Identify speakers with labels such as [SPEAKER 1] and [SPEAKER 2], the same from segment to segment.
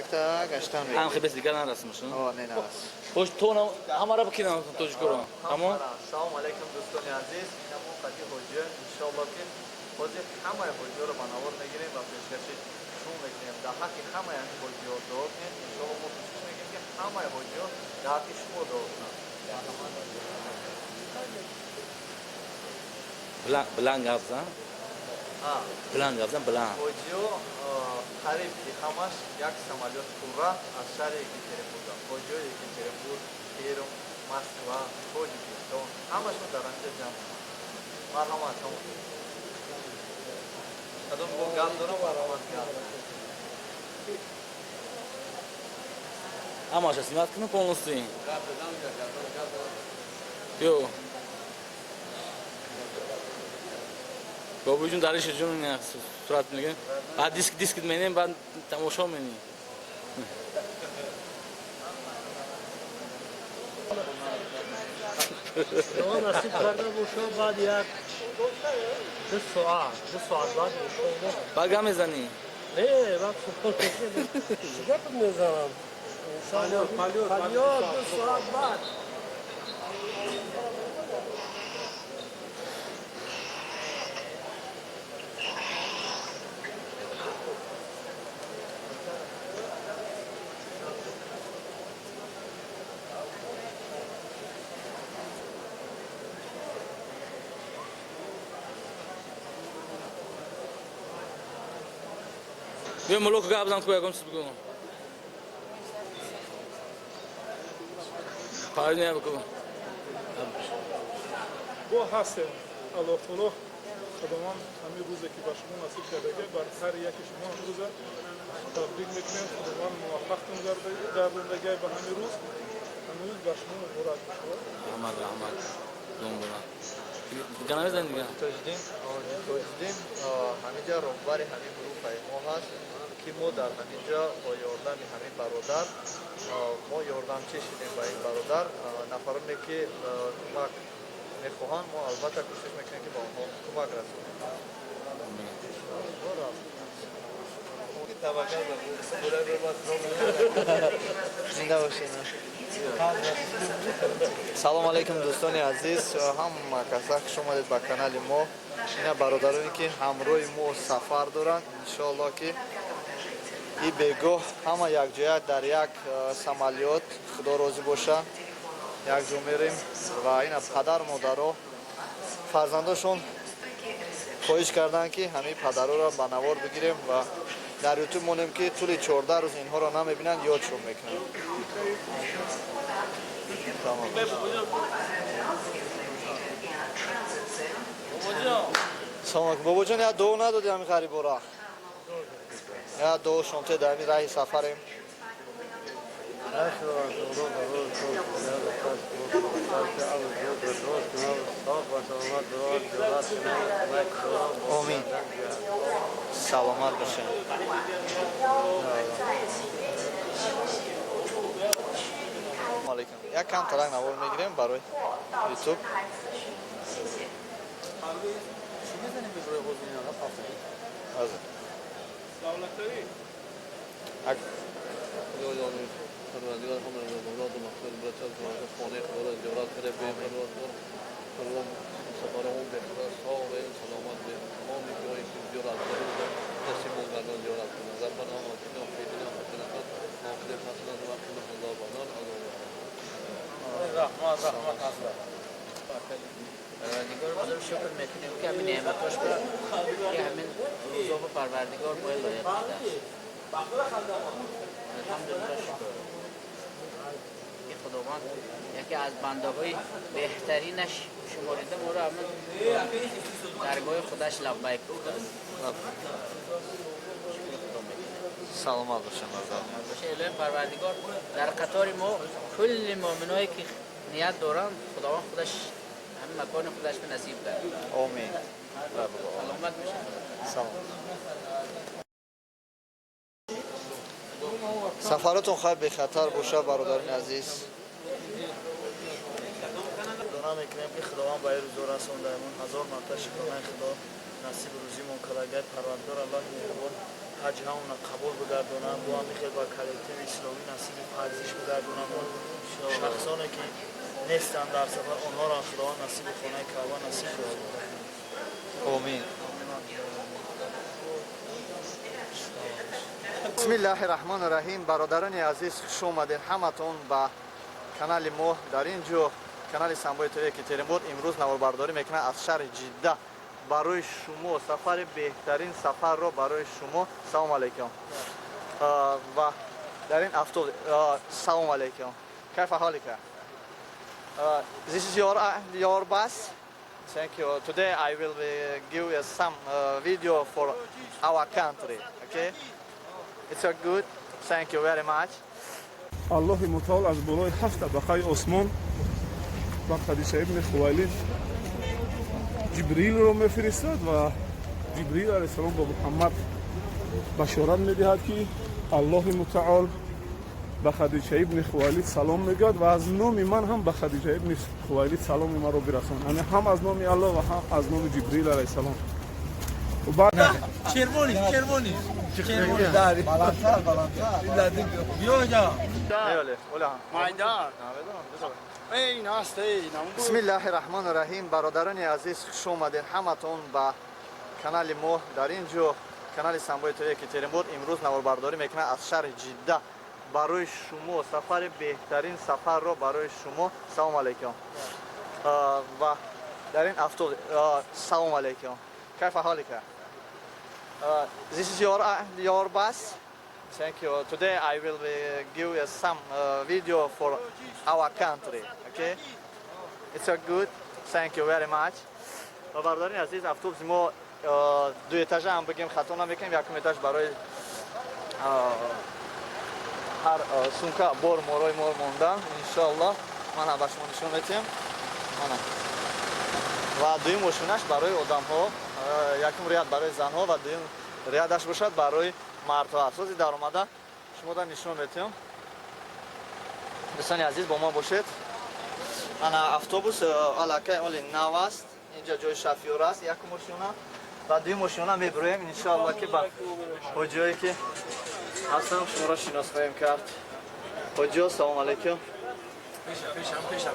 [SPEAKER 1] Якта гаштан
[SPEAKER 2] Ҳам хебес дигар нарасмаш.
[SPEAKER 1] О, не нарас.
[SPEAKER 2] Бош то ҳамара бикинам тоҷикоро. Тамом?
[SPEAKER 1] Салом алейкум, дӯстони азиз. Мо қати ҳоҷия, иншоалло, ки ҳозир ҳамаи ҳоҷиёро ба навор мегирем ва пешкаши шумо мекунем. Дар ҳаққи ҳамаи ҳамин ҳоҷиё дуо кунед. Иншоалло, мо кӯшиш мекунем, ки ҳамаи ҳоҷиё дар ҳаққи шумо дуо кунанд.
[SPEAKER 2] Билан гап зан. Билан гап зан, билан.
[SPEAKER 1] Ҳоҷиё қариб ки ҳамаш як самолёт пурра аз шаҳри Екатеринбург. Ҳоҷиёи Екатеринбург, Перм, Москва, Тоҷикистон, ҳамашон дар ҳаминҷа ҷамъ омад. Марҳамат, тамом. Кадом бо гап дорам, марҳамат, гап.
[SPEAKER 2] Ҳамаша снимать кунам полностью. Ё. Бобоҷон, дариша ҷон, сурат мегирем. Баъд диск менем, баъд тамошо менем.
[SPEAKER 3] Насиб карда боша, баъд як 2 соат, 2 соат баъд иншоалло.
[SPEAKER 2] Баъд гап мезанӣ?
[SPEAKER 3] Не, баъд гап мезанам. Полёт 2 соат баъд.
[SPEAKER 2] Биё, мулук, гап зан, ку ягон чиз бигӯ. Париня бигӯ.
[SPEAKER 4] Бо ҳастем. Аллоҳ таоло, Худованд ҳамин рӯзе, ки ба шумо насиб кардага, бар ҳар яки шумо ҳамин рӯза табрик мекунем. Худованд муваффақтон гардондагай ба ҳамин рӯз. Ҳамин рӯз бар шумо муборак бошад.
[SPEAKER 2] Раҳмат, раҳмат. Дигар намезанӣ дигар?
[SPEAKER 1] Тоҷиддин, Тоҷиддин ҳаминҷа роҳбари ҳамин группаи мо ҳаст, ки мо дар ҳаминҷа бо ёрдами ҳамин бародар, мо ёрдамчӣ шудем ба ин бародар. Нафароне, ки кӯмак мехоҳанд, мо албатта кӯшиш мекунем, ки ба онҳо кӯмак расонем. Зинда бошед. Салом алейкум, дӯстони азиз, ҳама каса хуш омадед ба канали мо. Ина бародароне, ки ҳамроҳи мо сафар доранд, иншоалло, ки и бегоҳ ҳама якҷоя дар як самолёт, Худо розӣ боша, якҷо мерем. Ва ина падар модаро фарзандошон хоҳиш карданд, ки ҳамин падароро ба навор бигирем ва дар Ютуб монем, ки тӯли 14 рӯз инҳоро намебинанд, ёдшон мекунанд. Тамом. Салом алейкум, бобоҷон, як дуо надодӣ ҳамин ғарибора? Як дуо шонте, дар ҳамин раҳи сафарем. Омин, саломат бошед. Алейкум, як кам тарак навор мегирем барои Ютуб.
[SPEAKER 2] Чӣ мезанем бе ҷои ҳозир ина рафтагӣ?
[SPEAKER 1] Ҳозир.
[SPEAKER 4] Давлатарӣ.
[SPEAKER 5] پروردگار هم مراد و مقصود برسد و خانه خدا را زیارت کرده به پروردگار پروردگار سفرمون به خدا ساق و سلامت به تمام جایی که زیارت کرده نصیب گردان زیارت کنند. ربنا آتنا فی الدنیا حسنة و آخرة حسنة و قنا عذاب النار.
[SPEAKER 2] Раҳмат, раҳмат, ҳазрат.
[SPEAKER 6] پروردگار بزرگ شکر میکنیم که همین نعمتاش بود که همین روزا به پروردگار باید لایق بوده. الحمدلله، شکر که خداوند یکی از بنده های بهترینش شماریده ما رو، همین درگاه خودش لبیک گفته است. شکر خدا میکنیم.
[SPEAKER 1] Саломат бошед, бародар.
[SPEAKER 6] باشه. الهی پروردگار در قطار ما کل مؤمنایی که نیت دارند، خداوند خودش همین مکان خودش به نصیب کرد.
[SPEAKER 1] Омин.
[SPEAKER 6] سلامت میشه.
[SPEAKER 1] Салом. Сафаратон хайр, бехатар боша, бародарини азиз.
[SPEAKER 7] Дона мекунем, ки Худованд ба ин рӯзо расондаемон. Ҳазор марта шукронаи Худо, насиби рӯзимон кардагай. Парвардигор Аллоҳи меҳрубон. Ҳаҷҳамона қабул бигардонад, бо ҳамин хел ба коллективи исломӣ насиби парзиш бигардонад. Шахсоне ки нестанд дар сафар, онҳоро Худованд насиби хонаи Каъба насиб бигардонад.
[SPEAKER 1] Омин. Бисмиллаҳи раҳмони раҳим. Бародарони азиз, хуш омадед ҳаматон ба канали мо. Дар ин ҷо канали Самбои ТВ Екатеринбург имрӯз наворбардорӣ мекунад аз шаҳри Ҷидда. Барои шумо сафари беҳтарин сафарро барои шумо. Салом алейкум. Ва дар ин автобус. Салом алейкум. Кайфа ҳолика? This is your bus. Thank you. Today I will give you some video for our country. Okay? It's a good. Thank you very much.
[SPEAKER 4] Аллоҳи мутаол аз болои ҳафт табақаи осмон ба Хадича ибни Хувайлид Ҷибрилро мефиристад ва Ҷибрил алайҳиссалом ба Муҳаммад башорат медиҳад, ки Аллоҳи мутаол ба Хадича ибни Хувайлид салом мегӯяд ва аз номи ман ҳам ба Хадича ибни Хувайлид саломи маро бирасон. Яъне ҳам аз номи Аллоҳ ва ҳам аз номи Ҷибрил алайҳиссалом.
[SPEAKER 2] Червони, червони. Червони.
[SPEAKER 7] Баландтар, баландтар.
[SPEAKER 1] Меоле, ола.
[SPEAKER 7] Майдан. Эй, наст, эй.
[SPEAKER 1] Бисмиллаҳи раҳмони раҳим. Бародарони азиз, хуш омадед ҳаматон ба канали мо. Дар ин ҷо канали Самбои ТВ Екатеринбург имрӯз наворбардорӣ мекунад аз шаҳри Ҷидда. Барои шумо сафари беҳтарин сафарро барои шумо. Салом алейкум. Ва дар ин автобус. Салом алейкум. Кайфа ҳолика? This is your bus. Thank you. Today I will give you some video for our country. Okay? It's a good. Thank you very much. Ва бародарони азиз, автобуси мо ду этажа ҳам бигем, хато намекунем. Якум этаж барои ҳар сумка бор морои мо мондан. Иншоаллоҳ, мана ба шумо нишон метиҳем. Мана. Ва дуюм мошинаш барои одамҳо, якум ряд барои занҳо ва дуюм рядаш бошад барои мардҳо. Асоси даромада шумо да нишон метиҳем. Дӯстони азиз, бо мо бошед. Ана автобус аллакай оли нав аст. Инҷа ҷои шофёр аст, якум мошина ва дуюм мошина мебироем, иншоалло, ки ба ҳоҷиҳое ки ҳастам шуморо шинос хоҳем кард. Ҳоҷиҳо, салом алейкум.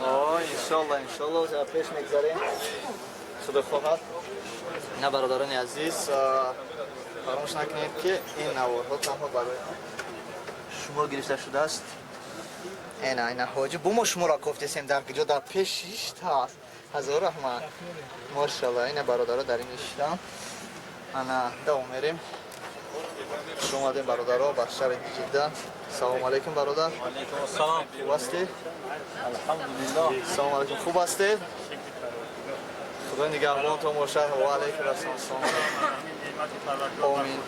[SPEAKER 1] О, иншоалло, иншоалло, пеш мегзарем, худо хоҳад. На, бародарони азиз, фаромӯш накунед, ки ин наворҳо танҳо барои шумо гирифта шудааст. Ина, ина ҳоҷи, бо мо шуморо кофтесем дар куҷо, дар пеш шишта аст. Ҳазор раҳмат, мошалло. Ина бародаро дар ин ишитам. Ана давом мерем. Хуш омадем, бародаро, ба шаҳри Ҷидда. Салому алейкум, бародар.
[SPEAKER 2] Салом.
[SPEAKER 1] Хуб ҳастӣ?
[SPEAKER 2] Алҳамдулиллоҳ.
[SPEAKER 1] Салому алейкум, хуб ҳастед? Худо нигаҳбонтон бошад. Ва алейкум ассалом. Салом. Омин.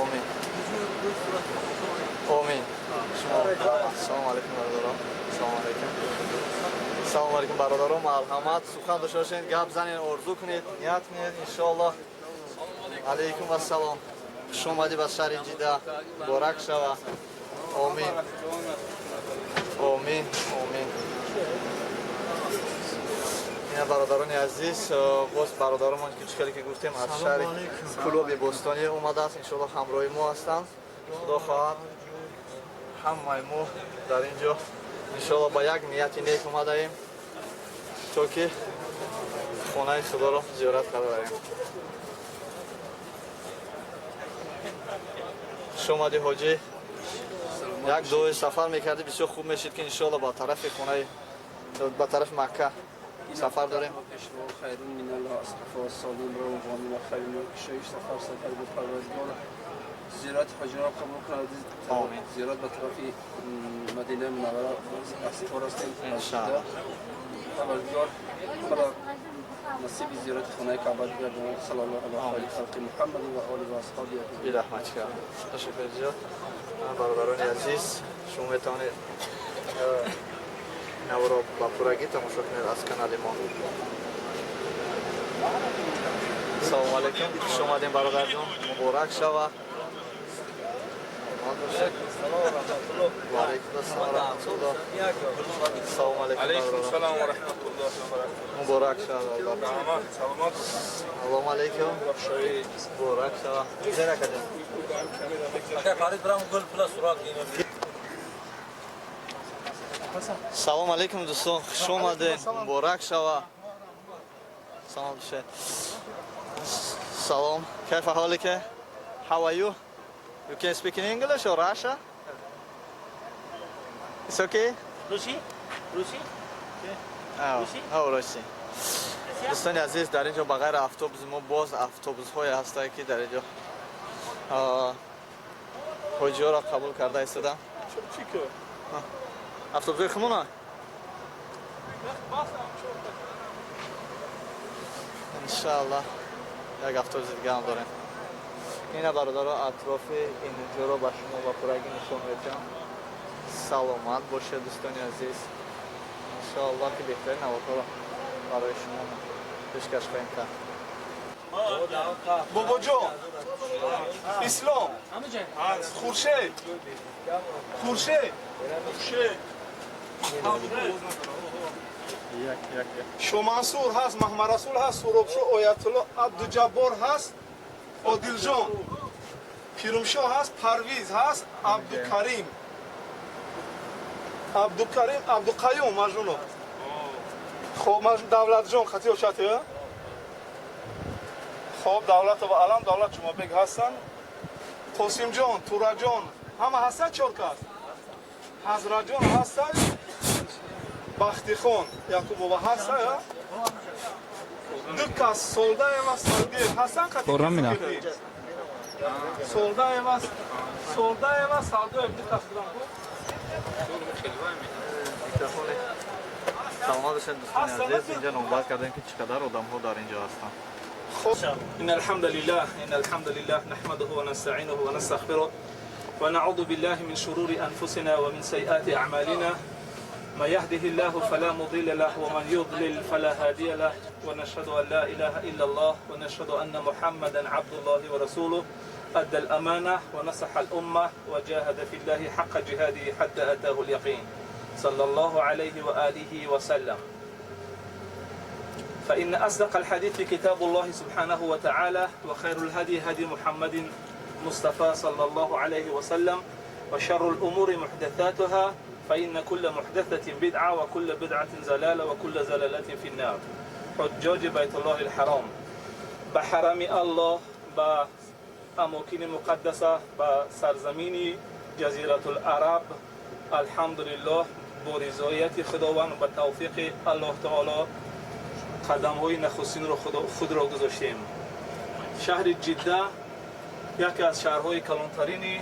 [SPEAKER 1] Омин. Омин. Шумо салому алейкум, бародаро. Салому алейкум. Салому алейкум, бародаро, марҳамат, сухан дошта бошед, гап занед, орзу кунед, ният кунед, иншоаллоҳ. Алейкум ассалом. Хуш омадӣ ба шаҳри Ҷидда. Муборак шава. Омин. Омин. Омин. Ина бародарони азиз, боз бародаромон, ки чӣ хеле ки гуфтем, аз шаҳри Клуби Бостонӣ омадааст, иншоалло, ҳамроҳи мо ҳастанд. Худо хоҳад, ҳамаи мо дар ин ҷо, иншоалло, ба як нияти нек омадаем, то ки хонаи Худоро зиёрат карда барем. Хуш омадӣ, ҳоҷӣ. Як дуои сафар мекардӣ, бисёр хуб мешид, ки иншоалло ба тарафи хонаи, ба тарафи Макка сафар дорем.
[SPEAKER 8] خیر من الله اصحف والصالحین رو و من خیر من کشایش سفر سفر به پروردگار زیارت حاجی را قبول کند.
[SPEAKER 1] آمین.
[SPEAKER 8] زیارت به طرف مدینه منوره اصفار هستیم.
[SPEAKER 1] انشاءالله.
[SPEAKER 8] پروردگار مرا نصیب زیارت خانه کعبه بگرداند. صلی الله علی خیر خلق محمد و آله و اصحابه اجمعین.
[SPEAKER 1] Бираҳмат кард, ташаккур зиёд. Бародарони азиз, шумо метавонед наворо ба пуррагӣ тамошо кунед аз канали мо. Салому алейкум, хуш омадем, бародарҷон, муборак шава. Саломат бошед. Ва алайкум ассалом ва раҳматуллоҳ. Салом алейкум.
[SPEAKER 4] Алейкум салом ва раҳматуллоҳи ва баракатуҳ.
[SPEAKER 1] Муборак шавад.
[SPEAKER 4] Раҳмат, саломат.
[SPEAKER 1] Салом алейкум. Муборак шавад. Зера кадем. Салом алейкум дӯстон, хуш омадед. Муборак шавад. Салом бошед. Салом. Кайфа ҳолика? How are you? You can speak in English or Russia? It's okay?
[SPEAKER 6] Русӣ? Русӣ?
[SPEAKER 1] Oh, русӣ. Дӯстони азиз, дар ин ҷо ба ғайр автобуси мо боз автобусҳое ҳастанд, ки дар ин ҷо ҳоҷиёро қабул карда истодам. Автобусҳои хумона? Иншааллоҳ, як автобуси дига ҳам дорем. Ина бародаро, атрофи инҷоро ба шумо ба пуррагӣ нишон медиҳам. Саломат бошед, дӯстони азиз. Иншоаллоҳ, ки беҳтарин наворҳоро барои шумо пешкаш хоҳем кард.
[SPEAKER 4] Бобоҷон, Ислом, Хуршед, Хуршед, Хуршед, Шомансур ҳаст, Маҳмарасул ҳаст, Суробшо, Оятулло, Абдуҷаббор ҳаст, Одилҷон, Пирумшо ҳаст, Парвиз ҳаст, Абдукарим, Абдукарим, Абдуқаюм Мажнунов. Хоб, Давлатҷон, хати ошати? Хоб, Давлатова Алам, Давлат Ҷумабек ҳастанд. Қосимҷон, Тураҷон, ҳама ҳастанд, чор кас. Ҳазратҷон ҳастанд, Бахтихон, Якубова ҳастанд. Ду кас Солдаева, Салгиев ҳастанд, хати Солдаева, Солдаева, Салдоев ду кас буданд.
[SPEAKER 1] Саломат бошед, дӯстони азиз. Инҷа номбар кардем, ки чӣ қадар одамҳо дар инҷо ҳастанд.
[SPEAKER 4] إن الحمد لله، إن الحمد لله نحمده ونستعينه ونستغفره ونعوذ بالله من شرور أنفسنا ومن سيئات أعمالنا، ما يهده الله فلا مضل له ومن يضلل فلا هادي له، ونشهد أن لا إله إلا الله ونشهد أن محمدا عبد الله ورسوله، أدى الأمانة ونصح الأمة وجاهد في الله حق جهاده حتى أتاه اليقين، صلى الله عليه وآله وسلم. فإن أصدق الحديث كتاب الله سبحانه وتعالى، وخير الهدي هدي محمد مصطفى صلى الله عليه وسلم، وشر الأمور محدثاتها، فإن كل محدثة بدعة وكل بدعة زلالة وكل زلالة في النار. حجاج بيت الله الحرام، بحرم الله، بأماكن مقدسة، بسرزمين جزيرة العرب، الحمد لله با رضایت خداوند و توفیق الله تعالی قدم‌های نخستین رو خود را گذاشتیم. شهر جده یکی از شهرهای کلانترین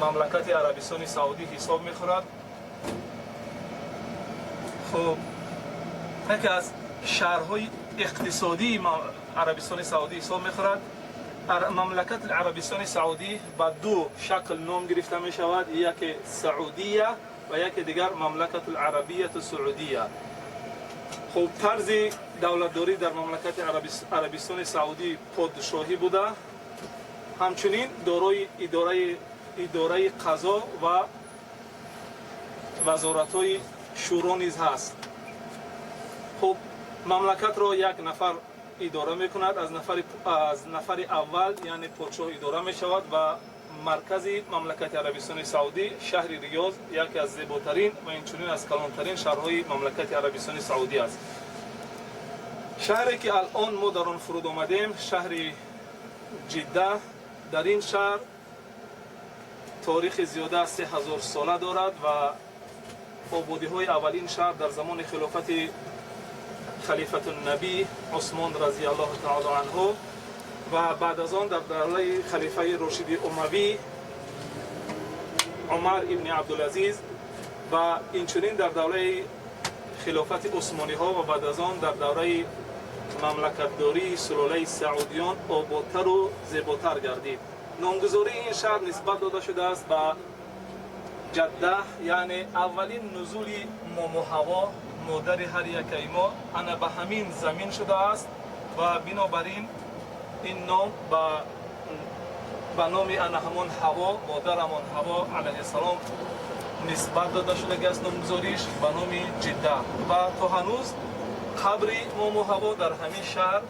[SPEAKER 4] مملکت عربستان سعودی حساب می‌خورد. خب، یکی از شهرهای اقتصادی عربستان سعودی حساب می‌خورد. مملکت عربستان سعودی با دو شکل نام گرفته می‌شود، یکی سعودیه و یکی دیگر مملکت العربیه السعودیه. خب، طرز دولتداری در مملکت عربستان سعودی پادشاهی بوده، همچنین دارای اداره قضا و وزارت‌های شورا نیز هست. خب، مملکت را یک نفر اداره میکند، از نفر اول یعنی پادشاه اداره میشود و مرکز مملکت عربستان سعودی شهر ریاض یکی از زیباترین و اینچنین از کلانترین شهرهای مملکت عربستان سعودی است. شهری که الان ما در آن فرود آمدیم، شهر جده، در این شهر تاریخ زیاده از 3000 ساله دارد و آبادی های اولین شهر در زمان خلافت خلیفة النبی عثمان رضی الله تعالی عنه و بعد از آن در دوره خلیفه راشد اموی عمر ابن عبدالعزیز و اینچنین در دوره خلافت عثمانی ها و بعد از آن در دوره مملکتداری سلاله سعودیان آبادتر و زیباتر گردید. نامگذاری این شهر نسبت داده شده است به جده، یعنی اولین نزول مامو هوا، مادر هر یک ما، انا به همین زمین شده است و بنابراین این نام به Ба номи ана ҳамон Ҳаво, модарамон Ҳаво алайҳиссалом нисбат дода шудагиаст номгузориш ба номи Ҷидда. Ва то ҳанӯз қабри Мому Ҳаво дар ҳамин шаҳр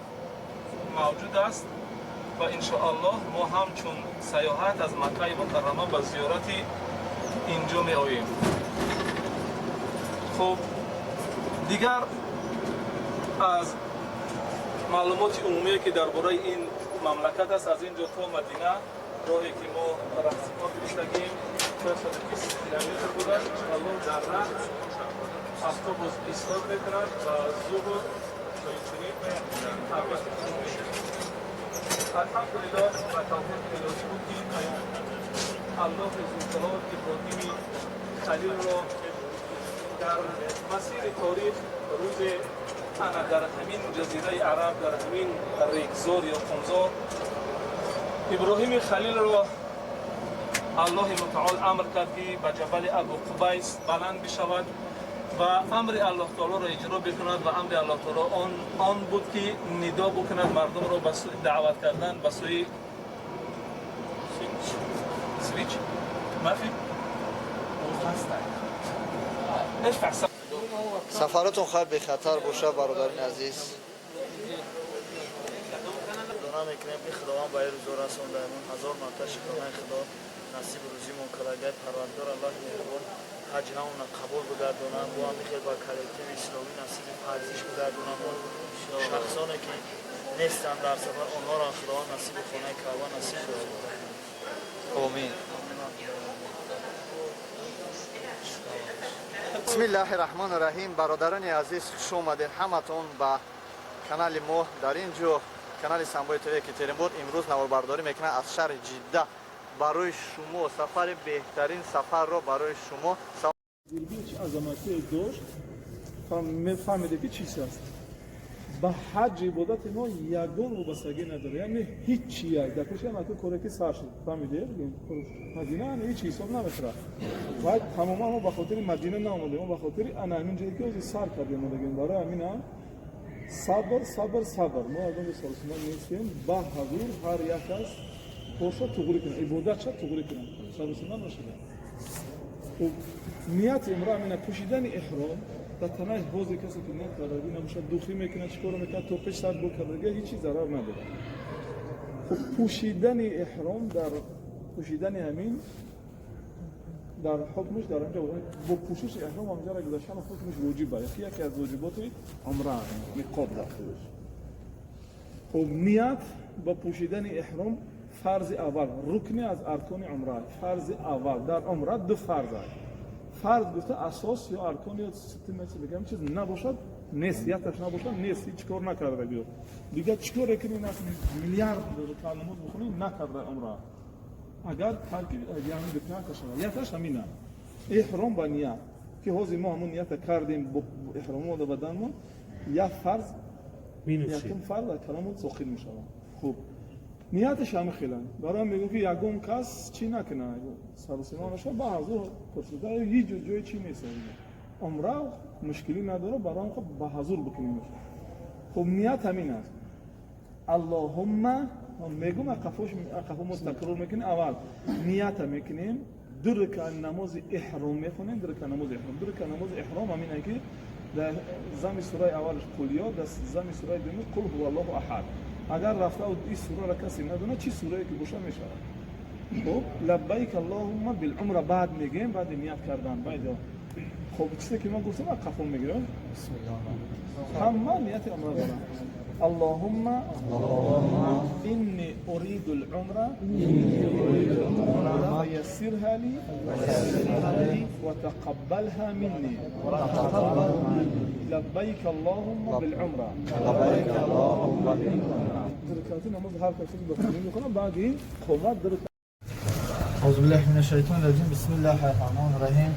[SPEAKER 4] мавҷуд аст ва иншоаллоҳ мо ҳамчун сайёҳат аз Маккаи Мукаррама ба зиёрати инҷо меоем. Хуб, дигар аз маълумоти умумие ки дар бораи ин мамлакат аст, аз ин ҷо то Мадина роҳе ки мо раҳсипор гирифтагием 420 километр будааст. Иншоаллоҳ дар раҳ автобус истод мекунад ва зуҳр инчунин табрики мешавад. Алҳамдулиллоҳ, ба тавфиқи илоҳӣ буд ки Аллоҳи зулҷалол Иброҳими Халилро дар масири торих рӯзе ана дар ҳамин ҷазираи Араб, дар ҳамин регзор ё қумзор Иброҳими Халилро Аллоҳи мутаол амр кард ки ба ҷабали Абу Қубайс баланд бишавад ва амри Аллоҳ таолоро иҷро бикунад. Ва амри Аллоҳ таоло он буд ки нидо бикунад мардумро ба даъват кардан ба сӯи свич мафи.
[SPEAKER 1] Сафаратон хайр бехатар боша, бародарини азиз.
[SPEAKER 7] Дона мекунем ки Худованд ба ин рӯзо расондаамон. Ҳазор марта шукронаи Худо насиби рӯзимон кардагай. Парвардигор Аллоҳи меҳрубон ҳаҷ ҳамона қабул бигардонад, бо ҳамин хел ба коллективи исломӣ насиби парзиш бигардонад. Шахсоне ки нестанд дар сафар, онҳоро Худованд насиби хонаи Каъба насиб гардонад.
[SPEAKER 1] Омин. Бисмиллаҳи раҳмони раҳим. Бародарони азиз, хуш омадед ҳаматон ба канали мо. Дар ин ҷо канали Самбои ТВ Екатеринбург имрӯз наворбардорӣ мекунад аз шаҳри Ҷидда. Барои шумо сафари беҳтарин сафарро барои шумо.
[SPEAKER 4] Дурбин чӣ азаматие дошт, мефаҳмиде ки чиз аст. Ба ҳаҷ ибодати мо ягон вобастагӣ надорад, яъне ҳичи як дар пеши ҳам коре ки сар шуд, фаҳмиде, Мадина ҳеч ҳисоб намехӯрад. Ва тамоман мо ба хотири Мадина наомадем, мо ба хотири ана ҳамин ҷое ки ҳозир сар кардем омадагем. Барои ҳаминам сабр, сабр, сабр. Мо аз он саросима нестем. Ба ҳазур ҳар як кас корша туғрӣ кунад, ибодатша туғрӣ кунад, саросима нашуда. Хуб, нияти умра ҳамина пӯшидани эҳром дар танаи ҳозир касе ки ният кардагӣ набошад, духӣ мекунад, чӣ коро мекунад, то пеш сар бо кардагӣ ҳеҷ чиз зарар надорад. Хуб, пӯшидани эҳром дар пӯшидани ҳамин дар ҳукмаш дар онҷо бо пӯшиши эҳром ҳамҷара гузаштан ҳукмаш воҷиб аст, яке аз воҷиботи умра ниқоб дар худаш. Хуб, ният бо пӯшидани эҳром фарзи аввал, рукне аз аркони умра, фарзи аввал. Дар умра ду фарз аст. Фарз гуфта асос ё аркон ё ситимеси бигам чиз набошад, нест, якташ набошад, нест, ҳеҷ кор накарда гӯё. Дигар чӣ коре кунӣ, миллиард ракъат намоз бихонӣ, накарда умра. Агар тарки яъне дукната шавад, якташ ҳамина. Эҳром ба ният, ки ҳозир мо ҳамон нията кардем бо эҳром дар баданмон, як фарз, якум фарз аз каламон соқит мешавад. Хуб, нияташ ҳамин хеланд. Барои мегӯм ки ягон кас чӣ накунад, саросима нашавад, ба ҳазур пурсида, ҳеҷ ҷое чӣ нест. Умра мушкилӣ надорад, барои он ба ҳазур бикунем. Хуб, ният ҳамин аст. Аллоҳумма мегӯм, ақафо мо такрор мекунем. Аввал нията мекунем, ду ракъат намози эҳром мехонем, ду ракъат намози эҳром. Ду ракъат намози эҳром ҳамин аст ки дар зами сураи аввалаш қулё, дар зами сураи дуюмаш қул ҳуваллоҳу аҳад. Агар рафта ин сураро касе надонад, чӣ сурае ки боша мешавад. Хуб, лаббайк аллоҳумма билумра баъд мегӯем, баъди ният кардан. Баъд хуб, чизе ки ман гуфтам, қафо мегирам. Ҳама нияти умра доранд. Аллоҳумма инни уриду л-умра фаяссирха ли ва тақаббалха минни лаббайк аллоҳумма билумра. Ракъати намоз ҳар касе ки бихонад мехонад, баъд ин қувват ду ракъат.
[SPEAKER 7] أعوذ بالله من الشيطان الرجيم. بسم الله الرحمن الرحيم.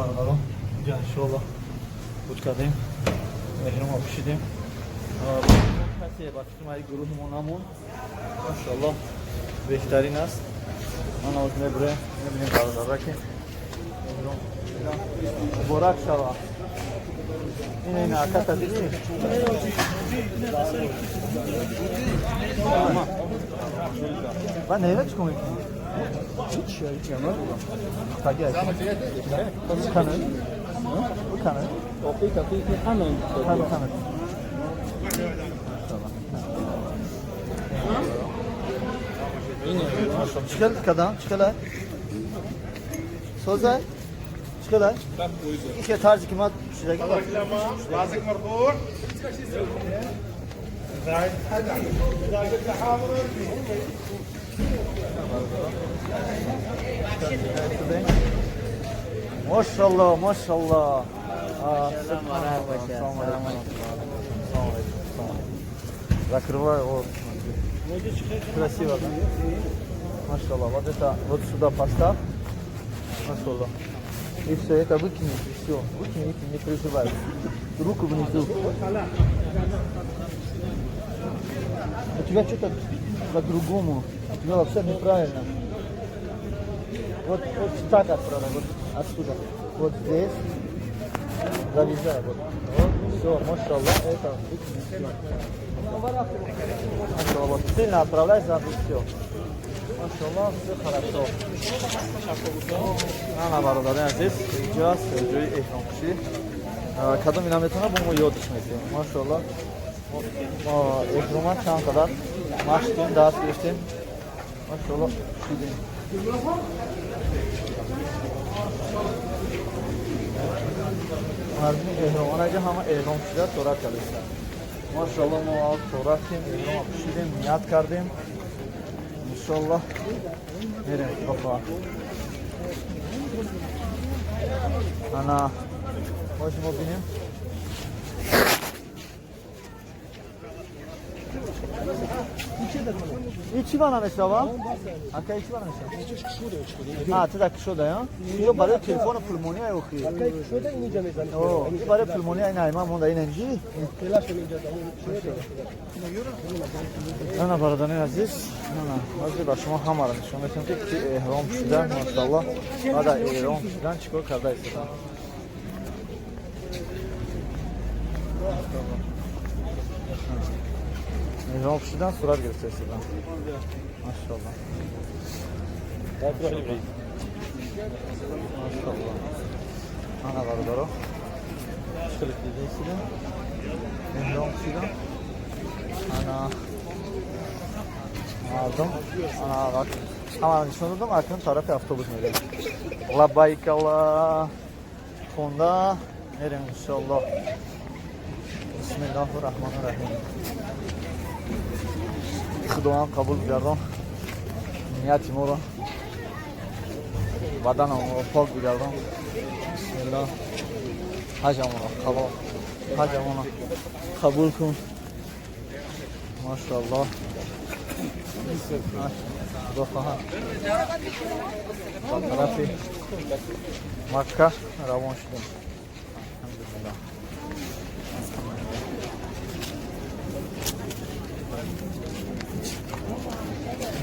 [SPEAKER 7] бародаро, инҷа иншоалло буд кардем, эҳромо пӯшидем.
[SPEAKER 1] Касе ба фикри ман гурӯҳи мо намонд. Машоаллоҳ, беҳтарин аст. Ман ҳоз мебурем, мебинем бародарра ки муборак шава. Ин аката дидӣ? Ба нера чӣ кор мекунӣ? Чикал кадам? Чикала? Созай? Чикала? Ин тарзи ки ман шудаги Машалло, машалло. Закрываю, вот, красиво, да? Машалло, вот это вот сюда поставь. Машалло. И все, это выкини, и все. Выкини, выкини, не переживай. Руку внизу. У тебя что-то по-другому. У тебя вообще неправильно. Вот, вот так отправляй, вот отсюда. Вот здесь. Залезай, вот. Вот, все, машаллах, это выкини, все. Машаллах, сильно отправляй, забыть все. Машаллах, все хорошо. Ана бародари азиз, инҷо аст ҷои эҳромпӯшӣ. Кадом ина метавона бо мо ёдиш метиҳем. Машаллах, мо эҳрома чанд қадар машқ кардем, даст гирифтем. Машаллах, шидем. Мардуми эҳром, анаҷа ҳама эҳром шуда сурат кардем. Машаллах, мо сурат кардем, эҳром пӯшидем, ният кардем. Иншаллах, мерем худо хоҳад. Ана, мо шумо бинем. И чӣ ба намешава? Ака, и чӣ ба намешава? А, ту дар кушода, я? Ё барои телефону пулмония охи. О, барои пулмония ина ма монда ина инҷи. Ана бародарони азиз, ана ҳозир ба шумо ҳамаро нишон медиҳам ки эҳром шуда, машааллоҳ, баъд аз эҳром шудан чӣ кор карда истодан. Эҳром шудан сурат гирифта истодан. Машааллоҳ. Машааллоҳ. Ана бародаро, чӣ хеле дида истодем? Эҳром шудан. Ана мардум, ана ҳамаро нишон додам, акнун тарафи автобус мерем. Лаббайк Аллоҳ хонда мерем иншоаллоҳ. Бисмиллоҳи раҳмони раҳим. Худованд қабул бигардон нияти моро, баданамонро пок бигардон. Бисмиллоҳ. Ҳаҷамонро қабул, ҳаҷамонро қабул кун. Машааллоҳ. Худо хоҳад ба тарафи Макка равон шудем. Алҳамдулиллоҳ.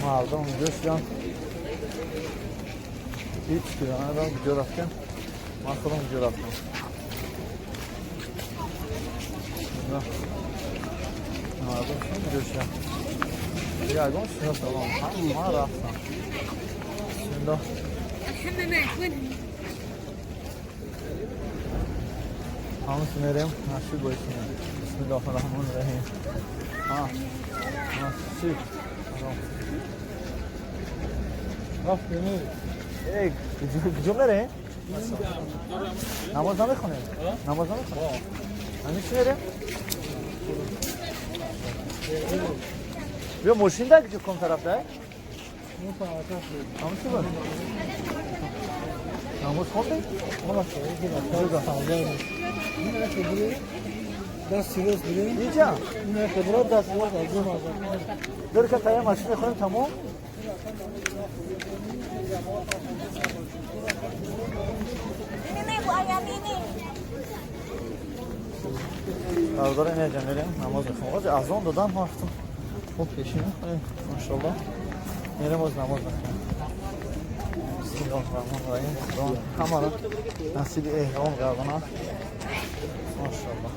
[SPEAKER 1] Мардум инҷо шуданд. Ҳеҷ ки надорам куҷо рафтем. Ман худам куҷо рафтам. Мардум куҷо шуданд? Ягон шиносалом. Ҳама рафтам. Бисмиллоҳ. Ҳамаси мерем, насиб боисем. Бисмиллоҳи раҳмони раҳим. Насиб. Эй, куҷо мерем? Намоз намехонем? Намоз намехонем? Ҳамин чӣ мерем? Биё мошин дар куҷо ком тараф дай? Ҳамин чӣ буд? Намоз хондем? Инҷа? Дорка тая машин мехонем тамом? Бародари, инҷа мерем, намоз мехонем. Ҳозир азон додам, мо рафтем, мо пешӣ мехонем, машоалло. Мерем, боз намоз мехонем. Бисмиллоҳи раҳмони раҳим. Худо ҳамаро насиби эҳром гардонад, машоалло.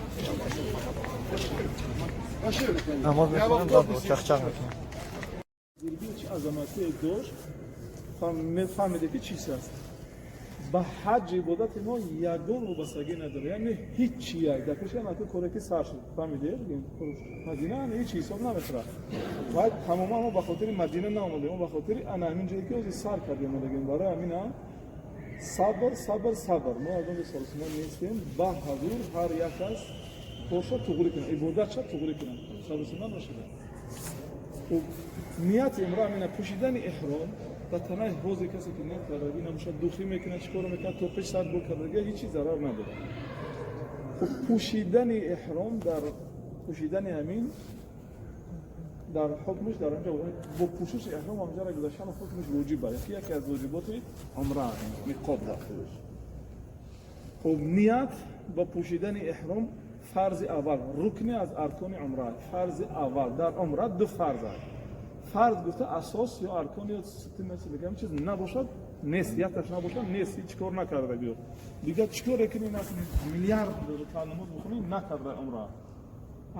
[SPEAKER 1] Намоз мехонем, баъд бо чахчах мекунем.
[SPEAKER 4] Бузургӣ, чӣ азаматие дошт, мефаҳмиде, ки чиз аст. Ба ҳаҷ ибодати мо ягон вобастагӣ надорад, яъне ҳичи як дар пеши анаку коре ки сар шуд, фаҳмиде, Мадина ҳеч ҳисоб намехӯрад. Ва тамоман мо ба хотири Мадина наомадем, мо ба хотири ана ҳамин ҷое ки ҳозир сар кардем омадагем. Барои ҳамина сабр, сабр, сабр. Мо аз он саросима нестем. Ба ҳазур ҳар як кас корша туғрӣ кунад, ибодатша туғрӣ кунад, саросима нашуда. Хуб, нияти имро ҳамина пӯшидани эҳром ба танаи ҳозир касе ки ният кардагӣ набошад, духӣ мекунад, чӣ коро мекунад, то пеш сад бор кардагӣ, ҳеҷ зарар надорад. Хуб, пӯшидани эҳром, дар пӯшидани ҳамин дар ҳукмш дар онҷа бо пӯшиши эҳром ҳамҷара гузаштан ҳукмш воҷиб аст, яке аз воҷиботи умра ниқоб дар худаш. Хуб, ният бо пӯшидани эҳром фарзи аввал, рукне аз аркони умра, фарзи аввал. Дар умра ду фарз аст. Фарз гуфта асос ё аркон ё дигар чиз набошад, нест, якташ набошад, нест, ҳеҷ кор накарда гӯё. Дигар чӣ коре кунӣ, накунӣ, миллиард ракат намоз бихонӣ, накарда умра,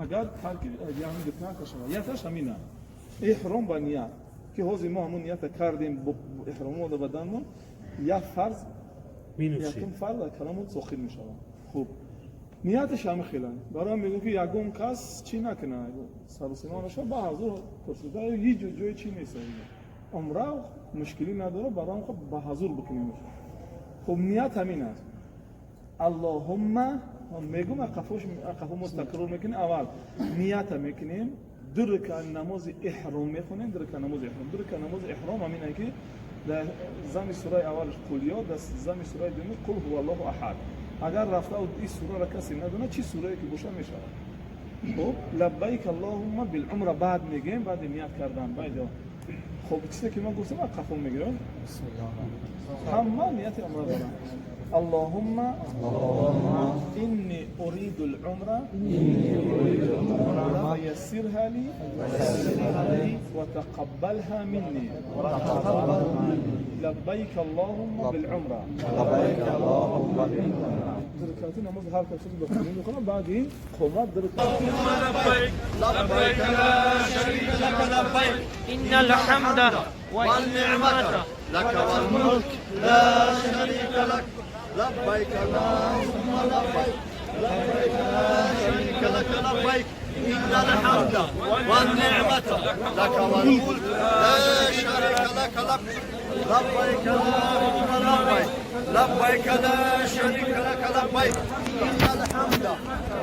[SPEAKER 4] агар тарки накашава. Якташ ҳамина эҳром ба ният, ки ҳозир мо ҳамун нията кардем, бо эҳром ба баданмон як фарз, якум фарз аз каламон соқит мешавад. Хуб, нияташ ҳами хелан. Барои мегӯ, ки ягон кас чӣ накунад, саросима нашавад, ба ҳазур пурсида, ҳеҷ ҷои чӣ нест, умра мушкилӣ надорад, барои хуб ба ҳазур бикунем. Хуб, ният ҳамин аст. Аллоҳумма мегӯм, қафо мо такрор мекунем. Аввал нията мекунем, ду ракат намози эҳром мехонем, ду ракат намози эҳром. Ду ракат намози эҳром ҳамин, ки дар зами сураи аввалаш қулё, дар зами сураи дуюм қул ҳуваллоҳу аҳад. Агар рафта ин сураро касе надонад, чӣ сурае ки боша, мешавад. Хуб, лаббайк аллоҳумма билумра баъд мегӯем, баъди ният кардан. Байҷо, хуб, чизе ки ман гуфтам, қафо мегирам, ҳама нияти умра доранд. اللهم إني أريد العمرة فيسرها لي وتقبلها مني. لبيك اللهم بالعمرة.
[SPEAKER 1] لبيك اللهم بالعمرة.
[SPEAKER 4] رکعت نماز هر کسی بخونیم میخونم، بعد این قومت در
[SPEAKER 9] لبيك لبيك لا شريك لك لبيك
[SPEAKER 10] إن الحمد
[SPEAKER 9] والنعمة لك والملك لا شريك لك. لبيك اللهم لبيك، لبيك لا شريك لك لبيك، إن الحمد والنعمة لك والملك لا شريك لك. لبيك اللهم لبيك، لبيك لا شريك لك لبيك، إن الحمد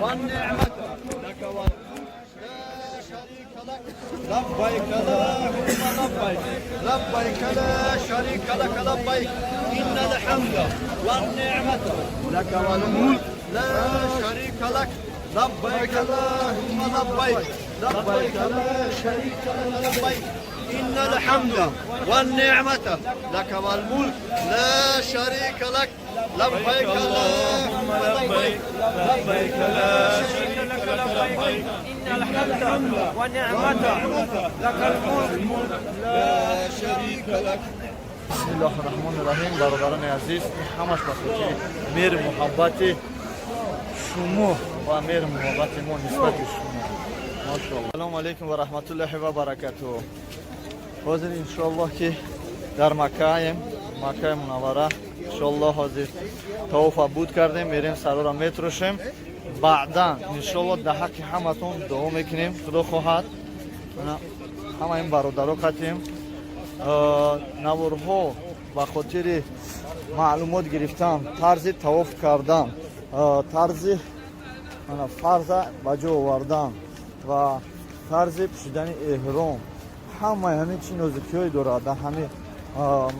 [SPEAKER 9] والنعمة لك والملك لا شريك لك. لبيك اللهم لبيك، لبيك لا شريك لك لبيك، إن الحمد والنعمة لك والملك لا شريك لك. لبيك اللهم لبيك، لبيك لا شريك لك لبيك، إن الحمد والنعمة لك والملك لا شريك لك. لبيك اللهم لبيك، لبيك لا شريك لك لبيك،
[SPEAKER 10] إن الحمد والنعمة لك الملك
[SPEAKER 9] لا شريك لك.
[SPEAKER 1] Бисмиллоҳи раҳмони раҳим. Бародарони азиз, ин ҳамаш ба хотири меҳри муҳаббати шумо ва меҳри муҳаббати мо нисбати шумо, машоалло. Салому алайкум ва раҳматуллоҳи ва баракатуҳ. Ҳозир, иншоаллоҳ, ки дар Маккаем, Маккаи Мунаввара. Иншоаллоҳ, ҳозир тавофа буд кардем, мерем, сарора метрошем. Баъдан, иншоаллоҳ, дар ҳаққи ҳаматон дуо мекунем, худо хоҳад. Ҳама ин бародаро қатем наворҳо ба хотири маълумот гирифтан, тарзи тавоф кардан, тарзи фарза ба ҷо овардан ва тарзи пӯшидани эҳром, ҳамаи ҳамин чӣ нозукиҳое дорад дар ҳамин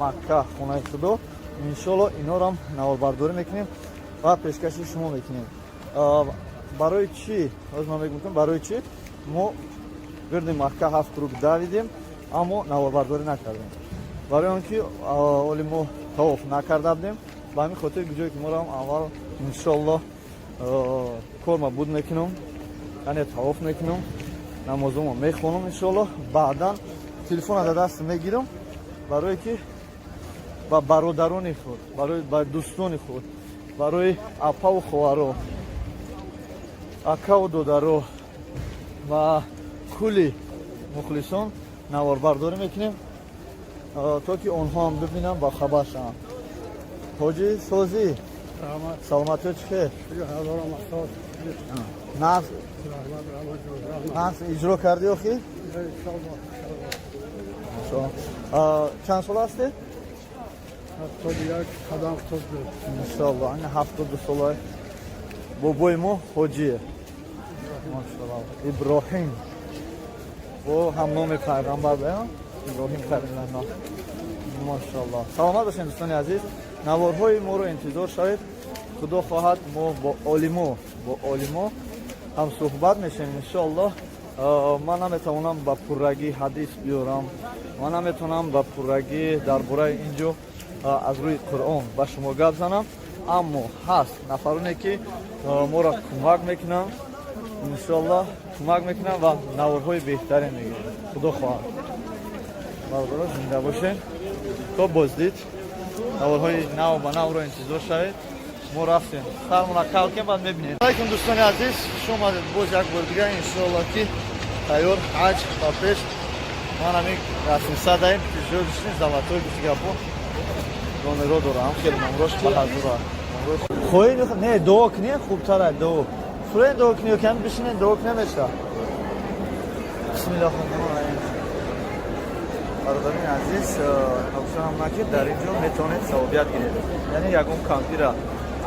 [SPEAKER 1] Макка, хонаи Худо, иншоалло, инорам наворбардорӣ мекунем ва пешкаши шумо мекунем. Барои чӣ ҳозир ман мегӯям, барои чӣ мо гирди Макка ҳафт круг давидем, аммо наворбардорӣ накардем? Барои он ки оли мо тавоф накарда будем. Ба ҳамин хотир ҷое ки моро аввал, иншоалло. Корма буд мекунам, яъне тавоф мекунам, намозомо мехонам иншоаллоҳ. Баъдан телефона дар даст мегирам, барое ки ба бародарони худ, барои ба дӯстони худ, барои апаву хоҳаро, акаву додаро ва кулли мухлисон наворбардорӣ мекунем, то ки онҳо ҳам бибинанд ва хабар шаванд. Ҳоҷӣ, созӣ, саломатиё, чӣ хел? Нағз иҷро кардӣ охир? Чанд сола ҳастед? Иншоалло, ина 72 сола бобои мо ҳоҷие, мошалло. Иброҳим, бо ҳамноми пайғамбар Иброҳим Халилаллоҳ, мошалло. Саломат бошед, дӯстони азиз, наворҳои моро интизор шавед. Худо хоҳад, мо бо олимо ҳам суҳбат мешавем иншоаллоҳ. Ман наметавонам ба пуррагӣ ҳадис биёрам, ман наметавонам ба пуррагӣ дар бораи ин ҷо аз рӯи Қуръон ба шумо гап занам, аммо ҳаст нафароне ки моро кӯмак мекунанд, иншоаллоҳ кӯмак мекунанд ва наворҳои беҳтаре мегирем, худо хоҳад. Бародаро, зинда бошед, то боздид. Наворҳои нав ба навро интизор шавед. Мо рафтем, сармона калкем, баъд мебинем. Алайкум, дӯстони азиз, хуш омадед боз як бор дига. Иншоаллоҳ ки тайёр, ҳаҷ ба пеш. Ман ҳамин расмиса даем пишёдишни золотой гуфти гапо номеро дорам, хеле номрош ба ҳазура. Хоҳӣ не, дуо кунӣ хубтара, дуо фурен, дуо кунӣ ё ками бишинен, дуо кунӣ меша. Бисмиллоҳ раҳмон. Бародарони азиз, ногуфтанам на ки дар ин ҷо метавонед савобият гиред, яъне ягон кампира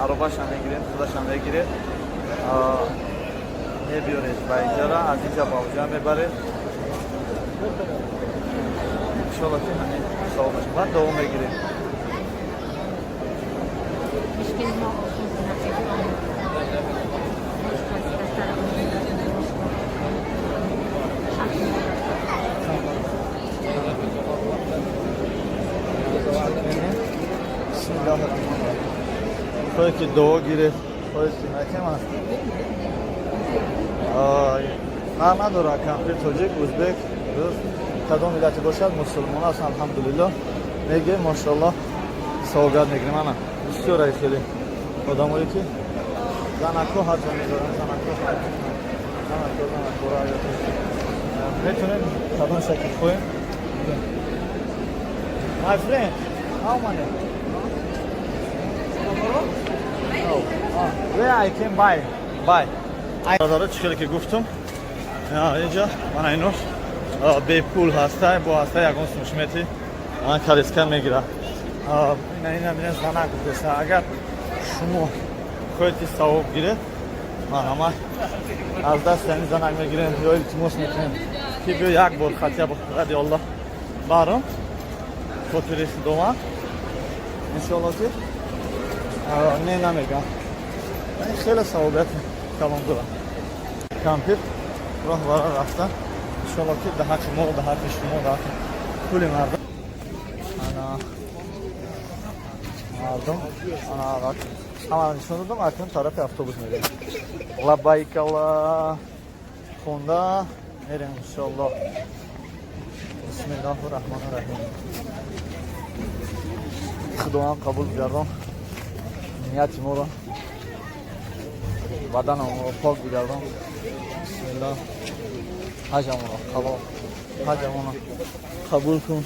[SPEAKER 1] аробаша мегиред, худаша мегиред, мебиёред ба инҷара, аз инҷа ба онҷа мебаред. Иншоалло ки ҳамин савоб мешавад, баъд дуо мегирем.
[SPEAKER 11] مشکل ما آسون کنه. مشکل
[SPEAKER 1] Бисмиллоҳи раҳмони раҳим. Хоҳед ки дуо гиред, хоҳед ки накем, фарқ надорад, кампир тоҷик, узбек, рус, кадом миллате бошад, мусулмон аст, алҳамдулиллоҳ, мегирем, мошоаллоҳ, савобият мегирем. Ана бисёраи хеле одамое ки занако ҳатто медоранд, занако, занако, занакора метонем кадом шакл хоҳем. My friend, how many? Oh, where I can buy? Buy. Бародаро, чӣ хеле ки гуфтум, инҷа мана ино бепул ҳаста, бо ҳаста ягон сумшмети ман калиска мегира. Ина, ина мина занак гуфтеса, агар шумо хоҳед ки савоб гиред, марҳамат, аз даст ҳамин занак мегирем ё илтимос мекунем ки биё як бор хотя бы ради Аллоҳ баром, хотири Худованд. Иншоалло ки не намегам, хеле савобияти калон дорам. Кампир роҳ бара рафта, иншоалло ки дар ҳаққи мо, дар ҳаққи шумо, дар ҳаққи кулли мардум. Ана мардум, ана ҳамаро нишон додам. Акнун тарафи автобус мерем, лаббайк Аллоҳ хонда мерем иншоалло. Бисмиллоҳу раҳмони раҳим. Худованд қабул бигардон нияти моро, баданамонро пок бигардон. Бисмиллоҳ. Ҳаҷамонро қабул, ҳаҷамонро қабул кун.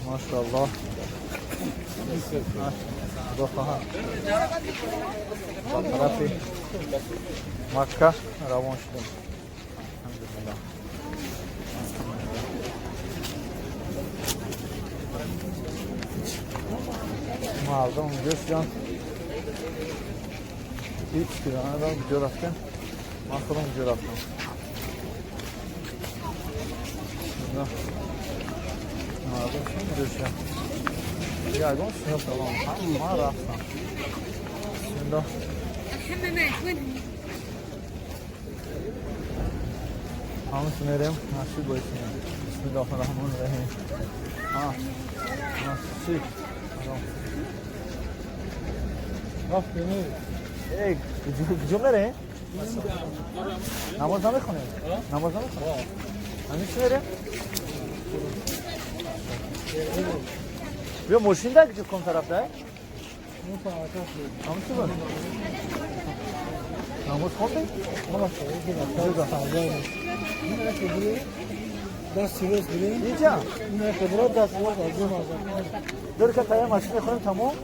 [SPEAKER 1] Машоаллоҳ. Худо хоҳад, ба тарафи Макка равон шудем. Алҳамдулиллоҳ. Мардум унҷо шуданд, ҳеҷ киро надорам. Куҷо рафтем? Ман худам куҷо рафтам? Бисмиллоҳ. Мардум чӣ унҷо шуданд? Ягон шиносалом, ҳама рафтам. Бисмиллоҳ.
[SPEAKER 11] الحمامات وينهم؟
[SPEAKER 1] ҳамаш мерем, насиб боисем. Бисмиллоҳи раҳмони раҳим. Насиб. Рафтем. Эй, куҷо мерем? Намоз намехонем? Намоз намехонем? Ҳамин чӣ мерем? Биё мошин да куҷо ком тараф да? Ҳамин чӣ буд? Намоз хондем? Инҷа? Ду ракат тая машин мехонем тамом?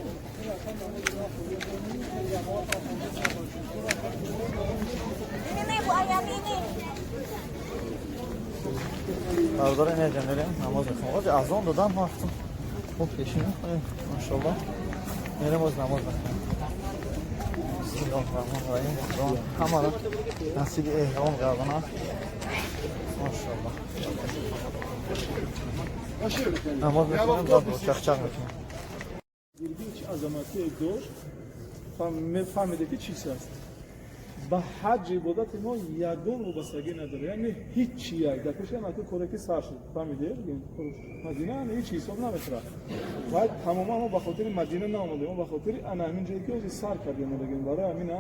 [SPEAKER 1] Бародарон инҷа мерем намоз мехонем. Азон додам мо рафтем. Хуб пешин мехонем. Машааллоҳ. Мерем боз намоз мехонем. Бисмиллоҳир раҳмонир раҳим. Худо ҳамаро насиби эҳром гардонад. Машааллоҳ. Намоз мехонем, баъд чақчақ мекунем.
[SPEAKER 4] Дурбин чӣ азаматие дошт, мефаҳмиде ки чиз аст. Ба ҳаҷ ибодати мо ягон вобастагӣ надорад, яъне ҳеҷ чи як дар пеши ҳам коре ки сар шуд, фаҳмиде? Мадина ҳеҷ ҳисоб намехӯрад. Ва тамоман мо ба хотири Мадина наомадем, мо ба хотири ана ҳамин ҷое ки ҳозир сар кардем омадагем. Барои ҳамина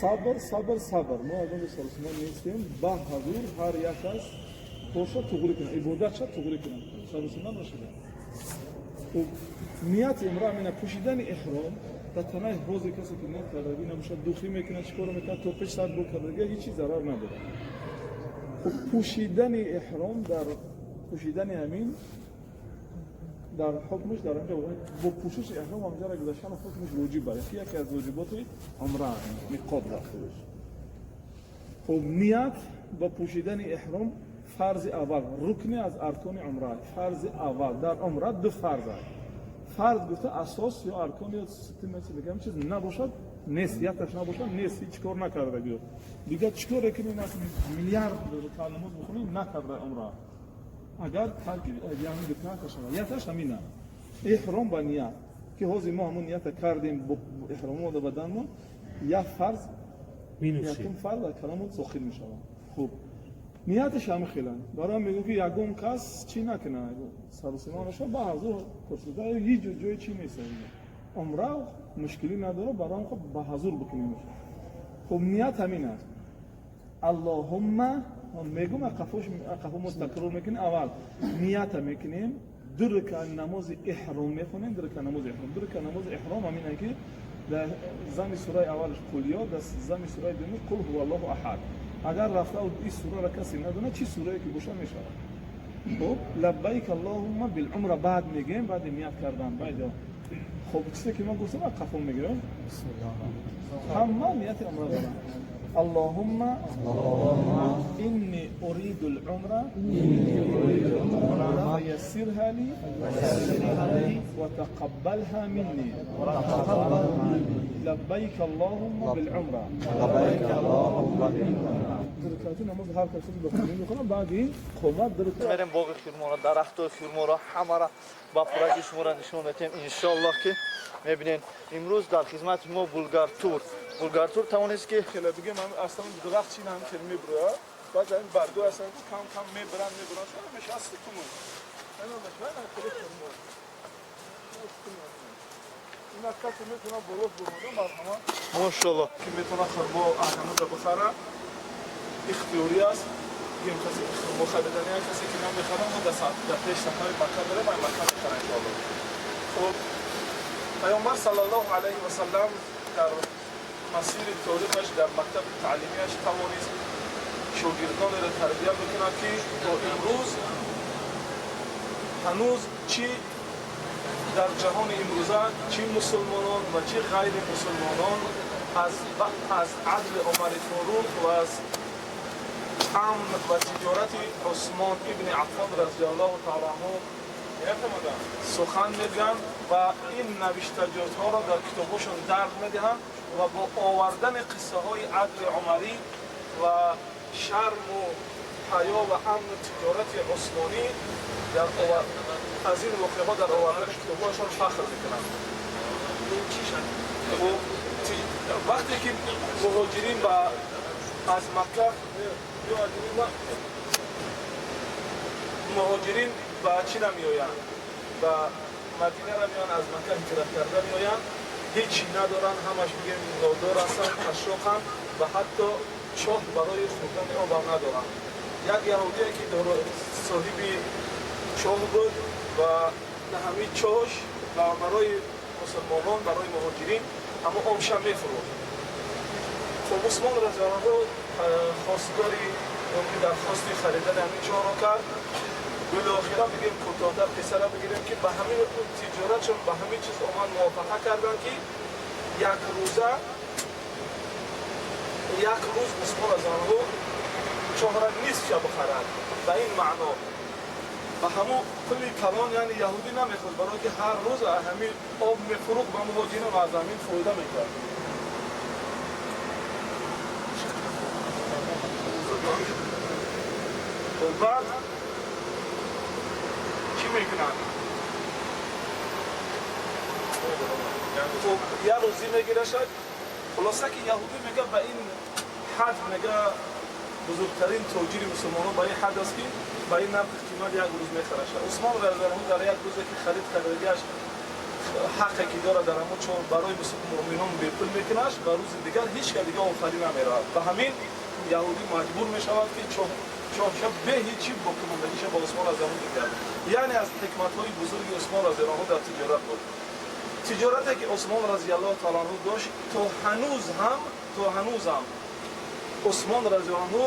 [SPEAKER 4] сабр, сабр, сабр. Мо ягон ҷо саросима нестем, ба ҳазур ҳар як кас корша туғрӣ кунад, ибодатша туғрӣ кунад, саросима нашуда. Нияти имра ҳамина пӯшидани эҳром дар танаи ҳозир касе ки ният кардагӣ набошад, духӣ мекунад, чӣ коро мекунад, то пеш сар бор кардагӣ ҳеҷ чиз зарар надорад. Хуб, пӯшидани эҳром дар пӯшидани ҳамин дар ҳукмаш дар онҷо бо пӯшиши эҳром ҳамҷаро гузаштан ҳукмаш воҷиб аст, ки яке аз воҷиботи умра миқот дар худаш. Хуб, ният бо пӯшидани эҳром фарзи аввал, рукне аз аркони умра, фарзи аввал. Дар умра ду фарз аст. Фарз гуфта асос ё аркон ё дигар чиз набошад, нест, якташ набошад, нест, ҳеҷ кор накарда гӯё. Дигар чӣ коре кунӣ, миллиард ракъат намоз бихонӣ, накарда умра. Агар тарки яъне дукната шавад, якташ ҳамина. Эҳром ба ният, ки ҳозир мо ҳамон нията кардем бо эҳром ба баданмон, як фарз, якум фарз дар каламон сохил мешавад. Хуб, нияташ ҳамин хеланд. Барои мегӯ ки ягон кас чӣ накунад, саросима нашавад, ба ҳазур пурсида ҳеҷ ҷое чӣ нест. Умра мушкилӣ надорад, барои хуб ба ҳазур бикунем. Хуб, ният ҳамин аст. Аллоҳумма мегӯм, қафо мо такрор мекунем. Аввал нията мекунем, ду ракъат намози эҳром мехонем, ду ракъат намози эҳром. Ду ракъат намози эҳром ҳамин аст ки дар зами сураи аввалаш қулё, дар зами сураи дуюмаш қул ҳуваллоҳу аҳад. Агар рафта ин сураро касе надонад, чӣ сурае ки бошад мешавад. Хуб, лаббайк аллоҳумма билумра баъд мегӯем, баъди ният кардан. Баъд хуб, чизе ки ман гуфтам қафо мегирам. Ҳама нияти умра доранд. Аллоҳумма инни уриду л-умра фаяссирха ли ва тақаббалха минни лаббайк аллоҳумма билумра.
[SPEAKER 1] Мерем боғи хурморо, дарахтои хурморо, ҳамаро ба пурраги шуморо нишон медиҳем. Иншоаллоҳ ки мебинед имрӯз дар хизмати мо Булгартур. Булгартур тавонист ки
[SPEAKER 4] хеле бигем, аслан дарахт чин ҳам хеле мебурад, баъд ҳамин баргҳо ҳастанд ки кам кам мебаранд, мебаранд, мешавад сутун. Ина касе метавонад боло бурмода марҳамат.
[SPEAKER 1] Машоаллоҳ.
[SPEAKER 4] Ки метавонад хурмо ҳамонҷо бихарад, ихтиёрӣ аст. Гем касе хурмо харидани, касе ки намехарад, мо дар пеш сафари Макка мерем, ай Макка мехарад иншоаллоҳ. Хуб, Паёмбар саллаллоҳу алайҳи васаллам дар масири таърихаш, дар мактаби таълимияш тавонист шогирдонеро тарбия бикунад, ки то имрӯз ҳанӯз чӣ дар ҷаҳони имрӯза чӣ мусулмонон ва чӣ ғайри мусулмонон аз адли Умари Форуқ ва аз амн ва тиҷорати Усмон ибни Аффон разияллоҳу таала анҳу сухан мегӯянд ва ин навиштаҷотҳоро дар китобҳошон дард медиҳанд ва бо овардани қиссаҳои адли умарӣ ва шарму ҳаё ва амну тиҷорати усмонӣ аз ин воқеаҳо дар овардани китобҳояшон фахр мекунанд. Вақте ки муҳоҷирин аз Макка муҳоҷирин ба чӣ намеоянд? Ба Мадина намеоянд, аз Макка ҳиҷрат карда меоянд. Ҳеҷ надоранд, ҳамаш бигем нодор ҳастанд, қашшоқанд ва ҳатто чоҳ барои хӯрдани обам надоранд. Як яҳудие ки соҳиби чоҳ буд ва ҳамин чоҳш ва барои мусулмонон, барои муҳоҷирин ҳамон обша мефурӯхт. Хуб, Усмон разияллоҳу анҳу хостгори ки дархости харидани ҳамин чоҳро кард. Билохира бигем, кӯтоҳтар қиссара бигирем, ки ба ҳамин тиҷоратшон, ба ҳамин чиз омад, мувофақа карданд, ки як рӯза, як рӯз Усмон разияллоҳу чоҳра нисфша бихарад. Ба ин маъно ба ҳамун пули калон, яъне яҳудӣ намехост, барое ки ҳар рӯз ҳамин об мефурӯхт ба муҳоҷирин ва аз ҳамин фоида мекард. Баъд чӣ мекунанд? Як рӯзӣ мегирашад. Хулоса ки яҳудӣ мега, ба ин ҳад мега, бузургтарин тоҷири мусулмонон ба ин ҳад аст, ки ба ин нархи қимат як рӯз мехарашад. Усмон разияллоҳу дар як рӯзе ки харид кардагиаш, ҳаққе ки дорад дар ҳамон чоҳ, барои муъминон бепул мекунаш ва рӯзи дигар ҳеҷ ка дига обхарӣ намеравад. Ба ҳамин яҳудӣ маҷбур мешавад, ки чоҳша бе ҳеҷ чӣ боқимондагиша ба Усмон разияллоҳу дигар. Яъне аз ҳикматҳои бузурги Усмон разияллоҳу дар тиҷорат буд. Тиҷорате ки Усмон разияллоҳу таала анҳу дошт, то ҳанӯз ҳам Усмон разияллоҳу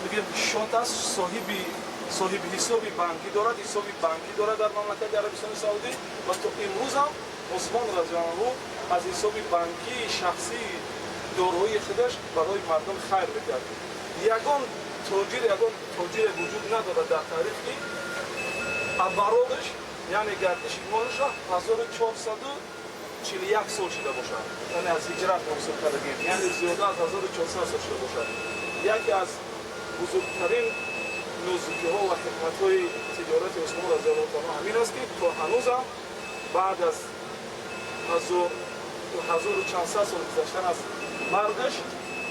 [SPEAKER 4] бигем шот аст, соҳиби ҳисоби банкӣ дорад, ҳисоби банкӣ дорад дар мамлакати Арабистони Саудӣ. Ва то имрӯз ҳам Усмон разияллоҳу аз ҳисоби банкии шахсии дороии худаш барои мардум хайр мекард. Ягон тоҷире вуҷуд надорад дар таърих, ки обороташ, яъне гардиши молаша 1441 сол шуда бошад, яъне аз ҳиҷрат ҳосил кардагем, яъне зиёда аз 1400 сол шуда бошад. Яке аз бузургтарин нозукиҳо ва ҳикматҳои тиҷорати Усмон разияллоҳу таала ҳамин аст, ки то ҳанӯзам баъд аз ҳазору чандсад сол гузаштан аз маргаш,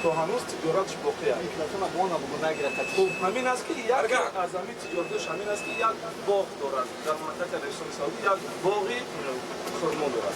[SPEAKER 4] то ҳанӯз тиҷораташ боқӣ аст. Хуб, ҳамин аст, ки як аз ҳамин тиҷораташ ҳамин аст, ки як боғ дорад дар мамлакати Арабистони Саудӣ, як боғи хурмо дорад.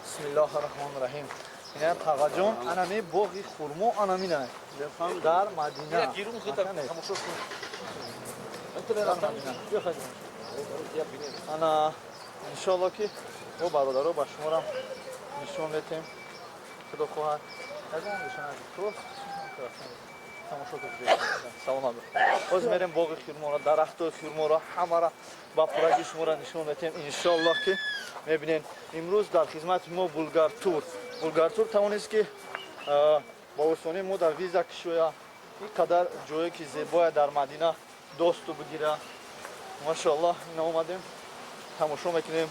[SPEAKER 1] Бисмиллоҳи раҳмони раҳим. Ина, Тағаҷон, анами боғи хурмо, анамина дар Мадина. Дар Мадина. Ана, иншоалло, ки мо, бародаро, ба шуморам нишон метем, худо хоҳад. Ягон нишон тамошо. Саломат. Боз мерем боғи хурморо, дарахтои хурморо ҳамара ба пурраги шуморо нишон метем, иншоаллоҳ, ки мебинем. Имрӯз дар хизмати мо Булгартур. Булгартур тавонист, ки ба осонӣ мо дар виза кишоя, ин қадар ҷое ки зебоя дар Мадина досту бигира. Машоаллоҳ, ина омадем, тамошо мекунем,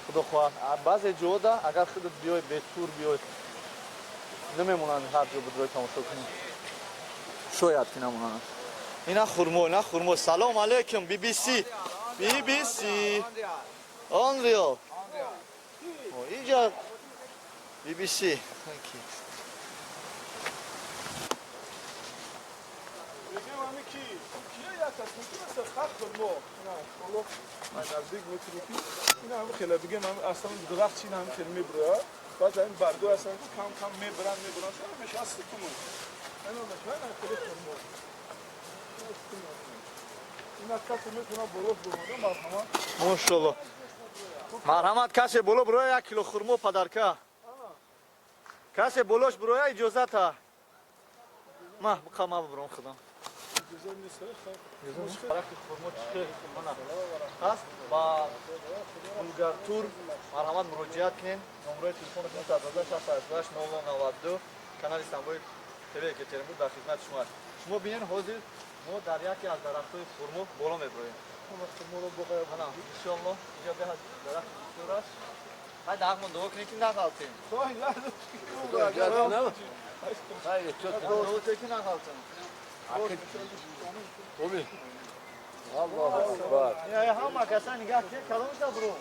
[SPEAKER 1] худо хоҳад. Баъзе ҷода агар худат биёй, бе тур биёй, намемонанд ҳар ҷо будрои тамошо кунӣ, шояд ки намонанд. Ина хурмо, ина хурмо. Салом алейкум, BBC, BBC Unreal. Инҷа BBC.
[SPEAKER 4] Мегӯям, ҳами ки кия як аст, мумкин аст хақ хурмо. Ина, ҳоло наздик метавонӣ, ки ина ҳами хеле бигем, ҳами аслан дарахт чин ҳами хеле мебурад, баъд ҳамин баргҳо ҳастанд, ки кам кам мебаранд, мебаранд, мешавад сутун. Ина мешавад, ина хеле хурмо. Ина касе метавонад боло бурмада, марҳамат.
[SPEAKER 1] Мошалло, марҳамат, касе боло буроя, 1 кило хурмо подарка. Касе болош буроя, иҷозата. Ма буқа, ма бубурам худам. Дарахти хурмо чӣ хел ҳаст. Ба Булгартур марҳамат муроҷиат кунед. Номерои телефонашон 116 0092. Канали Самбои ТВ Екатеринбург дар хизмати шумо аст. Шумо бинед, ҳозир мо дар яке аз дарахтҳои хурмо боло меброем. Иншоалло, инҷо беҳад дарахти бисёр аст. Ҳай, даҳмон дуо кунед, ки нағалтем. Дуо кунед, ки нағалтем.
[SPEAKER 5] Аллоҳу акбар.
[SPEAKER 1] Ҳама каса нигаҳ кунед, каломша бро.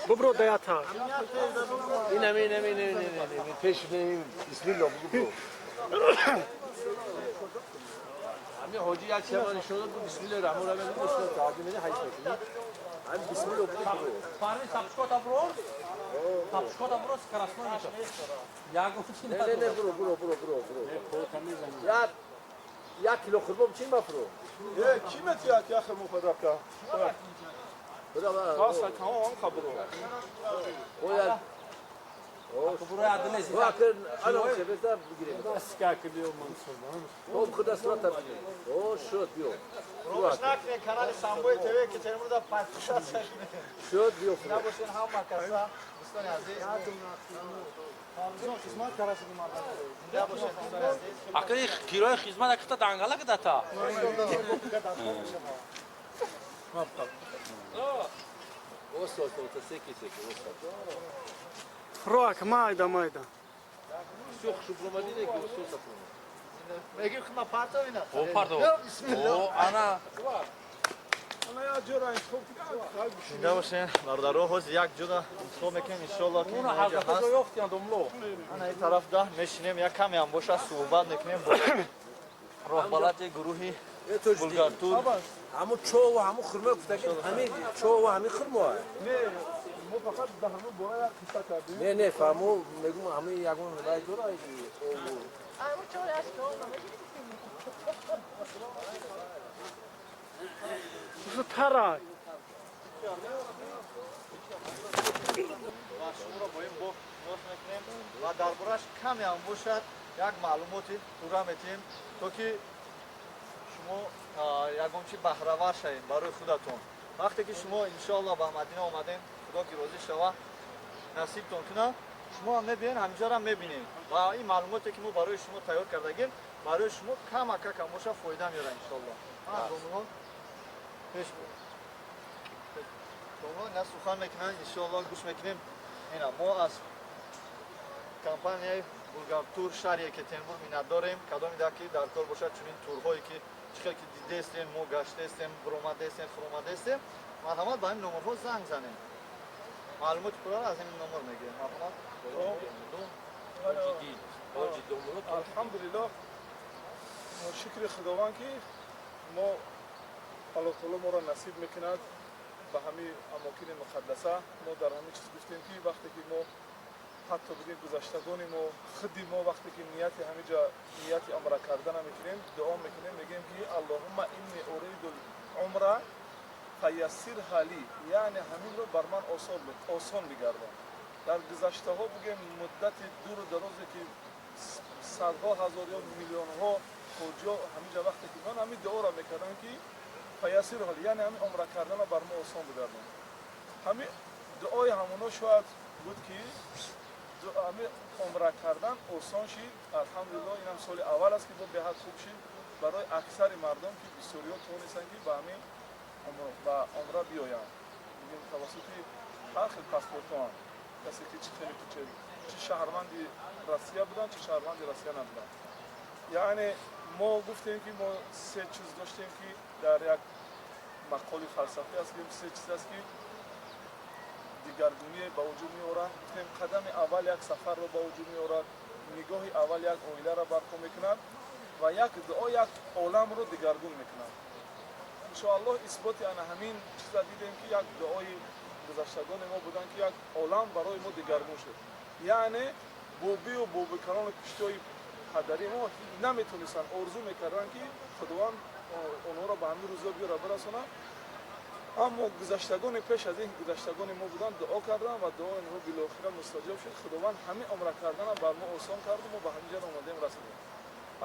[SPEAKER 3] Бубро даята.
[SPEAKER 5] Инам, инам, инам, инам, пеш бисмиллоҳ бигу бро. ҳамин ҳоҷи як чиз ман нишон дод, бисмиллоҳи раҳмони раҳим, гуфт таъҷиб меди ҳадис мекунӣ. Ҳамин бисмиллоҳ бигу бро.
[SPEAKER 2] Парни тапчкота бро. Тапчкота бро скоростной мешавад. Ягон чи
[SPEAKER 5] Не, не, не, бро, бро, бро, бро, бро. Як кило хурмо чӣ мафро?
[SPEAKER 4] Е, ки метиҳад як хурмо падарка? Бас, тамом хабро.
[SPEAKER 5] Оя
[SPEAKER 1] Ромаш накунед, канали Самбои ТВ Екатеринбург дар подписаться кунед.
[SPEAKER 5] Шуд биё.
[SPEAKER 1] Набошед ҳама каса, дӯстони азиз.
[SPEAKER 2] Акри кирои хизмат акта дангала кадата.
[SPEAKER 3] Роак, майда, майда.
[SPEAKER 1] Мегим хма парто ина.
[SPEAKER 2] О, парто. О, ана.
[SPEAKER 1] Зинда бошед, бародаро, ҳозир як ҷода интихоб мекунем, иншоалло, ки
[SPEAKER 2] Уна ҳазрат ҷо ёфтиян домло.
[SPEAKER 1] Ана ин тараф да мешинем, як каме ҳам бошад суҳбат мекунем бо роҳбалади гурӯҳи Булгартур.
[SPEAKER 5] Ҳамун чову ҳамун хурмо гуфтаги, ҳамин чову ҳамин хурмо.
[SPEAKER 4] Не, мо фақат ба ҳамун бора як қисса кардем.
[SPEAKER 5] Не, не, фаҳмо, мегум ҳамин ягон рай дора.
[SPEAKER 3] Тарай.
[SPEAKER 1] Ва шуморо бо ин боғ шинос мекунем ва дар бораш каме ҳам бошад як маълумоти пурра метиҳем, то ки шумо ягон чи баҳравар шавем барои худатон. Вақте ки шумо иншоалло ба Мадина омадем, худо ки розӣ шава, насибтон кунад, шумо ҳам мебиёен, ҳаминҷоро мебинед ва ин маълумоте ки мо барои шумо тайёр кардагем, барои шумо камака кам боша фоида меорад иншоалло. Пеш домло ина сухан мекунанд, иншоалло гӯш мекунем. Ина мо аз компанияи Булгартур шаҳри Екатеринбург миннатдорем. Кадоме да ки дар кор бошад чунин турҳое ки чӣ хел ки дидестем, мо гаштестем, биромадестем, фуромадестем, марҳамат, ба ҳамин номерҳо занг занем. Маълумоти пурраро аз ҳамин номер мегирем. Марҳамат.
[SPEAKER 4] Алҳамдулиллоҳ, шукри Худованд, ки мо Аллоҳ таоло моро насиб мекунад ба ҳамин амокини муқаддаса. Мо дар ҳамин чиз гуфтем, ки вақте ки мо ҳатто бигем гузаштагони мо, худи мо, вақте ки нияти ҳамиҷа нияти умра кардана мекунем, дуо мекунем, мегӯем ки аллоҳумма инни уриду умра фаяссирҳа ли, яъне ҳаминро бар ман осон бигардон. Дар гузаштаҳо бигем муддати дуру дарозе ки садҳо ҳазор ё миллионҳо ҳоҷиё ҳамиҷа вақте ки ман ҳамин дуоро мекардам, ки фаяссирҳа ли, яъне ҳамин умра кардана бар мо осон бигардон. Ҳамин дуои ҳамоно шояд буд, ки ҳамин умра кардан осон шид. Алҳамдулиллоҳ, инам соли аввал аст, ки бо беҳад хуб шид барои аксари мардум, ки бисёриҳо тавонистанд, ки ба ҳамин ба умра биёянд. Бигем тавассути ҳар хел паспортҳоам, касе ки чӣ хеле чӣ шаҳрванди Россия буданд, чӣ шаҳрванди Россия набуданд. Яъне мо гуфтем, ки мо се чиз доштем, ки дар як мақоли фалсафӣ аст, ки се чиз аст, ки дигаргуние ба вуҷуд меоранд. Гуфтем, қадами аввал як сафарро ба вуҷуд меорад, нигоҳи аввал як оиларо барпо мекунад ва як дуо як оламро дигаргун мекунад. Иншоаллоҳ, исботи ана ҳамин чиза дидем, ки як дуои гузаштагони мо буданд, ки як олам барои мо дигаргун шуд. Яъне бобию бобикалону пуштиҳои падари мо наметонистанд, орзу мекарданд, ки Худованд онҳоро ба ҳамин рӯзо биёра бирасонад, аммо гузаштагони пеш аз ин гузаштагони мо буданд, дуо карданд ва дуои онҳо билохира мустаҷоб шуд. Худованд ҳамин умра кардана бар мо осон карду мо ба ҳамин ҷо омадем, расидем,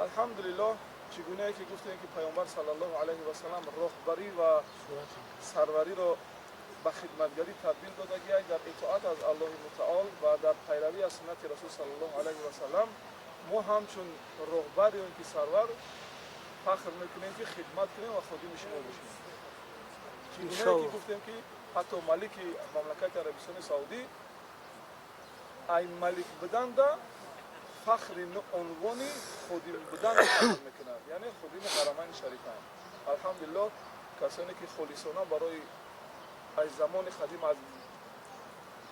[SPEAKER 4] алҳамдулиллоҳ. Чӣ гунае ки гуфтем, ки Паёмбар саллаллоҳу алайҳи васалам роҳбарӣ ва сарвариро ба хидматгарӣ табдил додагиак, дар итоат аз Аллоҳи Мутаол ва дар пайравӣ аз суннати Расул саллаллоҳу алайҳи васалам, мо ҳамчун роҳбар ё ин ки сарвар фахр мекунем, ки хидмат кунем ва ходими шумо бошем. Чӣ гунае ки гуфтем, ки ҳатто малики мамлакати Арабистони Саудӣ ай малик буданда фахри унвони ходим будан мекунад, яъне ходими Ҳарамайни Шарифайн. Алҳамдулиллоҳ, касоне ки холисона барои аз замони қадим, аз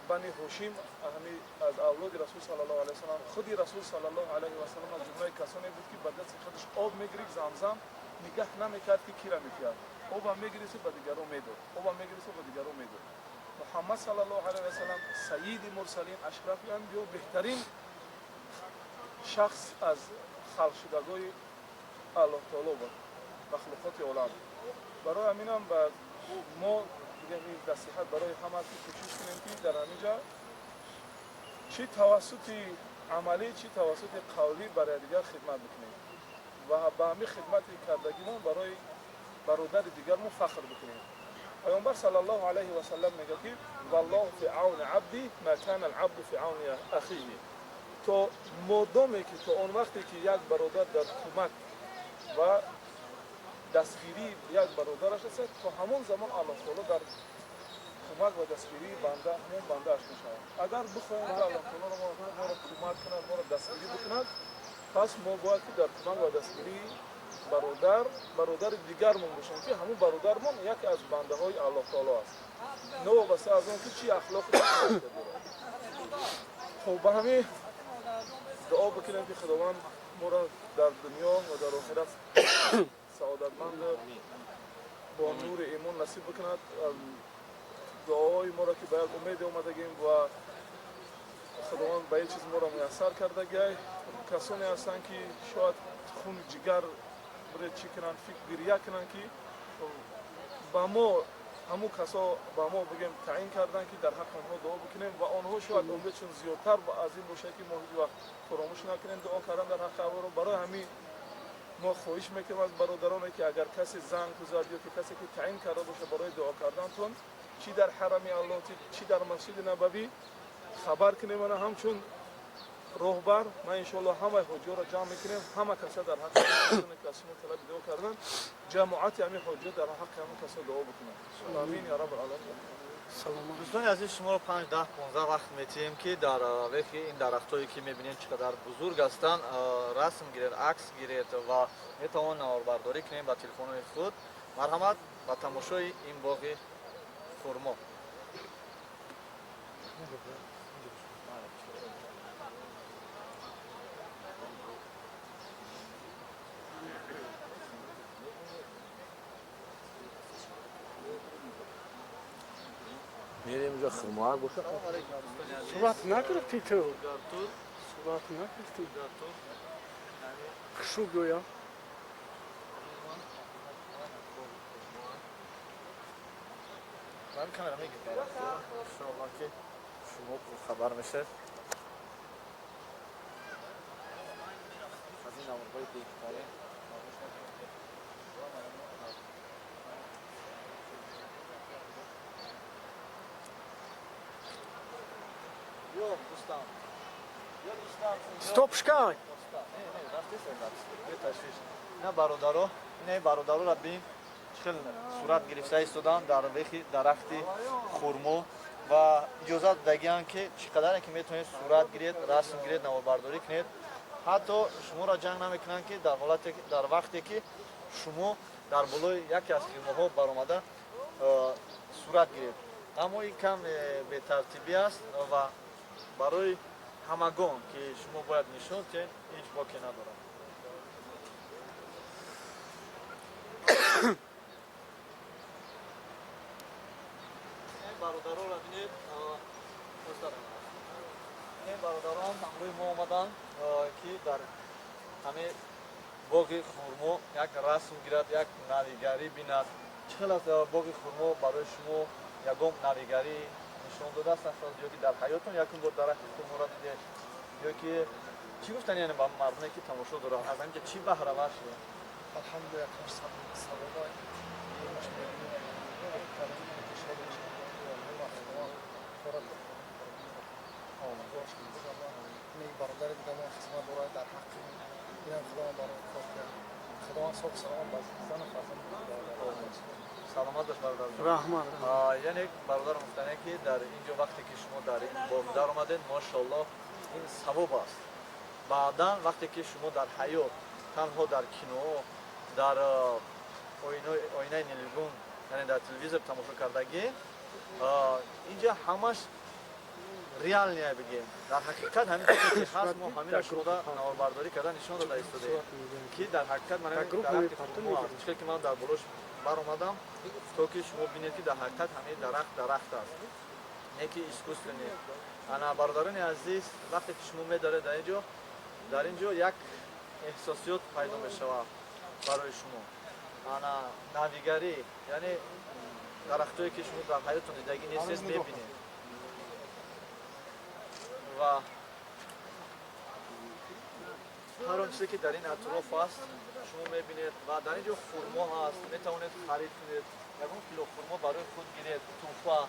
[SPEAKER 4] Бани Ҳошим, ҳами аз авлоди Расул саллаллоҳу алайҳи васалам, худи Расул саллаллоҳу алайҳи васалам аз ҷумлаи касоне буд, ки ба дасти худаш об мегирифт замзам, нигаҳ намекард, ки кира мекард, оба мегирифту ба дигарон медод, оба мегирифту ба дигарон медод. Муҳаммад саллаллоҳу алайҳи васалам, сайиди мурсалин, ашрафи анбиё, беҳтарин шахс аз халқшудагои Аллоҳ таоло буд, махлуқоти олам. Барои ҳаминам ба мо бигем, ин насиҳат барои ҳама, ки кӯшиш кунем, ки дар ҳамин ҷа чӣ тавассути амалӣ, чӣ тавассути қавлӣ бар якдигар хидмат бикунем ва ба ҳамин хидмати кардагимон барои бародари дигармон фахр бикунем. Паёмбар саллаллоҳу алайҳи васалам мегӯяд, ки валлоҳу фи авни абди ма кана алабду фи авни ахиҳи. То модоме ки, то он вақте ки як бародар дар кӯмак ва дастгирии як бародараш аст, то ҳамон замон Аллоҳ таоло дар кӯмак ва дастгирии банда, ҳамон бандааш мешавад. Агар бихоҳем, ки Аллоҳ таоло моро кӯмак кунад, моро дастгирӣ бикунад, пас мо бояд ки дар кӯмак ва дастгирии бародари дигармон бошем, ки ҳамон бародармон яке аз бандаҳои Аллоҳ таоло аст, новобаста аз он ки чӣ ахлоқи дорад. Хуб, ба ҳамин дуо бикунем, ки Худованд моро дар дунё ва дар охират саодатманд бо нури имон насиб бикунад. Дуоҳои моро, ки ба як умеде омадагим ва Худованд ба ин чиз моро муяссар кардагиай. Касоне ҳастанд, ки шояд хуни ҷигар бире, чӣ кунанд, фикр гирья кунанд, ки ба мо ҳамун касо ба мо бигем таъин карданд, ки дар ҳаққи онҳо дуо бикунем, ва онҳо шояд умедшон зиёдтар аз ин бошад, ки мо ҳеҷ вақт фаромӯш накунем дуо кардан дар ҳаққи авро. Барои ҳамин мо хоҳиш мекунем аз бародароне, ки агар касе занг гузад ё ки касе ки таъин карда бошад барои дуо кардантон, чӣ дар ҳарами Аллоҳ, чӣ дар Масҷиди Набавӣ, хабар кунем. Мана, ҳамчун роҳбар ман иншоаллоҳ ҳамаи ҳоҷиёро ҷамъ мекунем, ҳама каса дар ҳаққи ки аз шумо талаби дуо кардан, ҷамоати ҳамин ҳоҷиё дар ҳаққи ҳамин касо дуо бикунанд. Амин я раббал аламин.
[SPEAKER 1] Дӯстони азиз, шуморо 5, 10, 15 вақт метиҳем, ки дар вехи ин дарахтое, ки мебинем, чӣ қадар бузург ҳастанд, расм гиред, акс гиред ва метавон наворбардорӣ кунем ба телефонҳои худ. Марҳамат ба тамошои ин боғи хурмо.
[SPEAKER 5] Мерем, инҷо хурмоак боша.
[SPEAKER 3] Сурат нагирифтӣ ту? Сурат нагирифтӣ? Хушу гӯя.
[SPEAKER 1] Ман камера мегирам. Иншоаллоҳ, ки шумо хабар мешавед аз ин наворҳои беҳтарин. Ё дӯстам, ё дӯстам.
[SPEAKER 3] Стоп шкай.
[SPEAKER 1] На, бародаро, ина бародароро бин, чӣ хел сурат гирифта истодан дар вехи дарахти хурмо ва иҷозат додагианд, ки чӣ қадаре ки метавонед сурат гиред, расм гиред, наворбардорӣ кунед. Ҳатто шуморо ҷанг намекунанд, ки дар ҳолате, дар вақте ки шумо дар болои яке аз хирмоҳо баромада сурат гиред. Аммо ин кам бетартибӣ аст ва барои ҳамагон, ки шумо бояд нишон диҳед, ҳеҷ боке надорад. Бародароро бинед, ин бародарон ҳамроҳи мо омаданд, ки дар ҳамин боғи хурмо як расм гирад, як навигарӣ бинад. Чӣ хел аст боғи хурмо? Барои шумо ягон навигарӣ нишон додааст ё ки дар ҳаётон якум бор дарахти хурморо дидед, ё ки чӣ гуфтан, яъне ба мардуме, ки тамошо доранд, аз ҳамин ҷо чӣ баҳравар шуданд?
[SPEAKER 4] Алҳамдулилла, якмаш савоба дуюмаш мебинем, беҳтарин кушода мешавад. Худованд кора бародари дигамо хизмат дорад дар ҳаққи инам, Худованд барои кор кард. Худованд соҳ саломат ба зану фарзанд.
[SPEAKER 1] Саломат бош, бародар.
[SPEAKER 3] Раҳмат.
[SPEAKER 1] Яъне бародар гуфтане, ки дар ин ҷо вақте ки шумо дар ин боғ даромадед, мошоаллоҳ, ин савоб аст. Баъдан вақте ки шумо дар ҳаёт танҳо дар кино, дар оинаи нилгун, яъне дар телевизор тамошо кардагӣ, инҷа ҳамаш реальный бигем, дар ҳақиқат ҳамин чизе ки ҳаст, мо ҳаминро шумода наворбардорӣ карда нишон дода истодаем, ки дар ҳақиқат ман дарахти хурмо аст. Чӣ ки ман дар болош баромадам, то ки шумо бинед, ки дар ҳақиқат ҳамин дарахт дарахт аст, не ки искусственный. Ана, бародарони азиз, вақте ки шумо медоред дар ин ҷо, дар ин ҷо як эҳсосиёт пайдо мешавад барои шумо. Ана, навигарӣ, яъне дарахтое ки шумо дар ҳаётон дидагӣ нестед, мебинед ва ҳар он чизе ки дар ин атроф аст, шумо мебинед. Ва дар ин ҷо хурмо ҳаст, метавонед харид кунед, ягон кило хурмо барои худ гиред, тӯҳфа.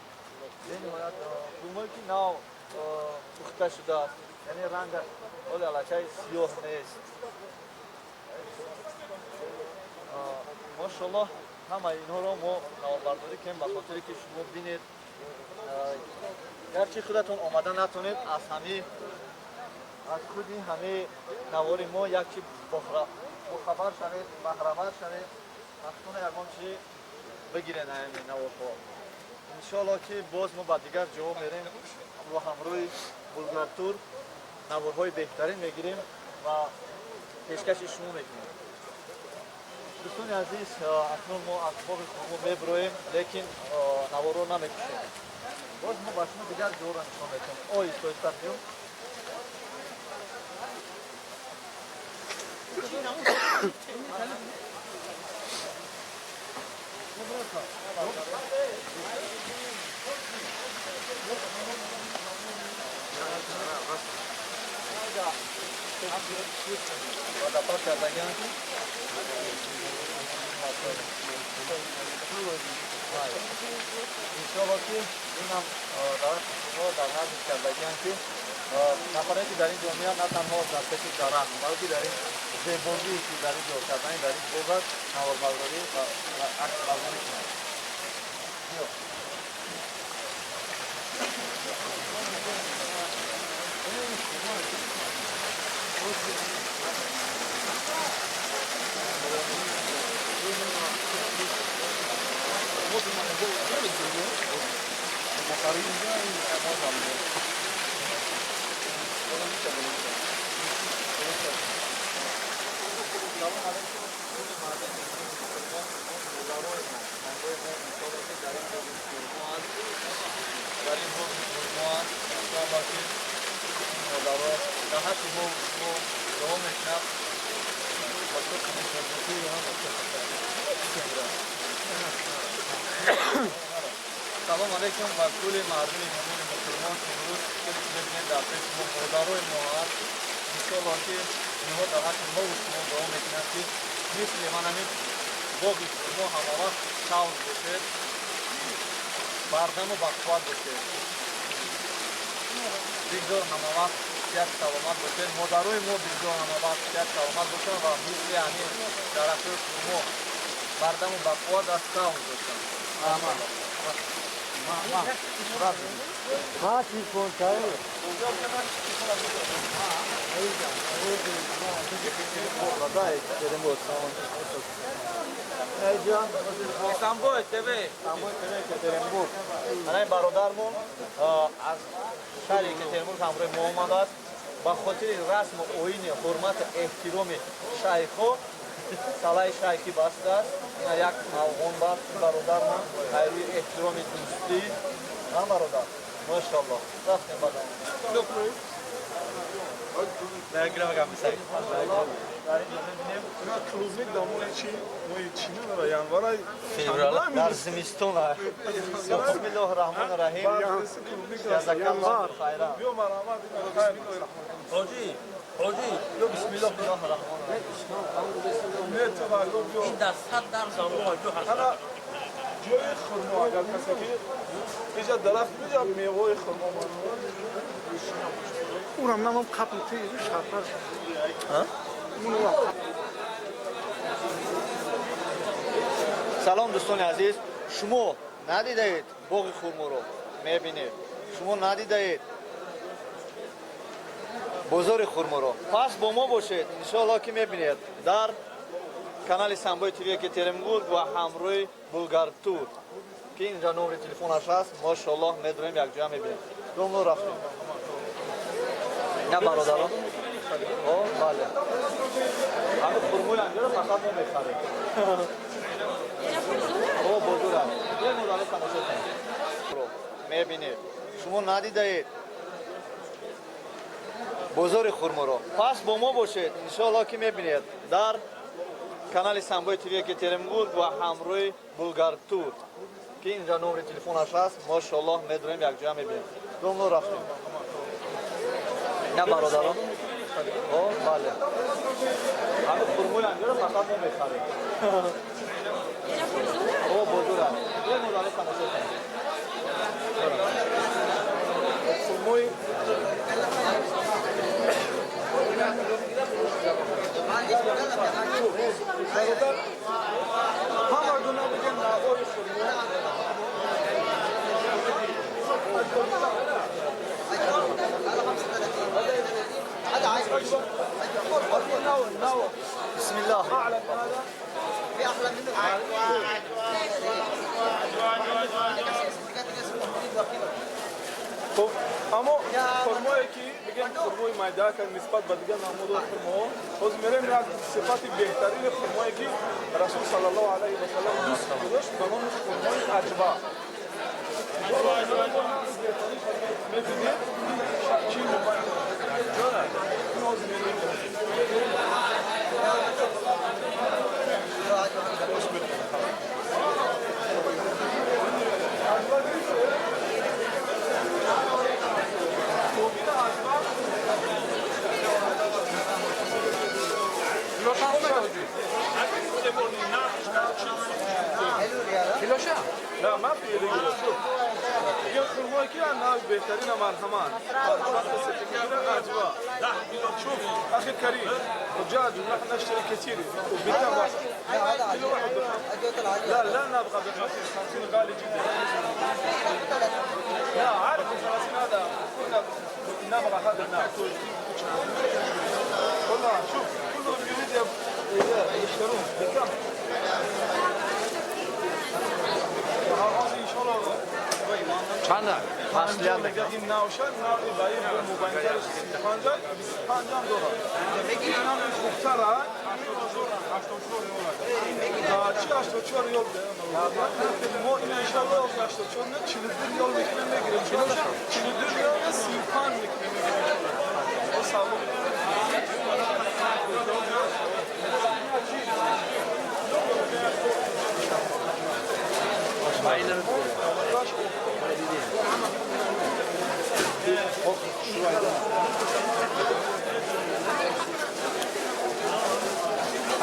[SPEAKER 1] Бениҳоят хурмое ки нав пухта шудааст, яъне рангаш ҳоли аллакай сиёҳ нест. Мошоаллоҳ, ҳамаи инҳоро мо наворбардорӣ кунем ба хотире ки шумо бинед. Гарчи худатон омада натонед, аз ҳами аз худи ҳамаи навори мо як чи бохабар шавед, баҳравар шавед, вақтона ягон чи бигиред ҳамин наворҳо. Иншоаллоҳ, ки боз мо ба дигар ҷоҳо мерем, бо ҳамроҳи Булгартур наворҳои беҳтарин мегирем ва пешкаши шумо мекунем. Дӯстони азиз, акнун мо аз боғи хурмо мебироем, лекин наворро намекушем. Боз мо ба шумо дигар ҷоҳоро нишон медиҳем. Оҳиста оҳиста меём. Водопад кардагиан. Иншоалло, ки инам дарахти шумо дар назди кардагиан, ки нафаре ки дар ин ҷо меяд, на танҳо дар пеши дарахт, балки дар ин зебогие ки дар ин ҷо кардани, дар ин боғ аст, наворбардорӣ ва аксбардорӣ кунад. Биё. Салом алейкум, кулли мардуми мусулмон, модарои мо, ҳамроҳи мо. Иншоалло, ки дар ин боғи хурмо аст, дар ин боғи хурмо аст. Иншоалло, ки ин модаро дар ҳаққи мо шумо дуо мекунад. Ба Салом алейкум ба кулли мардуми мӯмини мусулмон. Имрӯз хеле ки мебинед, дар пеши мо модарои мо ҳаст. Иншоалло, ки инҳо дар ҳаққи мо шумо дуо мекунанд, ки мисли ман ҳамин боғи хурмо ҳамавақт сабз бошед, бардаму бақувват бошед. Бигзор ҳамавақт сиҳат саломат бошед. Модарои мо бигзор ҳамавақт сиҳат саломат бошанд ва мисли ҳамин дарахтои хурмо бардаму бақувват ва сабз бошанд.
[SPEAKER 9] Ha, телефон кай?
[SPEAKER 1] Да, Екатеринбург.
[SPEAKER 2] Истамбул ТВ.
[SPEAKER 1] Истамбул ТВ, Екатеринбург. Ана, ин бародармон аз шаҳри Екатеринбург ҳамроҳи мо омадааст. Ба хотири расму оини ҳурмату эҳтироми шайхҳо салаи шайхӣ бастааст. Ина, як афғон баст бародармон ҳайрӯи эҳтироми дӯстӣ. На, бародар, мошаллоҳ, рафтем бадам. Дар ин ҷо мебинем.
[SPEAKER 4] Клубник дар моҳи чи, моҳи чи надора, январа?
[SPEAKER 1] Дар зимистон. Бисмиллоҳи раҳмони раҳим. Ҷазакаллоҳу хайран.
[SPEAKER 4] Биё, марҳамат.
[SPEAKER 2] Ҳоҷӣ, ҳоҷӣ, ё бисмиллоҳ. این در 100%
[SPEAKER 4] انا جای خرما اگر کسی که اینجا درخت میجا میوه خرما
[SPEAKER 3] اونم نمام قبل تیزو شرپر
[SPEAKER 1] Салом, дӯстони азиз, шумо надидаед боғи хурморо, мебинед. Шумо надидаед бозори хурморо, пас бо мо бошед, иншоалло ки мебинед дар канали Самбои ТВ Екатеринбург ва ҳамроҳи Булгартур, ки инҷа номери телефонаш ҳаст. Мошоаллоҳ, медонем, якҷоя мебинем. Домно рафтем на бародарон. О, бале, ҳами хурмои анҷоро фақат мо мехарем. О, бозор аст, беморале тамошо кунед, мебинед. Шумо надидаед бозори хурморо, пас бо мо бошед, иншоалло ки мебинед дар канали Самбои ТВ Екатеринбург ва ҳамроҳи Булгартур, ки инҷа номери телефонаш ҳаст. Мошоаллоҳ, медонем, якҷоя мебинем. Домно рафтем на бародарон. О, бале, ҳами хурмои анҷоро фақат мо мехарем. О, бозор аст, беморале тамошо кунед.
[SPEAKER 4] Хурмои бародар, ҳама гуна бигем навъҳои хурмо.
[SPEAKER 1] Бисмиллоҳ.
[SPEAKER 4] Хуб, аммо хурмое ки бигем хурмои майда ка нисбат ба дигар намудои хурмоҳо, ҳозир мерем як сифати беҳтарини хурмое ки Расул саллаллоҳу алайҳи васаллам дӯст медошт ба номи хурмои аҷва. Мебинед, чӣ ҳозир мерем. Аҷва гирифте? لا ما في رجل. شوف يا خرماي كي انا بهترين مرحمان اجواء. شوف اخي الكريم، رجال نحن نشتري كثير وبكم واحد؟ كيلو واحد. لا لا نبغى ب 50، 50 غالي جدا. لا عارف 50 هذا كنا نبغى هذا النوع. والله شوف كلهم يريد يشترون بكم؟
[SPEAKER 1] Чанд маслиҳат мекунад?
[SPEAKER 4] Ин навша навъи баи мубайнтараш 35, 25 ҳам дорад. Ин ҳам хубтар, чи 84 риёл. Мо ин иншалло 84 не, 42 риёл мекунем, мегирем. 42 риёл не, 35 мекунем, мегирем. О, савол.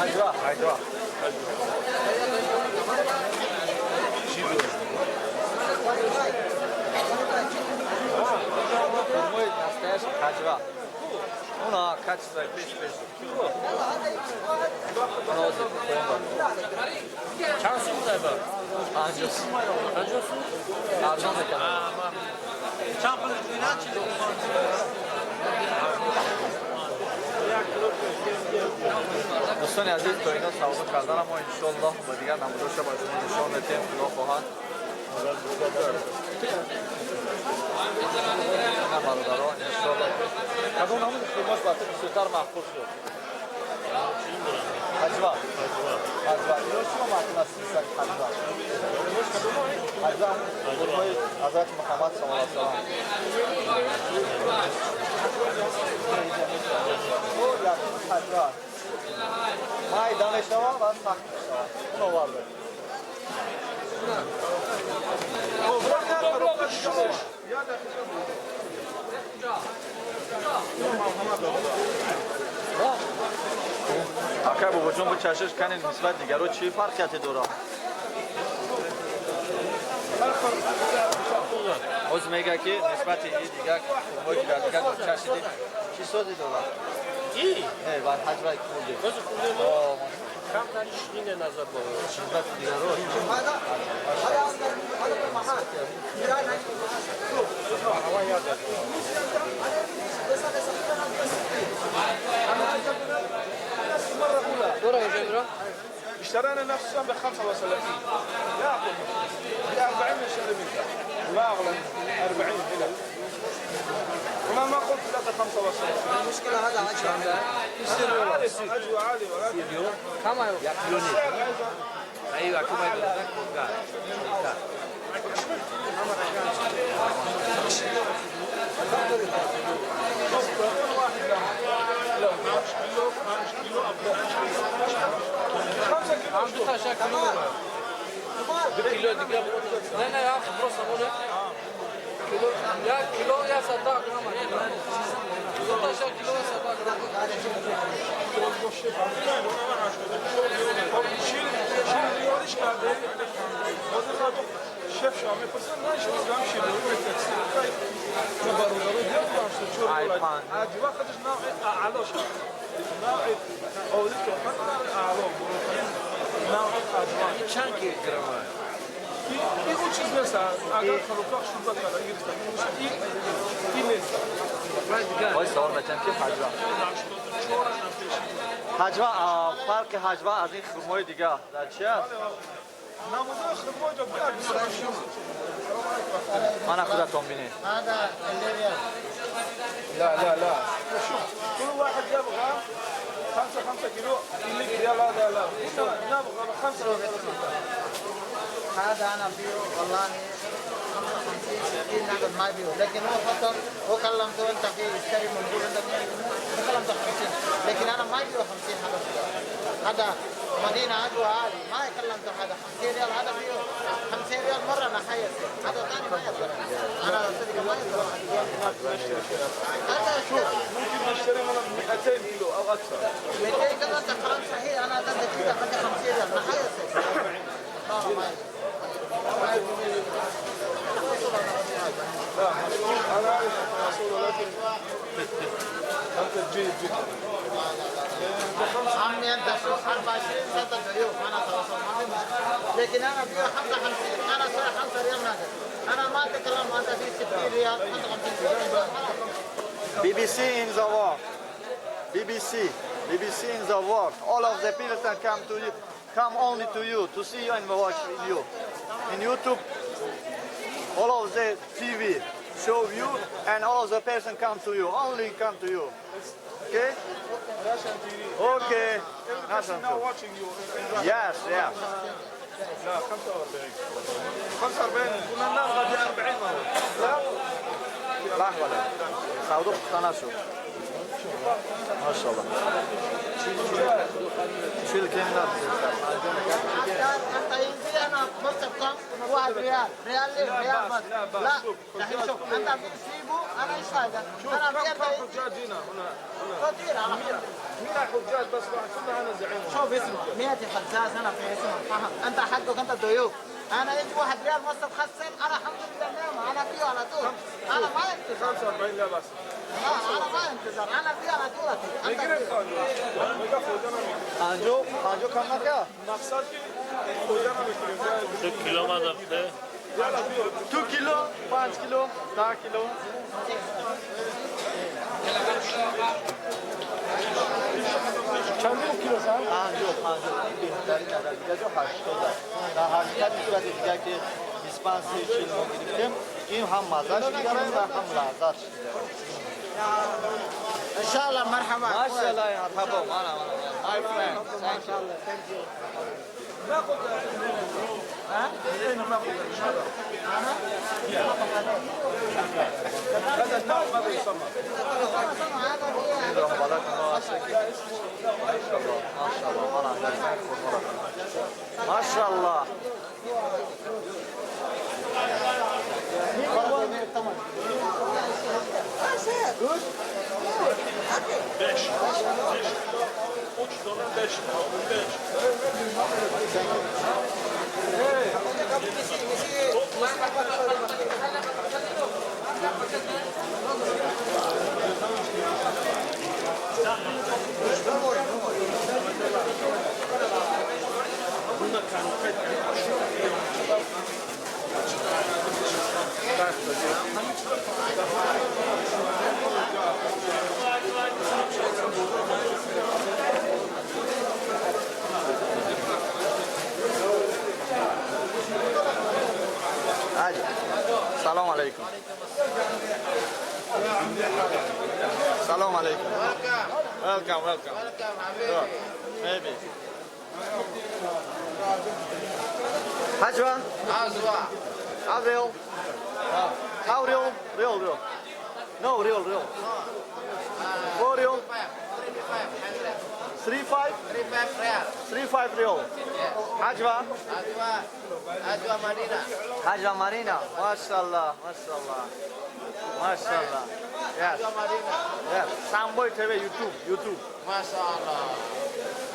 [SPEAKER 1] Аҷва, аҷва. Хурмои настоящий аҷва. Уна качество пеш пеш.
[SPEAKER 2] Чанд сум ба?
[SPEAKER 1] 50.
[SPEAKER 2] 50 сум?
[SPEAKER 1] Арзон мекунад.
[SPEAKER 2] Чанд пул мекунад?
[SPEAKER 1] Дӯстони азиз, то ино савдо кардана мо иншоаллоҳ ба дигар намудоша ба шумо нишон медиҳем, худо хоҳад. На бародарон, иншоаллоҳ. Кадом намуди хурмош ба ту бисёртар маъқул шуд? Аҷва. Аҷва. Ино чиро маъқул аст сисак аҷва? Аҷва хурмои Ҳазрати Муҳаммад саллаллоҳу алайҳи васаллам. О, якум аҷва. Майда мешавад ва сахт мешавад. Он оварда. Акай бобоҷон, бо чашиш канин, нисбат дигаро чӣ фарқияте дорад? Ҳозир мега, ки нисбати и дигар хурмое, ки дар дигар чашидӣ, чӣ созе дорад? Не, бар ҳаҷвай хурде.
[SPEAKER 2] Ҳозир хурде мо камтари ширине назар ба
[SPEAKER 1] нисбати дигаро.
[SPEAKER 4] اشترينا نفسه ب 35، لا اقل، ب 40 نشتري منك، ما اغلى 40 هنا. وما ما قلت لك 35.
[SPEAKER 9] المشكلة هذا 10.
[SPEAKER 4] عالي، اجوى عالي، ولكن السعر ايضا.
[SPEAKER 2] ايوه، كما
[SPEAKER 4] كل واحد له 5 كيلو، 5 كيلو.
[SPEAKER 2] هم دو تا كيلو، 2 кило دیگه. Не, не, я просто моне. Кило, як кило, я сада грамм. Ду та кило, я сада грамм.
[SPEAKER 4] شیر ریالش کرده، شف شما میپرسن، نه، شما هم شیر رو برادرو دیار چور عجبا خودش نوع اعلا شد، نوع عالی تو اعلا نوع اجوان.
[SPEAKER 2] چند کیلوگرم؟
[SPEAKER 4] این اون چیز نیست، اگر خلوقاق شد کرده این این نیست.
[SPEAKER 1] وای، سوال بچم که ҳаҷва ҳаҷва фарқи ҳаҷва аз ин хурмои дигар дар чи аст?
[SPEAKER 4] намудои хурмои ҷо
[SPEAKER 1] Мана, худатон бинед.
[SPEAKER 9] هذا اللي ريال.
[SPEAKER 4] لا لا لا، شوف، كل واحد يبغى 5 5 كيلو، اللي ريال هذا لا، نبغى خمسة.
[SPEAKER 9] هذا انا بيو والله 55 60 هذا ما بيو، لكن هو فصل، هو كلمته انت في اشتري منقول عندك، كلمته 50، لكن انا ما بيو 50. هذا هذا مدينة عدوى عالي، ما كلمته هذا 50 ريال، هذا بيو 50 ريال مرة نحيس، هذا ثاني ما يصير، انا صدق ما يصير هذا. شوف،
[SPEAKER 4] ممكن نشتري من 200 كيلو او اكثر.
[SPEAKER 9] 200 كيلو، انت كلام صحيح، انا كده 50 ريال نحيس، لا ما
[SPEAKER 4] لا، انا اعرف التواصل، ولكن انت جيد جدا.
[SPEAKER 9] عمي انت شوف، 24 سنه ضيوف، انا تواصل ما في مشكله، لكن انا بيع 55، انا صار 5 ريال ناقص، انا ما اتكلم، انت في 60 ريال، 55 ريال.
[SPEAKER 1] BBC in the world. BBC, BBC in the world. All of the people can come to you, come only to you to see you and watch you. In YouTube, all of the TV show you, and all of the person come to you. Only come to you. Okay?
[SPEAKER 4] Russian TV.
[SPEAKER 1] Okay.
[SPEAKER 4] Everybody now watching you in Russia.
[SPEAKER 1] Yes.
[SPEAKER 4] لا، 45، 45، كنا نبغى ب 40 مرة، لا.
[SPEAKER 1] لحظة، савдо пухта нашуд. Машалло, 40 кем.
[SPEAKER 9] انت ينزل، انا بكسب كم؟ 1 ريال، ريال ليه؟ ريال بس. لا، دحين شوف، انت بتسيبه، انا ايش فايده؟ انا
[SPEAKER 4] كم
[SPEAKER 9] ريال.
[SPEAKER 4] كم حجاج هنا هنا هنا؟
[SPEAKER 9] كثير على
[SPEAKER 4] 100 حجاج بس واحد، كلنا انا زعيم.
[SPEAKER 9] شوف، اسمه 100 حجاج، انا في اسمه فهم، انت حقك، انت ضيوف، انا يجي 1 ريال مصر خسر، انا الحمد لله نعمه، انا فيه على طول، انا ما انتظر.
[SPEAKER 4] 45 لا بس.
[SPEAKER 9] لا، انا ما انتظر، انا فيه على طول. انت
[SPEAKER 4] میگیره.
[SPEAKER 9] فيه.
[SPEAKER 4] میگه خدا نمیگیره.
[SPEAKER 1] 50 50 кам накард.
[SPEAKER 4] مقصد که خدا نمیگیره.
[SPEAKER 12] 2 кило надо.
[SPEAKER 4] يلا بيو.
[SPEAKER 1] 2 кило, 5 кило, 10 кило.
[SPEAKER 4] چند کیلو سر؟
[SPEAKER 1] 50 50. Ин беҳтарин, дар дига ҷо 80 аст. Дар ҳақиқат, нисбати дига, ки 25, 30, 40 мо гирифтем, ин ҳам маззаш дигар аст ва ҳам лаззатш дигар аст.
[SPEAKER 9] ان شاء الله، مرحبا.
[SPEAKER 1] Машалло, марҳабо, мана, мана, my friend, thank you.
[SPEAKER 4] ناخذ اين ناخذ هذا؟ هذا النوع ماذا يسمى؟
[SPEAKER 1] ин роҳбалад мо аст. Машалло, машалло, мана машалло.
[SPEAKER 9] Good. Okay.
[SPEAKER 1] سلام علیکم. سلام علیکم. Welcome, welcome. Welcome, maybe. Hajwa?
[SPEAKER 9] Azwa.
[SPEAKER 1] Avril. How real? Real, real. No, real, real. Four real. 3 5?
[SPEAKER 9] 3 5 real.
[SPEAKER 1] 3 5 real. Hajwa?
[SPEAKER 9] Ajwa. Ajwa Marina.
[SPEAKER 1] Hajwa Marina. MashaAllah, MashaAllah. MashaAllah. Yes.
[SPEAKER 9] Ajwa Marina.
[SPEAKER 1] Yes. Samboy TV, YouTube, YouTube.
[SPEAKER 9] MashaAllah.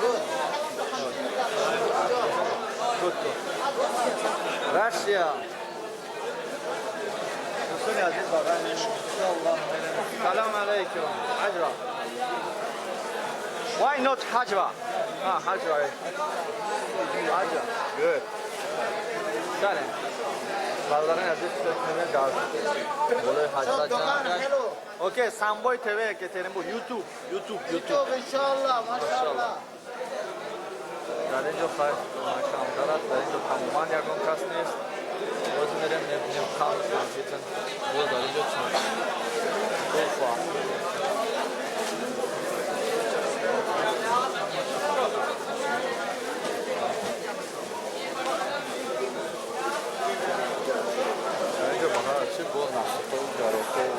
[SPEAKER 9] Good.
[SPEAKER 1] Good, good. Russia. دوستان عزیز، واقعا انشالله. سلام علیکم. حجوا. Why not Hajwa? Ah, Hajwa. Hajwa. Good. بله. برادران عزیز، فکر در بالای حجوا جمع. Okay، سامبوی TV که ترین بود. YouTube، YouTube، YouTube.
[SPEAKER 9] انشالله، ماشاءالله.
[SPEAKER 1] در اینجا خواهد کمتر است. در اینجا تماما یگان کس نیست. باز میریم میبینیم کم کامپیوتر باز در اینجا چند بخوا. در اینجا بخواه چی باز نخطا و گرافه و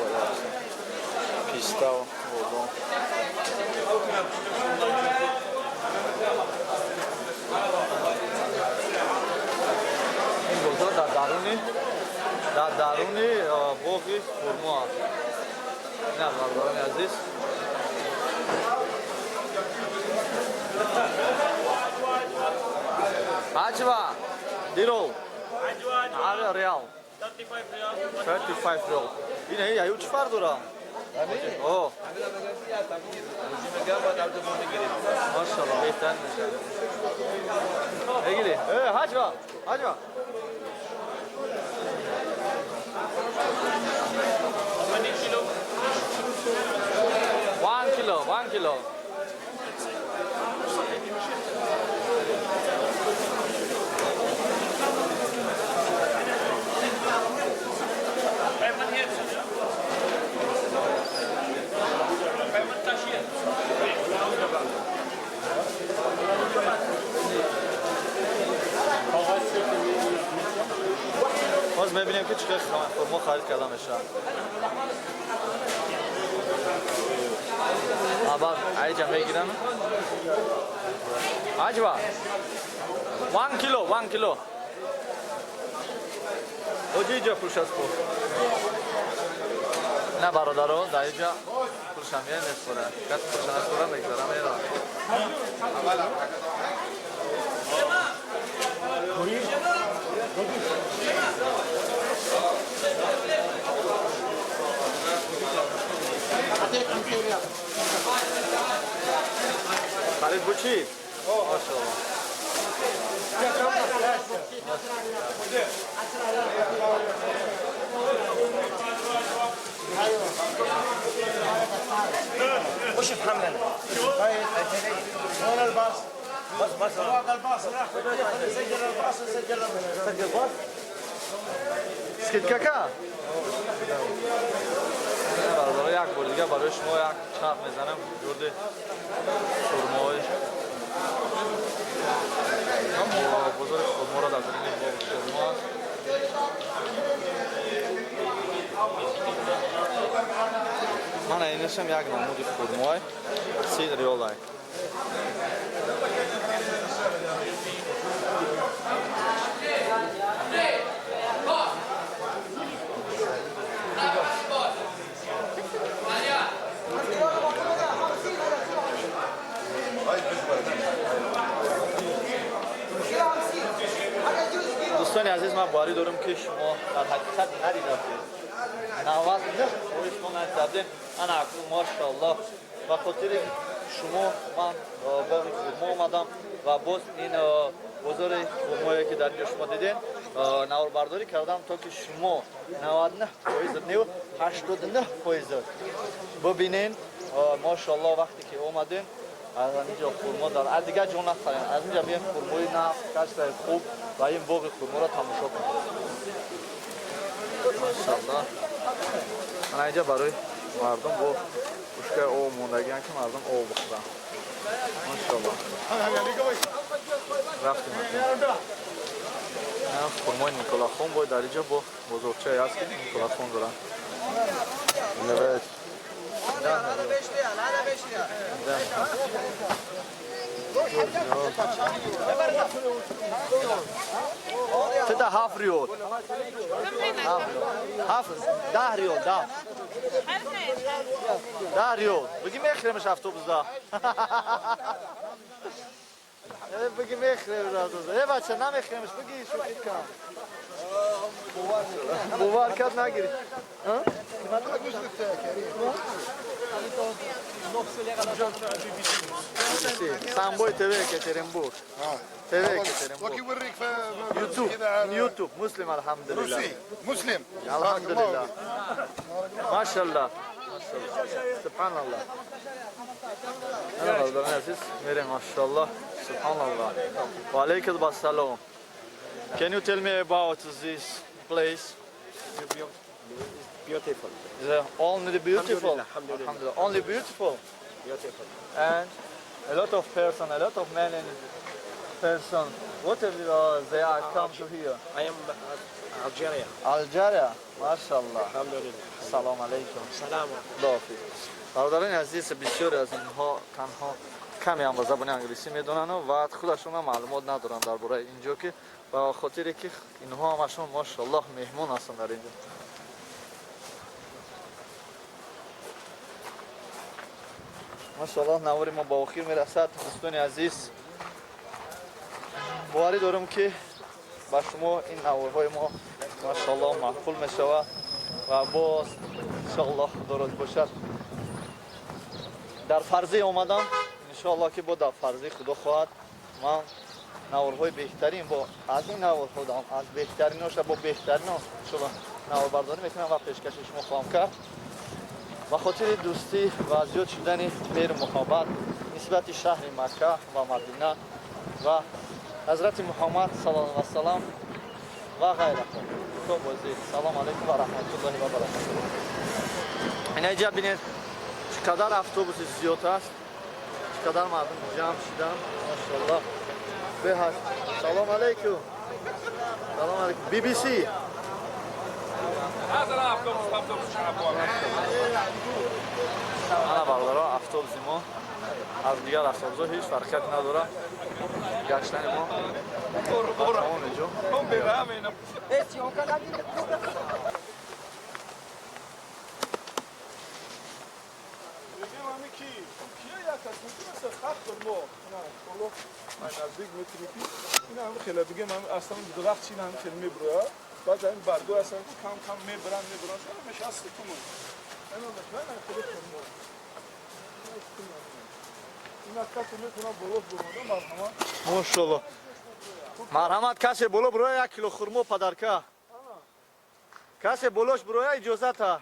[SPEAKER 1] پیسته و بادام. این بازار در درونی боғи хурмо аст. Ина, бародарони азиз. Ҳаҷва дирол реал 35 реал. Ина аю чӣ фарқ дора? О, машалло, беҳтар мешавад. Мегирӣ? Ҳаҷва, ҳаҷва.
[SPEAKER 10] Kilo?
[SPEAKER 1] 1 kilo, 1 kilo.
[SPEAKER 10] Payment here, sir. Payment cashier.
[SPEAKER 1] باز میبینیم که چقدر خرما خرید کرده میشه. اول ایجا میگیرم. عجبا. 1 kilo, 1 kilo. اوجی اینجا پولش از پول. نه برادرو، در اینجا پولش هم یه نسپره. کس پولش نسپره میگذارم میرم.
[SPEAKER 9] اعطيك 50 ريال.
[SPEAKER 1] خرید بود چی؟ ماشاءالله.
[SPEAKER 7] وش افهم لنا؟ طيب، وين الباص؟ بس بس الباص راح سجل الباص، سجل
[SPEAKER 1] سجل باص. Скидка ка؟ برادرها، یک بار دیگه برای شما یک چرخ میزنم. گرد خرمای بازار خرما را در درون باغ خرما است. Мана инашам як намуди хурмой, 30 риолай. Азиз, ман боварӣ дорам, ки шумо дар ҳақиқат надида будед. 99% мо надида будем. Ана акнун, машоаллоҳ, ба хотири шумо ман боғи хурмо омадам ва боз ин бозори хурмое, ки дар инҷо шумо дидем, наворбардорӣ кардам, то ки шумо 99% не, 89% бибинен. Машоаллоҳ, вақте ки омадем, аз инҷо хурмо дар аз дигар ҷо нахарем, аз инҷа бием, хурмои нағз, качествои хуб ва ин боғи хурморо тамошо кунем. Машоаллоҳ, ана инҷа барои мардум бо пушкаи об мондагиан, ки мардум об бихӯранд. Машоаллоҳ, рафтем. Хурмои Николахон бо дар инҷа бо бозорчае аст, ки Николахон доранд. Тета 7 риёл. 7, 10 риёл, 10. 10 риёл. Бигӣ мехӯремаш автобусда. Бигӣ мехӯремаш автобусда. Э бача, намехӯремаш, бигӣ, шӯхӣ кан. Бовар кард, нагирӣ. Самбой ТВ Екатеринбург. ТВ Екатеринбург. Ютуб. Ютуб. Муслим, алҳамдулиллаҳ.
[SPEAKER 12] Руси. Муслим.
[SPEAKER 1] Алҳамдулиллаҳ. Машаллоҳ. Субҳаналлоҳ. Ана бародарони азиз, мерем, машаллоҳ. Субҳаналлоҳ. Ва алайкум ассалом. Can you tell me about this place?
[SPEAKER 8] Beautiful.
[SPEAKER 1] Is it only beautiful?
[SPEAKER 8] Alhamdulillah.
[SPEAKER 1] Alhamdulillah. Only beautiful.
[SPEAKER 8] Beautiful.
[SPEAKER 1] And a lot of person, a lot of men and person, whatever they are come to here.
[SPEAKER 8] I am Algeria.
[SPEAKER 1] Algeria, mashallah.
[SPEAKER 8] Alhamdulillah.
[SPEAKER 1] Салом алейкум.
[SPEAKER 8] Салам.
[SPEAKER 1] Худоҳофиз. Бародарони азиз, бисёре аз инҳо танҳо каме ҳам ба забони англисӣ медонанд ва худашон ҳам маълумот надоранд дар бораи инҷо, ки ба хотире ки инҳо ҳамашон, машаллоҳ, меҳмон ҳастанд дар инҷо. Машаллоҳ, навори мо ба охир мерасад. Дӯстони азиз, боварӣ дорам, ки ба шумо ин наворҳои мо, машаллоҳ, маъқул мешавад ва боз, иншоаллоҳ, худо розӣ бошад, дар фарзӣ омадам. Иншоаллоҳ, ки бо дар фарзӣ, худо хоҳад, ман наворҳои беҳтарин бо аз ин наворҳо аз беҳтариноша бо беҳтарино иншоаллоҳ наворбардорӣ мекунам ва пешкаши шумо хоҳам кард, ба хотири дӯстӣ ва зиёд шудани меҳру муҳаббат нисбати шаҳри Макка ва Мадина ва ҳазрати Муҳаммад саллаллоҳу вассалам ва ғайраҳо. То бозӣ, салом алайкум ва раҳматуллоҳи ва баракатуҳ. Инаҷа бинед, чӣ қадар автобуси зиёд аст, чӣ қадар мардум ҷамъ шидан, машоаллоҳ, беҳад. Салом алайкум, салом алайкум. BBC. Ана бародаро, автобуси мо аз дигар автобусҳо ҳеҷ фарқият надорад. Гаштани мо ба тамоми ҷо.
[SPEAKER 4] Мегем, ҳами ки кия як аст, мумкин аст хат хурмо ҳоло наздик метунӣ, ки ин ҳам хеле бигем, ҳами аслан дарахт чин ҳам хеле мебурояд, баъд ҳамин баргҳо ҳастанд, ки кам кам мебаранд, мебаранд, меша аст тумон. Ина хеле хурмо. Ина касе метавонад боло буромада, марҳамат.
[SPEAKER 1] Мошалло, марҳамат, касе боло буроя, 1 кило хурмо подарка. Касе болош буроя, иҷозата.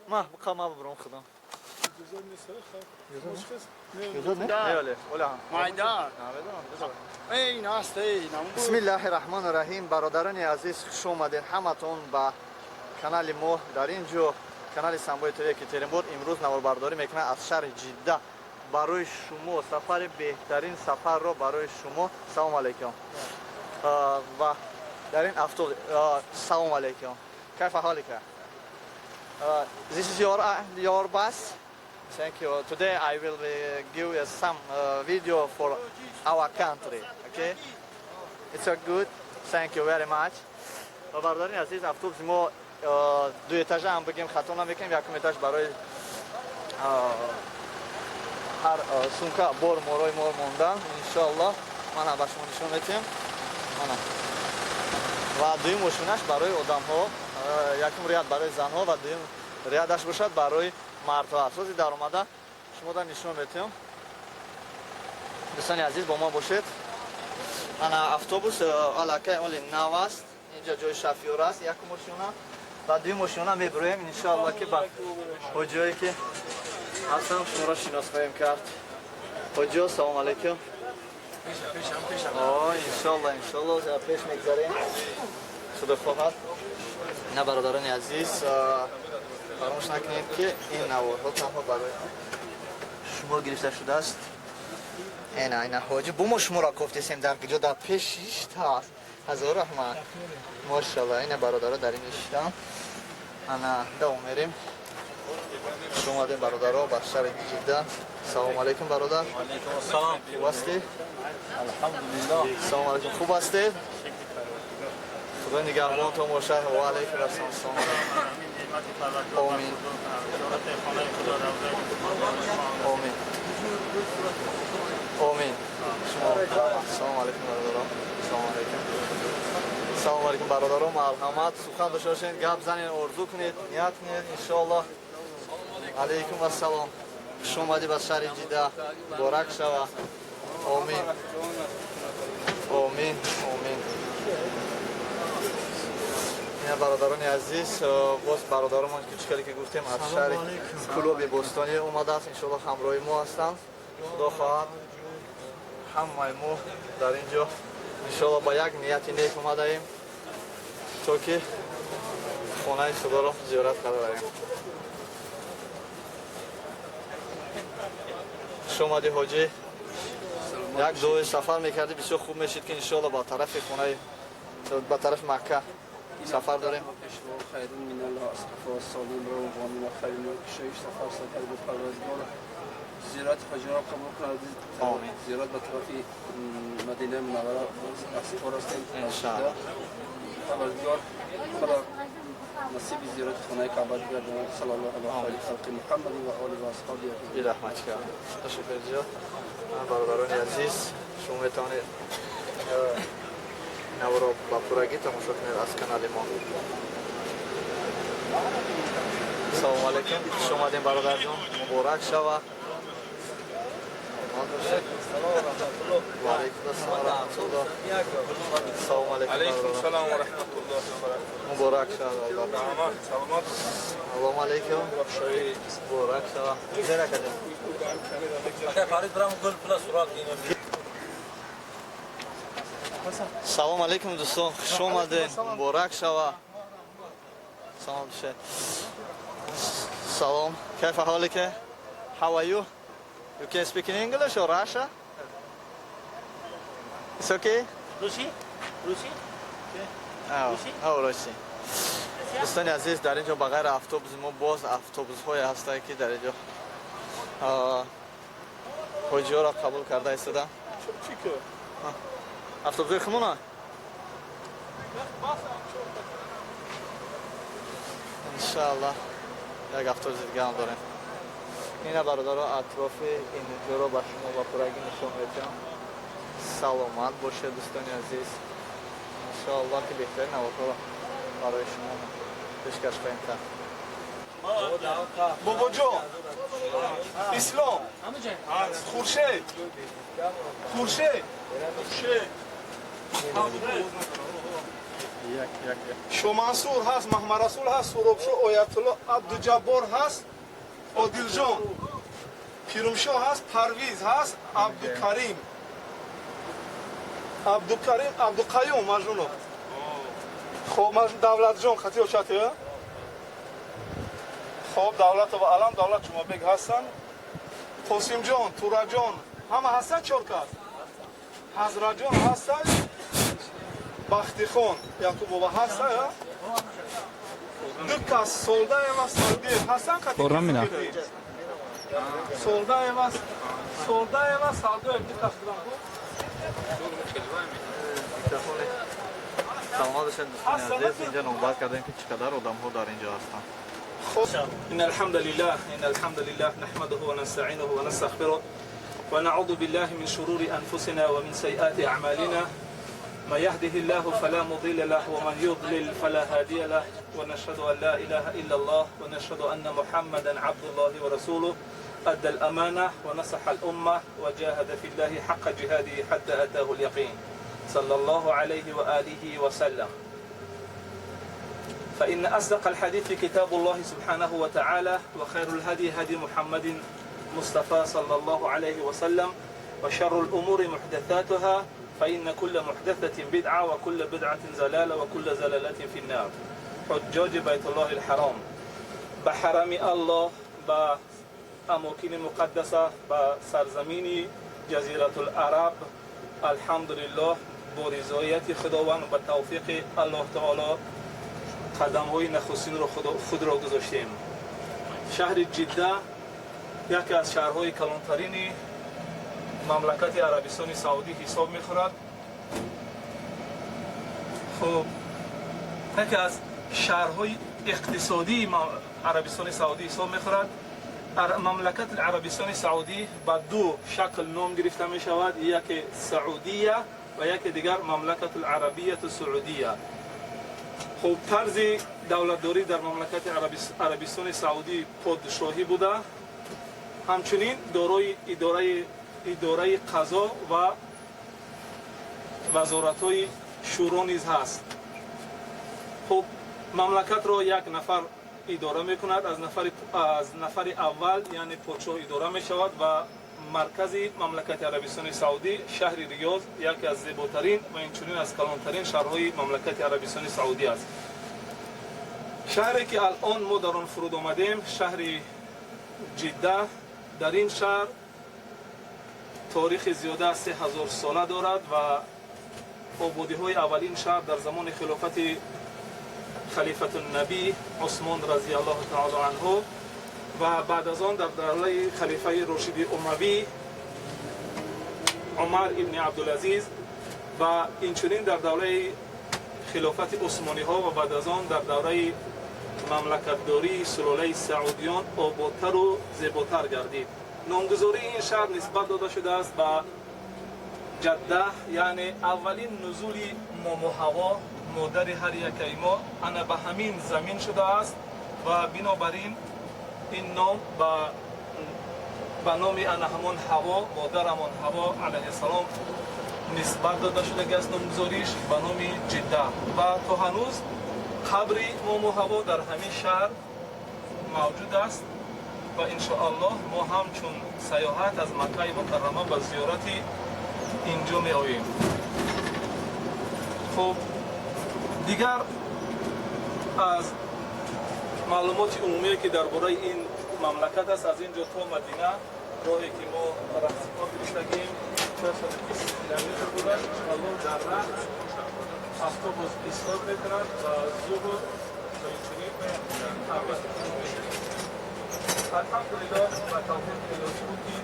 [SPEAKER 1] Ма буқа, ма бубуром худам.
[SPEAKER 4] Иҷозат нест.
[SPEAKER 1] Иҷозат не? Не, оля.
[SPEAKER 7] Майдан. Эй, наст, эй.
[SPEAKER 1] Бисмиллаҳи раҳмони раҳим. Бародарони азиз, хуш омадед ҳаматон ба канали мо. Дар ин ҷо канали Самбои ТВ Екатеринбург имрӯз наворбардорӣ мекунад аз шаҳри Ҷидда барои шумо. Сафари беҳтарин сафарро барои шумо. Салом алейкум. Ва дар ин автобус, салом алейкум, кайфа ҳолика? This is your bus. Thank you. Today I will give you some video for our country. Okay? It's a good. Thank you very much. Ва бародарини азиз, автобуси мо ду этажа ҳам бигем, хато намекунем. Якум этаж барои ҳар сумка бор морои мо мондан. Иншоаллоҳ, мана ба шумо нишон метиҳем. Мана. Ва дуюм ошёнаш барои одамҳо, якум ряд барои занҳо ва дуюм рядаш бошад барои мардҳо аст. Ҳозир даромада шумо дар нишон метиҳам. Дӯстони азиз, бо мо бошед. Ана автобус аллакай оли нав аст. Инҷа ҷои шофёр аст, якум ошёна ва дуюм ошёна мебироем, иншоалло, ки ба ҳоҷиҳое ки ҳастам шуморо шинос хоҳем кард. Ҳоҷиҳо, салом алейкум. Иншоалло, иншоалло, пеш мегзарем, худо хоҳад. Ина, бародарони азиз, фаромӯш накунед, ки ин наворҳо танҳо барои шумо гирифта шудааст. Ина, ина ҳоҷи бо мо шуморо кофтесем дар куҷо, дар пеш шиштааст. Ҳазор раҳмат, мошалло. Ина бародаро дар ин шиштам. Ана давом мерем. Хуш омадем, бародаро, ба шаҳри Ҷидда. Салому алейкум, бародар. Хуб ҳастӣ?
[SPEAKER 8] Алҳамдулиллоҳ.
[SPEAKER 1] Салому алейкум, хуб ҳастед? Худо нигаҳбонтон бошад. Ва алейкум ассалом. Салому алейкум. Омин, омин, омин. Шумо салому алейкум, бародаро. Салому алейкум, салому алейкум, бародаро. Марҳамат, сухан дошта бошед, гап занед, орзу кунед, ният кунед, иншоаллоҳ. Алейкум ассалом. Хуш омадӣ ба шаҳри Ҷида, муборак шава. Омин, омин, омин. Ина, бародарони азиз, боз бародаромон, ки чӣ хеле ки гуфтем, аз шаҳри Кӯлоби Бостонӣ омадааст, иншоалло ҳамроҳи мо ҳастанд. Худо хоҳад, ҳамаи мо дар ин ҷо иншоалло ба як нияти нек омадаем, то ки хонаи худоро зиёрат карда равем. Хуш омадӣ, ҳоҷӣ. Як дуои сафар мекардӣ, бисёр хуб мешид, ки иншоалло ба тарафи хонаи, ба тарафи Макка сафар дорем.
[SPEAKER 8] خیر من الله اصطفى الصالحین رو و من خیر من کشایش سفر سفر به پروردگار زیارت حاجیان را قبول کند.
[SPEAKER 1] آمین.
[SPEAKER 8] زیارت به طرف مدینه منوره سفر هستیم.
[SPEAKER 1] انشاءالله.
[SPEAKER 8] پروردگار خدا نصیب زیارت خانه کعبه بگرداند. صلی الله علی خیر خلق محمد و آله و اصحابه اجمعین.
[SPEAKER 1] Раҳмат кард, ташаккур зиёд. Бародарони азиз, шумо метавонед наворо ба пуррагӣ тамошо кунед аз канали мо. Салому алейкум, хуш омадем, бародарҷон, муборак шава. Ва алейкум ассалом ва раҳматуллоҳ. Салому алейкум.
[SPEAKER 4] Алейкум салом ва раҳматуллоҳи ва баракатуҳ.
[SPEAKER 1] Муборак шава.
[SPEAKER 4] Раҳмат, саломат.
[SPEAKER 1] Салому алейкум, муборак шава. Зера кардем.
[SPEAKER 2] Фарид, брам гул пула сурат.
[SPEAKER 1] Салом алейкум, дӯстон, хуш омадем, муборак шава. Салом бошед. Салом. كيف حالك؟ How are you? You can speak in English or Russia? It's okay?
[SPEAKER 10] روسی؟ روسی؟
[SPEAKER 1] Oh, русӣ. Дӯстони азиз, дар ин ҷо ба ғайри автобуси мо боз автобусҳое ҳастанд, ки дар ин ҷо ҳоҷиҳоро қабул карда истода.
[SPEAKER 4] Чӣ?
[SPEAKER 1] Автобусҳои хумона? Иншааллоҳ, як автобуси дига ҳам дорем. Ина, бародаро, атрофи ин ҷоро ба шумо ба пуррагӣ нишон медиҳам. Саломат бошед, дӯстони азиз. Иншоаллоҳ, ки беҳтарин наворҳоро барои шумо пешкаш хоҳем кард.
[SPEAKER 4] Бобоҷон, Ислом, Хуршед, Хуршед, Хуршед. Шомансур ҳаст, Маҳмадрасул ҳаст, Суробшо, Оятулло, Абдуҷаббор ҳаст, Одилҷон, Пирумшо ҳаст, Парвиз ҳаст, Абдукарим. Абдукарим, Абдуқаюм Мажнунов. Хоб, Давлатҷон, хати очати? Хоб, Давлатова Алам, Давлат Ҷумабек ҳастанд. Қосимҷон, Тураҷон, ҳама ҳастанд, чор кас. Ҳазратҷон ҳастанд. Бахтихон, Якубова ҳастанд. Ду кас Солдаева, Салдиев ҳастанд.
[SPEAKER 10] Орамина.
[SPEAKER 4] Солдаева, Солдаева, Салдоев ду кас буданд.
[SPEAKER 1] Саломат бошед, дӯстони азиз. Инҷа номбар кардем, ки чӣ қадар одамҳо дар инҷо ҳастанд.
[SPEAKER 4] إن الحمد لله، إن الحمد لله نحمده ونستعينه ونستغفره ونعوذ بالله من شرور أنفسنا ومن سيئات أعمالنا. من يهده الله فلا مضل له ومن يضلل فلا هادي له، ونشهد أن لا إله إلا الله ونشهد أن محمدا عبد الله ورسوله، أدى الأمانة ونصح الأمة وجاهد في الله حق جهاده حتى أتاه اليقين، صلى الله عليه وآله وسلم. فإن أصدق الحديث كتاب الله سبحانه وتعالى، وخير الهدي هدي محمد مصطفى صلى الله عليه وسلم، وشر الأمور محدثاتها، فإن كل محدثة بدعة وكل بدعة زلالة وكل زلالة في النار. حجاج بيت الله الحرام، بحرم الله، بأماكن مقدسة، بسرزمين جزيرة العرب، الحمد لله با رضایت خداوند و توفیق الله تعالی قدم های نخستین رو خود را گذاشتیم. شهر جده یکی از شهرهای کلانترین مملکت عربستان سعودی حساب میخورد. خب یکی از شهرهای اقتصادی عربستان سعودی حساب میخورد. مملکت عربستان سعودی با دو شکل نام گرفته می شود، یکی سعودیه و یکی دیگر مملکت العربیه السعودیه. خب طرز دولتداری در مملکت عربستان سعودی پادشاهی بوده، همچنین دارای اداره قضا و وزارت‌های شورا نیز هست. خب مملکت را یک نفر اداره میکند، از نفر اول یعنی پادشاه اداره میشود و مرکز مملکت عربستان سعودی شهر ریاض یکی از زیباترین و اینچنین از کلانترین شهرهای مملکت عربستان سعودی است. شهری که الان ما در آن فرود آمدیم شهر جده، در این شهر تاریخ زیاده از 3000 ساله دارد و آبادی های اولین شهر در زمان خلافت خلیفت النبی عثمان رضی الله تعالی عنه و بعد از آن در دوره خلیفه رشید اموی عمر ابن عبدالعزیز و اینچنین در دوره خلافت عثمانی ها و بعد از آن در دوره مملکتداری سلاله سعودیان آبادتر و زیباتر گردید. نامگذاری این شهر نسبت داده شده است به جده، یعنی اولین نزول مامو هوا، مادر هر یک ما، انا به همین زمین شده است و بنابراین این نام به نام انا همان هوا، مادرمان هوا علیه السلام نسبت داده شده است نامگذاریش به نام جده و تا هنوز قبر مامو هوا در همین شهر موجود است و انشاءالله ما همچون سیاحت از مکه مکرمه به زیارت اینجا می آییم. خب دیگر از معلومات عمومی که درباره این مملکت است، از اینجا تا مدینه راهی که ما رفتیم گرفتیم 420 کیلومتر بوده. انشاءالله در راه автобус истод мекунад ва зуҳр ва инчунин обед. Алҳамдулиллоҳ ба тавфиқи илоҳӣ буд ки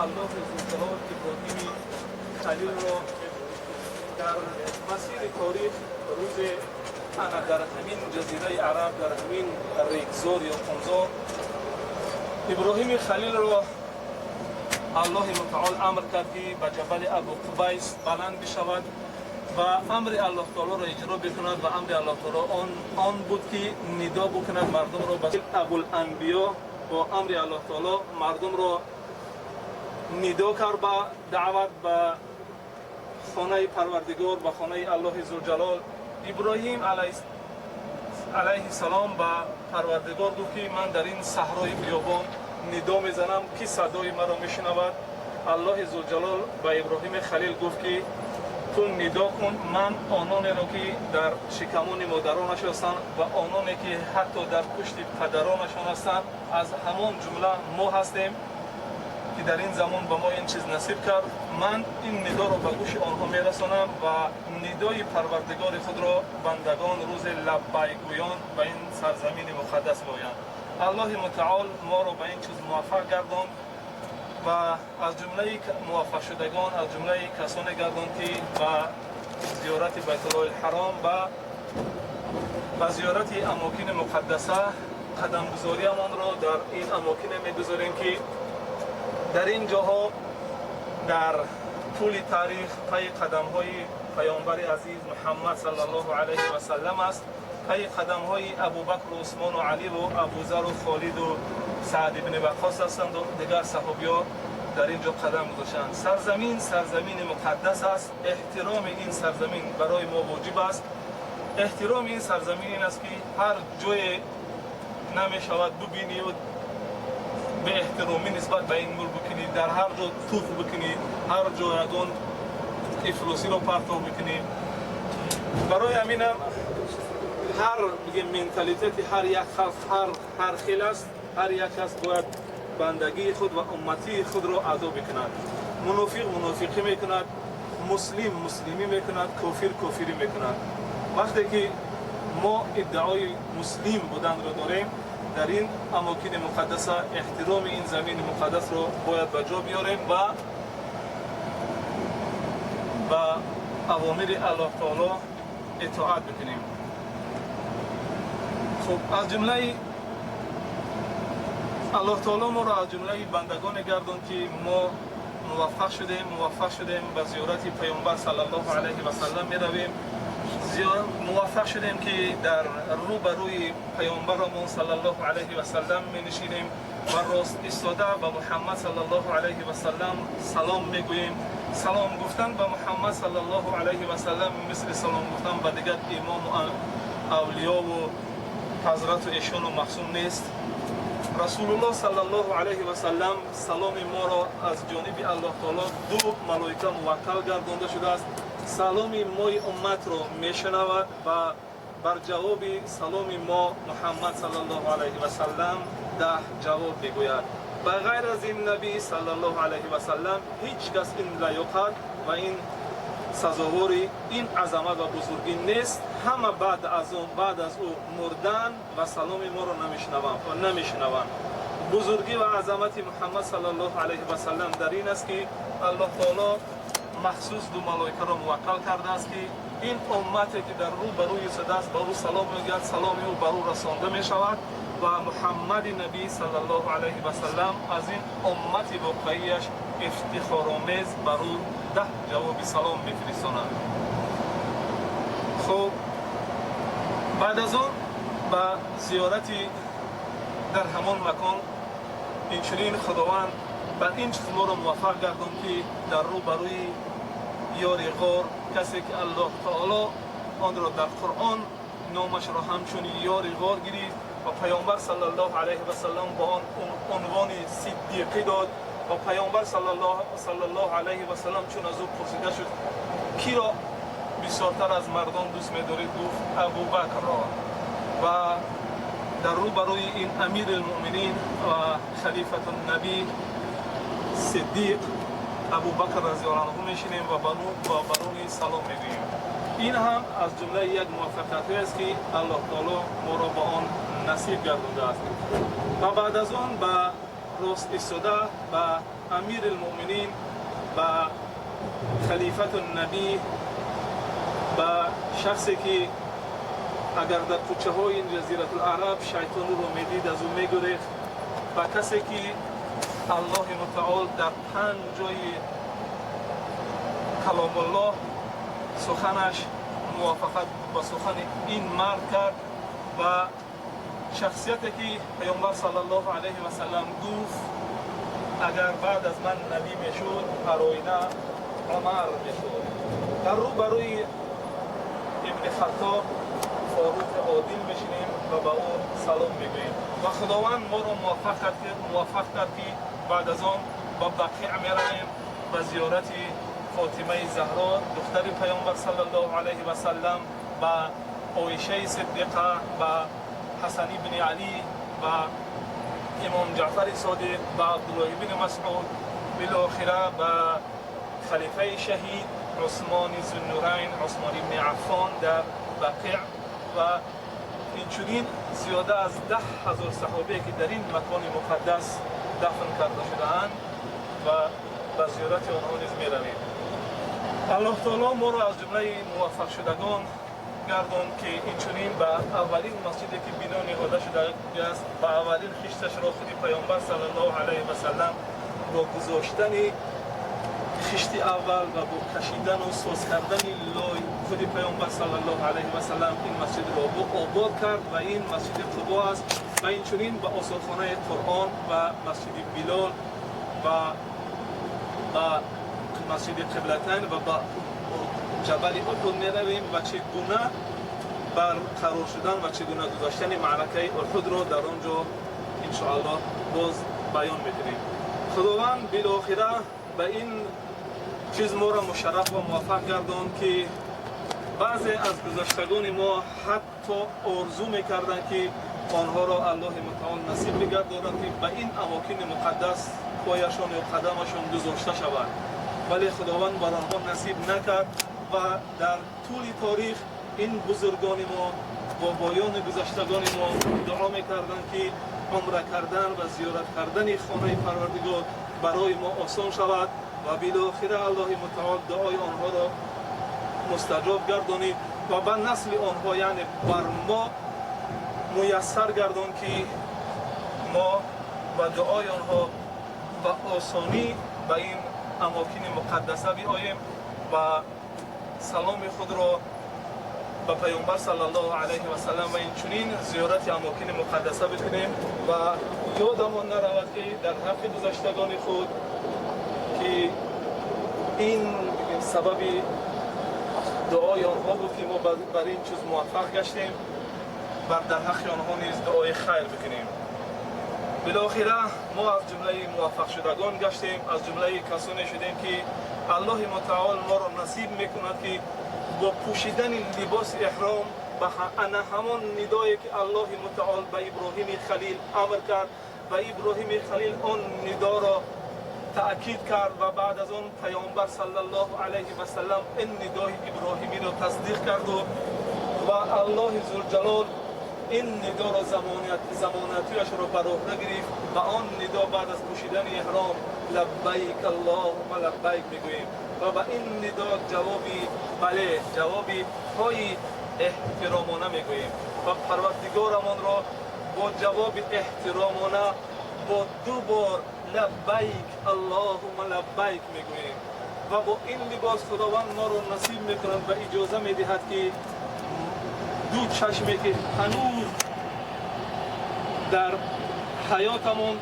[SPEAKER 4] Аллоҳи зулҷалол Иброҳими Халилро дар масири таърих рӯзе ана дар ҳамин ҷазираи араб, дар ҳамин регзор ё қумзор Иброҳими Халилро Аллоҳи мутаол амр кард ки ба ҷабали Абу Қубайс баланд бишавад ва амри Аллоҳ таолоро иҷро бикунад ва амри Аллоҳ таоло он буд ки нидо бикунад мардумро ба Абуланбиё. Бо амри Аллоҳ таоло мардумро нидо кард ба даъват ба хонаи Парвардигор, ба хонаи Аллоҳи зулҷалол. Иброҳим алайҳи салом ба Парвардигор гуфт ки ман дар ин саҳрои биёбон нидо мезанам, ки садои маро мешунавад? Аллоҳи зулҷалол ба Иброҳими Халил гуфт ки ту нидо кун, ман ононеро ки дар шикамони модаронаш ҳастанд ва ононе ки ҳатто дар пушти падаронашон ҳастанд, аз ҳамон ҷумла мо ҳастем ки дар ин замон ба мо ин чиз насиб кард. Ман ин нидоро ба гӯши онҳо мерасонам ва нидои Парвардигори худро бандагон рӯзи лаббайкгӯён ба ин сарзамини муқаддас меоянд. Аллоҳи мутаол моро ба ин чиз муваффақ гардонд ва аз ҷумлаи муваффақшудагон, аз ҷумлаи касоне гардонд ки ба зиёрати Байтуллоҳи ҳаром, ба зиёрати амокини муқаддаса қадамгузориамонро дар ин амокине мегузорем ки дар ин ҷоҳо дар Тӯли таърих пайи қадамҳои паёмбари азиз Муҳаммад саллаллоҳу алайҳи васаллам аст, пайи қадамҳои Абубакру Усмону Аливу Абузару Холиду Саъд ибни Ваққос ҳастанд, дигар саҳобиҳо дар ин ҷо қадам гузоштанд. Сарзамин сарзамини муқаддас аст. Эҳтироми ин сарзамин барои мо воҷиб аст. Эҳтироми ин сарзамин ин аст, ки ҳар ҷое намешавад бубинию беэҳтиромӣ нисбат ба ин мулк бикунӣ, дар ҳар ҷо туф бикунӣ, ҳар ҷо ягон ифлосиро партов бикунӣ. Барои ҳаминам ҳар бигем менталитети ҳар як халқ ҳар хел аст. Ҳар як кас бояд бандагии худ ва умматии худро адо бикунад. Мунофиқ мунофиқӣ мекунад, муслим муслимӣ мекунад, кофир кофирӣ мекунад. Вақте ки мо иддаои муслим буданро дорем, дар ин амокини муқаддаса эҳтироми ин замини муқаддасро бояд ба ҷо биёрем ва ба авомири Аллоҳ таоло итоат бикунем. Хуб, аз ҷумлаи Аллоҳ таоло моро аз ҷумлаи бандагоне гардон, ки мо муваффақ шудем, ба зиёрати паёмбар саллаллоҳу алайҳи васаллам меравем, муваффақ шудем, ки дар рӯ ба рӯи паёмбарамон саллаллоҳу алайҳи васаллам менишинем ва рост истода ба Муҳаммад саллаллоҳу алайҳи васаллам салом мегӯем. Салом гуфтан ба Муҳаммад саллаллоҳу алайҳи васаллам мисли салом гуфтан ба дигар имому авлиёву ҳазрату эшону махсум нест. Расулуллоҳ саллаллоҳу алайҳи васаллам саломи моро аз ҷониби Аллоҳ таоло ду малоика муваккал гардонда шудааст. Саломи мои умматро мешунавад ва бар ҷавоби саломи мо Муҳаммад саллаллоҳу алайҳи васаллам 10 ҷавоб мегӯяд. Ба ғайр аз ин набӣ саллаллоҳу алайҳи васаллам ҳеҷ кас ин лаёқат ва ин сазовори ин азамат ва бузургӣ нест. Ҳама баъд аз он, баъд аз ӯ мурдан ва саломи моро намешунаванд. Бузургӣ ва азамати Муҳаммад саллаллоҳу алайҳи васаллам дар ин аст, ки Аллоҳ таоло махсус ду малоикаро муваккал кардааст, ки ин уммате, ки дар рӯ ба рӯи шудааст, ба ӯ салом мегӯяд, саломи ӯ бар ӯ расонда мешавад ва Муҳаммади набӣ саллаллоҳу алайҳи васаллам аз ин уммати воқеияш ифтихоромез бар ӯ 10 ҷавоби салом мефиристонад. Хуб, баъд аз он ба зиёрати дар ҳамон макон инчунин Худованд бар ин чиз моро муваффақ гардон, ки дар рӯ ба рӯи ёри ғор, касе ки Аллоҳ таоло онро дар Қуръон номашро ҳамчун ёри ғор гирифт ва паёмбар саллаллоҳу алайҳи васаллам ба он унвони сиддиқӣ дод ва паёмбар саллаллоҳу алайҳи васаллам чун аз ӯ пурсида шуд, киро бисёртар аз мардон дӯст медоред, гуфт: «Абубакрро». Ва дар рӯ ба рӯи ин амири лмуъминин ва халифатуннабӣ сиддиқ Абубакр разиаллоҳу анҳу мешинем ва бар ӯ салом мегӯем. Ин ҳам аз ҷумлаи як муваффақиятҳое аст, ки Аллоҳ таоло моро ба он насиб гардондааст. Ва баъд аз он ба рост истода ба амири лмуъминин, ба халифатуннабӣ, ба шахсе ки агар дар кӯчаҳои Ҷазиратулараб шайтон ӯро медид, аз ӯ мегурехт, ба касе ки Аллоҳи мутаол дар панҷ ҷои каломуллоҳ суханаш мувофиқат ба сухани ин мард кард ва шахсияте ки паёмбар саллаллоҳу алайҳи васаллам гуфт: «Агар баъд аз ман набӣ мешуд, ҳар оина Умар мешуд», дар рӯ ба рӯи ибни Хаттоб, Форуқи одил мешинем ва ба ӯ салом мегӯем. Ва Худованд моро муваффақ кард, ки баъд аз он ба Бақиъ меравем, ба зиёрати Фотимаи Заҳро, духтари паёмбар саллаллоҳу алайҳи васаллам, ба Оишаи Сиддиқа, ба Ҳасан ибни Алӣ, ба имом Ҷаъфари Содиқ, ба Абдуллоҳ ибни Масъуд, билохира ба халифаи шаҳид Усмони Зуннурайн, Усмон ибни Аффон дар Бақиъ ва инчунин зиёда аз 10 000 саҳобие, ки дар ин макони муқаддас дафн карда шудаанд, ва ба зиёрати онҳо низ меравем. Аллоҳ таоло моро аз ҷумлаи муваффақшудагон гардон, ки инчунин ба аввалин масҷиде, ки бино ниҳода шудааст, ба аввалин хишташро худи паёмбар саллаллоҳу алайҳи васаллам бо гузоштани хишти аввал ва бо кашидану соз кардани лой худи Паёмбар саллаллоҳу алайҳи васаллам ин масҷидро обод кард ва ин масҷиди Қубо аст. Ва инчунин ба осорхонаи Қуръон ва масҷиди Билол ва ба масҷиди Қиблатайн ва ба ҷабали Уҳуд меравем ва чӣ гуна барқарор шудан ва чӣ гуна гузаштани маъракаи Уҳудро дар он ҷо иншоаллоҳ боз баён мекунем. Худованд билохира ба ин чиз моро мушарраф ва муваффақ гардонд, ки баъзе аз гузаштагони мо ҳатто орзу мекарданд, ки онҳоро Аллоҳи мутаол насиб бигардонад, ки ба ин амокини муқаддас пояшон ё қадамашон гузошта шавад, вале Худованд бар онҳо насиб накард. Ва дар тӯли торих ин бузургони мо, бобоёни гузаштагони мо дуо мекарданд, ки умра кардан ва зиёрат кардани хонаи Парвардигор барои мо осон шавад. Ва билохира Аллоҳи мутаол дуои онҳоро мустаҷоб гардонид ва ба насли онҳо, яъне бар мо муяссар гардон, ки мо ба дуои онҳо ба осонӣ ба ин амокини муқаддаса биоем ва саломи худро ба Паёмбар саллаллоҳу алайҳи васаллам ва инчунин зиёрати амокини муқаддаса бикунем. Ва ёдамон наравад, ки дар ҳаққи гузаштагони худ, ки ин сабаби дуои онҳо буд, ки мо бар ин чиз муваффақ гаштем, бар дар ҳаққи онҳо низ дуои хайр бикунем. Билохира мо аз ҷумлаи муваффақшудагон гаштем, аз ҷумлаи касоне шудем, ки Аллоҳи мутаол моро насиб мекунад, ки бо пӯшидани либоси эҳром ба ана ҳамон нидое, ки Аллоҳи мутаол ба Иброҳими Халил амр кард ва Иброҳими Халил он нидоро таъкид кард ва баъд аз он Паёмбар саллаллоҳу алайҳи васаллам ин нидои Иброҳимиро тасдиқ карду ва Аллоҳи зулҷалол ин нидоро замонатиашро бар уҳда гирифт. Ва он нидо баъд аз пӯшидани эҳром «Лаббайк, аллоҳумма лаббайк» мегӯем ва ба ин нидо ҷавоби бале, ҷавоби ҳои эҳтиромона мегӯем ва Парвардигорамонро бо ҷавоби эҳтиромона бо ду бор «Лаббайк, аллоҳумма лаббайк» мегӯем. Ва бо ин либос Худованд моро насиб мекунад ва иҷоза медиҳад, ки ду чашме, ки ҳанӯз дар ҳаётамон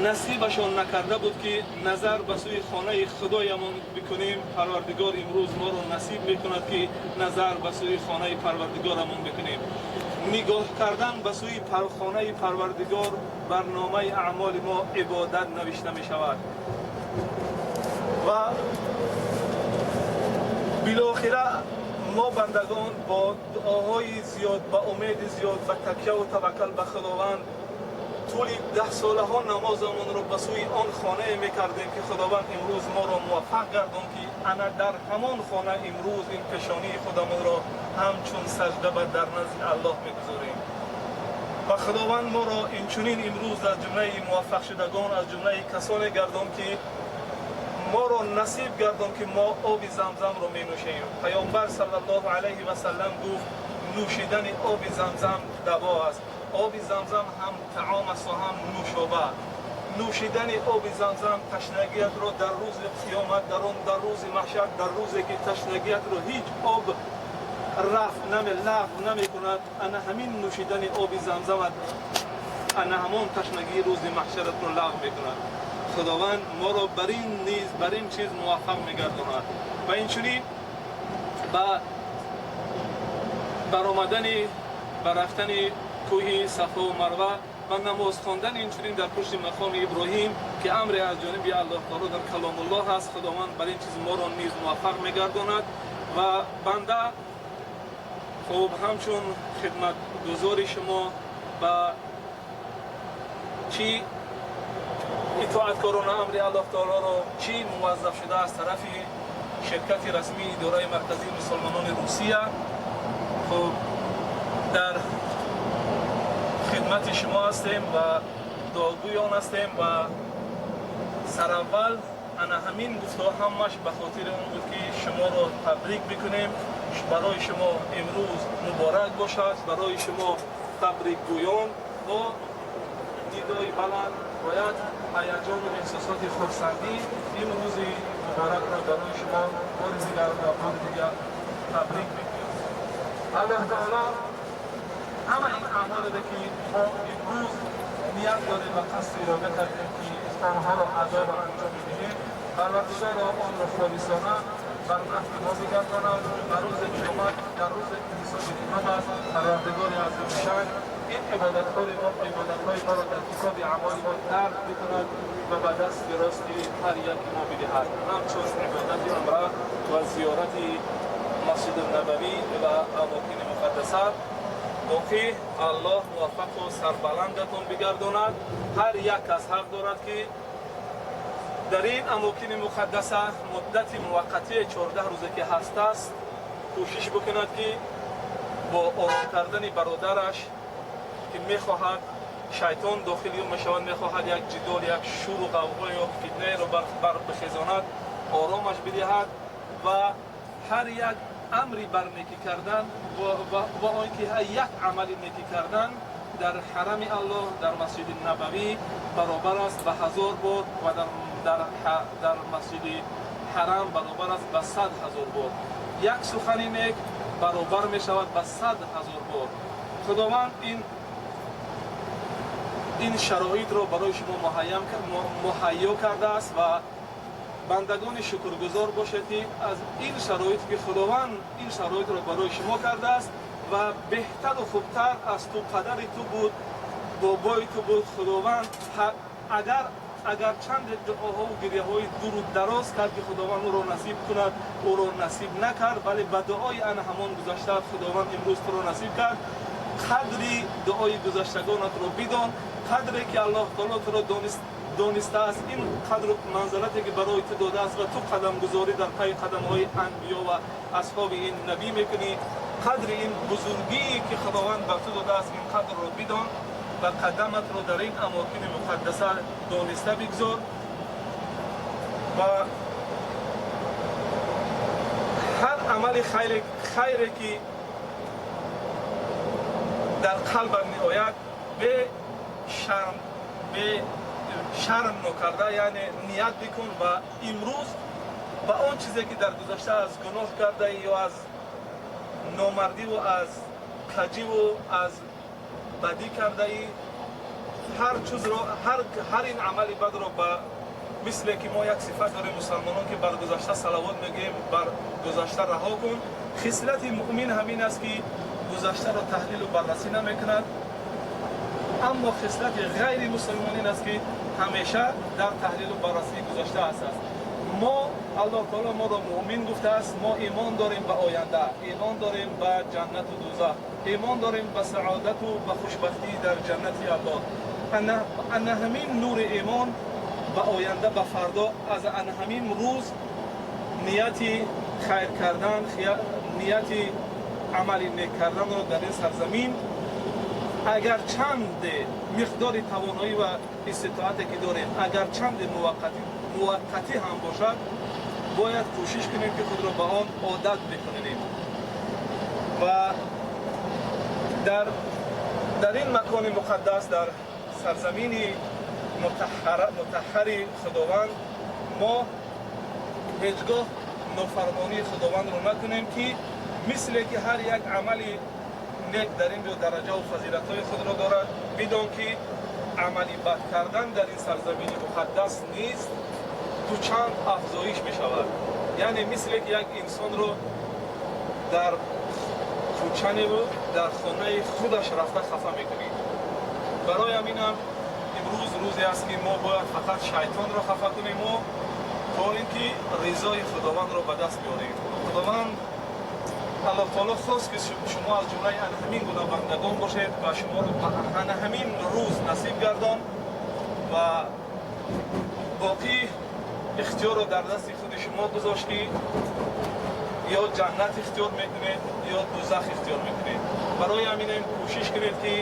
[SPEAKER 4] насибашон накарда буд, ки назар ба сӯи хонаи Худоямон бикунем, Парвардигор имрӯз моро насиб мекунад, ки назар ба сӯи хонаи Парвардигорамон бикунем. Нигоҳ кардан ба сӯи хонаи Парвардигор бар номаи аъмоли мо ибодат навишта мешавад. Ва билохира мо бандагон бо дуоҳои зиёд, ба умеди зиёд, ба такяву таваккал ба Худованд тӯли даҳсолаҳо намозамонро ба сӯи он хонае мекардем, ки Худованд имрӯз моро муваффақ гардон, ки ана дар ҳамон хона имрӯз ин пешонии худамонро ҳамчун сажда ба дар назди Аллоҳ мегузорем. Ва Худованд моро инчунин имрӯз аз ҷумлаи муваффақшудагон, аз ҷумлаи касоне гардон, ки моро насиб гардон, ки мо оби Замзамро менӯшем. Паёмбар саллаллоҳу алайҳи васаллам гуфт: «Нӯшидани оби Замзам даво аст». Оби Замзам ҳам таом аст ва ҳам нӯшоба. Нӯшидани оби Замзам ташнагиятро дар рӯзи қиёмат, дар он дар рӯзи маҳшар, дар рӯзе ки ташнагиятро ҳеҷ об рафъ наме лағв намекунад, ана ҳамин нӯшидани оби Замзамат ана ҳамон ташнагии рӯзи маҳшаратро лағв мекунад. Худованд моро бар ин низ, бар ин чиз муваффақ мегардонад. Ва инчунин ба баромадани, ба рафтани кӯҳи Сафову Марва ва намоз хондан инчунин дар пушти мақоми Иброҳим, ки амре аз ҷониби Аллоҳ таоло дар Каломуллоҳ аст, Худованд бар ин чиз моро низ муваффақ мегардонад. Ва банда хуб ҳамчун хидматгузори шумо ба чӣ итоаткорона амри Аллоҳ таолоро, чӣ муваззаф шуда аз тарафи ширкати расмии Идораи марказии мусулмонони Русия, хуб дар хидмати шумо ҳастем ва дуогӯи он ҳастем. Ва сараввал ана ҳамин гуфтаҳо ҳамаш ба хотири он буд, ки шуморо табрик бикунем. Барои шумо имрӯз муборак бошад, барои шумо табрикгӯён бо нидои баланд. Бениҳоят ҳаяҷону эҳсосоти хурсандӣ ин рӯзи муборакро барои шумо бори дигар ва бори дигар табрик мекунем. Аллоҳ таоло ҳама ин аъмолеро, ки мо имрӯз ният дорем ва қасду ирода кардем, ки онҳоро адо ва анҷом медиҳем, Парвардигоро, онро холисона бар нафъи мо бигардонад ва рӯзи қиёмат, дар рӯзе ки ҳисоби китоб аст, Парвардигори азимушшаън ин ибодатҳои мо, ибодатҳои моро дар китоби аъмоли мо дарҷ бикунад ва ба дасти рости ҳар яки мо бидиҳад, ҳамчун ибодати умра ва зиёрати Масҷиди Набавӣ ва амокини муқаддаса. Боқӣ Аллоҳ муваффақу сарбаландатон бигардонад. Ҳар як кас ҳақ дорад, ки дар ин амокини муқаддаса муддати муваққатии 14 рӯзе ки ҳастааст, кӯшиш бикунад, ки бо ором кардани бародараш, ки мехоҳад шайтон дохили ӯ мешавад, мехоҳад як ҷидол, як шуру ғавғо ё фитнаеро бар бихезонад, оромаш бидиҳад ва ҳар як амри бар некӣ кардан ва он ки ҳар як амали некӣ кардан дар ҳарами Аллоҳ, дар Масҷиди Набавӣ баробар аст ба 1000 бор ва дар Масҷиди Ҳарам баробар аст ба 100 000 бор. Як сухани нек баробар мешавад ба 100 000 бор. Худованд ин шароитро барои шумо муҳайё кардааст ва бандагони шукргузор бошед, ки аз ин шароите, ки Худованд ин шароитро барои шумо кардааст ва беҳтару хубтар аз ту падари ту буд, бобои ту буд. Худованд агар чанде дуоҳову гиряҳои дуру дароз кард, ки Худованд ӯро насиб кунад, ӯро насиб накард, вале ба дуои ана ҳамон гузаштаат Худованд имрӯз туро насиб кард. Қадри дуои гузаштагонатро бидон, қадре ки Аллоҳ таоло туро донистааст, ин қадру манзалате ки барои ту додааст ва ту қадамгузорӣ дар пайи қадамҳои анбиё ва асҳоби ин набӣ мекунӣ. Қадри ин бузургие ки Худованд бар ту додааст, ин қадрро бидон ва қадаматро дар ин амокини муқаддаса дониста бигзор ва ҳар амали хайре ки дар қалбат меояд, бе шарм, бе шарм нокарда, яъне ният бикун ва имрӯз ба он чизе ки дар гузашта аз гуноҳ кардаӣ ё аз номардиву аз каҷиву аз бадӣ кардаӣ, ҳар чизро, ҳар ин амали бадро, ба мисле ки мо як сифат дорем, мусалмонон, ки бар гузашта салавот мегӯем, бар гузашта раҳо кун. Хислати муъмин ҳамин аст, ки гузаштаро таҳлилу баррасӣ намекунад, аммо хислати ғайри мусулмон ин аст, ки ҳамеша дар таҳлилу баррасии гузашта аст. Мо, Аллоҳ таоло моро муъмин гуфтааст, мо имон дорем ба оянда, имон дорем ба ҷаннату дӯзах, имон дорем ба саодату ба хушбахтӣ дар ҷаннати Аллоҳ. Ана ҳамин нури имон ба оянда, ба фардо, аз ана ҳамин рӯз нияти хайр кардан, нияти амали нек карданро дар ин сарзамин, агар чанде миқдори тавоноӣ ва иститоате ки дорем, агар чанде муваққатӣ ҳам бошад, бояд кӯшиш кунем, ки худро ба он одат бикунем. Ва дар ин макони муқаддас, дар сарзамини мутаҳҳари Худованд, мо ҳеҷ гоҳ нофармонии Худовандро накунем, ки мисле ки ҳар як амали нек дар ин ҷо дараҷаву фазилатҳои худро дорад, бидон, ки амали бад кардан дар ин сарзамини муқаддас низ дучанд афзоиш мешавад. Яъне мисле ки як инсонро дар кӯчаневу дар хонаи худаш рафта хафа мекунӣ. Барои ҳаминам имрӯз рӯзе аст, ки мо бояд фақат шайтонро хафа кунем мо, то ин ки ризои Худовандро ба даст биёрем. Худованд Аллоҳ таоло хост, ки шумо аз ҷумлаи ана ҳамин гуна бандагон бошед ва шуморо ба ана ҳамин рӯз насиб гардон ва боқӣ ихтиёрро дар дасти худи шумо гузошт, ки ё ҷаннат ихтиёр мекунед, ё дузах ихтиёр мекунед. Барои ҳаминем кӯшиш кунед, ки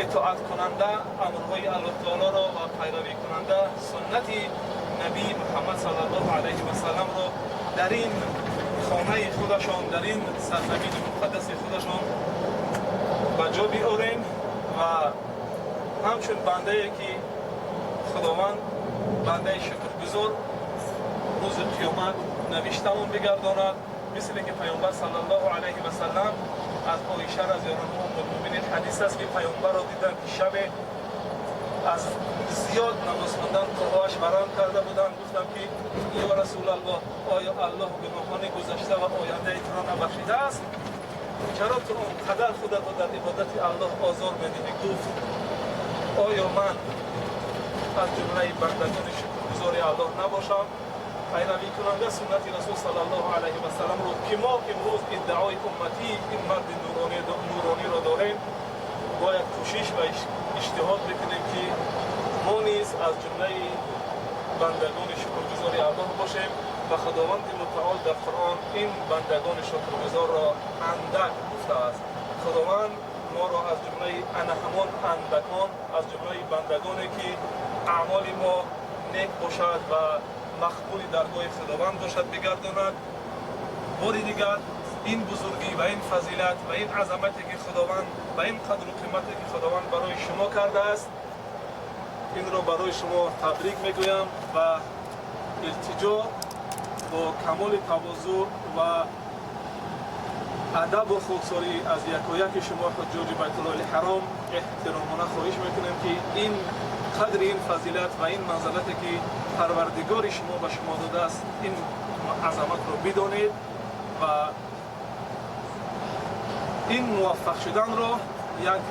[SPEAKER 4] итоаткунанда амрҳои Аллоҳ таолоро ва пайравӣ кунанда суннати набӣ Муҳаммад саллаллоҳу алайҳи васалламро дар ин хонаи худашон, дар ин сарзамини муқаддаси худашон ба ҷо биёрем ва ҳамчун бандае ки Худованд Худованд бандаи шукргузор рӯзи қиёмат навиштамон бигардонад, мисли ки Паёмбар саллаллоҳу алайҳи васаллам аз Оиша разияллоҳу анҳу уммулмӯъминин ҳадис аст, ки Паёмбарро диданд, ки шабе аз зиёд намоз хондан қуввааш варам карда буданд. Гуфтам, ки ё Расулаллоҳ, оё Аллоҳ гуноҳони гузашта ва ояндаи туро набахшидааст? Чаро ту он қадар худатро дар ибодати Аллоҳ озор медиҳӣ? Гуфт: оё ман аз ҷумлаи бандагони шукргузори Аллоҳ набошам? Пайравикунанда суннати Расул саллаллоҳу алайҳи васалламро, ки мо имрӯз иддаои умматии ин марди нурониро дорем, бояд кӯшиш ва иҷтиҳод бикунем, ки мо низ аз ҷумлаи бандагони шукргузори Аллоҳ бошем. Ва Худованди Мутаол дар Қуръон ин бандагони шукргузорро андак гуфтааст. Худованд моро аз ҷумлаи ана ҳамон андакон, аз ҷумлаи бандагоне, ки аъмоли мо нек бошад ва мақбули даргоҳи Худованд бошад, бигардонад. Бори дигар ин бузургӣ ва ин фазилат ва ин азамате, ки Худованд, ва ин қадру қимате, ки Худованд барои шумо кардааст, инро барои шумо табрик мегӯям ва илтиҷо бо камоли тавозӯъ ва адабу хоксорӣ аз якояки шумо, ҳуҷҷоҷи Байтуллоҳи Ҳаром, эҳтиромона хоҳиш мекунем, ки ин қадри, ин фазилат ва ин манзалате, ки Парвардигори шумо ба шумо додааст, ин азаматро бидонед ва ин муваффақ шуданро як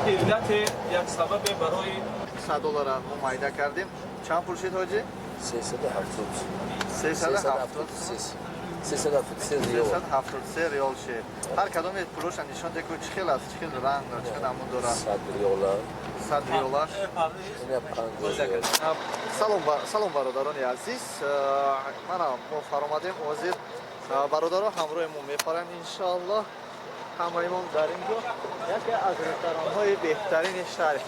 [SPEAKER 4] иллате, як сабабе барои
[SPEAKER 1] 100 доллара мо майда кардем. Чанд пул шид, ҳоҷӣ?
[SPEAKER 12] 370.
[SPEAKER 1] 373.
[SPEAKER 12] 373 риёл.
[SPEAKER 1] 373 риёл шид. Ҳар кадоме пулоша нишон де, ку чӣ хел аст, чӣ хел ранг дорад, чӣ хел намуд дорад.
[SPEAKER 12] 100 риёла.
[SPEAKER 1] 100 риёлаш.
[SPEAKER 12] Ина 50 риёл.
[SPEAKER 1] Салом, салом, бародарони азиз. Мана мо фаромадем. Ҳозир бародаро ҳамроҳи мо мепаранд, иншоаллоҳ. Ҳамаимон дар ин ҷо яке аз ресторанҳои беҳтарини шаҳр.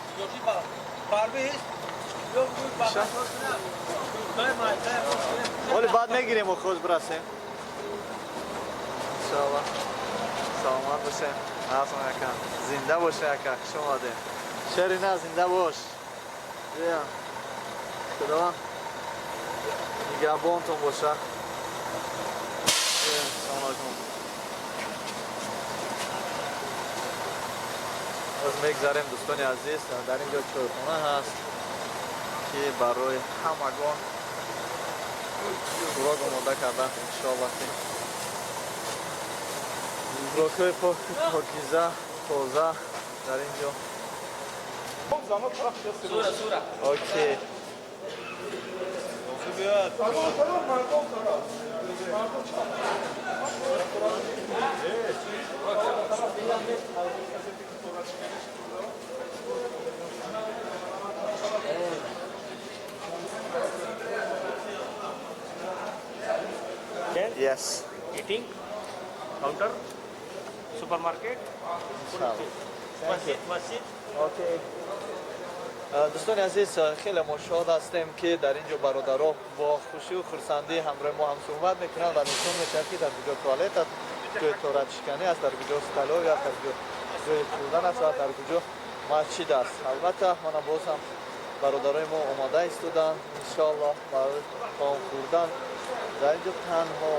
[SPEAKER 1] Ҳоли баъд мегирем, худ бирасем, иншоаллоҳ. Саломат бошем. Асан ака, зинда боше ака, хуш омадем. Шерина, зинда бош. Бия, Худованд нигаҳбонтон боша. Салом алайкум. Боз мегзарем, дӯстони азиз. Дар ин ҷо чойхона ҳаст, ки барои ҳамагон хӯрок омода карда, иншоаллоҳ, ки хӯрокҳои покиза, тоза дар ин ҷо. Окей. Yes.
[SPEAKER 10] Eating, counter, supermarket,
[SPEAKER 1] Thank you.
[SPEAKER 10] Masjid.
[SPEAKER 1] Okay. Дӯстони азиз, хеле мо шод ҳастем, ки дар ин ҷо бародаро бо хушию хурсандӣ ҳамроҳи мо ҳамсӯҳбат мекунанд ва нишон мешавад, ки дар куҷо туалет аст, ҷои торатшиканӣ аст, дар куҷо столовая аст, дар куҷо ҷои хӯрдан аст ва дар куҷо масҷид аст. Албатта, мана боз ҳам бародарои мо омода истоданд, иншоаллоҳ, барои таом хӯрдан. Дар ин ҷо танҳо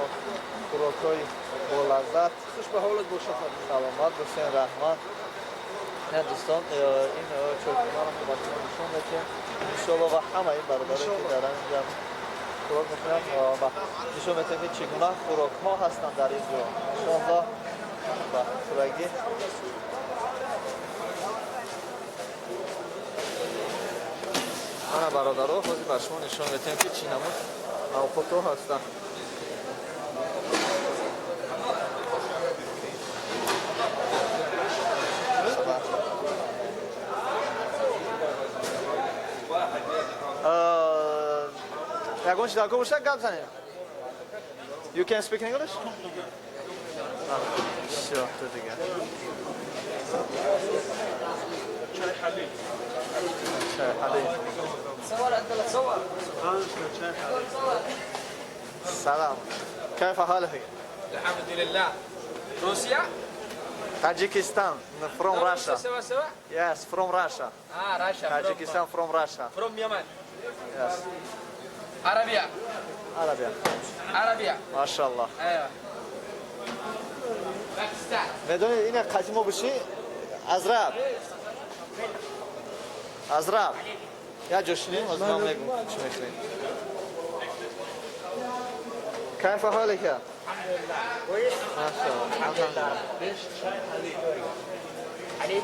[SPEAKER 1] хӯрокҳои болаззат.
[SPEAKER 3] Хуш ба ҳолат бошад.
[SPEAKER 1] Саломат бошед, раҳмат. Не, дӯстон, ин чойхонаро мо ба шумо нишон медиҳем, иншоалло, ва ҳама ин бародарое, ки дар ин ҷо хӯрок мекунанд, ва нишон медиҳем, ки чӣ гуна хӯрокҳо ҳастанд дар ин ҷо, иншоалло, ба пуррагӣ. Мана, бародаро, ҳозир ба шумо нишон медиҳем, ки чӣ намуд авқотҳо ҳастанд. Ягон чи дар кор бошад, гап занем. You can speak English? Всё, то дигар.
[SPEAKER 4] Чай ҳалиб.
[SPEAKER 1] Чай ҳалиб.
[SPEAKER 2] صور انت لا تصور.
[SPEAKER 1] سلام، كيف حالك؟
[SPEAKER 2] الحمد لله. روسيا.
[SPEAKER 1] Tajikistan from Russia.
[SPEAKER 2] Seva seva?
[SPEAKER 1] Yes, from Russia.
[SPEAKER 2] Ah, Russia.
[SPEAKER 1] Tajikistan from Russia.
[SPEAKER 2] From Yemen.
[SPEAKER 1] Yes.
[SPEAKER 2] Arabia.
[SPEAKER 1] Arabia.
[SPEAKER 2] Arabia.
[SPEAKER 1] Mashallah.
[SPEAKER 2] Eyvah. Pakistan.
[SPEAKER 1] Медонед ина қати мо боши? Азраб. Азраб. Я ҷо шинем, ҳозир ман мегӯм чӣ мехӯрем. كيف حالك؟
[SPEAKER 9] كويس؟
[SPEAKER 1] ما شاء الله
[SPEAKER 9] الحمد لله. حليب.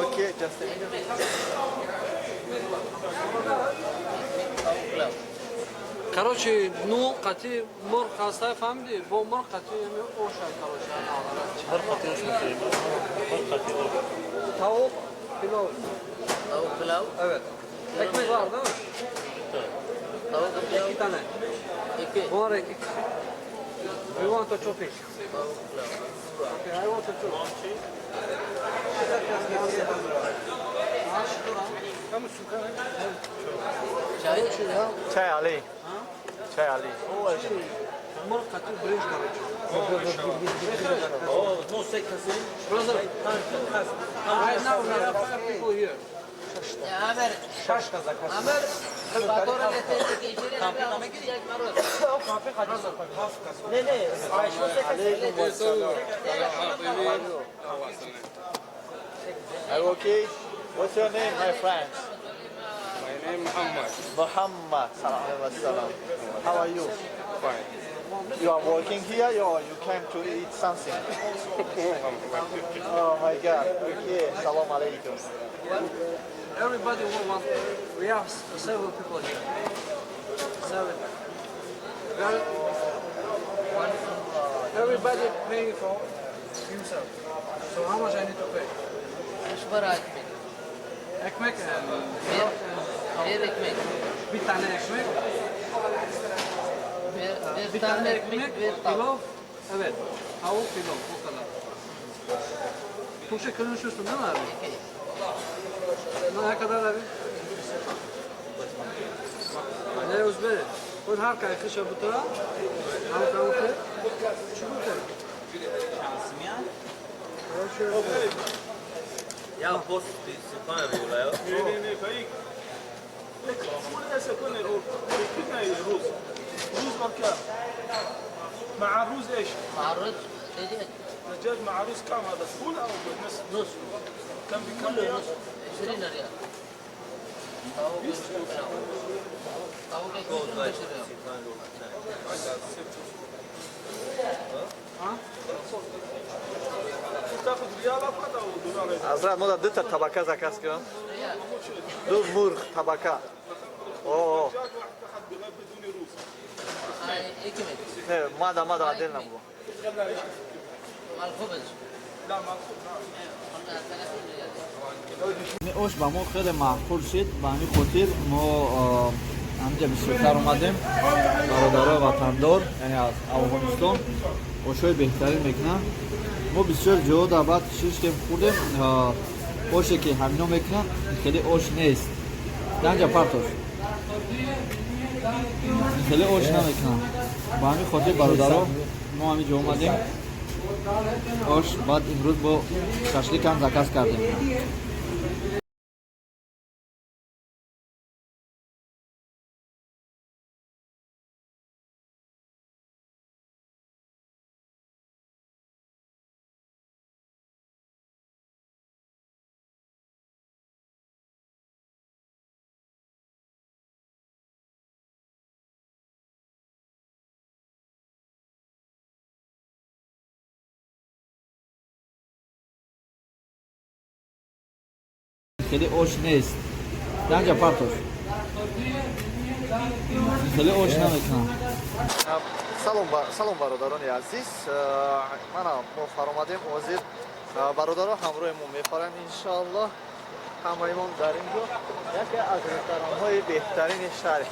[SPEAKER 1] Okay, just a minute.
[SPEAKER 2] Короче, ну, қати мурғ ҳастай, фаҳмидӣ? Бо мурғ қати оша, короче.
[SPEAKER 10] Мурғ қати ош мехӯрем. Мурғ қати ош.
[SPEAKER 2] Tavuk pilav.
[SPEAKER 6] Tavuk pilav.
[SPEAKER 2] Evet. Ekmek var değil mi?
[SPEAKER 6] Tavuk pilav.
[SPEAKER 2] İki tane.
[SPEAKER 6] İki.
[SPEAKER 2] Bunlar iki kişi. We want a two fish.
[SPEAKER 6] Tavuk pilav.
[SPEAKER 2] Okay, I want a two.
[SPEAKER 6] Çay.
[SPEAKER 1] Чай Али. Чай Али.
[SPEAKER 2] Мурғ қати бринж, короче.
[SPEAKER 10] No se
[SPEAKER 2] Brother, right now we have five people here.
[SPEAKER 6] Ömer. Ömer. فاتورة یک مرد.
[SPEAKER 1] Are you okay? What's your name, my friend?
[SPEAKER 8] My name Muhammad.
[SPEAKER 1] Muhammad. Salam alaikum salam. How are you?
[SPEAKER 8] Fine.
[SPEAKER 1] You are working here or you came to eat something? Oh my God. Okay. Salam alaikum.
[SPEAKER 2] Everybody want one. We have several people here. Seven. We are one. Everybody paying for himself. So how much I need to pay?
[SPEAKER 6] Üç para ekmek.
[SPEAKER 2] Ekmek
[SPEAKER 6] Bir ekmek.
[SPEAKER 2] bir tane ekmek.
[SPEAKER 6] Bir,
[SPEAKER 2] Bir tane ekmek,
[SPEAKER 6] bir tavuk.
[SPEAKER 2] pilav. Evet. Tavuk pilav o kadar. Türkçe konuşuyorsun değil mi abi? Ne kadar abi? Ne uzbek? Он ҳар кай хиша бута, ҳар кай уте, чӣ бута?
[SPEAKER 10] Ya post سکان ریولا.
[SPEAKER 4] نه نه نه فايق. روز روز بركان مع الروز ايش؟
[SPEAKER 6] مع الرز دجاج.
[SPEAKER 4] دجاج مع رز كم هذا فول او نص؟
[SPEAKER 6] نص.
[SPEAKER 4] كم بكم ريال؟
[SPEAKER 6] 20 ريال. Tavuk pilav. Tavuk ekmek 15 riyal.
[SPEAKER 4] تاخذ ريال فقط او دولار؟
[SPEAKER 1] Азрат, мо ду та табака заказ кардам. Ду мурғ табака. О,
[SPEAKER 4] دجاج واحد تاخذ بدون روز.
[SPEAKER 6] Ekmek.
[SPEAKER 1] не, мада мада отдельно буду.
[SPEAKER 6] مع الخبز.
[SPEAKER 4] لا مع الخبز.
[SPEAKER 6] 30 ريال.
[SPEAKER 1] Ош ба мо хеле маъқул шид, ба ҳамин хотир мо ҳаминҷа бисёртар омадем. Бародарои ватандор, яъне аз Афғонистон ошҳои беҳтарин мекунанд. Мо бисёр ҷоҳо дар баъд шиштем, хӯрдем, оше ки ҳамино мекунанд, хеле ош нест. Янҷа партош хеле ош намекунанд. Ба ҳамин хотир, бародаро, мо ҳамин ҷо омадем ош, баъд имрӯз бо шашликам заказ кардем. Хеле ош нест. Янҷа партош хеле ош намекунанд. Салом, бародарони азиз. Мана мо фаромадем. Ҳозир бародаро ҳамроҳи мо мефаранд, иншоаллоҳ. Ҳамаимон дар ин ҷо яке аз ресторанҳои беҳтарини шаҳр.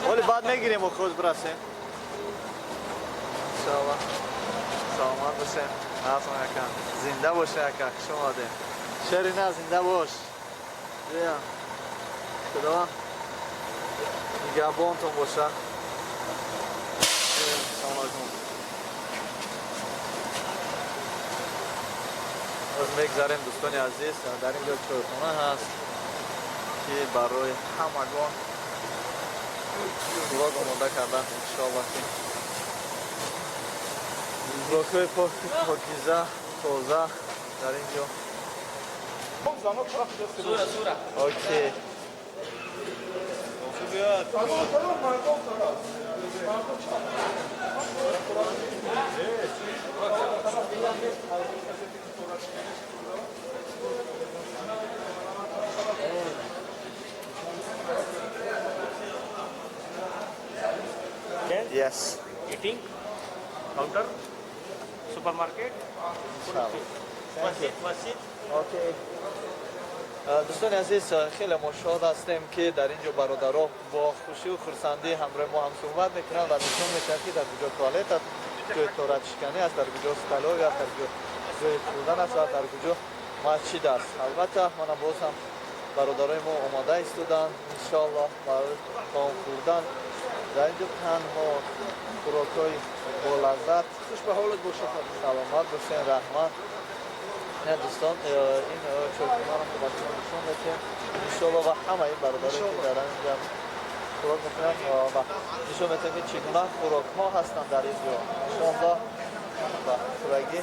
[SPEAKER 1] Ҳоли баъд мегирем, охоз бирасем. Иншоалло. Саломат бошем. Ҳасан ака. Зинда боше ака. Хуш омадем. Шерина, зинда бош. Бия. Худованд нигаҳбонтон боша. Салом алайкум. Боз мегзарем, дӯстони азиз, дар ин ҷо чойхона ҳаст, ки барои ҳамагон хӯрок омода кардан. Иншоалло, ки хӯрокҳои покиза, тоза дар ин ҷо. Окей. Yes.
[SPEAKER 10] Eating, counter, supermarket.
[SPEAKER 1] Masjid, masjid. Okay. Дӯстони азиз, хеле мо шод ҳастем, ки дар ин ҷо бародаро бо хушию хурсандӣ ҳамроҳи мо ҳамсӯҳбат мекунанд ва нишон медиҳанд, ки дар куҷо туалет аст, ҷои торатшиканӣ аст, дар куҷо столовая аст, дар куҷо ҷои хӯрдан аст ва дар куҷо масҷид аст. Албатта, мана боз ҳам бародарои мо омода истоданд, иншоалло, барои таом хӯрдан. Дар ин ҷо танҳо хӯрокҳои болаззат.
[SPEAKER 3] Хуш ба ҳолат бошад.
[SPEAKER 1] Саломат бошед, раҳмат. Не, дӯстон, ин чойхонаро ба шумо нишон медиҳем, иншоалло, ва ҳамаи бародарое, ки дар ин ҷо хӯрок мекунанд, ва нишон медиҳем, ки чӣ гуна хӯрокҳо ҳастанд дар ин ҷо, иншоалло, ба хӯрагӣ.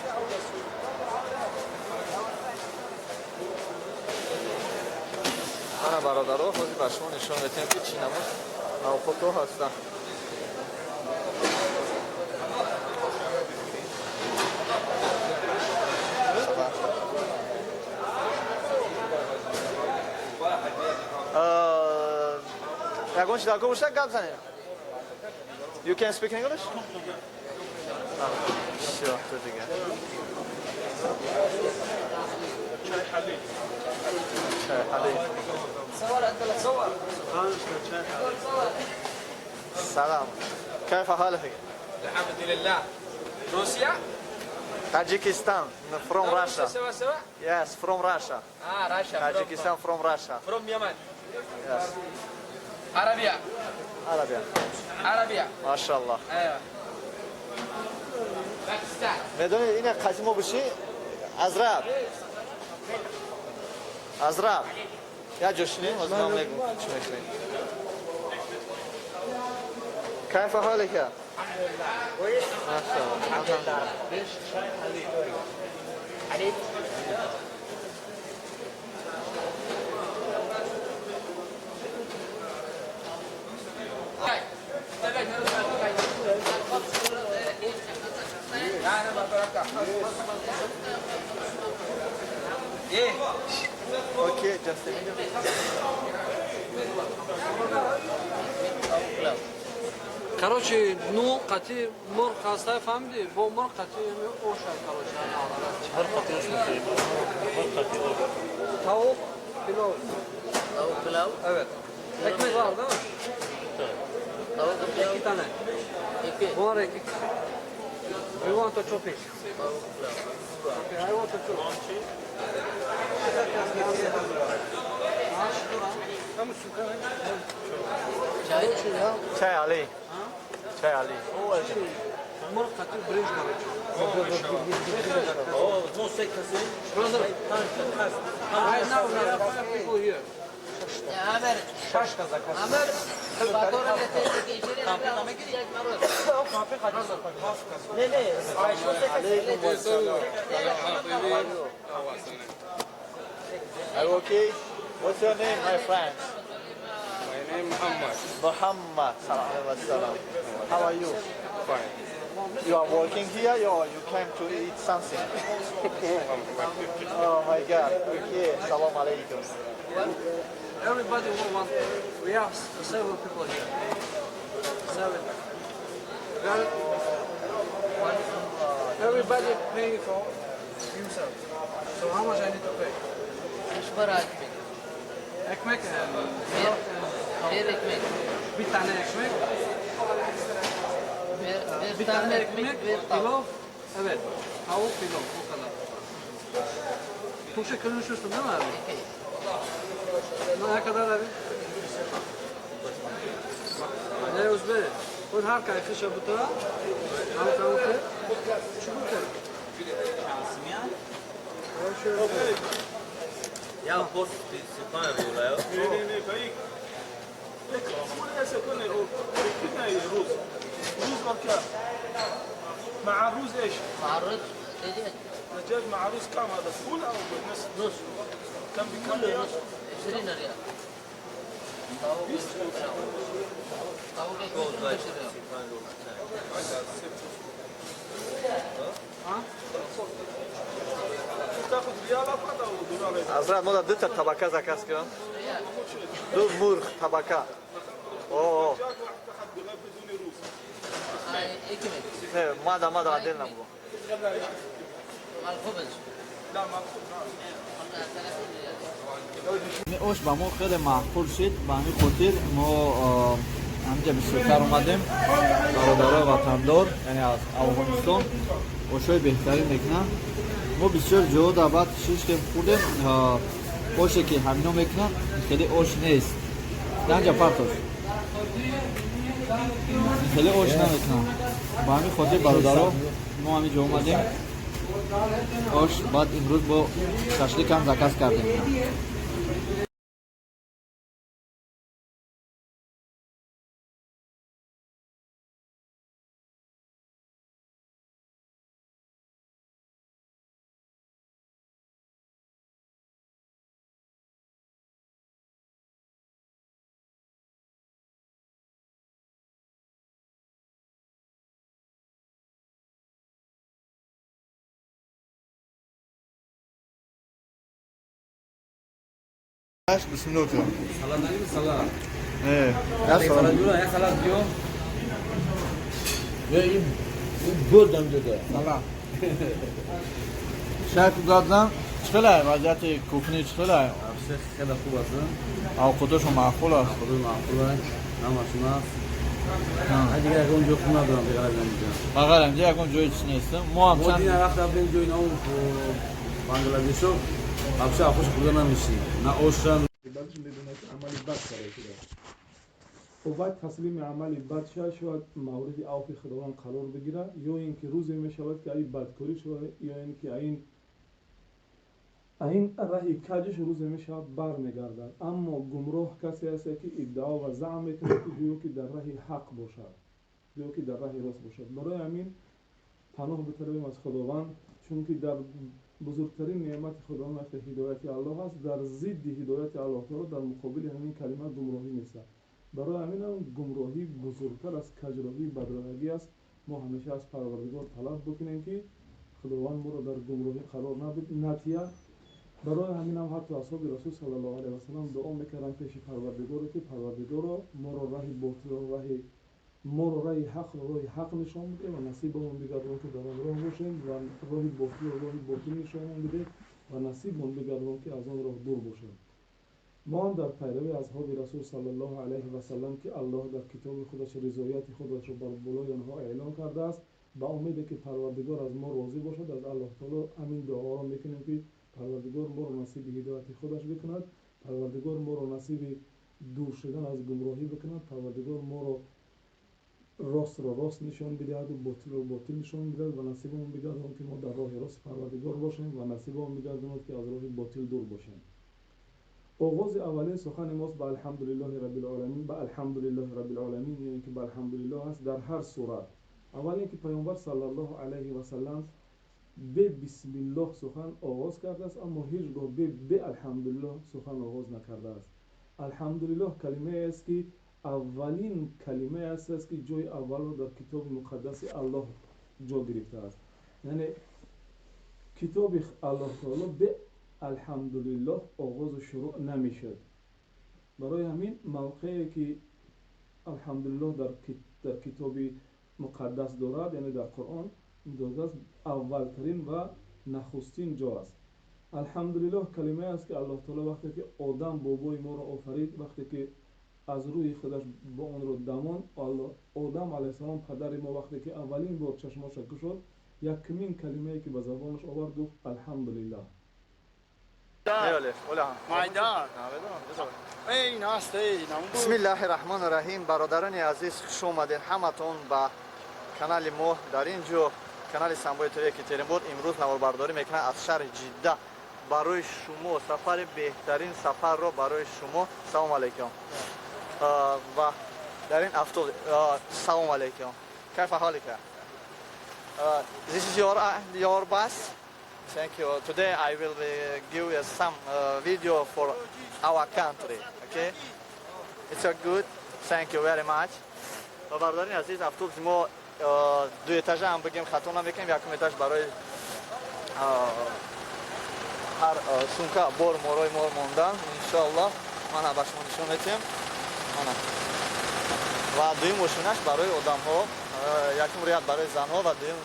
[SPEAKER 1] Мана, бародаро, ҳозир ба шумо нишон медиҳем, ки чӣ намуд овқотҳо ҳастанд. Ягон чи дар кор бошад, гап занем. You can speak English? Всё, то дига. Чай ҳалиб. Чай ҳалиб. سلام، كيف حالك؟
[SPEAKER 2] الحمد لله. روسيا؟
[SPEAKER 1] Tajikistan, from Russia.
[SPEAKER 2] سوا سوا؟
[SPEAKER 1] Yes, from Russia.
[SPEAKER 2] اه، Russia.
[SPEAKER 1] Tajikistan from Russia.
[SPEAKER 2] From Yemen.
[SPEAKER 1] Yes.
[SPEAKER 2] عربية.
[SPEAKER 1] Arabia.
[SPEAKER 2] عربية.
[SPEAKER 1] ماشاءالله.
[SPEAKER 2] ايوه، باكستان.
[SPEAKER 1] медонед, ина қаси мо биши, азраб. Азраб. Я ҷо шинем, ҳозир ман мегӯм, чӣ мехӯрем. كيف حالك؟ ما شاء الله. الحمد لله.
[SPEAKER 6] حليب.
[SPEAKER 2] ايه.
[SPEAKER 1] Okay, just a minute.
[SPEAKER 2] Короче, ну, қати мурғ ҳаста, фаҳмидӣ? Бо мурғ қати оша, короче.
[SPEAKER 10] Мурғ қати ош мехӯрем. Мурғ қати ош.
[SPEAKER 2] Tavuk pilav.
[SPEAKER 6] Tavuk pilav.
[SPEAKER 2] Evet. Ekmek var değil mi?
[SPEAKER 6] Tavuk pilav.
[SPEAKER 2] İki tane.
[SPEAKER 6] İki.
[SPEAKER 2] Bunlar iki kişi. We want a chopping.
[SPEAKER 6] Tavuk pilav.
[SPEAKER 2] Okay, I want a chop.
[SPEAKER 6] Çay.
[SPEAKER 1] Чай али. Чай али.
[SPEAKER 2] Мурғ қати برنج, короче. Brother, right now we have five people here.
[SPEAKER 6] Ömer. Ömer. Fatura getirdik. İçeri یک مرد.
[SPEAKER 1] عليكم السلام. Are you okay? What's your name, my friend?
[SPEAKER 8] My name Muhammad.
[SPEAKER 1] Muhammad. Salam salam. How are you?
[SPEAKER 8] Fine.
[SPEAKER 1] You are working here or you came to eat something? Oh my God. Okay. Salam alaikum.
[SPEAKER 2] Everybody want. We have several people here. Seven. We are one. Everybody paying for himself. So how much I need to pay?
[SPEAKER 6] مش برا
[SPEAKER 2] Ekmek and milk and
[SPEAKER 6] Bir ekmek.
[SPEAKER 2] Bir tane ekmek.
[SPEAKER 6] Bir
[SPEAKER 2] Bir tane
[SPEAKER 6] tane
[SPEAKER 2] ekmek,
[SPEAKER 6] ekmek, bir tavuk.
[SPEAKER 2] pilav. Evet. Tavuk pilav o kadar. Türkçe konuşuyorsun değil mi abi? Ne kadar abi? Ne özbe? O her kayfı şabuta. Tavuk tavuk. Çubuk.
[SPEAKER 13] Ya post سکان رولا
[SPEAKER 4] نه نه نه بايك روز روز وركا مع الروز ايش؟
[SPEAKER 6] مع الرز دجاج.
[SPEAKER 4] دجاج مع رز كم هذا فول او نص؟
[SPEAKER 6] نص.
[SPEAKER 4] كم بكم؟
[SPEAKER 6] كله نص 20 ريال. Tavuk tavuk ekmek 25 riyal.
[SPEAKER 4] تاخذ ريال فقط او دولار؟
[SPEAKER 1] Ҳазрат, мо дар дута табака заказ кардам. Ду мурғ табака. О,
[SPEAKER 4] دجاج واحد تاخذ بدون روز.
[SPEAKER 6] Ekmek.
[SPEAKER 1] не, мада мада отдельно буду.
[SPEAKER 6] مع الخبز.
[SPEAKER 4] لا مع الخبز.
[SPEAKER 6] 30 ريال.
[SPEAKER 1] Ош ба мо хеле маъқул шид, ба ҳамин хотир мо ҳаминҷа бисёртар омадем. Бародарои ватандор, яъне аз Афғонистон, ошҳои беҳтарин мекунанд. Мо бисёр ҷоҳо дар баъд шиштем, хӯрдем, оше ки ҳамино мекунанд, хеле ош нест. Ганҷа партош, хеле ош намекунанд. Ба ҳамин хотир, бародаро, мо ҳаминҷо омадем ош. Баъд имрӯз бо шашликам заказ кардем. Бисмиллоҳ.
[SPEAKER 8] سلام داریم سلام.
[SPEAKER 1] Не, я
[SPEAKER 8] سلام جورا یا سلام دیو.
[SPEAKER 12] این گردم داده.
[SPEAKER 1] Салам. Шайх дадам, чӣ хеле вазъияти кухни, чӣ хеле?
[SPEAKER 8] خیلی خوب است.
[SPEAKER 1] Овқотошон маъқул аст?
[SPEAKER 8] خود معقول است. همشون است. دیگه اون جو خوب ندارم دیگه اینجا.
[SPEAKER 1] Ба ғайр инҷа ягон ҷои чиз нест. Мо ҳам
[SPEAKER 8] ما
[SPEAKER 1] чанд
[SPEAKER 8] دین رفت رفتیم جوی اینا اون بنگلادش رو همیشه خوش خورده نمیشی نه اوشن.
[SPEAKER 4] بعدش میدونه که عملی بد کرده شده و باید تسلیم عملی بد شود، شاید مورد عفو خداوند قرار بگیره، یا اینکه روزی میشود که این بدکاری شود، یا اینکه این راه کجش روزی میشود برمیگردد. اما گمراه کسی است که ادعا و زعم میکنه که گویا که در راه حق باشد، گویا که در راه راست باشد. برای همین پناه بطلبیم از خداوند، چون که در بزرگترین نعمت خداوند وقت هدایت الله است، در ضد هدایت الله تعالی در مقابل همین کلمه گمراهی نیست. برای همین هم گمراهی بزرگتر از کجراهی بدراهگی است. ما همیشه از پروردگار طلب بکنیم که خداوند ما را در گمراهی قرار ندهد. برای همین هم حتی اصحاب رسول صلی الله علیه و سلم دعا میکردن پیش پروردگار که پروردگارا ما را راه باطل را راه ما را راه حق را راه حق نشان بده و نصیبمون بگردان که در آن راه باشیم و راه باطل را راه باطل نشان بده و نصیبمون بگردان که از آن راه دور باشیم. ما هم در پیروی اصحاب رسول صلی الله علیه و سلم که الله در کتاب خودش رضایت خودش را بر بالای آنها اعلام کرده است، به امید که پروردگار از ما راضی باشد، از الله تعالی همین دعا را میکنیم که پروردگار ما را نصیب هدایت خودش بکند، پروردگار ما را نصیب دور شدن از گمراهی بکند، پروردگار ما را راست را راست نشان بدهد و باطل را باطل نشان بدهد و نصیبمون بگرداند که ما در راه راست پروردگار باشیم و نصیبمون بگرداند که از راه باطل دور باشیم. آغاز اولین سخن ماست به الحمدلله رب العالمین، به الحمدلله رب العالمین، یعنی که به الحمدلله است در هر صورت. اول اینکه پیامبر صلی الله علیه و سلم به بسم الله سخن آغاز کرده است، اما هیچگاه به الحمدلله سخن آغاز نکرده است. الحمدلله کلمه است که اولین کلمه است که جای اول را در کتاب مقدس الله جا گرفته است. یعنی کتاب الله تعالی به الحمدلله آغاز و شروع نمیشد. برای همین موقعی که الحمدلله در کتاب مقدس دارد، یعنی در قرآن داده است، اولترین و نخستین جا است. الحمدلله کلمه است که الله تعالی وقتی که آدم بابای ما را آفرید، وقتی که Аз рӯи худаш бо онро дамон. Одам алайҳиссалом, падари мо, вақте ки аввалин бор чашмоша кушод, якумин калимае ки ба забонаш овард, гуфт: «Алҳамдулиллаҳ».
[SPEAKER 7] Майдан.
[SPEAKER 1] Бисмиллаҳи раҳмони раҳим. Бародарони азиз, хуш омадед ҳаматон ба канали мо. Дар ин ҷо канали Самбои ТВ Екатеринбург имрӯз наворбардорӣ мекунад аз шаҳри Ҷидда барои шумо сафари беҳтарин сафарро барои шумо. Салом алайкум. Ва дар ин автобус, салом алайкум, كيف حالك؟ This is your bus. Thank you. Today I will give you some video for our country. Okay? It's a good. Thank you very much. Ва бародарини азиз, автобуси мо ду этажа ҳам бигем, хато намекунем. Якум этаж барои ҳар сумка бор морои мо мондан, иншоаллоҳ, мана ба шумо нишон метиҳем, мана. Ва дуюм мошинаш барои одамҳо, якум ряд барои занҳо ва дуюм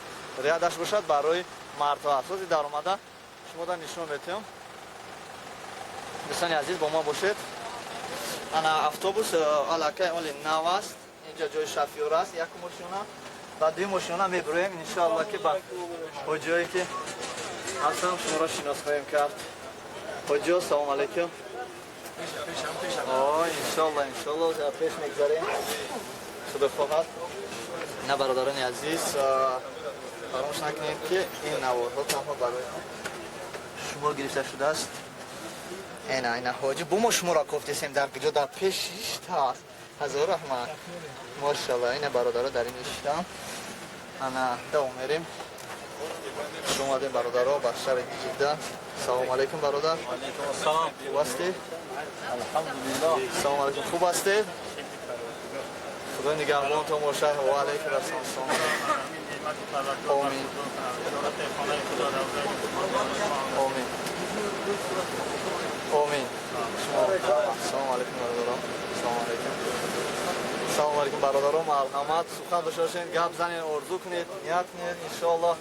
[SPEAKER 1] рядаш бошад барои мардҳо. Асоси даромада шумо да нишон метиҳем. Дӯстони азиз, бо мо бошед. Ана автобус аллакай оли нав аст. Инҷа ҷои шофёр аст, якум мошина, ва дуюм мошина мебироем, иншоалло, ки ба ҳоҷиҳое ки ҳастам шуморо шинос хоҳем кард. Ҳоҷиҳо, салом алайкум. Иншоалло, иншоалло, пеш мегзарем, худо хоҳад. На, бародарони азиз, фаромӯш накунед, ки ин наворҳо танҳо барои шумо гирифта шудааст. Ина, ина ҳоҷи, бо мо шуморо кофтесем дар куҷо, дар пеш ишта аст. Ҳазор раҳмат, мошалло. Ина бародаро дар ин иштам. Ана давом мерем. Хуш омадем, бародаро, ба шаҳри Ҷидда. Салому алайкум, бародар. Хуб ҳастед? Салому алайкум, хуб ҳастед? Худо нигаҳбонтон бошад. Ва алайкум ассалом. Омин, омин, омин. Салому алайкум, бародаро. Салому алайкум, салому алайкум, бародаро. Марҳамат, сухан дошта бошед, гап занед, орзу кунед, ният кунед, иншоаллоҳ.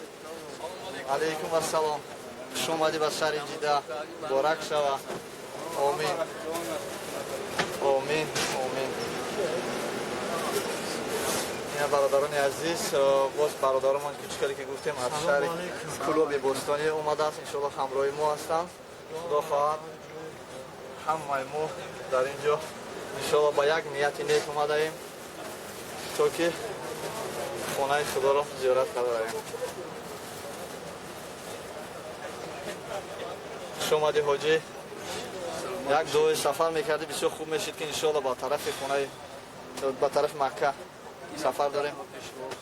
[SPEAKER 1] Алайкум ассалом. Хуш омадӣ ба шаҳри Ҷида, муборак шава. Омин, омин, омин. Ина, бародарони азиз, боз бародаромон кучикале ки гуфтем, аз шаҳри Кӯлоби Бостонӣ омадааст, иншоалло, ҳамроҳи мо ҳастанд. Худо хоҳад, ҳамаи мо дар ин ҷо, иншоалло, ба як нияти нек омадаем, то ки хонаи худоро зиёрат карда равем. Хуш омадӣ, ҳоҷӣ. Як дуои сафар мекардӣ, бисёр хуб мешид, ки иншоалло ба тарафи хонаи, ба тарафи Макка сафар дорем.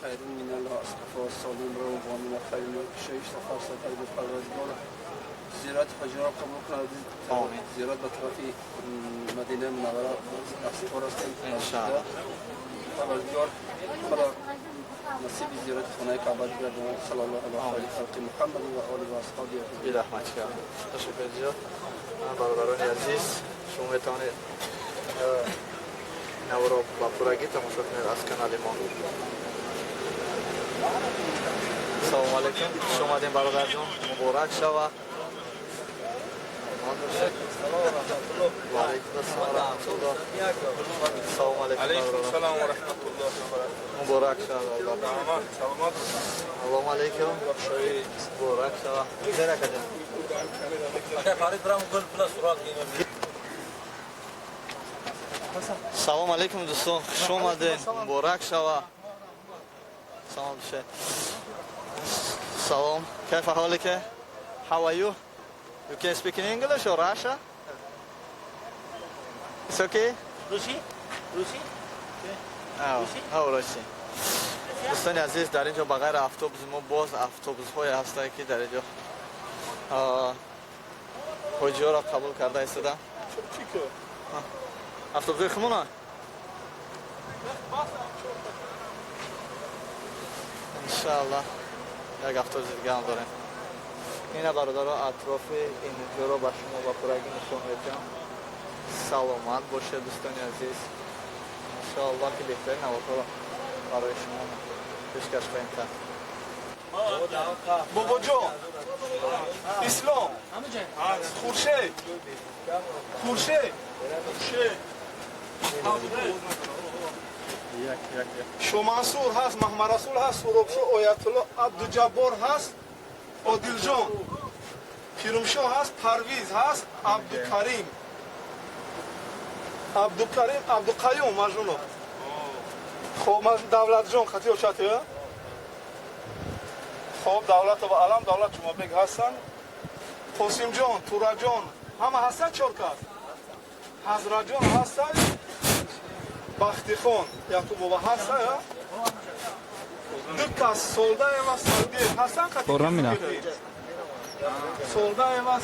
[SPEAKER 8] خیر من الله اصطفى الصالحین رو و من خیر شش سفر سفر به پروردگار زیارت حاجیان قبول کند.
[SPEAKER 1] آمین.
[SPEAKER 8] زیارت به طرف مدینه منوره سفر هستیم.
[SPEAKER 1] انشاءالله.
[SPEAKER 8] پروردگار خدا نصیب زیارت خانه کعبه بگرداند. صلی الله علی خیر خلق محمد و آله و اصحابه.
[SPEAKER 1] Бирахмат. Ташаккур зиёд. Бародарони азиз, шумо метавонед наворо ба пуррагӣ тамошо кунед аз канали мо. Салому алайкум, хуш омадем, бародарҷон, муборак шава. Ва алайкум ассалом ва раҳматуллоҳ. Салому алайкум.
[SPEAKER 4] Алайкум салом ва раҳматуллоҳи ва баракатуҳ.
[SPEAKER 1] Муборак шава.
[SPEAKER 4] Саломат.
[SPEAKER 1] Салому алайкум, муборак шава. Зера каҷа.
[SPEAKER 13] Фарид, брам гул пула сурат.
[SPEAKER 1] Салом алейкум, дӯстон, хуш омадем, муборак шава. Салом душе. Салом. كيف حالك؟ How are you? You can speak in English or Russia? It's okay?
[SPEAKER 13] Русӣ? Русӣ?
[SPEAKER 1] Ав, русӣ. Дӯстони азиз, дар ин ҷо ба ғайри автобуси мо боз автобусҳое ҳастанд, ки дар ин ҷо ҳоҷиҳоро қабул карда истода. Автобусҳои хумона, иншааллоҳ, як автобуси дига ҳам дорем. Ина, бародаро, атрофи ин ҷоро ба шумо ба пуррагӣ нишон медиҳам. Саломат бошед, дӯстони азиз. Иншоаллоҳ, ки беҳтарин наворҳоро барои шумо пешкаш хоҳем кард.
[SPEAKER 4] Бобоҷон, Ислом, Хуршед, Хуршед, Хуршед. Шомансур ҳаст, Маҳмарасул ҳаст, Суробшо, Оятулло, Абдуҷаббор ҳаст, Одилҷон, Пирумшо ҳаст, Парвиз ҳаст, Абдукарим, Абдукарим, Абдуқаюм Мажнунов. Хоб, Давлатҷон хати очати? Хоб, Давлатова Алам, Давлат Ҷумабек ҳастанд. Қосимҷон, Тураҷон, ҳама ҳастанд чор кас? Ҳазраҷон ҳастанд? Бахтихон, Якубова ҳастанд? Ду кас Солдаева, Сардиев ҳастанд? Солдаева,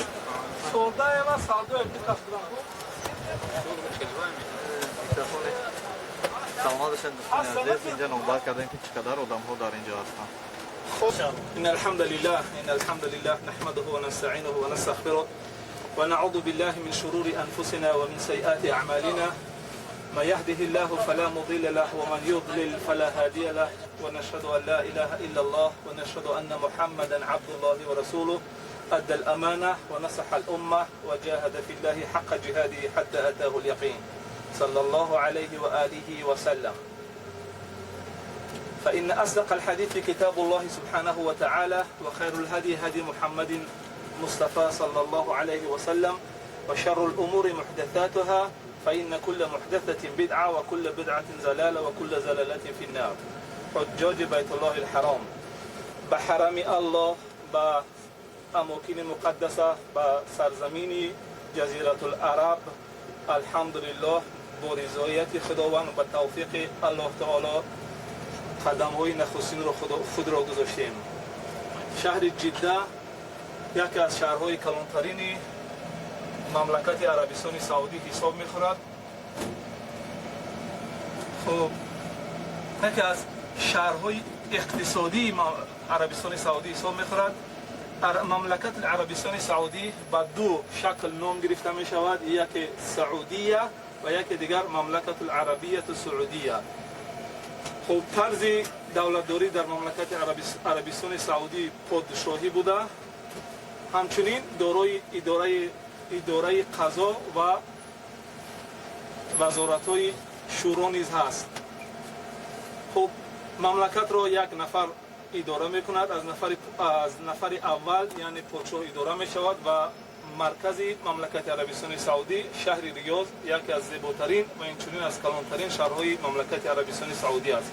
[SPEAKER 4] Солдаева, Сардиев ду кас буданд.
[SPEAKER 1] Саломат бошед дӯстони азиз, инҷа номбар кардем ки чӣ қадар одамҳо дар инҷо ҳастанд.
[SPEAKER 14] إن الحمد لله إن الحمد لله نحمده ونستعينه ونستغفره ونعوذ بالله من شرور أنفسنا ومن سيئات أعمالنا ما يهده الله فلا مضل له ومن يضلل فلا هادي له ونشهد أن لا إله إلا الله ونشهد أن محمدا عبد الله ورسوله أدى الأمانة ونصح الأمة وجاهد في الله حق جهاده حتى أتاه اليقين صلى الله عليه وآله وسلم. فإن أصدق الحديث كتاب الله سبحانه وتعالى وخير الهدي هدي محمد مصطفى صلى الله عليه وسلم وشر الأمور محدثاتها فإن كل محدثة بدعة وكل بدعة زلالة وكل زلالة في النار. حجاج بيت الله الحرام بحرم الله بأماكن مقدسة بسرزمين جزيرة العرب الحمد لله با رضایت خداوند و توفیق الله تعالی قدم‌های نخستین رو خود را گذاشتیم. شهر جده یکی از شهرهای کلانترین مملکت عربستان سعودی حساب می‌خورد. خب یکی از شهرهای اقتصادی عربستان سعودی حساب می‌خورد. مملکت عربستان سعودی با دو شکل نام گرفته می‌شود، یکی سعودیه و یکی دیگر مملکت العربیه السعودیه. خب طرز دولتداری در مملکت عربستان سعودی پادشاهی بوده، همچنین دارای اداره قضا و وزارت‌های شورا نیز هست. خب مملکت را یک نفر اداره میکند، از نفر اول یعنی پادشاه اداره میشود و مرکز مملکت عربستان سعودی شهر ریاض یکی از زیباترین و اینچنین از کلانترین شهرهای مملکت عربستان سعودی است.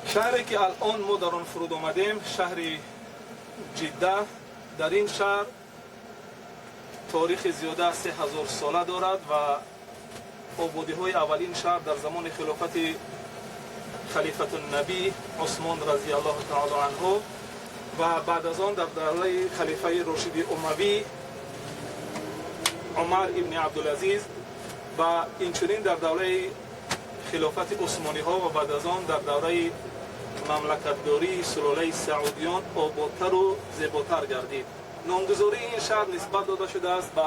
[SPEAKER 14] شهری که الان ما در آن فرود آمدیم شهر جده، در این شهر تاریخ زیاده از 3000 ساله دارد و آبادی های اولین شهر در زمان خلافت خلیفت النبی عثمان رضی الله تعالی عنه و بعد از آن در دوره خلیفه راشد اموی عمر ابن عبدالعزیز و اینچنین در دوره خلافت عثمانی ها و بعد از آن در دوره مملکتداری سلاله سعودیان آبادتر و زیباتر گردید. نامگذاری این شهر نسبت داده شده است به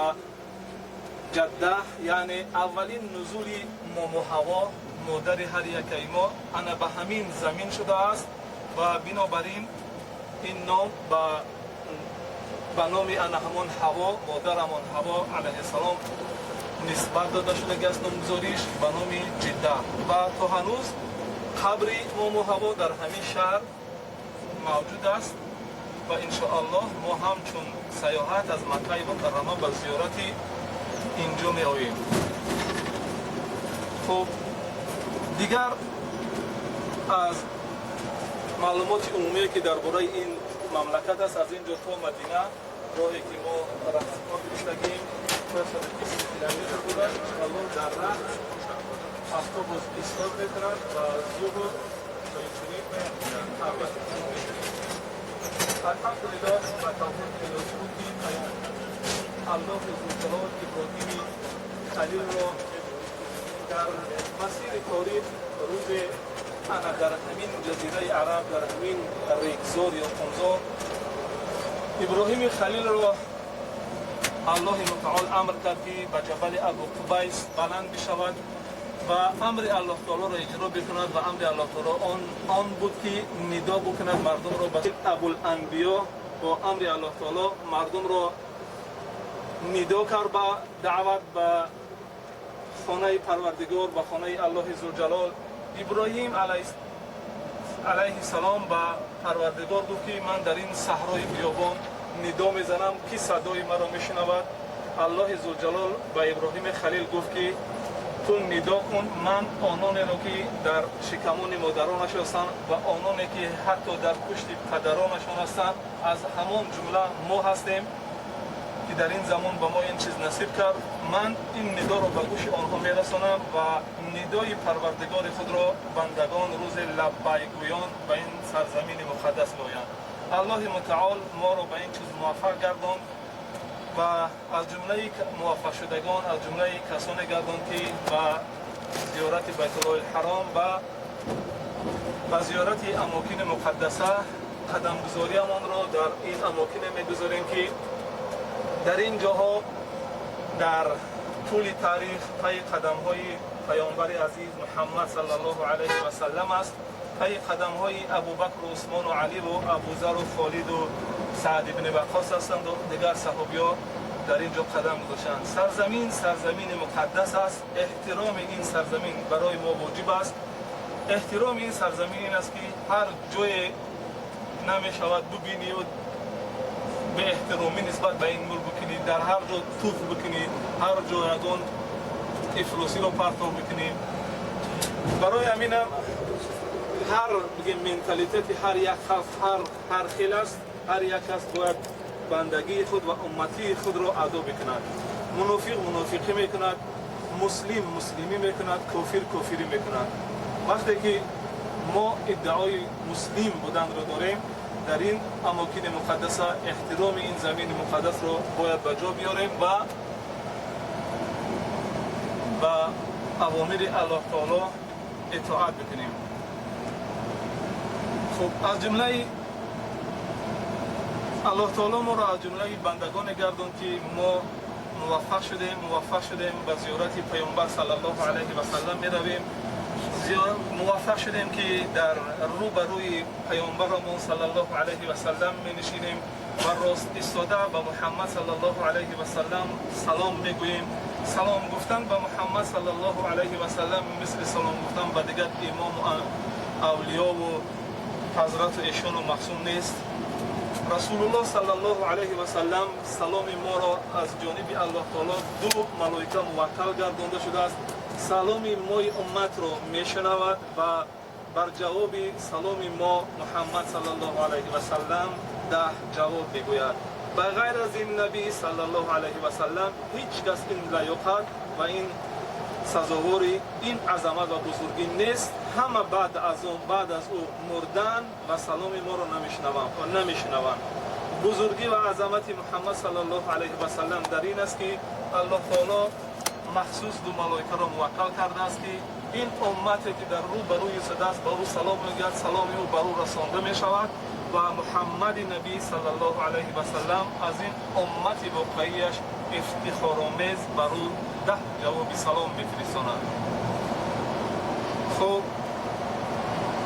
[SPEAKER 14] جده، یعنی اولین نزول مامو هوا مادر هر یک ما انا به همین زمین شده است و بنابراین این نام به نام انا همان هوا مادرمان هوا علیه السلام نسبت داده شده است نامگذاریش به نام جده و تا هنوز قبر مامو هوا در همین شهر موجود است و انشاءالله ما همچون سیاحت از مکه مکرمه به زیارت اینجا می آییم. خب دیگر از معلومات عمومی که درباره این مملکت است، از اینجا تا مدینه راهی که ما رفتیم گرفتیم 420 کیلومتر بوده. انشاءالله در راه автобус истод мекунад ва зуҳр инчунин ҳаракат мекунад. Алҳамдулиллоҳ ба тавфиқи илоҳӣ буд ки Аллоҳи зулҷалол Иброҳими Халилро дар масири таърих рӯзе ана дар ҳамин ҷазираи Араб, дар ҳамин регзор ё қумзор Иброҳими Халилро Аллоҳи мутаол амр кард ки ба ҷабали Абу Қубайс баланд бишавад ва амри Аллоҳ таолоро иҷро бикунад ва амри Аллоҳ таоло он буд ки нидо бикунад мардумро ба Абуланбиё. Бо амри Аллоҳ таоло мардумро нидо кард ба даъват ба хонаи Парвардигор, ба хонаи Аллоҳи Зулҷалол. Иброҳим алайҳиссалом ба Парвардигор гуфт, ки ман дар ин саҳрои биёбон нидо мезанам, ки садои маро мешунавад? Аллоҳи Зулҷалол ба Иброҳими Халил гуфт, ки ту нидо кун, ман ононеро, ки дар шикамони модаронаш ҳастанд ва ононе, ки ҳатто дар пушти падаронашон ҳастанд, аз ҳамон ҷумла мо ҳастем, ки дар ин замон ба мо ин чиз насиб кард, ман ин нидоро ба гӯши онҳо мерасонам ва нидои Парвардигори худро бандагон рӯзи лаббайгӯён ба ин сарзамини муқаддас меоянд. Аллоҳи Мутаол моро ба ин чиз муваффақ гардонд ва аз ҷумлаи муваффақшудагон, аз ҷумлаи касоне гардонд, ки ба зиёрати Байтуллоҳи Ҳаром, ба зиёрати амокини муқаддаса қадамгузориамонро дар ин амокине мегузорем, ки дар ин ҷоҳо дар тӯли таърих пайи қадамҳои паёмбари азиз Муҳаммад саллаллоҳу алайҳи васаллам аст, пайи қадамҳои Абубакру Усмону Аливу Абузару Холиду Саъд ибни Ваққос ҳастанд, дигар саҳобиҳо дар ин ҷо қадам гузоштанд. Сарзамин сарзамини муқаддас аст. Эҳтироми ин сарзамин барои мо воҷиб аст. Эҳтироми ин сарзамин ин аст, ки ҳар ҷое намешавад бубинию беэҳтиромӣ нисбат ба ин мулк бикунӣ, дар ҳар ҷо туф бикунӣ, ҳар ҷо ягон ифлосиро партов бикунӣ. Барои ҳаминам ҳар бигем менталитети ҳар як халқ ҳар хел аст. Ҳар як кас бояд бандагии худ ва умматии худро адо бикунад. Мунофиқ мунофиқӣ мекунад, муслим муслимӣ мекунад, кофир кофирӣ мекунад. Вақте ки мо иддаои муслим буданро дорем, дар ин амокини муқаддаса эҳтироми ин замини муқаддасро бояд ба ҷо биёрем ва ба авомири Аллоҳ таоло итоат бикунем. Хуб, аз ҷумлаи Аллоҳ таоло моро аз ҷумлаи бандагоне гардон, ки мо муваффақ шудем, ба зиёрати паёмбар саллаллоҳу алайҳи васаллам меравем, муваффақ шудем, ки дар рӯ ба рӯи паёмбарамон саллаллоҳу алайҳи васаллам менишинем ва рост истода ба Муҳаммад саллаллоҳу алайҳи васаллам салом мегӯем. Салом гуфтан ба Муҳаммад саллаллоҳу алайҳи васаллам мисли салом гуфтан ба дигар имому авлиёву ҳазрату эшону махсум нест. Расулуллоҳ саллаллоҳу алайҳи васаллам саломи моро аз ҷониби Аллоҳ таоло ду малоика муваккал гардонда шудааст. Саломи мои умматро мешунавад ва бар ҷавоби саломи мо Муҳаммад саллаллоҳу алайҳи васаллам 10 ҷавоб мегӯяд. Ба ғайр аз ин набӣ саллаллоҳу алайҳи васаллам ҳеҷ кас ин лаёқат ва ин сазовори ин азамат ва бузургӣ нест. Ҳама баъд аз он, баъд аз ӯ мурдан ва саломи моро намешунаванд. Бузургӣ ва азамати Муҳаммад саллаллоҳу алайҳи васаллам дар ин аст, ки Аллоҳ таоло махсус ду малоикаро муваккал кардааст, ки ин уммате, ки дар рӯ ба рӯи шудааст, ба ӯ салом мегӯяд, саломи ӯ бар ӯ расонда мешавад ва Муҳаммади набӣ саллаллоҳу алайҳи васаллам аз ин уммати воқеияш ифтихоромез бар ӯ 10 ҷавоби салом мефиристонад. Хуб,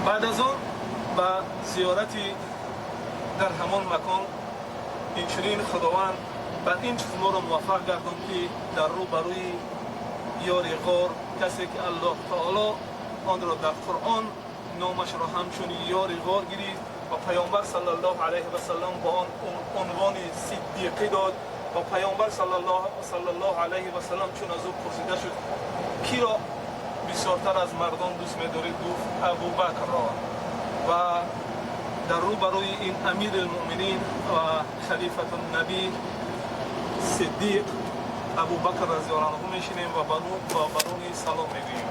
[SPEAKER 14] баъд аз он ба зиёрати дар ҳамон макон инчунин Худованд бар ин чиз моро муваффақ гардон, ки дар рӯ ба рӯи ёри ғор, касе ки Аллоҳ таоло онро дар Қуръон номашро ҳамчун ёри ғор гирифт ва паёмбар саллаллоҳу алайҳи васаллам ба он унвони сиддиқӣ дод ва паёмбар саллаллоҳу алайҳи васаллам чун аз ӯ пурсида шуд, киро бисёртар аз мардон дӯст медоред, гуфт: Абубакрро. Ва дар рӯ ба рӯи ин амири лмуъминин ва халифатуннабӣ сиддиқ Абубакр разиаллоҳу анҳу мешинем ва бар ӯ низ салом мегӯем.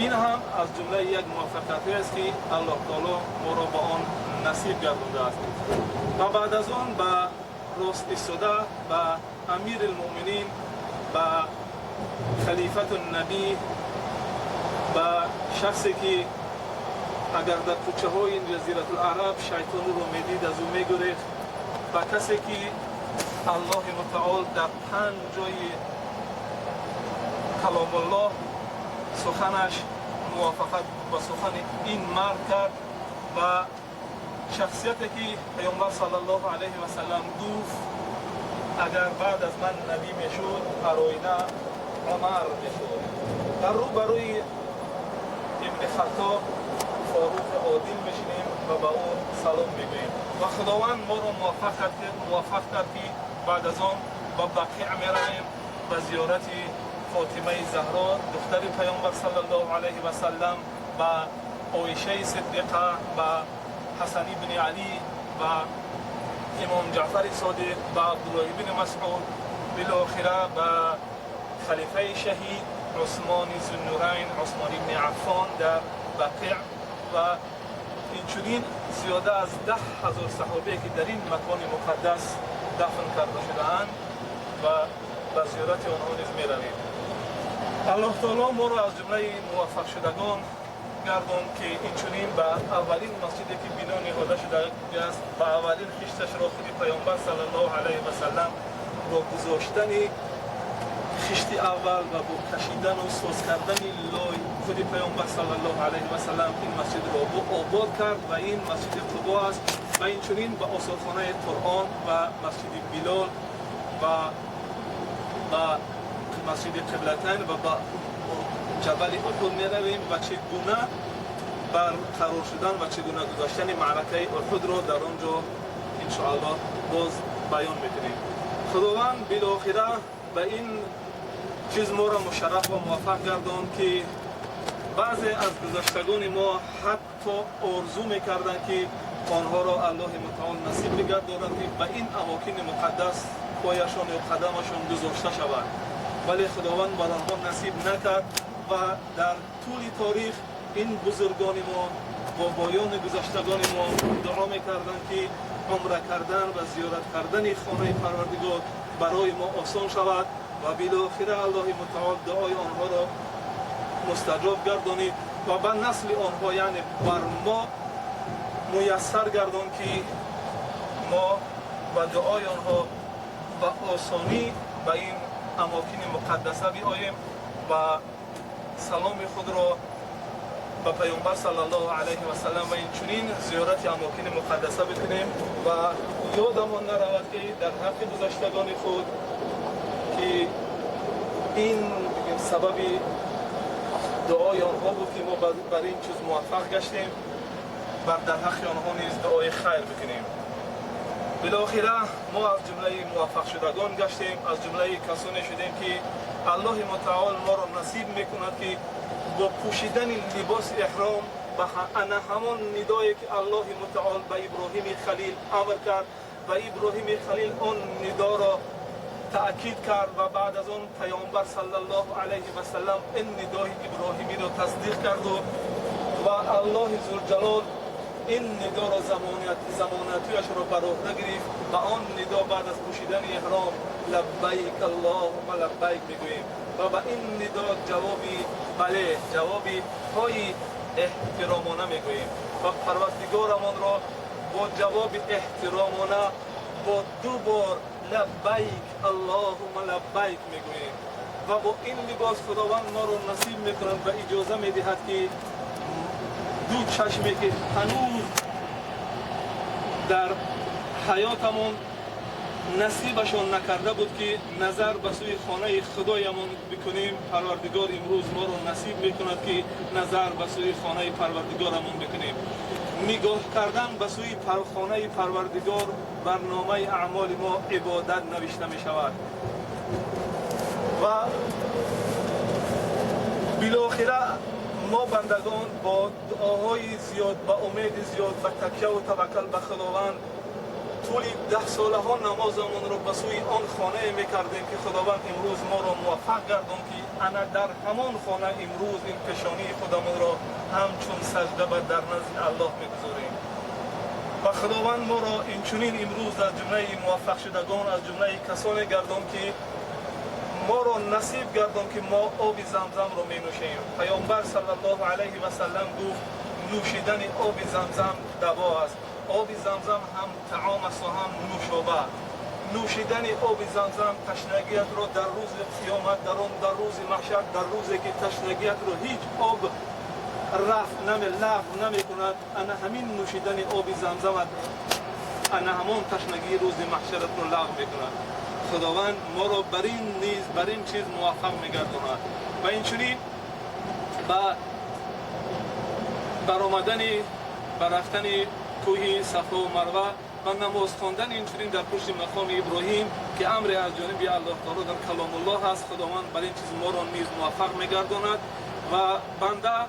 [SPEAKER 14] Ин ҳам аз ҷумлаи як муваффақиятҳое аст, ки Аллоҳ таоло моро ба он насиб гардондааст. Ва баъд аз он ба рост истода ба амири лмуъминин, ба халифатуннабӣ, ба шахсе ки агар дар кӯчаҳои Ҷазиратулараб шайтон ӯро медид, аз ӯ мегурехт, ба касе ки Аллоҳи Мутаол дар панҷ ҷои Каломуллоҳ суханаш мувофиқат ба сухани ин мард кард ва шахсияте ки паёмбар саллаллоҳу алайҳи васаллам гуфт: агар баъд аз ман набӣ мешуд, ҳар оина Умар мешуд. Дар рӯбарӯи Ибни Хаттоб Форуқи Одил мешинем ва ба ӯ салом мегӯем. Ва Худованд моро муваффақ кард, ки баъд аз он ба Бақиъ меравем, ба зиёрати Фотимаи Заҳро, духтари Паёмбар саллаллоҳу алайҳи васаллам, ба Оишаи Сиддиқа, ба Ҳасан ибни Алӣ, ба Имом Ҷаъфари Содиқ, ба Абдуллоҳ ибни Масъуд, билохира ба халифаи шаҳид Усмони Зуннурайн, Усмон ибни Аффон дар Бақиъ ва инчунин зиёда аз 10 000 саҳобие, ки дар ин макони муқаддас дафн карда шудаанд, ва ба зиёрати онҳо низ меравем. Аллоҳ таоло моро аз ҷумлаи муваффақшудагон гардон, ки инчунин ба аввалин масҷиде, ки бино ниҳода шудааст, ба аввалин хишташро худи Паёмбар саллаллоҳу алайҳи васаллам бо гузоштани хишти аввал ва бо кашидану соз кардани лой, худи Паёмбар саллаллоҳу алайҳи васаллам ин масҷидро обод кард ва ин Масҷиди Қубо аст. Ва инчунин ба осорхонаи Қуръон ва Масҷиди Билол ва ба Масҷиди Қиблатайн ва ба Ҷабали Уҳуд меравем ва чӣ гуна барқарор шудан ва чӣ гуна гузаштани маъракаи Уҳудро дар он ҷо иншоаллоҳ боз баён мекунем. Худованд билохира ба ин чиз моро мушарраф ва муваффақ гардонд, ки баъзе аз гузаштагони мо ҳатто орзу мекарданд, ки онҳоро Аллоҳи мутаол насиб бигардонад, ки ба ин амокини муқаддас пояшон ё қадамашон гузошта шавад, вале Худованд бар онҳо насиб накард. Ва дар тӯли торих ин бузургони мо, бобоёни гузаштагони мо дуо мекарданд, ки умра кардан ва зиёрат кардани хонаи Парвардигор барои мо осон шавад. Ва билохира Аллоҳи мутаол дуои онҳоро мустаҷоб гардонид ва ба насли онҳо, яъне бар мо муяссар гардон, ки мо ба дуои онҳо ба осонӣ ба ин амокини муқаддаса биоем ва саломи худро ба Паёмбар саллаллоҳу алайҳи васаллам ва инчунин зиёрати амокини муқаддаса бикунем. Ва ёдамон наравад, ки дар ҳаққи гузаштагони худ, ки ин сабаби дуои онҳо буд, ки мо бар ин чиз муваффақ гаштем, бар дар ҳаққи онҳо низ дуои хайр бикунем. Билохира мо аз ҷумлаи муваффақшудагон гаштем, аз ҷумлаи касоне шудем, ки Аллоҳи мутаол моро насиб мекунад, ки бо пӯшидани либоси эҳром ба ана ҳамон нидое, ки Аллоҳи мутаол ба Иброҳими Халил амр кард ва Иброҳими Халил он нидоро таъкид кард ва баъд аз он Паёмбар саллаллоҳу алайҳи васаллам ин нидои Иброҳимиро тасдиқ карду ва Аллоҳи зулҷалол ин нидоро замонатуяшро бар уҳда гирифт, ва он нидо баъд аз пӯшидани эҳром «Лаббайк, Аллоҳумма лаббайк» мегӯем ва ба ин нидо ҷавоби бале, ҷавоби ҳои эҳтиромона мегӯем ва Парвардигорамонро бо ҷавоби эҳтиромона, бо ду бор «Лаббайк, Аллоҳумма лаббайк» мегӯем. Ва бо ин либос Худованд моро насиб мекунад ва иҷоза медиҳад, ки ду чашме, ки ҳанӯз дар ҳаётамон насибашон накарда буд, ки назар ба сӯи хонаи Худоямон бикунем, Парвардигор имрӯз моро насиб мекунад, ки назар ба сӯи хонаи Парвардигорамон бикунем. Нигоҳ кардан ба сӯи хонаи Парвардигор бар номаи аъмоли мо ибодат навишта мешавад. Ва билохира мо бандагон бо дуоҳои зиёд, ба умеди зиёд, ба такяву таваккал ба Худованд тӯли даҳсолаҳо намозамонро ба сӯи он хонае мекардем, ки Худованд имрӯз моро муваффақ гардон, ки ана дар ҳамон хона имрӯз ин пешонии худамонро ҳамчун сажда ба дар назди Аллоҳ мегузорем. Ва Худованд моро инчунин имрӯз аз ҷумлаи муваффақшудагон, аз ҷумлаи касоне гардон, ки моро насиб гардон, ки мо оби Замзамро менӯшем. Паёмбар саллаллоҳу алайҳи васаллам гуфт: «Нӯшидани оби Замзам даво аст». Оби Замзам ҳам таом аст ва ҳам нӯшоба. Нӯшидани оби Замзам ташнагиятро дар рӯзи қиёмат, дар он дар рӯзи маҳшар, дар рӯзе ки ташнагиятро ҳеҷ об рафъ наме лағв намекунад, ана ҳамин нӯшидани оби Замзамат ана ҳамон ташнагии рӯзи маҳшаратро лағв мекунад. Худованд моро бар ин низ, бар ин чиз муваффақ мегардонад. Ва инчунин ба баромадани, ба рафтани кӯҳи Сафову Марва ва намоз хондан инчунин дар пушти мақоми Иброҳим, ки амре аз ҷониби Аллоҳ таоло дар Каломуллоҳ аст, Худованд бар ин чиз моро низ муваффақ мегардонад. Ва банда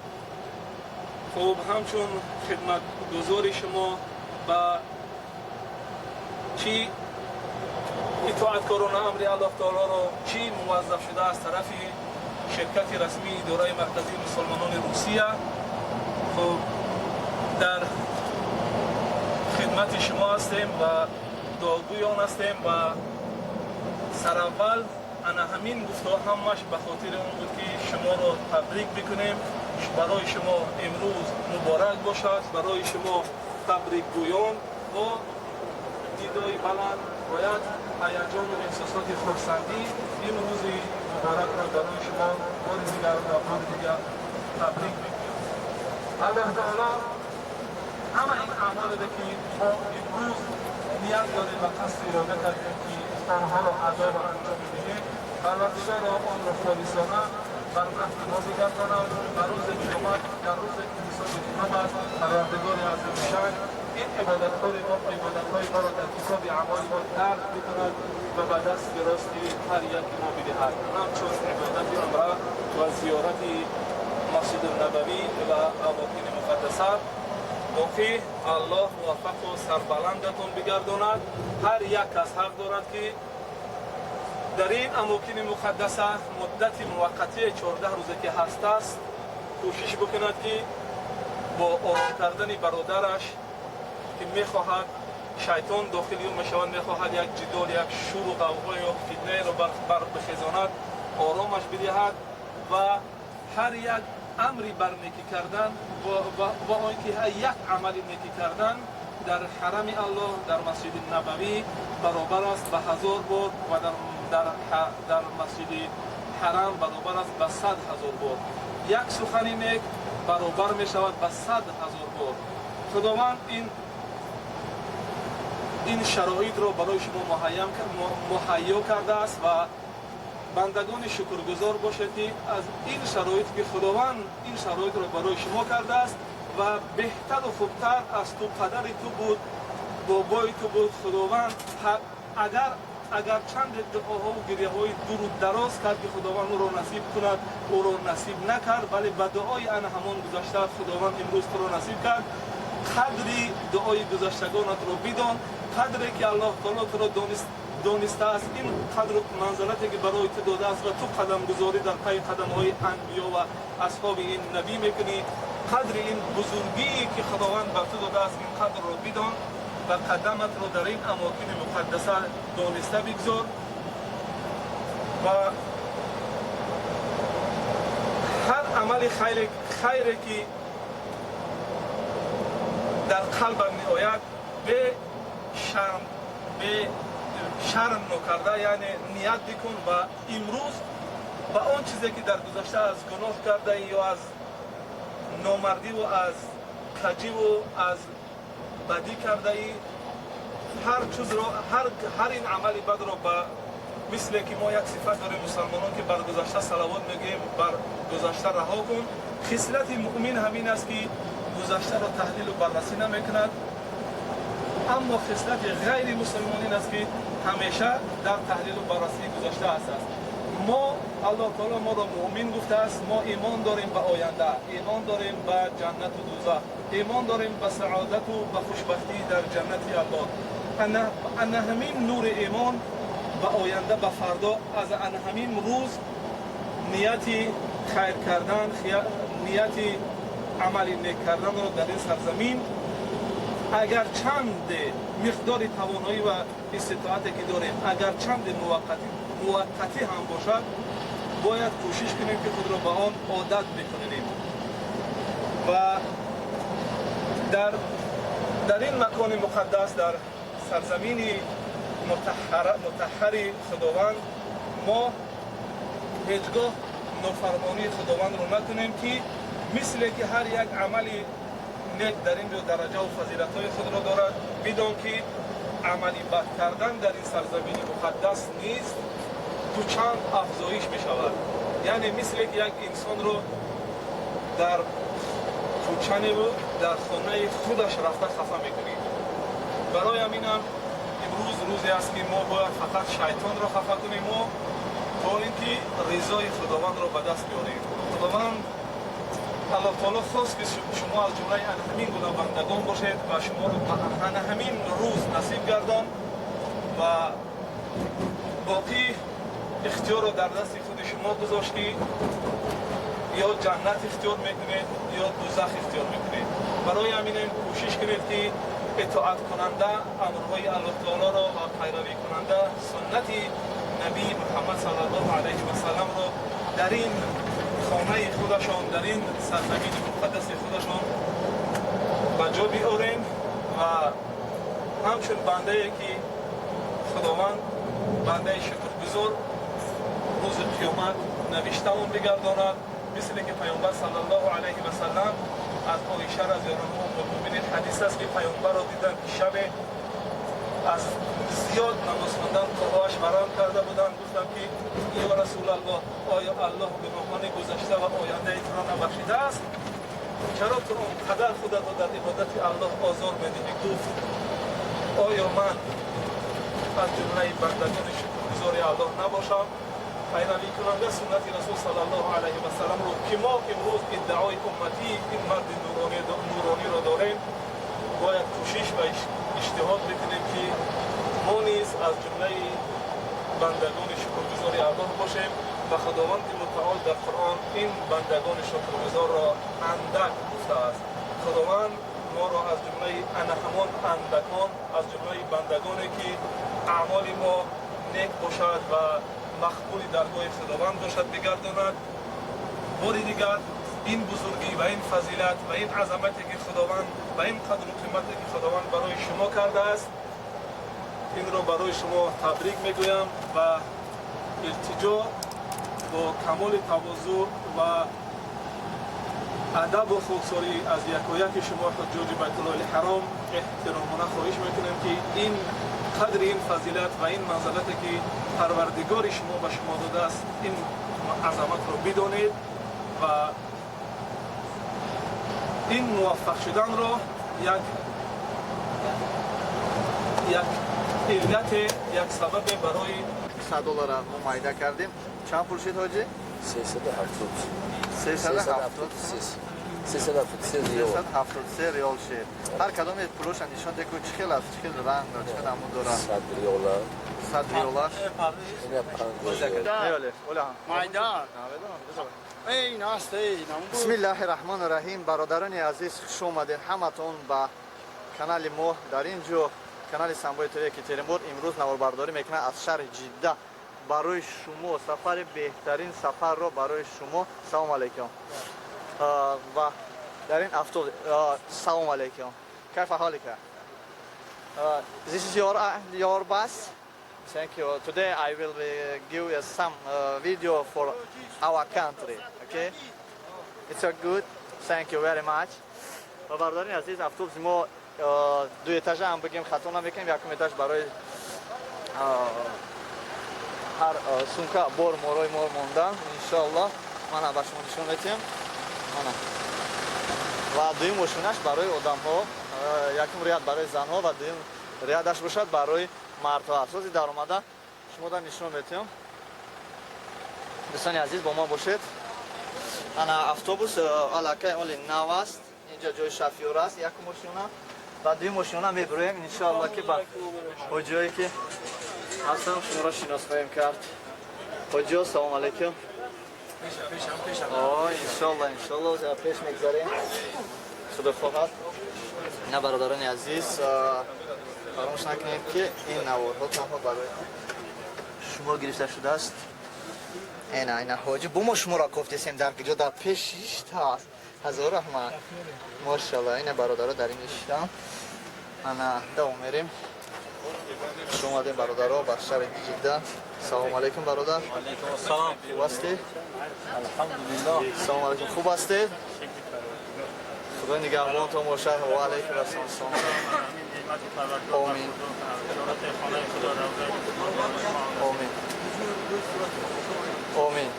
[SPEAKER 14] хуб ҳамчун хидматгузори шумо ба чӣ итоаткорона амри Аллоҳ таолоро, чӣ муваззаф шуда аз тарафи ширкати расмии идораи марказии мусулмонони Русия, хуб дар хидмати шумо ҳастем ва дуогӯи он ҳастем. Ва сараввал ана ҳамин гуфтаҳо ҳамаш ба хотири он буд, ки шуморо табрик бикунем. Барои шумо имрӯз муборак бошад, барои шумо табрикгӯён бо дидои баланд бояд ҳаяҷону эҳсосоти хурсандӣ ин рӯзи муборакро барои шумо бори дигар ва бори дигар табрик мекунем. Аллоҳ таоло ҳама ин аъмолеро, ки мо имрӯз ният дорем ва қасду ирода кардем, ки онҳоро адо ва анҷом медиҳем, Парвардигоро онро холисона бар нафъи мо бигардонад ва рӯзи қиёмат, дар рӯзе ки ҳисоби китоб аст, Парвардигори азимушшаън ин ибодатҳои мо, ибодатҳои моро дар китоби аъмоли мо дарҷ бикунад ва ба дасти рости ҳар яки мо бидиҳад, ҳамчун ибодати умра ва зиёрати Масҷиди Набавӣ ва амокини муқаддаса. Боқӣ Аллоҳ муваффақу сарбаландатон бигардонад. Ҳар як кас ҳақ дорад, ки дар ин амокини муқаддаса муддати муваққатии 14 рӯзе ки ҳастааст, кӯшиш бикунад, ки бо ором кардани бародараш, ки мехоҳад шайтон дохили ӯ мешавад, мехоҳад як ҷидол, як шуру ғавғо ё фитнаеро бар бихезонад, оромаш бидиҳад. Ва ҳар як амри бар некӣ кардан ва он ки ҳар як амали некӣ кардан дар ҳарами Аллоҳ, дар Масҷиди Набавӣ баробар аст ба 1000 бор ва дар Масҷиди Ҳарам баробар аст ба 100 000 бор. Як сухани нек баробар мешавад ба 100 000 бор. Худованд ин шароитро барои шумо муҳайё кардааст ва бандагони шукргузор бошед, ки аз ин шароит, ки Худованд ин шароитро барои шумо кардааст. Ва беҳтару хубтар аз ту падари ту буд, бобои ту буд. Худованд агар чанде дуоҳову гиряҳои дуру дароз кард, ки Худованд ӯро насиб кунад, ӯро насиб накард, вале ба дуои ана ҳамон гузаштаат Худованд имрӯз туро насиб кард. Қадри дуои гузаштагонатро бидон, қадре ки Аллоҳ таоло туро донистааст, ин қадру манзалате ки барои ту додааст ва ту қадамгузорӣ дар пайи қадамҳои анбиё ва асҳоби ин набӣ мекунӣ. Қадри ин бузургие ки Худованд бар ту додааст, ин қадрро бидон ва қадаматро дар ин амокини муқаддаса дониста бигзор. Ва ҳар амали хайре ки дар қалбат меояд, бе шарм, бе шарм нокарда, яъне ният бикун. Ва имрӯз ба он чизе ки дар гузашта аз гуноҳ кардаӣ ё аз номардиву аз каҷиву аз бадӣ кардаӣ, ҳар чизро, ҳар ин амали бадро, ба мисле ки мо як сифат дорем мусалмонон, ки бар гузашта салавот мегӯем, бар гузашта раҳо кун. Хислати муъмин ҳамин аст, ки гузаштаро таҳлилу баррасӣ намекунад. Аммо хислати ғайри мусулмон ин аст, ки ҳамеша дар таҳлилу баррасии гузашта аст. Мо, Аллоҳ таоло моро муъмин гуфтааст, мо имон дорем ба оянда, имон дорем ба ҷаннату дузах, имон дорем ба саодату ба хушбахтӣ дар ҷаннати Аллоҳ. Ана ҳамин нури имон ба оянда, ба фардо, аз ана ҳамин рӯз нияти хайр кардан, нияти амали нек карданро дар ин сарзамин, агар чанде миқдори тавоноӣ ва иститоате ки дорем, агар чанде муваққатӣ ҳам бошад, бояд кӯшиш кунем, ки худро ба он одат бикунем. Ва дар ин макони муқаддас, дар сарзамини мутаҳҳари Худованд, мо ҳеҷ гоҳ нофармонии Худовандро накунем, ки мисле ки ҳар як амали нек дар ин ҷо дараҷаву фазилатҳои худро дорад, бидон ки Амали бад кардан дар ин сарзамини муқаддас низ дучанд афзоиш мешавад. Яъне мисле ки як инсонро дар кӯчаневу дар хонаи худаш рафта хафа мекунӣ. Барои ҳаминам имрӯз рӯзе аст, ки мо бояд фақат шайтонро хафа кунем мо, то ин ки ризои Худовандро ба даст биёрем. Худованд Аллоҳ таоло хост, ки шумо аз ҷумлаи ана ҳамин гуна бандагон бошед ва шуморо ба ана ҳамин рӯз насиб гардон ва боқӣ ихтиёрро дар дасти худи шумо гузошт, ки ё ҷаннат ихтиёр мекунед, ё дузах ихтиёр мекунед. Барои ҳамин кӯшиш кунед, ки итоаткунанда амрҳои Аллоҳ таолоро ва пайравикунанда суннати набии Муҳаммад саллаллоҳу алайҳи васалламро дар ин хонаи худашон, дар ин сарзамини муқаддаси худашон ба ҷо биёрем ва ҳамчун бандае ки Худованд бандаи шукргузор рӯзи қиёмат навиштаон бигардонад. Мисле ки Паёнбар саллаллоҳу алайҳи васаллам аз Оиша разияллоҳу уммулмӯъминин ҳадис аст, ки Паёнбарро диданд, ки шабе аз зиёд намоз хондан поҳояш варам карда буданд. Гуфтам, ки ё Расулаллоҳ, оё Аллоҳ гуноҳони гузашта ва ояндаи туро набахшидааст? Чаро ту он қадар худатро дар ибодати Аллоҳ озор медиҳӣ? Гуфт: оё ман аз ҷумлаи бандагони шукргузори Аллоҳ набошам, пайравикунанда суннати Расул саллаллоҳу алайҳи васалламро, ки мо имрӯз иддаои умматии ин марди нурониро дорем? Бояд кӯшиш ва иҷтиҳод бикунем, ки мо низ аз ҷумлаи бандагони шукргузори Аллоҳ бошем. Ва Худованди мутаол дар Қуръон ин бандагони шукргузорро андак гуфтааст. Худованд моро аз ҷумлаи ана ҳамон андакон, аз ҷумлаи бандагоне, ки аъмоли мо нек бошад ва мақбули даргоҳи Худованд бошад, бигардонад. Бори дигар ин бузургӣ ва ин фазилат ва ин азамате, ки Худованд, ва ин қадру қимате, ки Худованд барои шумо кардааст, инро барои шумо табрик мегӯям ва илтиҷо бо камоли тавозӯъ ва адабу хоксорӣ аз якояки шумо, ҳуҷҷоҷи Байтуллоҳи Ҳаром, эҳтиромона хоҳиш мекунем, ки ин қадри, ин фазилат ва ин манзалате, ки Парвардигори шумо ба шумо додааст, ин азаматро бидонед ва ин муваффақ шуданро як иллате, як сабабе барои
[SPEAKER 1] 100 доллара мо майда кардем. Чанд пул шид, ҳоҷӣ?
[SPEAKER 12] 370.
[SPEAKER 1] 373.
[SPEAKER 12] 373 риёл.
[SPEAKER 1] 373 риёл шид. Ҳар кадоме пулоша нишон де, ку чӣ хел аст, чӣ хел ранг дорад, чӣ хел намуд дорад.
[SPEAKER 12] 100 риёла.
[SPEAKER 1] 100 риёлаш.
[SPEAKER 12] Ина 50 риёл.
[SPEAKER 1] Меоле ола.
[SPEAKER 3] Майдан. Эй, наст, эй.
[SPEAKER 1] Бисмиллаҳи раҳмони раҳим. Бародарони азиз, хуш омадед ҳаматон ба канали мо. Дар ин ҷо канали Самбои ТВ Екатеринбург имрӯз наворбардорӣ мекунад аз шаҳри Ҷидда барои шумо. Сафари беҳтарин сафарро барои шумо. Салом алейкум. Ва дар ин автобус, салом алейкум, кайфа ҳолика? This is your bus. Thank you. Today I will give you some video for our country. Okay? It's a good. Thank you very much. Ва бародарони азиз, автобуси мо ду этажа ҳам бигем, хато намекунем. Якум этаж барои ҳар сумка бор морои мо мондан, иншоаллоҳ. Мана, ба шумо нишон метиҳем. Мана, ва дуюм мошинаш барои одамҳо, якум ряд барои занҳо ва дуюм рядаш бошад барои мардҳо. Асоси даромада шумода нишон метиҳем. Дӯстони азиз, бо мо бошед. Ана автобус аллакай оли нав аст. Инҷа ҷои шофёр аст, якум мошина ва дуюм мошина. Мебироем, иншоалло, ки ба ҳоҷиҳое, ки ҳастам, шуморо шинос хоҳем кард. Ҳоҷиҳо, салом алейкум. Иншоалло, иншоалло, пеш мегзарем, худо хоҳад. Ина, бародарони азиз, фаромӯш накунед, ки ин наворҳо танҳо барои шумо гирифта шудааст. Ина, ина ҳоҷи, бо мо шуморо кофтесем дар куҷо, дар пеш шиштааст. Ҳазор раҳмат, мошалло. Ина бародаро дар ин ишитам. Ана, давом мерем. Хуш омадем, бародаро, ба шаҳри Ҷидда. Салому алейкум, бародар.
[SPEAKER 13] Салом.
[SPEAKER 1] Хуб ҳастӣ?
[SPEAKER 13] Алҳамдулиллоҳ.
[SPEAKER 1] Салому алейкум, хуб ҳастед? Худо нигаҳбонтон бошад. Ва алейкум ассалом.
[SPEAKER 10] رحمت پروردگار برخوردار کنند. زیارت خانه خدا روزه.
[SPEAKER 1] آمین. آمین.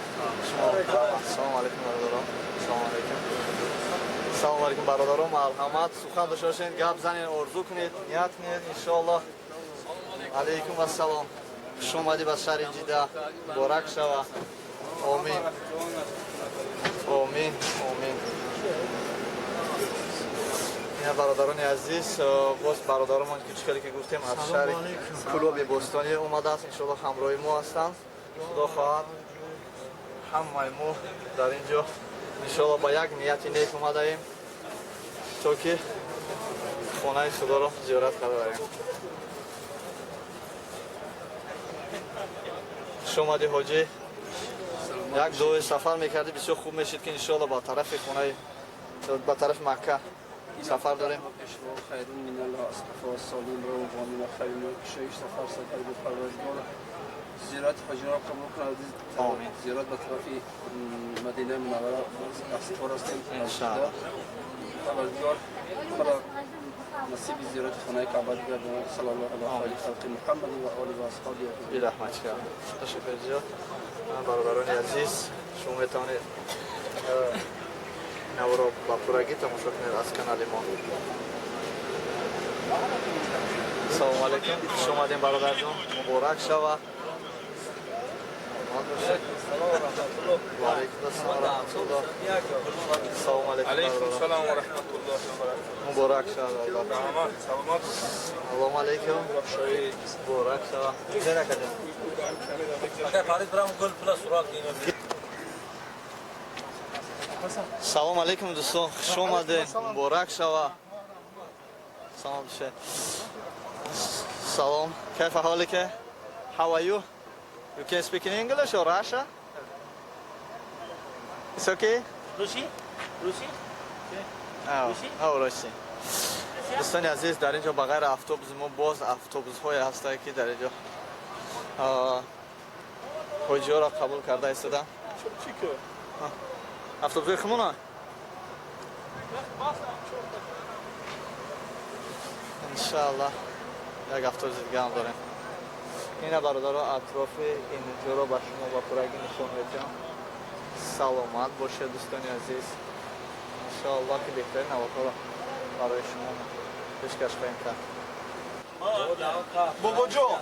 [SPEAKER 1] سلام علیکم برادران. سلام علیکم. سلام علیکم برادران. مرحمت. سخن داشته باشین، گپ زنین، ارزو کنید، نیت کنید انشاءالله. علیکم السلام. خوش اومدی به شهر جده. مبارک شوه. آمین. آمین. آمین. اینا برادران عزیز، باز برادرمان که چیکاری که گفتیم از شهر کلوب بوستانی اومده است، انشاءالله همراه ما هستند. خدا خواهد همه ما در اینجا انشاءالله با یک نیت نیک اومده ایم تا که خانه خدا را زیارت کرده بریم. خوش اومدی حاجی. یک دو سفر میکردی بسیار خوب میشید که انشاءالله با طرف خانه با طرف مکه سفر داریم.
[SPEAKER 8] خیر من الله اصطفى الصالحین را و من خیر کشایش سفر سفر به پروردگار زیارت حاجیان را قبول کند.
[SPEAKER 1] آمین.
[SPEAKER 8] زیارت به طرف مدینه منوره سفر هستیم
[SPEAKER 1] انشاءالله.
[SPEAKER 8] پروردگار مرا نصیب زیارت خانه کعبه بگرداند. صلی الله علی خیر خلق محمد و آله و اصحابه.
[SPEAKER 1] بی رحمت کرد. تشکر زیاد. برادران عزیز، شما میتوانید نورا با پورگی تماشا کنید از کانال ما. سلام علیکم. خوش اومدین برادر جان. مبارک شوه. و علیکم السلام و رحمت الله. سلام علیکم.
[SPEAKER 14] علیکم السلام و رحمت الله و برکاته.
[SPEAKER 1] مبارک شوه.
[SPEAKER 14] سلامت.
[SPEAKER 1] سلام علیکم. مبارک شوه. سلام علیکم دوستان، خوش اومدین. مبارک شوه. سلام بشه. سلام. کیف حالك؟ How are you? You can speak in English or Russia? It's okay?
[SPEAKER 10] روسی؟ روسی؟
[SPEAKER 1] آه روسی. دوستان عزیز، در اینجا بغیر افتوبوس ما باز افتوبوس های هستند که در اینجا حاجی ها را قبول کرده ایستادن.
[SPEAKER 4] چی که؟
[SPEAKER 1] افتوبوس های خمونه؟ انشاءالله یک افتوبوس دیگه هم داریم. اینا برادرها اطراف اینجا را به شما با پورگی نشون میدم. سلامت باشه دوستان عزیز. انشاءالله که بهترین نوارها را برای شما پیشکش خواهیم کرد.
[SPEAKER 14] بابا جان،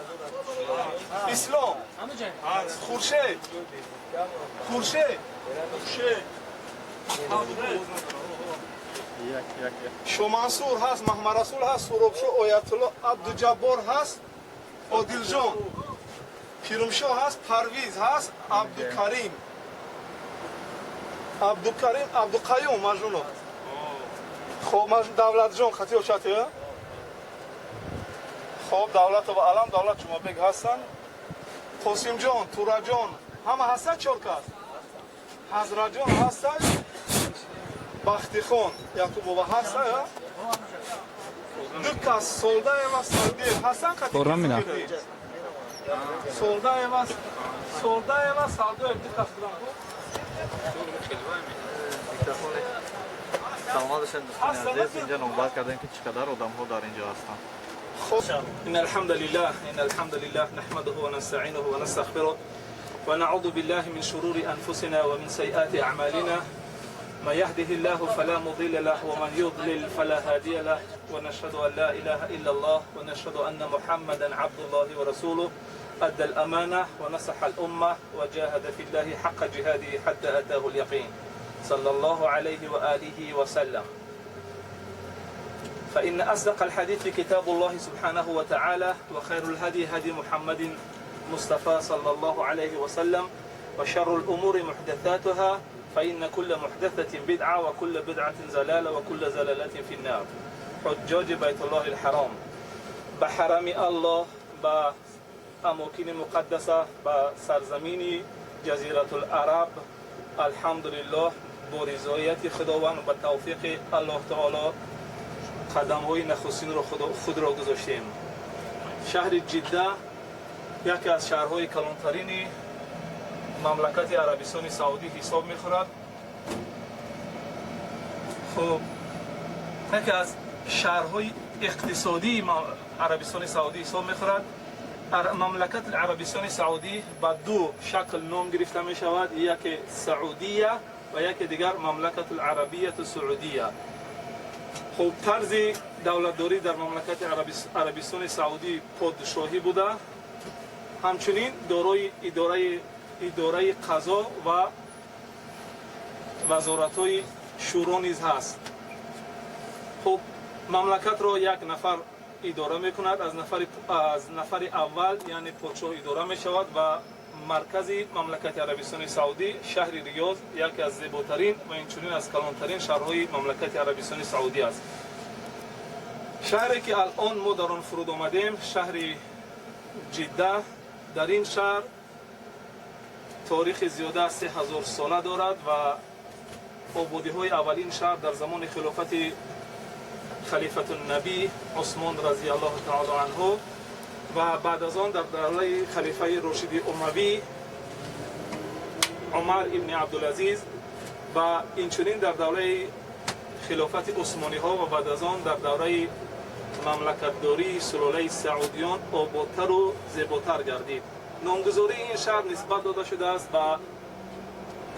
[SPEAKER 14] اسلام، خورشید، خورشید، خورشید، شومنصور هست، محمد رسول هست، سروبشو، آیت الله عبدالجبار هست، عادل جان، پیرمشاه هست، پرویز هست، عبدالکریم، عبدالکریم، عبدالقیوم مجنون. خب مجنون دولت جان خطی اوشاته. خب دولت و علم دولت شما بگ هستن. قاسم جان، تورا جان، همه هستن چهار کس. حضرت جان هستن. بختی خان، یعقوب بابا هستن. دو کس سولده و سالده هستن خطی. سولده و سولده و سالده دو کس بودن.
[SPEAKER 1] سلام دوستان عزیز، اینجا نوبت کردن که چقدر آدم ها در اینجا هستن.
[SPEAKER 14] إن الحمد لله إن الحمد لله نحمده ونستعينه ونستغفره ونعوذ بالله من شرور أنفسنا ومن سيئات أعمالنا ما يهده الله فلا مضل له ومن يضلل فلا هادي له ونشهد أن لا إله إلا الله ونشهد أن محمدا عبد الله ورسوله أدى الأمانة ونصح الأمة وجاهد في الله حق جهاده حتى أتاه اليقين صلى الله عليه وآله وسلم. فإن أصدق الحديث كتاب الله سبحانه وتعالى وخير الهدي هدي محمد مصطفى صلى الله عليه وسلم وشر الأمور محدثاتها فإن كل محدثة بدعة وكل بدعة زلالة وكل زلالة في النار. حجاج بيت الله الحرام بحرم الله بأماكن مقدسة بسرزمين جزيرة العرب الحمد لله برضایت خداوند و توفیق الله تعالی قدم‌های نخستین رو خود را گذاشتیم. شهر جده یکی از شهرهای کلانترین مملکت عربستان سعودی حساب می‌خورد. خب یکی از شهرهای иқтисодии Арабистони Саудӣ ҳисоб мехӯрад. Мамлакати Арабистони Саудӣ ба ду шакл ном гирифта мешавад: яке Саудия ва яке дигар Мамлакату Арабияту Саудия. Хуб, тарзи давлатдорӣ дар мамлакати Арабистони Саудӣ подшоҳӣ буда, ҳамчунин дорои идораи қазо ва вазоратҳои шӯро низ ҳаст. Хуб, мамлакатро як нафар идора мекунад, аз нафари аввал, яъне подшоҳ, идора мешавад ва маркази мамлакати Арабистони Саудӣ шаҳри Риёз яке аз зеботарин ва инчунин аз калонтарин шаҳрҳои мамлакати Арабистони Саудӣ аст. Шаҳре ки алон мо дар он фуруд омадем, шаҳри Ҷидда. Дар ин шаҳр таърихи зиёда аз 3000 сола дорад ва ободиҳои аввалин шаҳр дар замони хилофати халифатуннабӣ Усмон разияллоҳу таоло анҳу ва баъд аз он дар давраи халифаи Рошиди Умавӣ Умар ибни Абдулазиз ва инчунин дар давраи хилофати усмониҳо ва баъд аз он дар давраи мамлакатдории сулолаи саудиён ободтару зеботар гардид. Номгузории ин шаҳр нисбат дода шудааст ба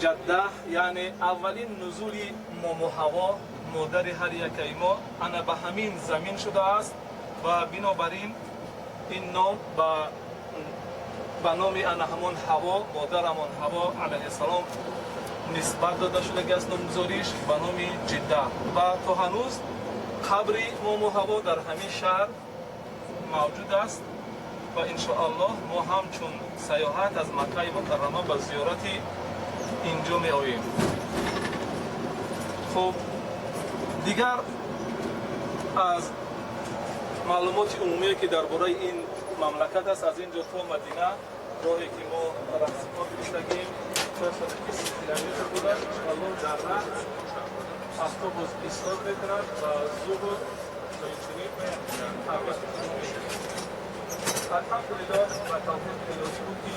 [SPEAKER 14] Ҷадда, яъне аввалин нузули мому ҳаво, модари ҳар якаи мо, ана ба ҳамин замин шудааст ва бинобар ин ин ном ба номи ана ҳамон ҳаво, модарамон Ҳаво алайҳиссалом нисбат дода шудагиаст номгузориш ба номи Ҷидда. Ва то ҳанӯз қабри мому ҳаво дар ҳамин шаҳр мавҷуд аст ва иншоаллоҳ мо ҳамчун сайёҳат аз Маккаи Мукаррама ба зиёрати инҷо меоем. Хуб, дигар аз маълумоти умумие ки дар бораи ин мамлакат аст, аз ин ҷо то Мадина роҳе ки мо раҳсипор гирифтагем 420 километр буда, иншоаллоҳ дар раҳ автобус истод мекунад ва зуҳр ва инчунин алҳамдулиллоҳ ба тавфиқи илоҳӣ буд ки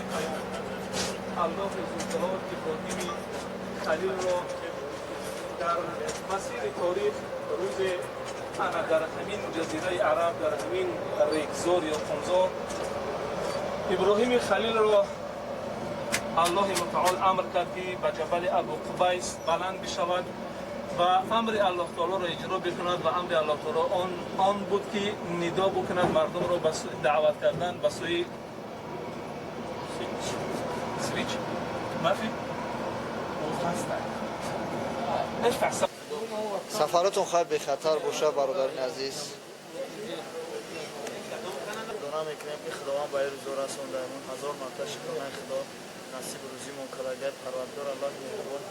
[SPEAKER 14] Аллоҳи зулҷалол Иброҳими Халилро дар масири таърих рӯзе ана дар ҳамин ҷазираи Араб, дар ҳамин регзор ё қумзор Иброҳими Халилро Аллоҳи мутаол амр кард ки ба ҷабали Абу Қубайс баланд бишавад ва амри Аллоҳ таолоро иҷро бикунад. Ва амри Аллоҳ таоло он буд ки нидо бикунад мардумро ба даъват кардан ба сӯи свич мафи.
[SPEAKER 1] Сафаратон хайр бехатар боша, бародарини азиз.
[SPEAKER 7] Дона мекунем ки Худованд ба ин рӯзо расондаамон. Ҳазор марта шукронаи Худо насиб рӯзимон кардагай. Парвардигор Аллоҳ меҳрубон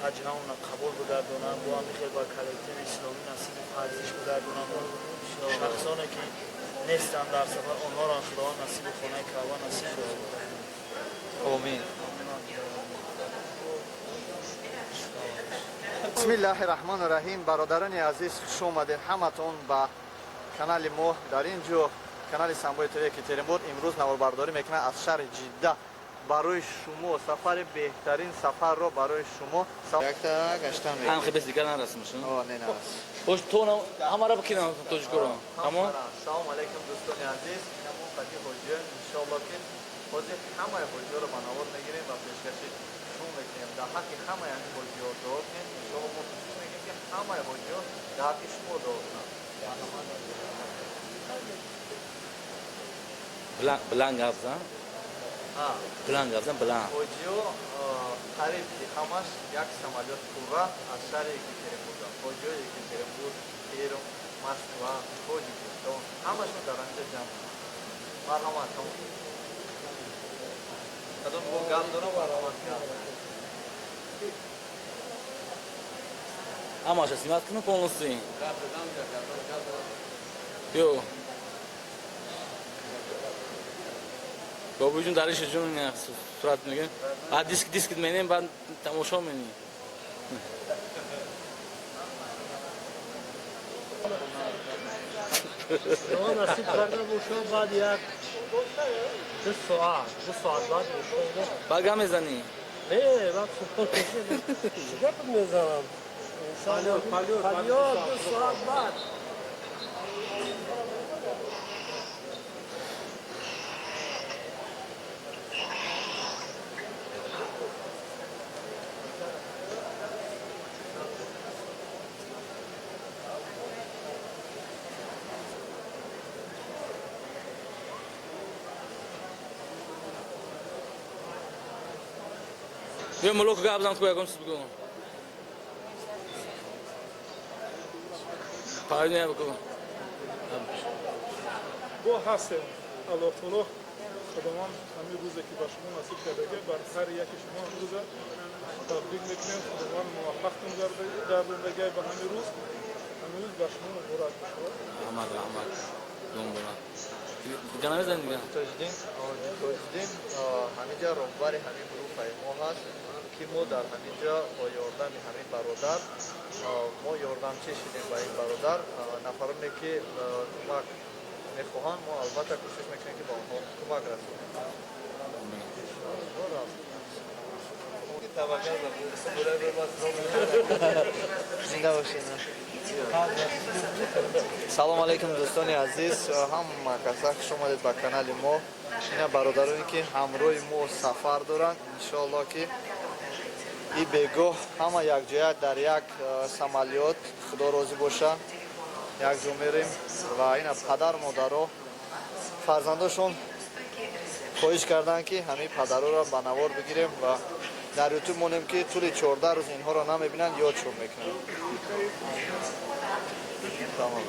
[SPEAKER 7] ҳаҷ ҳамона қабул бигардонад, бо ҳамин хел ба коллективи исломӣ насиби фарзиш бигардонад. Шахсоне ки нестанд дар сафар, онҳоро Худованд насиби хонаи Каъба насиб бигардонад.
[SPEAKER 1] Омин. Бисмиллаҳи раҳмони раҳим. Бародарони азиз, хуш омадед ҳаматон ба канали мо. Дар ин ҷо канали Самбои ТВ Екатеринбург имрӯз наворбардорӣ мекунад аз шаҳри Ҷидда. Барои шумо сафари беҳтарин сафарро барои шумо якта гаштан мекунем.
[SPEAKER 15] Ҳам хебес дигар нарасм шумо?
[SPEAKER 1] О, не нарас.
[SPEAKER 15] Бош то ҳамаро бикинам тоҷикоро. Тамом?
[SPEAKER 1] Салом алейкум дӯстони азиз. Ҳамон қати ҳоҷиён, иншоаллоҳ ки ҳозир ҳамаи ҳоҷиёро ба навор мегирем ва пешкаши шумо мекунем. Дар ҳаққи ҳамаи ҳамин ҳоҷиё дуо кунем. Иншоаллоҳ мо кӯшиш мекунем ки ҳамаи ҳоҷиё дар ҳаққи шумо дуо кунанд.
[SPEAKER 15] Билан гап зан. Билан гап зан, билан.
[SPEAKER 1] Ҳоҷиё қариб ки ҳамаш як самолёт пурра аз шаҳри Екатеринбург. Ҳоҷиёи Екатеринбург, Перм, Москва, Тоҷикистон ҳамашон дар ҳаминҷо ҷамъ. Марҳамат, тамом. Кадом бо гап дорам, марҳамат гап.
[SPEAKER 15] Ҳамаша снимать кунам полностью. Ё. Бобоҷон дариша ҷон сурат мегирем. А диск диск менем, баъд тамошо менем.
[SPEAKER 10] Шумо насиб карда бошад, баъд як ду соат, 2 соат баъд иншоаллоҳ.
[SPEAKER 15] Баъд гап мезанӣ?
[SPEAKER 10] Не, баъд гап мезанам. Фарёд, 2 соат баъд.
[SPEAKER 15] Биё мулук гап зан ку ягон чиз бигӯ. Пайне бигӯ.
[SPEAKER 4] Бо ҳастем. Аллоҳ таоло худованд ҳамин рӯзе ки ба шумо насиб кардаги бар ҳар яки шумо ҳамин рӯза табрик мекунем. Худованд муваффақтон гардондагай ба ҳамин рӯз. Ҳамин рӯз ба шумо муборак бошад.
[SPEAKER 15] Раҳмат, раҳмат. Дом бора. Дига намезанед дига?
[SPEAKER 1] Тоҷиддин, Тоҷиддин ҳаминҷа роҳбари ҳамин группаи мо ҳаст, ки мо дар ҳаминҷа бо ёрдами ҳамин бародар мо ёрдамчӣ шудем ба ин бародар. Нафароне ки кӯмак мехоҳанд, мо албатта кӯшиш мекунем, ки ба онҳо кӯмак расонем. Зинда бошед. Салом алейкум, дӯстони азиз, ҳама каса хуш омадед ба канали мо. Ина бародароне ки ҳамроҳи мо сафар доранд, иншоаллоҳ ки и бегоҳ ҳама якҷоя дар як самолёт, худо розӣ боша, якҷо мерем. Ва ина падар модаро фарзандошон хоҳиш карданд, ки ҳамин падароро ба навор бигирем ва дар ютуб монем, ки тӯли 14 рӯз инҳоро намебинанд, ёдшон мекунанд. Тамом.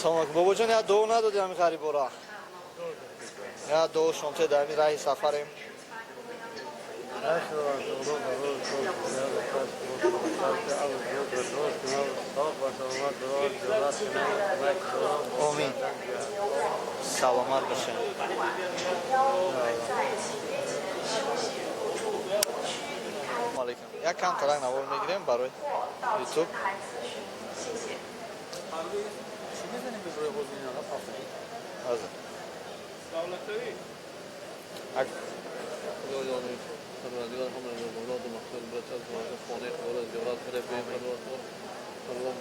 [SPEAKER 1] Салом алейкум, бобоҷон, як дуо надодӣ ҳамин ғарибора? Як дуо шомте, дар ҳамин раҳи сафарем. Омин, саломат бошед. Алейкум, як кам тарак навор мегирем барои ютуб.
[SPEAKER 13] Чӣ мезанем барои ҳозирин?
[SPEAKER 1] Ҳозир.
[SPEAKER 14] Давлатавӣ.
[SPEAKER 5] Худо ёри парвардигор ҳамаро мавлоду мақсуд баракат хонаи худоро зиёрат карда бе парвардигор парвар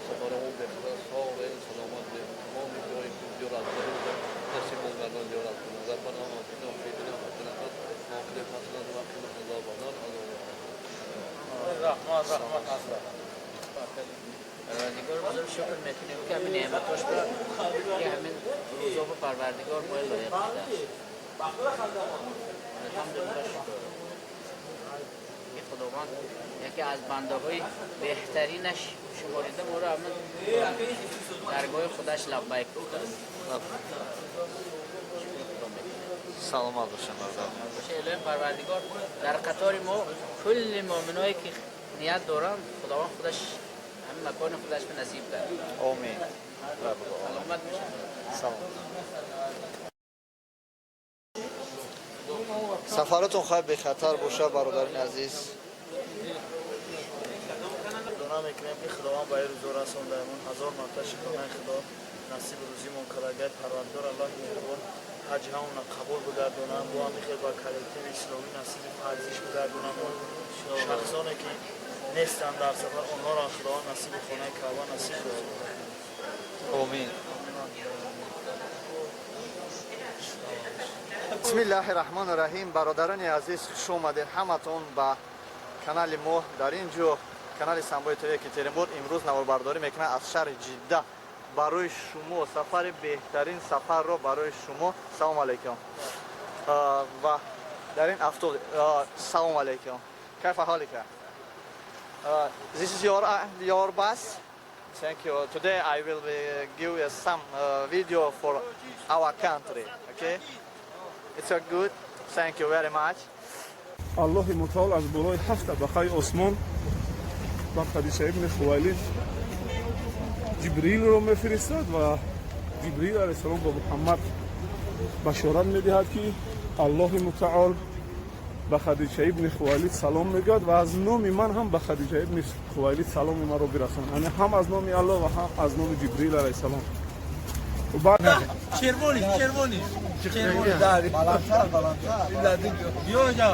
[SPEAKER 5] сафарамон бехатар соғ саломат бе тамоми ҷое ки зиёрат карда насиб гардон зиёрат кунад. ربنا آتنا في الدنيا حسنة وفي الآخرة وقنا عذاب النار.
[SPEAKER 13] رحمت رحمت حسنة.
[SPEAKER 6] پروردگار بزرگ شکر میکنیم که همین نعمتاش را که همین روزا به پروردگار باید لایق میده. الحمدلله شکر که خداوند یکی از بنده های بهترینش شماریده ما رو همین درگاه خودش لبیک گفته است. شکر خدا میکنیم.
[SPEAKER 1] Саломат бошед, бародар.
[SPEAKER 6] باشه الهی پروردگار در قطار ما کل مؤمنایی که نیت دارن خداوند خودش همین مکان خودش به نصیب کرد.
[SPEAKER 1] Омин.
[SPEAKER 6] سلامت باشید.
[SPEAKER 1] Салом. Сафаратон хайр бехатар боша, бародарини азиз.
[SPEAKER 7] Дуо мекунем, ки худованд ба ин рӯзо расондаамон. Ҳазор марта шукронаи худо насиби рӯзимон кардагай. Парвардигор аллоҳи меҳрубон ҳаҷ ҳамона қабул бигардонад, бо ҳамин хел ба коллективи исломӣ насиби фарзиш бигардонад. Шахсоне ки нестанд дар сафар, онҳоро худованд насиби хонаи каъба насиб гардонад.
[SPEAKER 1] Омин. Бисмиллаҳи раҳмони раҳим. Бародарони азиз, хуш омадед ҳаматон ба канали мо. Дар ин ҷо канали Самбои ТВ Екатеринбург имрӯз наворбардорӣ мекунад аз шаҳри Ҷидда барои шумо сафари беҳтарин сафарро барои шумо. Салом алейкум. Ва дар ин автобус. Салом алейкум. كيف حالك؟ This is your bus. Thank you. Today I will give you some video for our country. Okay? It's a good. Thank you very much.
[SPEAKER 4] Аллоҳи мутаол аз болои ҳафт табақаи осмон ба Хадиҷа ибни Хувайлид Ҷибрилро мефиристад ва Ҷибрил алайҳиссалом ба Муҳаммад башорат медиҳад, ки Аллоҳи мутаол ба Хадиҷа ибни Хувайлид салом мегӯяд ва аз номи ман ҳам ба Хадиҷа ибни Хувайлид саломи маро бирасон. Яъне ҳам аз номи Аллоҳ ва ҳам аз номи Ҷибрил алайҳиссалом.
[SPEAKER 13] Червони, червони. Червони.
[SPEAKER 9] Баландтар, баландтар.
[SPEAKER 13] Биё инҷа.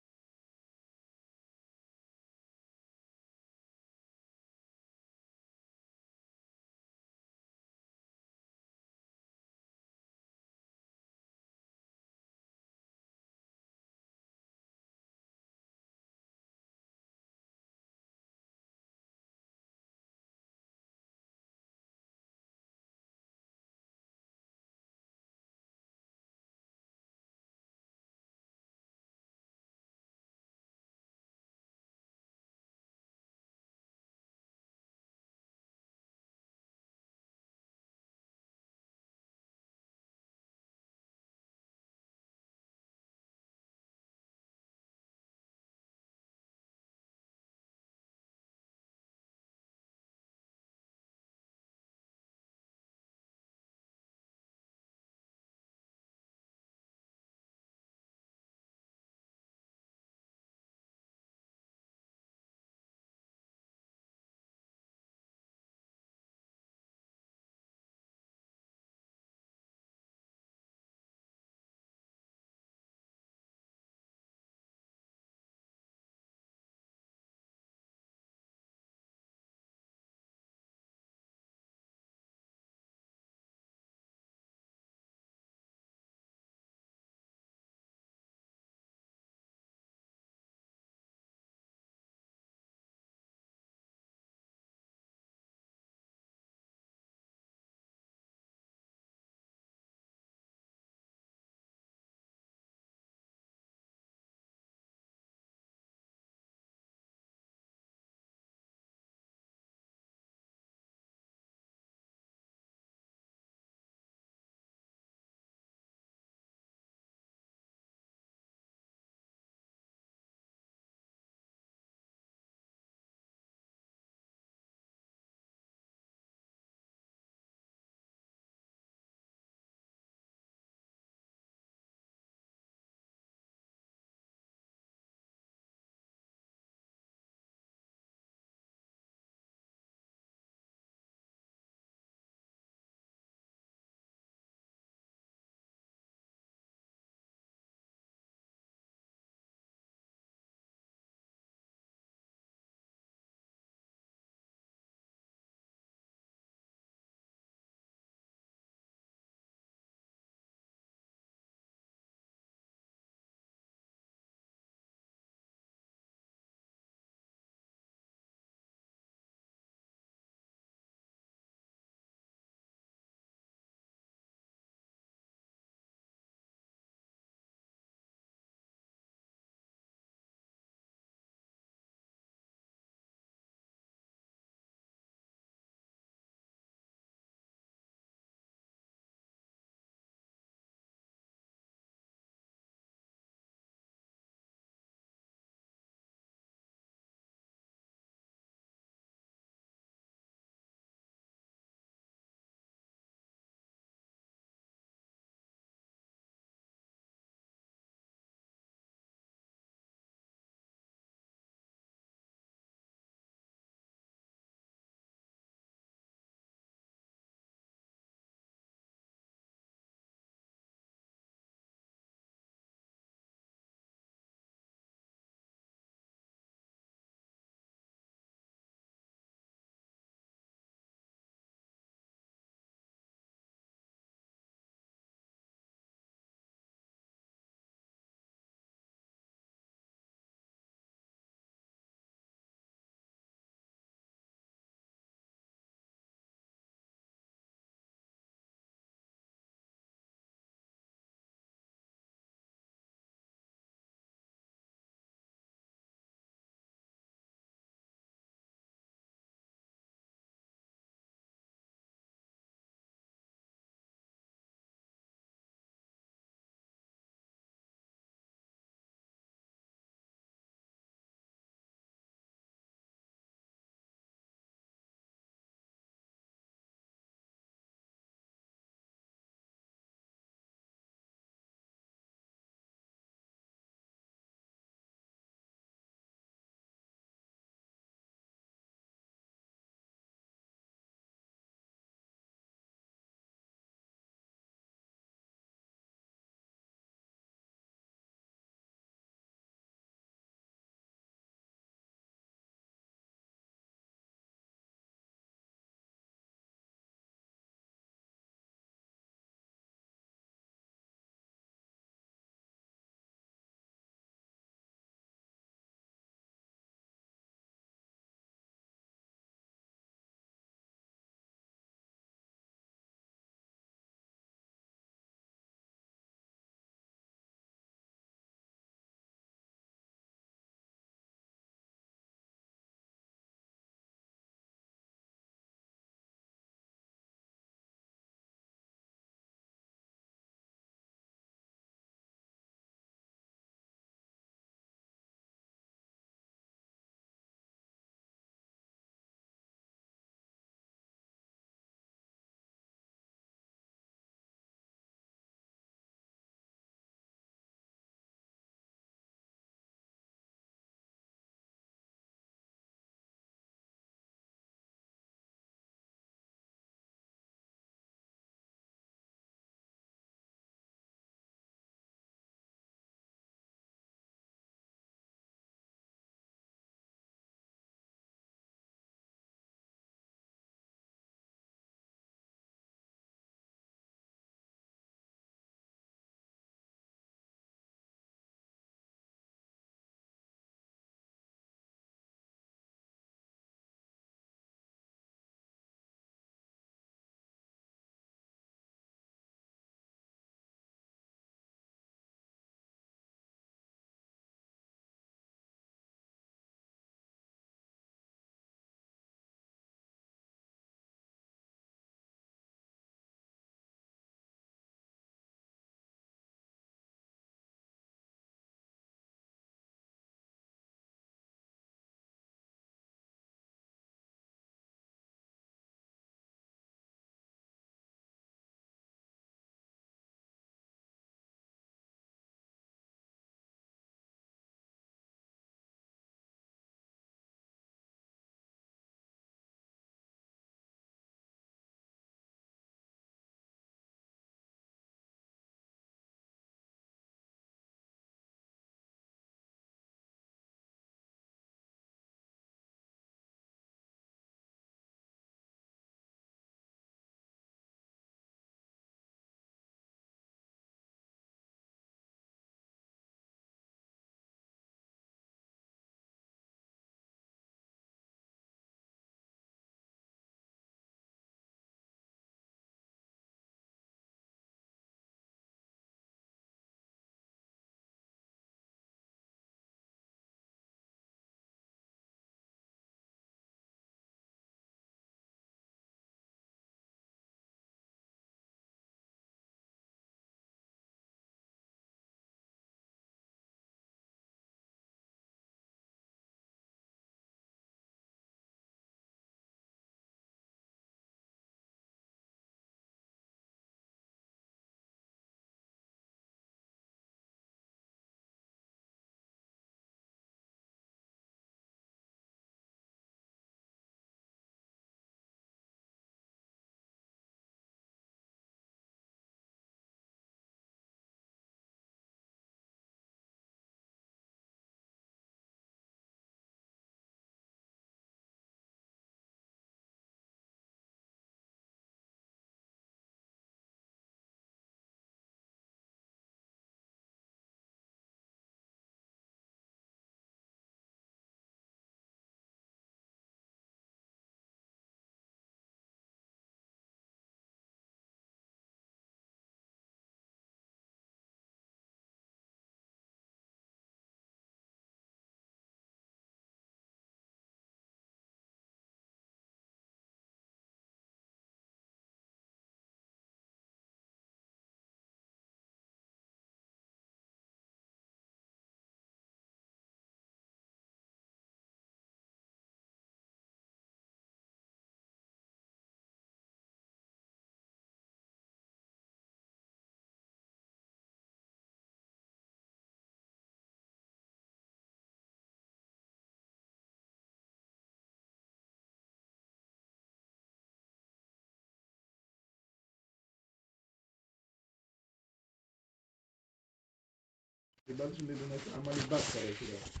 [SPEAKER 4] Бадаш мебинад, ки амали бад карда шудааст.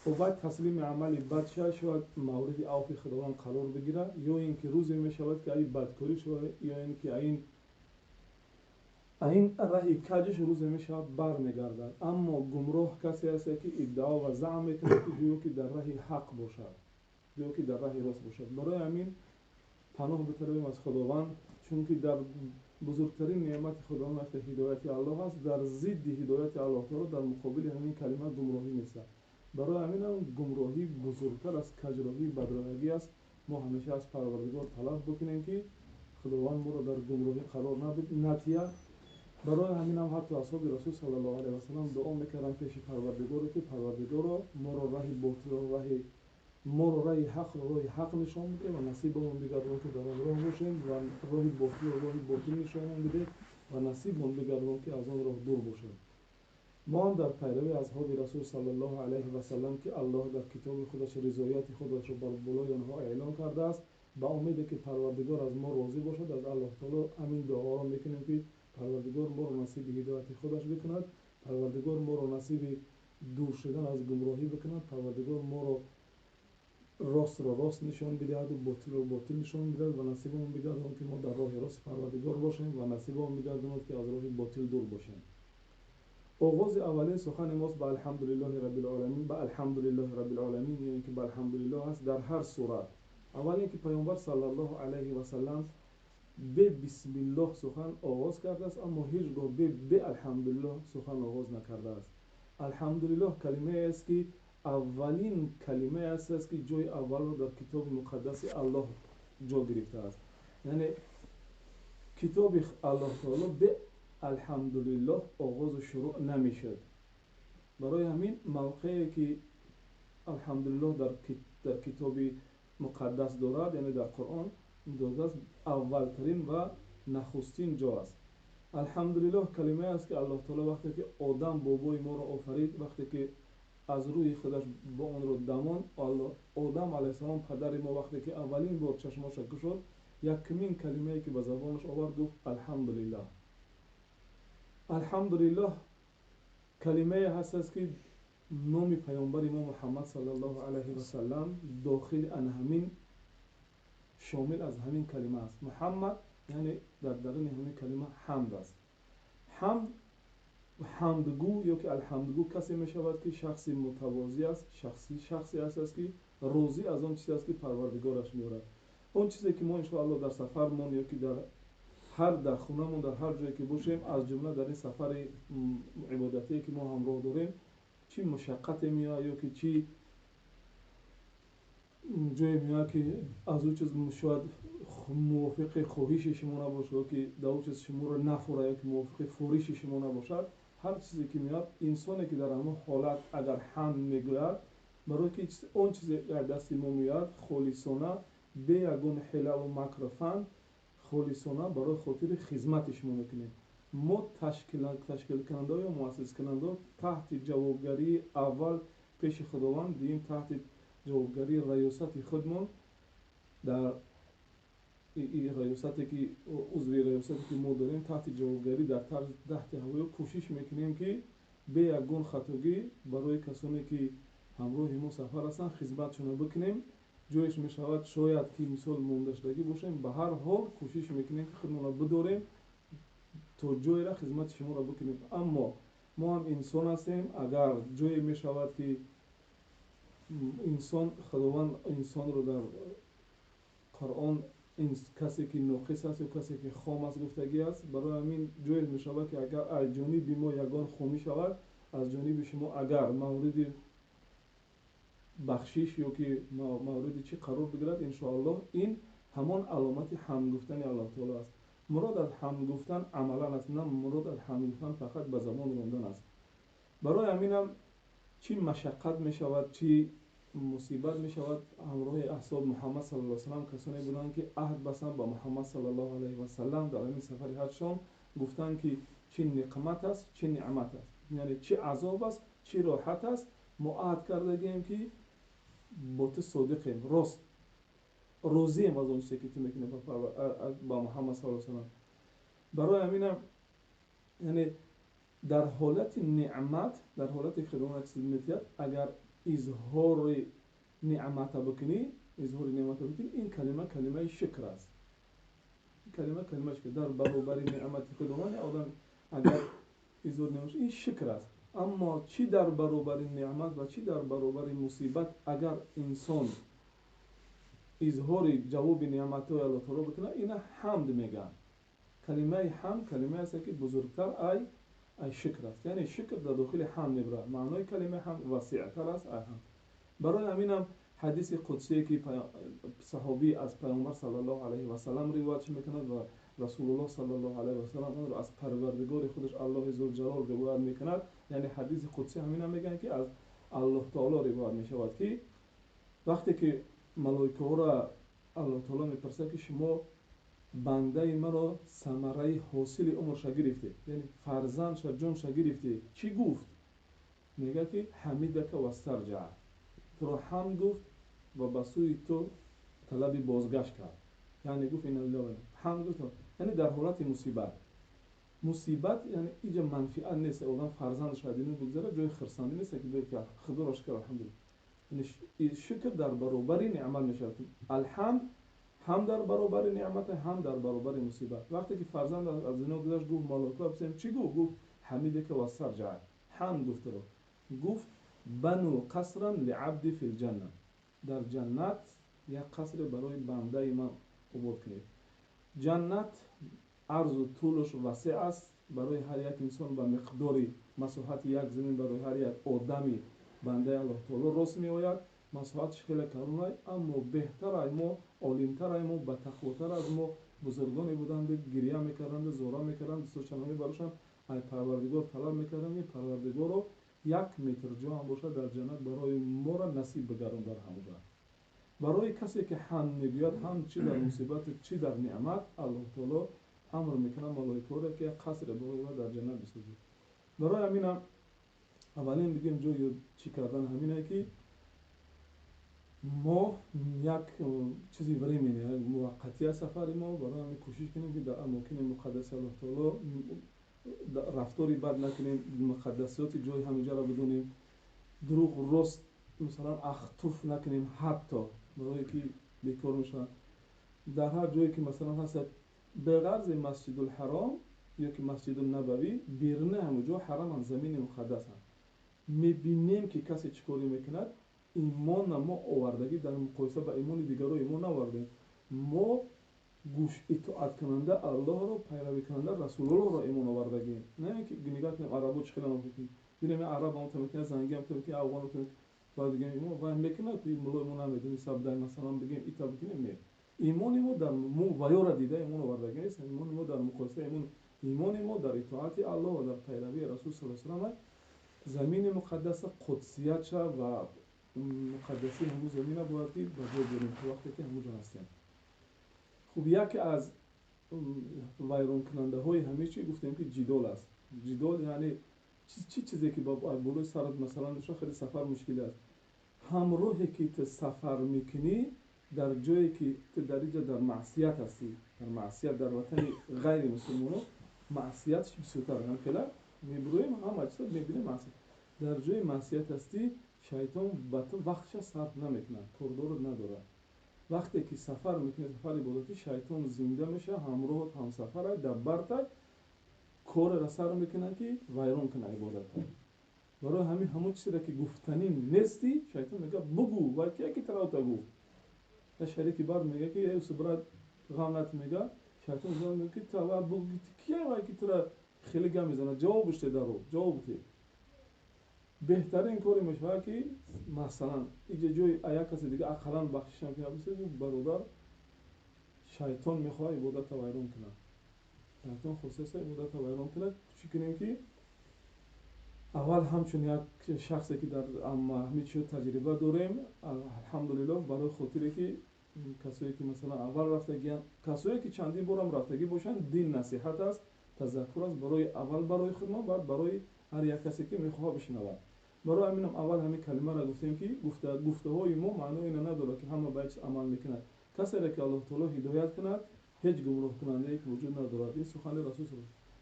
[SPEAKER 4] Бояд таслими амали бад шавад, шояд мавриди авфи Худованд қарор бигирад, ё ин ки рӯзе мешавад, ки ай бадкорӣ шавад, ё ин ки айн раҳи каҷаш рӯзе мешавад, бармегардад. Аммо гумроҳ касе аст, ки иддао ва заъм мекунад, ки гӯё ки дар раҳи ҳақ бошад, гӯё ки дар раҳи рост бошад. Барои ҳамин паноҳ биталабем аз Худованд, чунки дар бузургтарин неъмати Худованд вақте ҳидояти Аллоҳ аст, дар зидди ҳидояти Аллоҳ таоло, дар муқобили ҳамин калима гумроҳӣ меистад. Барои ҳаминам гумроҳӣ бузургтар аз каҷроҳӣ, бадроҳагӣ аст. Мо ҳамеша аз Парвардигор талаб бикунем, ки Худованд моро дар гумроҳӣ қарор надиҳад. Барои ҳаминам ҳатто асҳоби Расул саллаллоҳу алайҳи васаллам дуо мекарданд пеши Парвардигоре, ки Парвардигоро, моро раҳи ботилро раҳи моро раҳи ҳақро роҳи ҳақ нишон бидеҳ ва насибамон бигардон, ки дар он роҳ бошем, ва роҳи ботилро роҳи ботил нишонон бидеҳ ва насибмон бигардон, ки аз он роҳ дур бошем. Мо ҳам дар пайравии асҳоби Расул саллаллоҳу алайҳи васаллам, ки Аллоҳ дар китоби худаш ризояти худашро бар болои онҳо эълон кардааст, ба умеде ки Парвардигор аз мо розӣ бошад, аз Аллоҳ таоло ҳамин дуоро мекунем, ки Парвардигор моро насиби ҳидояти худаш бикунад, Парвардигор моро насиби дур шудан аз гумроҳӣ бикунад, Парвардигор моро ростро рост нишон бидиҳаду ботилро ботил нишон бидиҳад ва насибамон бигардонад, ки мо дар роҳи рости Парвардигор бошем, ва насибамон бигардонад, ки аз роҳи ботил дур бошем. Оғози аввалини сухани мост ба алҳамдулиллоҳи раббил оламин, ба алҳамдулиллоҳи раббил оламин, ё ин ки ба алҳамдулиллоҳ аст дар ҳар сурат. Аввал ин ки Паёмбар саллаллоҳу алайҳи васаллам бе бисмиллоҳ сухан оғоз кардааст, аммо ҳеҷ гоҳ бе алҳамдулиллоҳ сухан оғоз накардааст. Алҳамдулиллоҳ калимае аст, ки аввалин калимае аст, ки ҷои аввалро дар китоби муқаддаси Аллоҳ ҷо гирифтааст. Яъне китоби Аллоҳ таоло бе алҳамдулиллоҳ оғозу шурӯъ намешуд. Барои ҳамин мавқее ки алҳамдулиллоҳ дар китоби муқаддас дорад, яъне дар Қуръон додааст, аввалтарин ва нахустин ҷо аст. Алҳамдулиллоҳ калимае аст, ки Аллоҳ таоло вақте ки Одам бобои моро офарид, вақте ки аз рӯи худаш бо онро дамон, Одам алайҳиссалом, падари мо, вақте ки аввалин бор чашмоша кушод, якумин калимае ки ба забонаш овард, гуфт: алҳамдулиллоҳ. Алҳамдулиллоҳ калимае ҳаст, ки номи паёмбари мо Муҳаммад саллаллоҳу алайҳи васаллам дохили ан ҳамин, шомил аз ҳамин калима аст. Муҳаммад, яъне дар даруни ҳамин калима ҳамд аст. Ҳамд, ҳамдгӯ ё ки алҳамдгӯ касе мешавад, ки шахси мутавозӣ аст, шахсе аст, ки розӣ аз он чизе аст, ки Парвардигораш меорад. Он чизе ки мо иншоаллоҳ дар сафармон ё ки дар ҳар дар хонамон, дар ҳар ҷое ки бошем, аз ҷумла дар ин сафари ибодатие ки мо ҳамроҳ дорем, чӣ мушаққате меояд ё ки чӣ ҷое меояд, ки аз ӯ чиз шояд мувофиқи хоҳиши шумо набошад, ё ки дар ӯ чиз шуморо нафурад, ё ки мувофиқи фуриши шумо набошад, ҳар чизе ки меояд, инсоне ки дар ҳамон ҳолат агар ҳамд мегӯяд, барои ки он чизе дар дасти мо меояд, холисона, бе ягон ҳилаву макру фанд, холисона барои хотири хизмати шумо мекунем. Мо ташкилкунандао ё муассискунандао таҳти ҷавобгарии аввал пеши Худованд, дуюм таҳти ҷавобгарии раёсати худмон, дар раёсате ки узви раёсате ки мо дорем, таҳти ҷавобгарӣ, дар таҳти ҳавоё кӯшиш мекунем, ки бе ягон хатогӣ барои касоне ки ҳамроҳи мо сафар ҳастанд, хизматшонро бикунем. Ҷоеш мешавад, шояд ки мисол мондашудагӣ бошем, ба ҳар ҳол кӯшиш мекунем, ки худмонро бидорем, то ҷоеро хизмати шуморо бикунем. Аммо мо ҳам инсон ҳастем. Агар ҷое мешавад, ки инсон, Худованд инсонро дар Қуръон касе ки ноқис аст ё касе ки хом аст гуфтагӣ аст. Барои ҳамин ҷое мешавад, ки агар аз ҷониби мо ягон хомӣ шавад, аз ҷониби шумо агар мавриди бахшиш ё ки мавриди чӣ қарор бигирад, иншоаллоҳ, ин ҳамон аломати ҳамд гуфтани Аллоҳ таоло аст. Мурод аз ҳамд гуфтан амалан аст, на мурод аз ҳамд гуфтан фақат ба забон рондан аст. Барои ҳаминам чӣ машаққат мешавад, чӣ мусибат мешавад, ҳамроҳи асҳоб Муҳаммад саллаллоҳу салам касоне буданд, ки аҳд бастанд ба Муҳаммад саллаллоҳу алайҳи васаллам. Дар ҳамин сафари ҳаҷшон гуфтанд, ки чӣ неъмат аст, чӣ неъмат аст, яъне чӣ азоб аст, чӣ роҳат аст, мо аҳд кардагием, ки бо ту содиқем, рост розием аз он чизе ки ту мекунӣ ба Муҳаммад саллаллоҳу салам. Барои ҳаминам, яъне
[SPEAKER 14] Дар ҳолати неъмат, дар ҳолате ки Худованд чиз метиҳад, агар изҳори неъмата бикунӣ, изҳори неъмата бикунӣ, ин калима калимаи шукр аст. Ин калима калимаи шукр. Дар баробари неъмати Худованд одам агар изҳор неъмат, ин шукр аст. Аммо чӣ дар баробари неъмат ва чӣ дар баробари мусибат агар инсон изҳори ҷавоби неъматҳои Аллоҳ таоло бикунад, ина ҳамд мегӯянд. Калимаи ҳамд калимае аст, ки бузургтар ай шукр аст. Яъне шукр дар дохили ҳамд мебарад. Маънои калимаи ҳамд васеътар аст ай ҳамд. Барои ҳаминам ҳадиси қудсие, ки саҳобӣ аз Пайғамбар саллаллоҳу алайҳи васаллам ривоят мекунад ва Расулуллоҳ саллаллоҳу алайҳи васаллам онро аз Парвардигори худаш Аллоҳи Зулҷалол ривоят мекунад. Яъне ҳадиси қудсӣ ҳаминам мегӯянд, ки аз Аллоҳ таоло ривоят мешавад, ки вақте ки малоикаҳоро Аллоҳ таоло мепурсад, ки шумо бандаи маро самараи ҳосили умрша гирифтед, яъне фарзандша, ҷонша гирифтед, чӣ гуфт? Мегӯяд, ки ҳамидака вастарҷаа, туро ҳамд гуфт ва ба сӯи ту талаби бозгашт кард. Яъне гуфт инна лиллаҳи, ҳамд гуфт. Яъне дар ҳолати мусибат, мусибат яъне иҷа манфиат нест, одам фарзандаш аз дунё бигзарад, ҷои хурсандӣ нест, ки бигӯяд, ки Худоро шукр, алҳамдулиллаҳ. Яъне шукр дар баробари неъмат мешавад. Алҳамд ҳам дар баробари неъмат, ҳам дар баробари мусибат. Вақте ки фарзанд аз дунё гузашт, гуфт малоика пурсидем, чӣ гуфт? Гуфт ҳамидака вастарҷаа, ҳамд гуфт туро. Гуфт бану қасран лиабди фил ҷанна, дар ҷаннат як қасре барои бандаи ман обод кунед. Ҷаннат арзу тӯлаш васеъ аст, барои ҳар як инсон ба миқдори масоҳати як замин барои ҳар як одами бандаи Аллоҳ таоло рост меояд. Масоҳаташ хеле калон аст, аммо беҳтар ай мо, олимтар ай мо, батақвотар аз мо бузургоне буданд, гиря мекарданд, зора мекарданд, дастошон мебарошанд, ай Парвардигор талаб мекарданд, ки Парвардигоро як метр ҷо ҳам бошад дар ҷаннат барои моро насиб бигардон дар ҳамон. Барои касе ки ҳамд мегӯяд, ҳамд чӣ дар мусибат, чӣ дар неъмат, Аллоҳ таоло амр мекунад малоикаҳоро, ки як қасре барои ва дар ҷаннат бисозад. Барои ҳаминам аввалин бигем ҷои чӣ кардан ҳамине, ки мо як чизи временный, як муваққатӣ аст сафари мо. Барои ҳамин кӯшиш кунем, ки дар амокини муқаддаси Аллоҳ таоло рафтори бад накунем, муқаддасиёти ҷои ҳаминҷаро бидонем, дурӯғ рост масалан ахтуф накунем, ҳатто барое ки бекор мешаванд. Дар ҳар ҷое ки масалан ҳаст, беғарзи Масҷидулҳаром ё ки Масҷидуннабавӣ, беруни ҳамон ҷо ҳараманд, замини муқаддасанд. Мебинем, ки касе чӣ коре мекунад, имона мо овардагӣ дар муқоиса ба имони дигаро имон наовардем. Мо гӯш итоаткунанда Аллоҳро, пайравикунанда Расулуллоҳро имон овардагием. На ин ки нигоҳ кунем арабо чӣ хеле мекунем, бинем араб ҳам мекунад, занги ҳам мекунад, афғон ҳам мекунад, баъд бигем имон вай мекунад, муллои мо намедонем, сабдай масалан бигем ита бикунем. Не, имони мо дар мо ваёра дида имон овардагӣ нест. Имони мо дар муқоиса имони мо дар итоати Аллоҳ ва дар пайравии Расул саллаллоҳу алайҳи васаллам. Замини муқаддаса қудсиятша ва муқаддасии ҳамун замина бояд ки ба ҷо биёрем то вақте ки ҳамун ҷо ҳастем. Хуб, яке аз вайронкунандаҳои ҳамин чи гуфтем, ки ҷидол аст. Ҷидол яъне чӣ чизе ки болои сарат масалан хеле сафар мушкиле аст. Ҳамроҳе ки ту сафар мекунӣ, дар ҷое ки ту дар инҷа дар маъсият ҳастӣ, дар маъсият, дар ватани ғайри мусулмонон маъсиятш бисёртар, ҳамхела мебурӯем, ҳама чизо мебинем маъсият. Дар ҷои маъсият ҳастӣ, шайтон ба ту вақтша сарф намекунад, кордорат надорад. Вақте ки сафар мекунӣ, сафари ибодатӣ, шайтон зинда мешавад, ҳамроҳат ҳамсафарай, дар бартай кореро сар мекунад, ки вайрон кунад ибодатро. Барои ҳамин ҳамон чизеро ки гуфтанӣ нестӣ, шайтон мегӯяд бугӯ, вай кия ки таравта гуфт. Я шарики бар мегӯяд, ки эй брат, ғам нат, мегӯяд. Шайтон мегӯяд, ки ту аввал бугӯ, кия вай ки тура хеле гап мезанад, ҷавобаш те, даро ҷавоб те. Беҳтарин коре мешавад, ки масалан иҷа ҷои як касе дига ақаллан бахшишам ки бародар, шайтон мехоҳад ибодатро вайрон кунад, шайтон хостааст ибодатро вайрон кунад. Чӣ кунем, ки аввал ҳамчун як шахсе ки дар ҳамин чиз таҷриба дорем, алҳамдулиллоҳ, барои хотире ки касое ки масалан аввал рафтагианд, касое ки чандин борам рафтагӣ бошанд, дин насиҳат аст, тазаккур аст, барои аввал барои худмон, баъд барои ҳар як касе ки мехоҳад бишнавад. Барои ҳаминам аввал ҳамин калимаро гуфтем, ки гуфтаҳои мо маънои ина надорад, ки ҳама ба чиз амал мекунад. Касере ки Аллоҳ таоло ҳидоят кунад, ҳеҷ гумроҳкунандае ки вуҷуд надорад. Ин сухани Расул.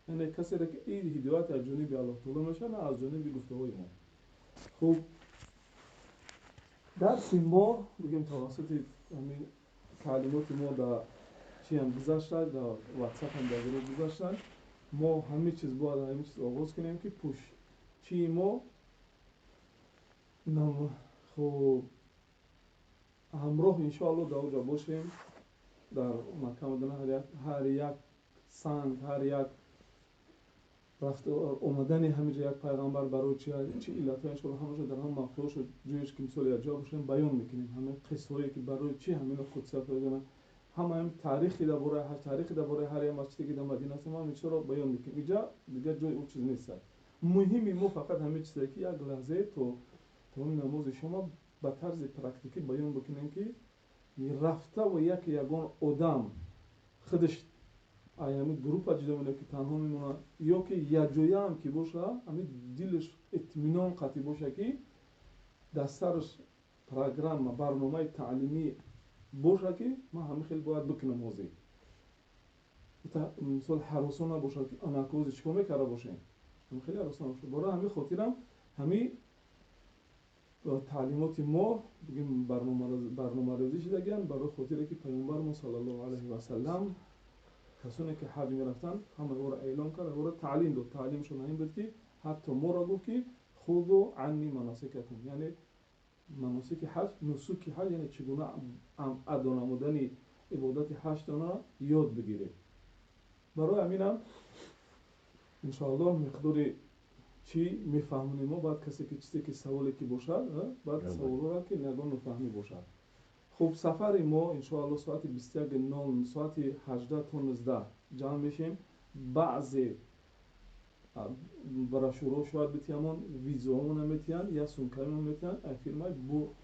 [SPEAKER 14] Яъне касеро ки ин ҳидоят аз ҷониби Аллоҳ таоло мешавад, на аз ҷониби гуфтаҳои мо. Хуб, дарси мо бигем тавассути ҳамин таълимоти мо дар чиам гузашта, дар ватсапам дар гурӯҳ гузашта, мо ҳамин чиз бояд ҳамин чиз оғоз кунем, ки пушчии мо, хуб, ҳамроҳ иншоалло дар оҷа бошем, дар Макка Мадина, ҳар як санг, ҳар як рафт омадани ҳамиҷа як пайғамбар барои чи иллатҳо, иншоалло ҳамаша дар ҳам мавқеъошо ҷоеш ки мисол якҷо бошем, баён мекунем. Ҳамин қиссаҳое ки барои чи ҳамино қудсият пайдо, ҳама ҳам таърихи дар бораи ҳаҷ, таърихи дар бораи ҳар як масҷиде ки дар Мадина аст, ҳама чизро баён мекунем. Иҷа дигар ҷои ӯ чиз нест. Муҳими мо фақат ҳамин чизе ки як лаҳзае то тамоми намози шумо ба тарзи практикӣ баён бикунем, ки рафтаву як ягон одам худаш ҳамин группа ҷудо мемонад, ки танҳо мемонад, ё ки якҷояам ки боша, ҳамин дилаш итминон қатъӣ боша, ки дар сараш программа, барномаи таълимӣ боша, ки ман ҳамин хел бояд бикунам. Ҳозир мисол ҳаросон набошад, ки анаку ҳозир чӣ кор мекарда бошем, ҳамин хеле ҳаросон набошад. Барои ҳамин хотирам ҳамин таълимоти мо бигем барномарезӣ шудагианд, барои хотире ки паёмбармо саллаллоҳу алайҳи васаллам касоне ки ҳаҷ мерафтанд, ҳама ӯро эълон кард, ӯро таълим дод. Таълимшон ҳамин буд, ки ҳатто моро гуфт, ки خذوا عني مناسككم, яъне маносики ҳаҷ, нусуки ҳаҷ, яъне чӣ гуна адо намудани ибодати ҳаҷтонро ёд бигиред. Барои ҳаминам иншоаллоҳ миқдори чӣ мефаҳмонем мо. Баъд касе ки чизе ки саволе ки бошад, баъд саволҳоро ки ягон нофаҳмӣ бошад. Хуб, сафари мо иншоаллоҳ соати 21:00, соати 18 то 19 ҷамъ мешем. Баъзе брошюраҳо шояд битиҳамон, визаҳомона метиҳанд, як сумкаимон метиҳанд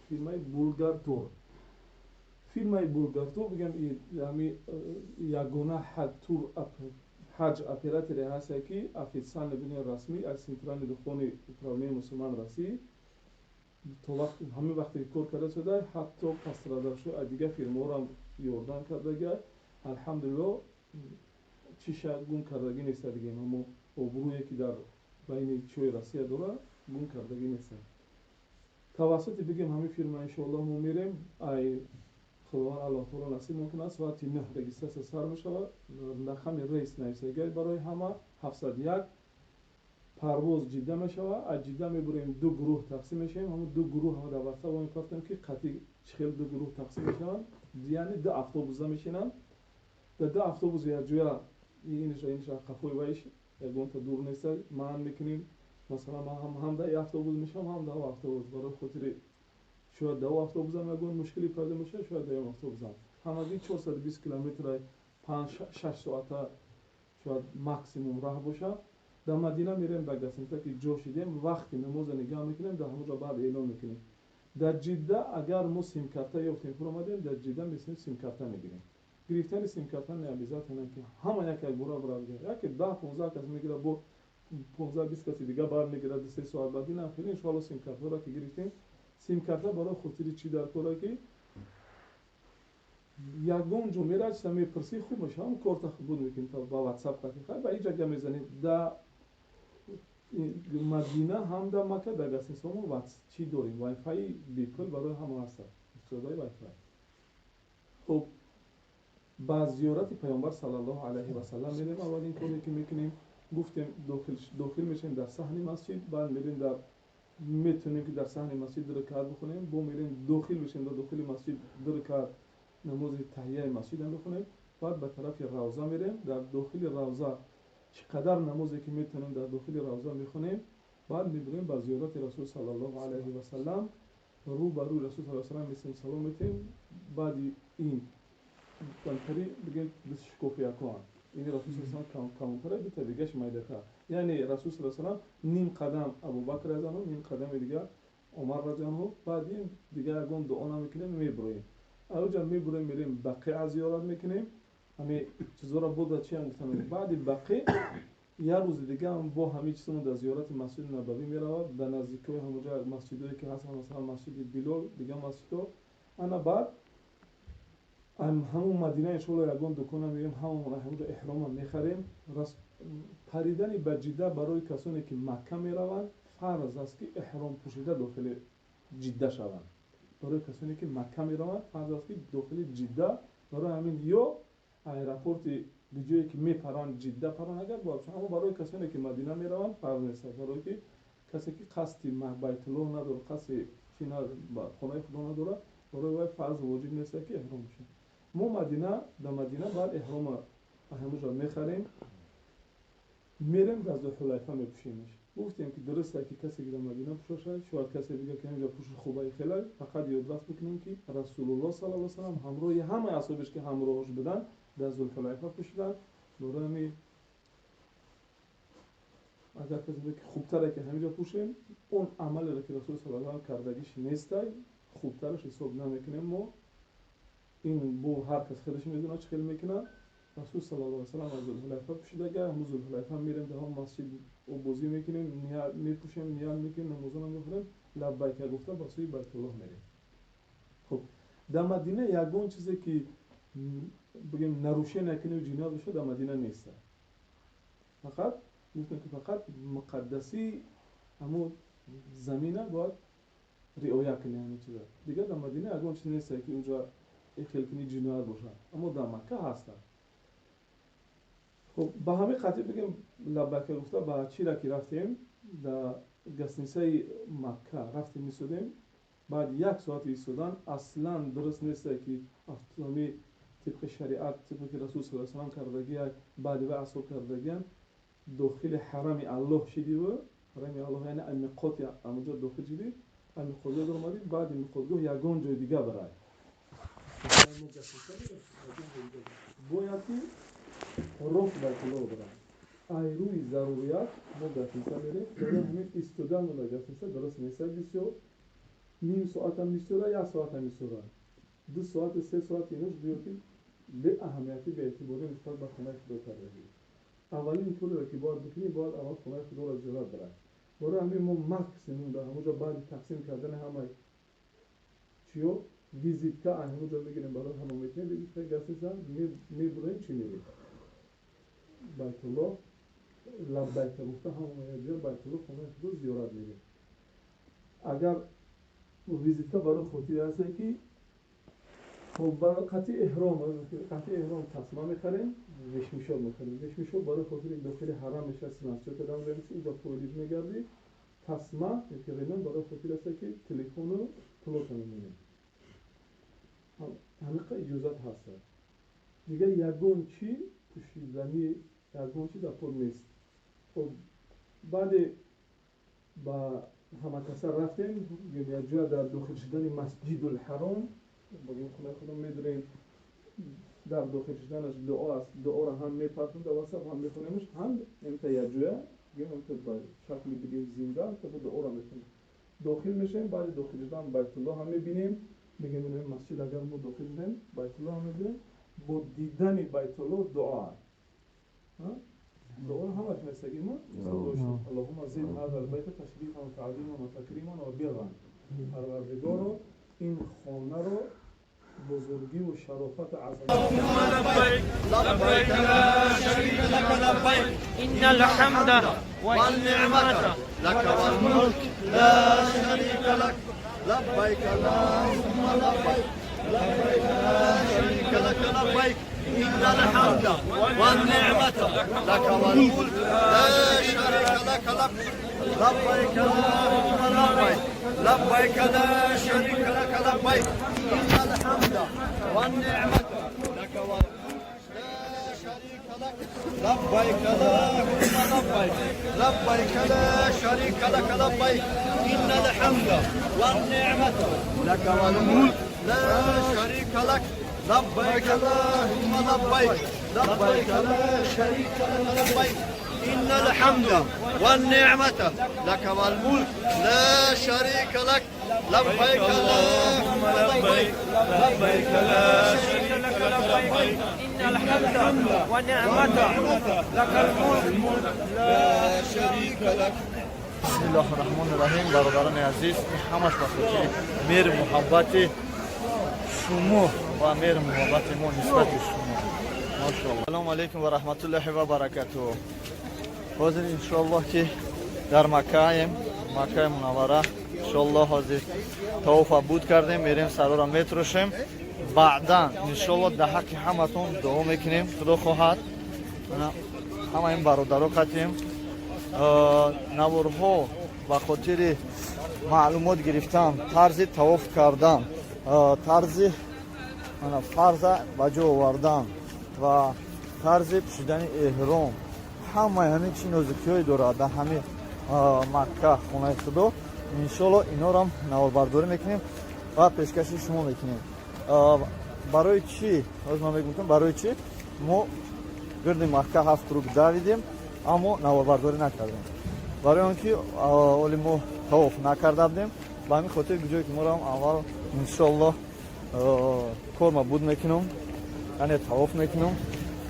[SPEAKER 14] фирмаи Булгартур. Фирмаи Булгартур бигем ҳами ягона тур ҳаҷ операторе ҳасте, ки официально бигем расмӣ аз Центральный духовный управление мусулман России то вақт ҳамин вақте ки кор карда шуда, ҳатто пострадавшо аз дигар фирмаҳоро ёрдам кардага. Алҳамдулилло, чиша гум кардагӣ неста дигем, ҳамо обрӯе ки дар байни чиҳои Россия дора, гум кардагӣ неста. Тавассути бигем ҳамин фирма иншоаллоҳ мо мерем. Ай Худованд Аллоҳ таоло насиб мумкин аст, соати 9 регистрация сар мешавад. Рақами рейс нависагай барои ҳама 701. Парвоз Ҷидда мешавад. Аз Ҷидда мебурем, ду гурӯҳ тақсим мешавем. Ҳамон ду гурӯҳ ҳама дар ватсап мепартем, ки қатъи чӣ хел ду гурӯҳ тақсим мешаванд, яъне ду автобуса мешинанд. Дар ду автобус якҷоя иниша иниша қафои вайш ягонта дур неста маън мекунем. Масалан, ман ҳам дар автобус мешавам, ҳам дар автобус, барои хотири шояд дар автобусам ягон мушкиле пайдо мешавад, шояд дар автобусам. Ҳамагӣ 420 километра, 5-6 соата шояд максимум раҳ бошад. Дар Мадина мерем, дар гостиница ки ҷо шидем, вақти намоза нигаҳ мекунем, дар ҳамонҷо баъд эълон мекунем. Дар Ҷидда агар мо симкарта ёфтем, фуромадем, дар Ҷидда месем, симкарта мегирем. Гирифтани симкарта не обязательно ки ҳама як як бора бирад, яке 10-15 кас мегирад, бо 15-20 каси дига бар мегирад 2-3 соат баъд. Инам хеле иншоалло симкартаро ки гирифтем, симкарта барои хотири чӣ дар кора, ки ягон ҷо мерад, чиза мепурсӣ, хуб мешавам, корта буд мекунем ба ватсап қатӣ, хай ба иҷа гап мезанем. Да Мадина ҳам дар Макка дар гостиницаҳо мо чӣ дорем, вайфайи бепул барои ҳама ҳаст, истифодаи вайфай. Хуб, ба зиёрати паёмбар саллаллоҳу алайҳи васаллам мерем. Аввалин коре ки мекунем, гуфтем, дохил мешавем дар саҳни масҷид, баъд мерем дар метавонем ки дар саҳни масҷид ду ракаат бихонем, бо мерем дохил мешавем дар дохили масҷид, ду ракаат намози таҳияи масҷидам бихонем, баъд ба тарафи равза мерем, дар дохили равза чӣ қадар намозе ки метавонем дар дохили равза мехонем, баъд мебурем ба зиёрати Расул саллаллоҳу алайҳи васаллам, рӯ ба рӯи Расул саллаллоҳу алайҳи васаллам месем, салом метем. Баъди ин камтари бигем шикофи якоан, ини Расул саллаллоҳу калонтара, бита дигаш майдатар, яъне Расул саллаллоҳу алайҳи васаллам ним қадам Абубакр разиаллоҳу, ним қадами дигар Умар разиаллоҳу. Баъд ин дигар ягон дуо намекунем, мебуроем. Ауҷа мебуроем, мерем Бақиа зиёрат мекунем. Ҳами чизоро бода чиам гуфтам. Баъди Бақӣ як рӯзи дига ҳам бо ҳамин чизмон дар зиёрати масҷиди Набавӣ меравад, дар наздикиҳои ҳамонҷа масҷидое ки ҳастанд, масалан масҷиди Билол, дигар масҷидҳо. Ана баъд
[SPEAKER 4] Ҳамун Мадина, иншоалло, ягон дукона меем, ҳамон ҳамунҷо эҳрома мехарем. Паридани ба Ҷидда барои касоне ки Макка мераванд, фарз аст, ки эҳром пӯшида дохили Ҷидда шаванд. Барои касоне ки Макка мераванд, фарз аст, ки дохили Ҷидда. Барои ҳамин ё аэропорти ҷое ки мепаранд, Ҷидда паранд, агар бояд. Аммо барои касоне ки Мадина мераванд, фарз нест. Барое ки касе ки қасди Байтуллоҳ надорад, қасди чи, хонаи Худо надорад, барои вай фарз воҷиб нест, ки эҳром бошад. Мо Мадина, дар Мадина баъд эҳрома ҳамуҷо мехарем, мерем, дар Зулҳулайфа мепӯшемш. Гуфтем, ки дуруст ки касе ки дар Мадина пӯшошад, шояд касе бига, ки ҳамҷо пӯши хубаи хела. Фақат ёдрас бикунем, ки Расулуллоҳ саллаллоҳу алайҳи васаллам ҳамроҳи ҳамаи асҳобеш, ки ҳамроҳш буданд, дар Зулҳулайфа пӯшиданд. Барои ҳами агар касе бига, ки хубтаре ки ҳаминҷо пӯшем, он амалеро ки Расул саллаллоҳу алайҳи кардагиш нестай, хубтараш ҳисоб намекунем мо. Ин бо ҳар кас худаш медонад, чӣ хел мекунад. Расул саллаллоҳу алайҳи васаллам аз Зулҳулайфа пӯшидага. Ҳамун Зулҳулайфа мерем, дар ҳамон масҷид бозӣ мекунем, мепӯшем, ният мекунем, намозона мехонем, лаббайка гуфта ба сӯи Байтуллоҳ мерем. Хуб, дар Мадина ягон чизе ки бигем нарушение кунем, ҷиноят бошад, дар Мадина неста. Фақат гуфтем, ки фақат муқаддасии ҳамун замина бояд риоя кунем, ҳамин чиза. Дигар дар Мадина ягон чиз неста, ки унҷа хел кунӣ, ҷиноят бошад, аммо дар Макка ҳастанд. Хуб, ба ҳамин қатъи бигем, лаббайка гуфта ба чира ки рафтем, дар гостиницаи Макка рафтем, истодем. Баъд як соати истодан аслан дуруст несте, ки ами тибқи шариат, тибқи ки Расул саллаллоҳу алайҳи васаллам кардагия, баъди вай асҳоб кардагиян, дохили ҳарами Аллоҳ шидиву, ҳарами Аллоҳ яъне миқоти амуҷо дохил шидӣ, миқотгоҳ даромадӣ, баъди миқотгоҳ ягон ҷои дига барай, бояд ки рост Байтуллоҳ барад. Ай рӯи зарурият мо гостиница мерем. Барои ҳамин истодан дар гостиница дуруст неста. Бисёр ним соатам истода, як соатам истода, 2 соату 3 соат, инош гӯё ки беаҳамиятӣ, беэътиборӣ нисбат ба хонаи Худо кардагӣ. Аввалин кореро ки бояд бикунӣ, бояд аввал хонаи Худоро зиёрат барад. Барои ҳамин мо максимум дар ҳамонҷо баъди тақсим кардани ҳамаи чиё, визитка ҳамонҷо мегирем, барои ҳама метиҳем визитка гостиница, мебуроем, чӣ мерем? Байтуллоҳ, лаббайка гуфта ҳама якҷоя Байтуллоҳ, хонаи Худо зиёрат мерем. Агар визитка барои хотире ҳасте, ки хоб, қатъи эҳром тасма мехарем, вещмешок мехарем. Вещмешок барои хотире дохили ҳарам мешавад, силансиё кадан меши, унҷо пойлиш мегардӣ. Тасма ёки ремень барои хотире аст, ки телефону пулота мемонем. Ҳамиқа иҷозат ҳаст. Дигар ягон чӣ пӯшиданӣ, ягон чӣ дар кор нест. Хоб, баъде ба ҳамакаса рафтем, якҷоя дар дохил шудани Масҷидулҳаром, бигем хонаи Худо, медурем. Дар дохил шуданаш дуо аст. Дуоро ҳам мепартем дар васат, ҳам мехонемш, ҳам эмта якҷоя, бигем ба шакли бигем зинда дуоро мехонем. Дохил мешавем. Баъди дохил шудан Байтуллоҳ ҳам мебинем. Мегем, масҷид агар мо дохил шудем, Байтуллоҳ ҳам мебинем. Бо дидани Байтуллоҳ дуо, дуо ҳамаш месагим. اللهم زد هذا البيت تشريفا وتعظيما وتكريما وبرا. Парвардигоро, ин хонаро бузургиву шарофату азамат.
[SPEAKER 16] لبيك لا شريك لك لبيك
[SPEAKER 17] إن الحمد
[SPEAKER 16] والنعمة لك والملك لا شريك لك. لبيك اللهم لبيك، لبيك لا شريك لك لبيك، إن الحمد والنعمة لك والملك لا شريك لك. لبيك اللهم لبيك، لبيك لا شريك لك لبيك، إن الحمد والنعمة لك والملك لا شريك لك. لبيك اللهم لبيك، لبيك لا شريك لك لبيك، إن الحمد والنعمة لك والملك لا شريك لك. لبيك اللهم لبيك، لبيك لا شريك لك لبيك، إن الحمد والنعمة لك والملك لا شريك لك. لبيك اللهم لبيك، لبيك لا شريك لك لبيك،
[SPEAKER 17] إن الحمد والنعمة لك الملك
[SPEAKER 16] لا شريك لك.
[SPEAKER 7] بسم الله الرحمن الرحیم. Бародарони азиз, ин ҳамаш ба хотири меҳру муҳаббати шумо.
[SPEAKER 1] Ва меҳру муҳаббати мо нисбати шумо. Машаллоҳ. Салому алайкум ва раҳматуллоҳи ва баракатуҳ. Ҳозир иншоаллоҳ ки дар Маккаем, Маккаи Мунаввара. Иншоаллоҳ ҳозир тавофа буд кардем, мерем сарора метрошем. Баъдан иншоаллоҳ дар ҳаққи ҳаматон дуо мекунем, Худо хоҳад. Ҳама ин бародаро қатем. Наворҳо ба хотири маълумот гирифтан, тарзи тавоф кардан, тарзи фарза ба ҷо овардан ва тарзи пӯшидани эҳром, ҳамаи ҳамин чӣ нозукиҳое дорад дар ҳамин Макка, хонаи Худо, иншоалло инорам наворбардорӣ мекунем ва пешкаши шумо мекунем. Барои чӣ? Ҳозир ман мегӯям барои чӣ мо гирди Макка ҳафт круг давидем, аммо наворбардорӣ накардем. Барои он ки оли мо тавоф накарда будем. Ба ҳамин хотир ҷое ки моро аввал иншоалло корма буд мекунам, яъне тавоф мекунам,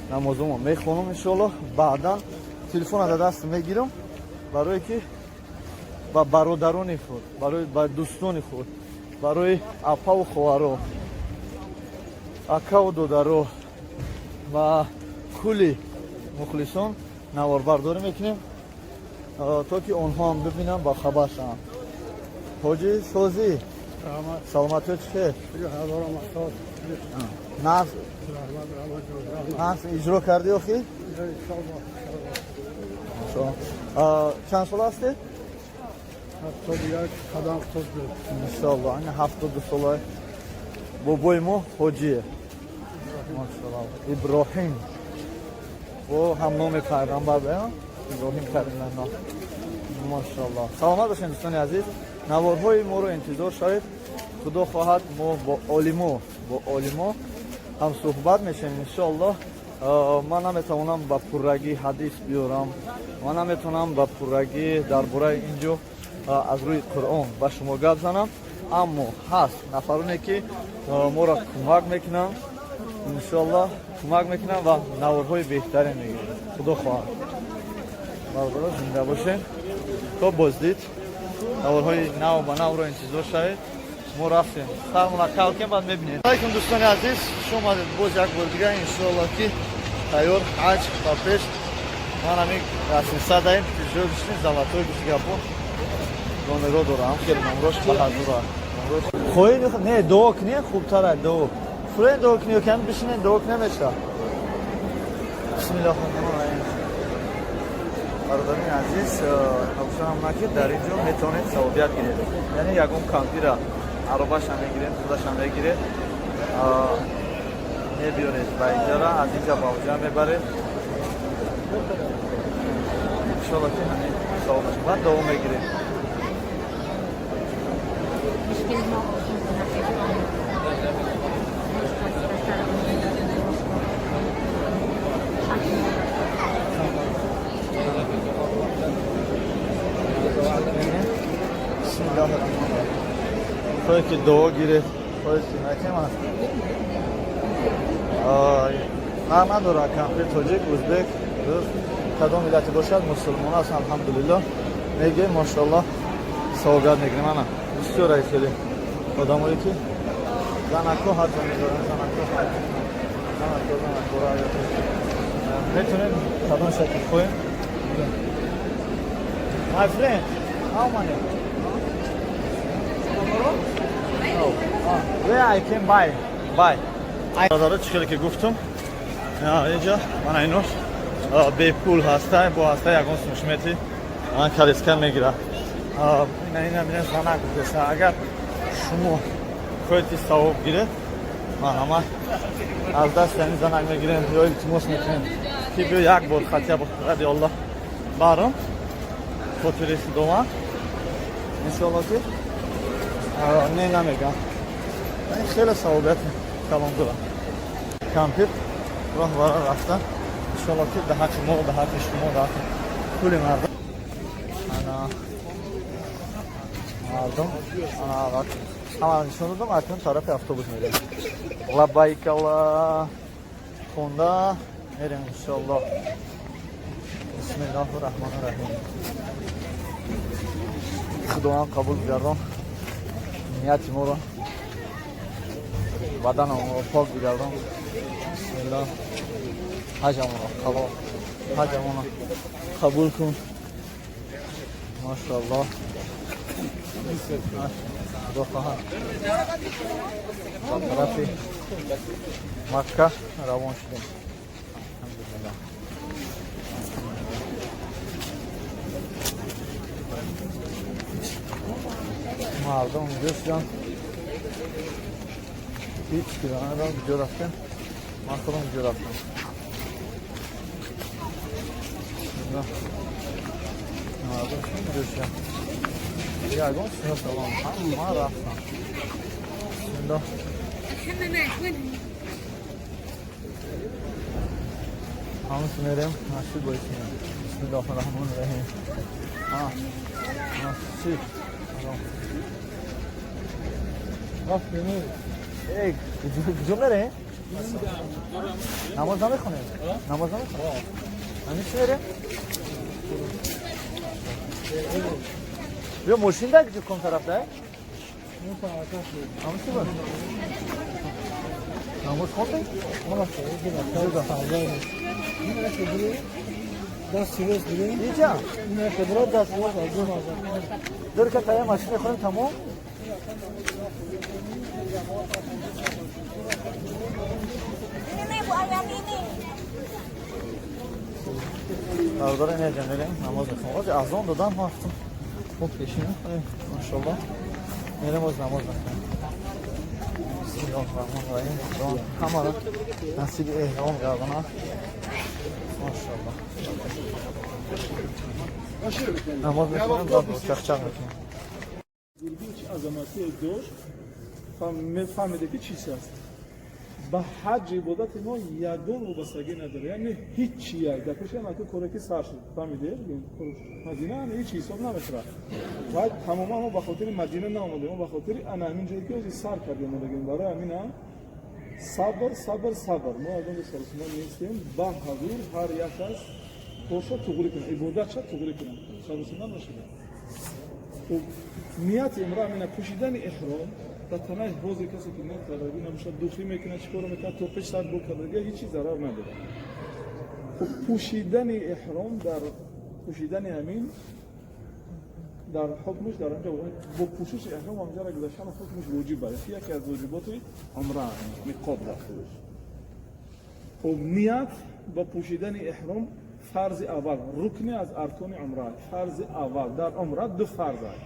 [SPEAKER 1] намозомо мехонам иншоалло, баъдан телефона дар даст мегирам, барое ки ба бародарони худ, барои ба дӯстони худ, барои апаву хоҳаро, акаву додаро ва кулли мухлисон наворбардорӣ мекунем, то ки онҳо ҳам бибинанд, ба хабар шаванд. Ҳоҷӣ, созӣ, саломатиё, чӣ хел? Нағз, нағз иҷро кардӣ охир? Чанд сола ҳастед?
[SPEAKER 18] 71, қадам 72.
[SPEAKER 1] Иншоалло, ана 72 сола бобои мо ҳоҷие, машоалло. Иброҳим бо ҳамноми пайғамбар Иброҳим Каримлано, машоалло. Саломат бошед, дӯстони азиз, наворҳои моро интизор шавед. Худо хоҳад, мо бо олимо ҳам суҳбат мешавем иншоаллоҳ. Ман наметавонам ба пуррагӣ ҳадис биёрам, ман наметавонам ба пуррагӣ дар бораи ин ҷо аз рӯи Қуръон ба шумо гап занам, аммо ҳаст нафароне ки моро кӯмак мекунанд, иншоаллоҳ кӯмак мекунанд ва наворҳои беҳтаре мегирем, Худо хоҳад. Бародаро, зинда бошем то боздид. Наворҳои нав ба навро интизор шавед. Мо рафтем, сармона калкем, баъд мебинем. Алайкум, дӯстони азиз, хуш омадед боз як бор дигар. Иншоалло ки тайёр ҳаҷ ба пеш. Ман ҳамин расисадаем, пятизвёздочный, золотой гуфти гапо номеро дорам, хеле номрош ба ҳазура. Хоҳӣ не, дуо кунӣ хубтара, дуо фурен, дуо кунӣ, ками бишинен, дуо кунӣ меша. Бисмиллоҳи раҳмони раҳим. Бародарони азиз, ногуфтанам на ки дар ин ҷо метавонед савобият гиред, яъне ягон кампира аробаша мегиред, худаша мегиред, мебиёред ба инҷара, аз инҷа ба онҷа мебаред. Иншоалло ки ҳамин савоб баъд дуо мегирем.
[SPEAKER 11] مش كل ما
[SPEAKER 1] Бисмиллоҳи раҳмони раҳим. Хоҳе ки дуо гиред, хоҳе ки накем, фарқ надорад, кампир тоҷик, узбек, рус, кадом миллате бошад, мусулмон аст, алҳамдулиллоҳ мегӯем, машоаллоҳ, савобият мегирем. Ана бисёр хеле одамое ки занако ҳатто мезоранд, занако, занако, занакора метонем кадом шакл хоҳем. My friend, how many? Oh, where I can buy? Buy. Бародаро, чӣ хеле ки гуфтум, инҷа мана инош бепул ҳаста, бо ҳаста ягон сумшмети ман калиска мегира. Ина ина мина занак гуфтеса, агар шумо хоҳед ки савоб гиред, марҳамат, аз дасти ҳамин занак мегирем ё илтимос мекунем ки биё як бор хатия ради Аллоҳ баром, хотири Худованд. Иншоалло ки не намегам, хеле савобияти калон дорад кампир роҳ бара рафта. Иншоалло ки дар ҳаққи мо, дар ҳаққи шумо, дар ҳаққи кулли мардум. Ана мардум, ана ҳама нишон додам. Акнун тарафи автобус мерем, лаббайкалла хонда мерем иншоалло. Бисмиллоҳи раҳмони раҳим. Худованд қабул гардон нияти моро. Баданамонро пок бигардон. Бисмиллоҳ. Ҳаҷамонро қабул, ҳаҷамонро қабул кун. Машааллоҳ. Худо хоҳад ба тарафи Макка равон шудем. Алҳамдулиллоҳ. Мардум инҷо шуданд. Ҳеҷ ки надорам, куҷо рафтем? Ман худам куҷо рафтам? Мардум инҷо шуданд. Ягон шиносалом ҳама рафтам. Бисмиллоҳ. ҳамас мерем, масҷид боисем. Бисмиллоҳи раҳмони раҳим. Масҷид. Эй, куҷо мерем? Намоз намехонем? Намоз намехонем? Ҳамин чӣ мерем? Биё мошин дар куҷо ком тараф дай? Ҳамин чӣ буд? Намоз хондем? Иҷа? Дор ка тая машин мехонем тамом?
[SPEAKER 19] Ini Bu Ayani ini.
[SPEAKER 1] Бародари неҷа мерем, намоз мехонем. Ози азон додам, мо рафтем. Мо пешин мехонем, машаллоҳ. Мерем оз намоз мехонем. Бисмиллоҳи раҳмони раҳим. Худованд ҳамаро насиби эҳром гардонад. Машаллоҳ. Намоз мехонем, баъд чақчақ мекунем.
[SPEAKER 4] Гурбин чи азаматие дошт, мефаҳмиде ки чиз аст. Ба ҳаҷ ибодати мо ягон вобастагӣ надорад, яъне ҳичи як дар пеши ҳам коре ки сар шуд, фаҳмиде, Мадина ҳеч ҳисоб намешавад. Ва тамоман мо ба хотири Мадина наомадем, мо ба хотири ана ҳамин ҷое ки ҳозир сар кардем омадагем. Барои ҳаминам сабр, сабр, сабр. Мо ягон саросима нестем, ба ҳазур ҳар як кас корша туғрӣ кунад, ибодатша туғрӣ кунад, саросима нашуда. Нияти умра ҳамина пӯшидани эҳром дар танаи ҳозир касе ки ният кардагӣ набошад, духӣ мекунад, чӣ коро мекунад, то пеш сар бо кардагӣ ҳеҷ чиз зарар надорад. Хуб, пӯшидани эҳром дар пӯшидани ҳамин дар ҳукмш дар анҷо бо пӯшиши эҳром ҳамҷара гузаштан ҳукмш воҷиб аст, яке аз воҷиботи умра ниқоб дар худаш. Хуб, ният бо пӯшидани эҳром фарзи аввал, рукне аз аркони умра, фарзи аввал. Дар умра ду фарз аст.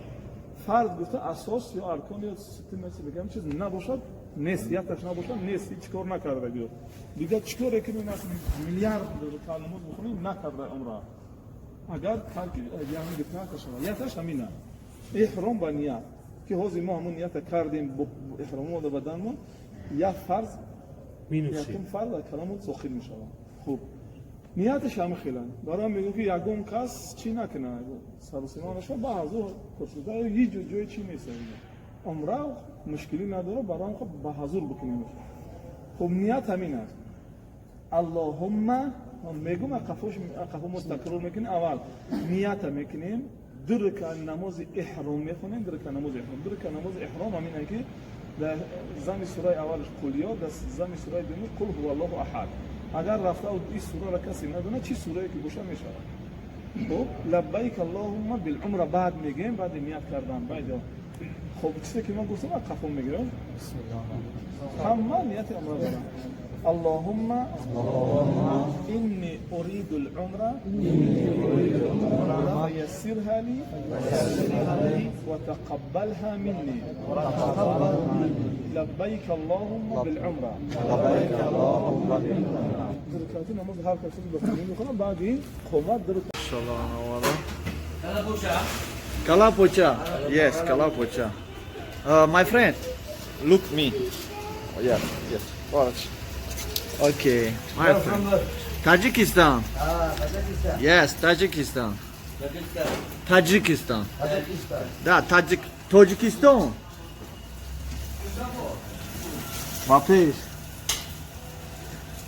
[SPEAKER 4] Фарз гуфта асос ё аркон ё бигам чиз набошад, нест, якташ набошад, нест, ҳеҷ кор накарда гӯё. Дигар чӣ коре кунем, миллиард намоз бихонем, накарда умра. Агар тарки яъне гуфта шавад, якташ ҳамина. Эҳром ба ният, ки ҳозир мо ҳамон нията кардем, бо эҳром омада баданмон, як фарз, якум фарз аз каламон сохил мешавад. Хуб, нияташ ҳама хеланд. Барои мегӯ ки ягон кас чӣ накунад, саросима нашавад, ба ҳазур курсида ҳеҷ ҷои чӣ нест. Умра мушкилӣ надорад, барои хуб ба ҳазур бикунем. Хуб, ният ҳамин аст. Аллоҳумма мегӯм, қафо мо такрор мекунем. Аввал нията мекунем, ду ракъат намози эҳром мехонем, ду ракъат намози эҳром. Ду ракъат намози эҳром ҳамин аст ки дар зами сураи аввалаш қулиё, дар зами сураи дуюм қул ҳуваллоҳу аҳад. Агар рафта ин сураро касе надонад, чӣ сурае ки боша мешавад. Хуб, лаббайк аллоҳумма билумра баъд мегӯем, баъди ният кардан. Баъд хуб, чизе ки ман гуфтам, қафо мегирам. Ҳама нияти умра доранд. Аллоҳумма инни уриду л-умра фаяссирха ли ва тақаббалха минни лаббайк аллоҳумма билумра. Ракъати намоз ҳар кас бихонад мехонад, баъд ин қомат ду
[SPEAKER 1] Kalapocha. Yes, Kalapocha. My friend, look me. Yes, yes. Watch. Okay, my friend. Tajikistan. Yes, Tajikistan. Tajikistan. Да, Таджик. Тоҷикистон. Ба пеш.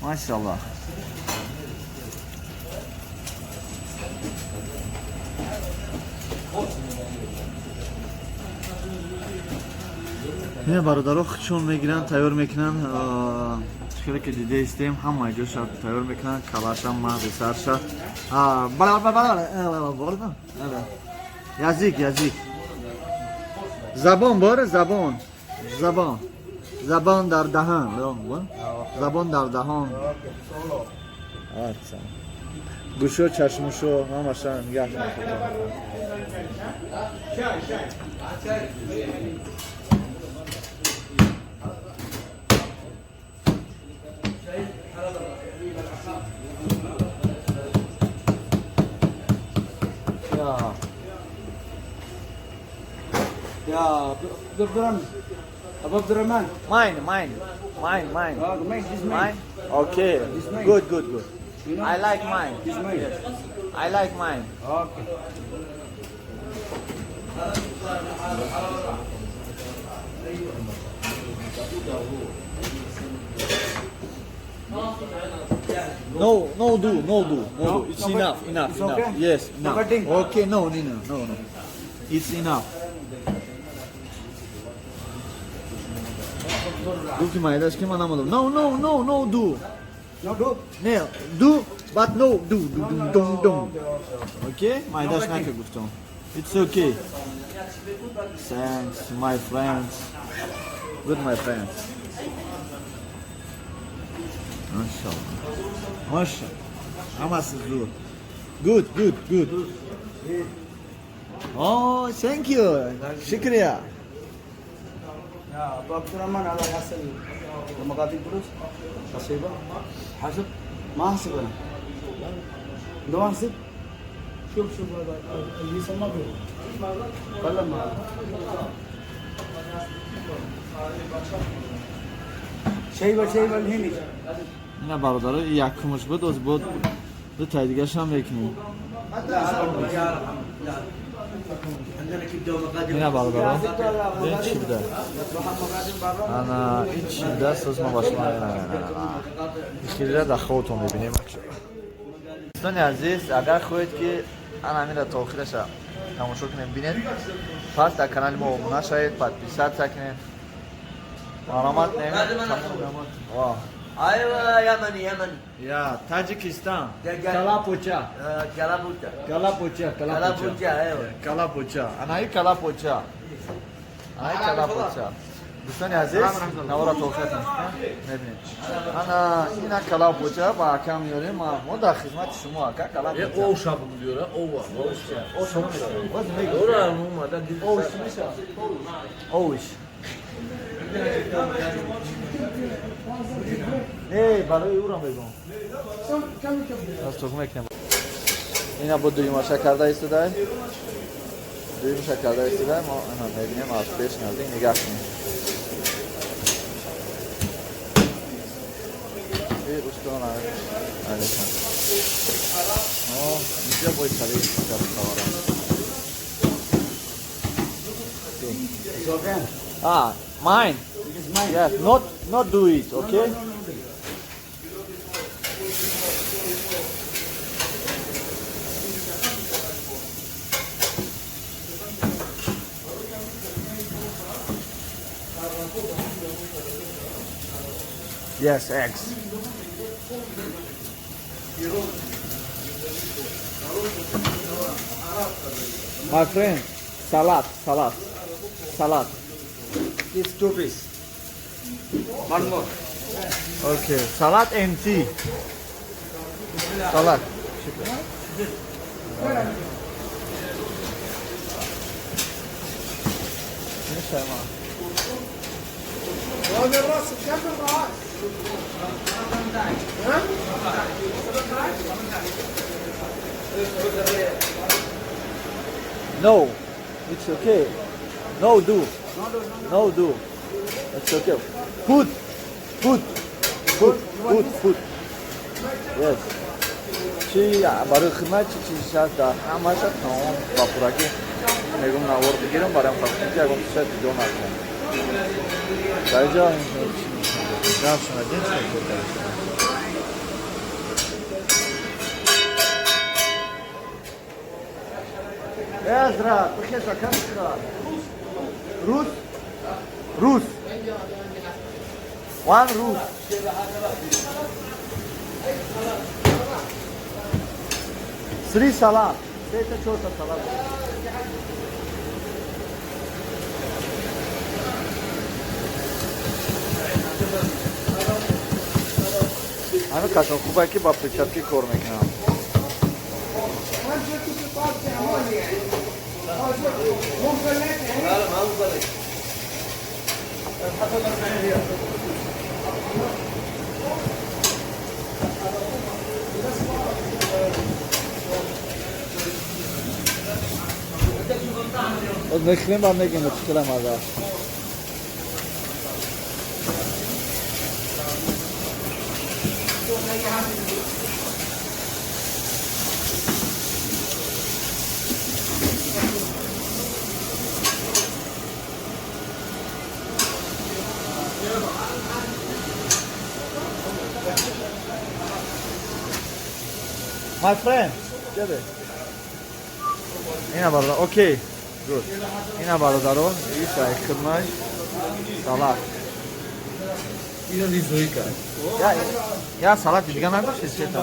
[SPEAKER 1] Машаллоҳ. Ина бародаро чун мегиранд, тайёр мекунанд. Хеле ки дида истем, ҳама ҷоша тайёр мекунанд, калаша, мағзи сарша. Язык, язык. Забон боре, забон. Забон. Забон дар даҳан. Забон дар даҳон. Аца. Гӯшо, чашмушо, ҳамаша нигаҳ мекунанд.
[SPEAKER 2] يا عبد الرحمن، ابو عبد الرحمن.
[SPEAKER 1] Mine, mine, mine, mine.
[SPEAKER 2] Mine, this mine.
[SPEAKER 1] Mine? Okay.
[SPEAKER 2] This mine.
[SPEAKER 1] Good, good, good.
[SPEAKER 2] You know?
[SPEAKER 1] I like mine.
[SPEAKER 2] This mine.
[SPEAKER 1] Yes. I like mine.
[SPEAKER 2] Okay.
[SPEAKER 1] No, no do, no do, no do. It's
[SPEAKER 2] No, but
[SPEAKER 1] enough, enough,
[SPEAKER 2] it's
[SPEAKER 1] enough.
[SPEAKER 2] okay?
[SPEAKER 1] Yes,
[SPEAKER 2] No
[SPEAKER 1] enough.
[SPEAKER 2] cutting?
[SPEAKER 1] Okay, no, no, no, no, no. It's enough. Гуфти майдаш ки ман намодам. No, no, no, no do.
[SPEAKER 2] No do.
[SPEAKER 1] Не, do, but no do, do, do, dum, dum. Okay? Майдаш нака гуфтам. It's okay. Thanks, my friends. Good, my friends. Машаллах. Машаллах. Ҳамаси зуд. Good, good, good. Oh, thank you. Shukriya.
[SPEAKER 2] يا ابو عبد الرحمن، على حسب لما قاعدين فلوس حسيبه، حسب ما احسب انا لو احسب.
[SPEAKER 4] شوف شوف، هذا اللي يسمى به.
[SPEAKER 2] ولا ما شيء شيء الهندي.
[SPEAKER 1] Ина бародаро, якумаш буд, оз буд ду таи дигарашам мекунем. Ина бародаро, ин чӣ буда? Ана ин чӣ будааст? Оз ма ба шумо хеле дар хобтон мебинем. Дӯстони азиз, агар хоҳед ки ана ҳаминро то охираша тамошо кунем, бинед, пас дар канали мо обуна шавед, подписаться кунед. Марҳамат. Не.
[SPEAKER 20] ايوه، يمني يمني.
[SPEAKER 1] Я Таджикистан. Калапоча.
[SPEAKER 20] كلابوتا.
[SPEAKER 1] Калапоча, калапоча.
[SPEAKER 20] كلابوتا، ايوه.
[SPEAKER 1] Калапоча. Анаи калапоча. Анаи калапоча. Дӯстони азиз, навора то охир мебинед. Ана ина калапоча ба акам меорем. Мо дар хизмати шумо, ака, калапоча.
[SPEAKER 5] О, шаб биёра, ова.
[SPEAKER 1] Ош намешавад.
[SPEAKER 5] Ора, омада.
[SPEAKER 1] Ош мешавад. Ош. Не, барои ӯро мегӯм. Аз тух мекунем. Ина бо дуюмаша карда истодай. Дуюмаша карда истодай. Мо ина мебинем аз пеш наздик, нигаҳ кунем. Э, устон алейкум. О, инҷа бой сари кабутавара. Ah, mine. Yes, not do it, okay? Yes, eggs. My friend, salad, salad, salad.
[SPEAKER 2] This two piece. One more.
[SPEAKER 1] Okay, salad and tea. Salad.
[SPEAKER 4] هذا الراس كم الراس؟ ها؟
[SPEAKER 1] No, it's okay. No do. No do. It's okay. Put, put, put, put, put. Yes. Чи барои хидмат, чи чиз шаст дар ҳамаша тамом ба пуррагӣ мегум, навор бигирам бароям хотир ки ягон чиза ҷудо накунам. Дар инҷо ҷамъ шунадин. Эзра, бихеза, кам? Рус? Рус? One روز. Three salad. سه تا چهار تا سالاد. ҳамин қашон хубе ки ба перчатки кор мекунам. Мехӯрем ба мегем чӣ хела маза. My friend, جبه. اینا برادر، okay. Good. اینا برادرو، این سای خدمت سالاد.
[SPEAKER 13] اینا ریزویی کرد.
[SPEAKER 1] یا سالاد دیگه نگوشید چه تا.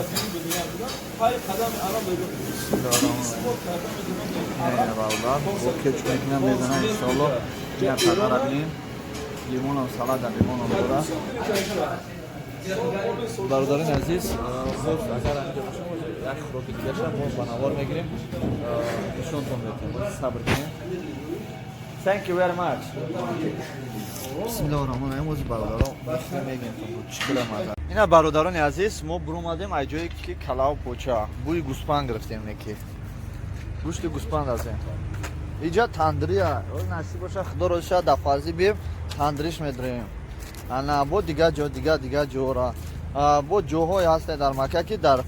[SPEAKER 1] اینا برادر، اوکی چون اینا میزنه ان شاء الله. اینا تقرا ببینیم. لیمون و سالاد لیمون داره. برادران عزیز، باز اگر انجا باشیم یک خوراک دیگه شم باز به نوار میگیریم نشونتون میتیم. باز صبر کنیم. Thank you very much. بسم الله الرحمن الرحیم. باز برادران میگیم چی کلا مزه. اینا برادران عزیز، ما برومدیم از جایی که کلاو پوچا بوی گوسپند گرفتیم. نکی گوشت گوسپند هستیم. اینجا تندریه. نصیب باشه خدا رو شد در فرضی بیم تندریش میدریم. ана бо дигар ҷо дигар дигар ҷора бо ҷоҳое ҳастанд дар Макка ки дар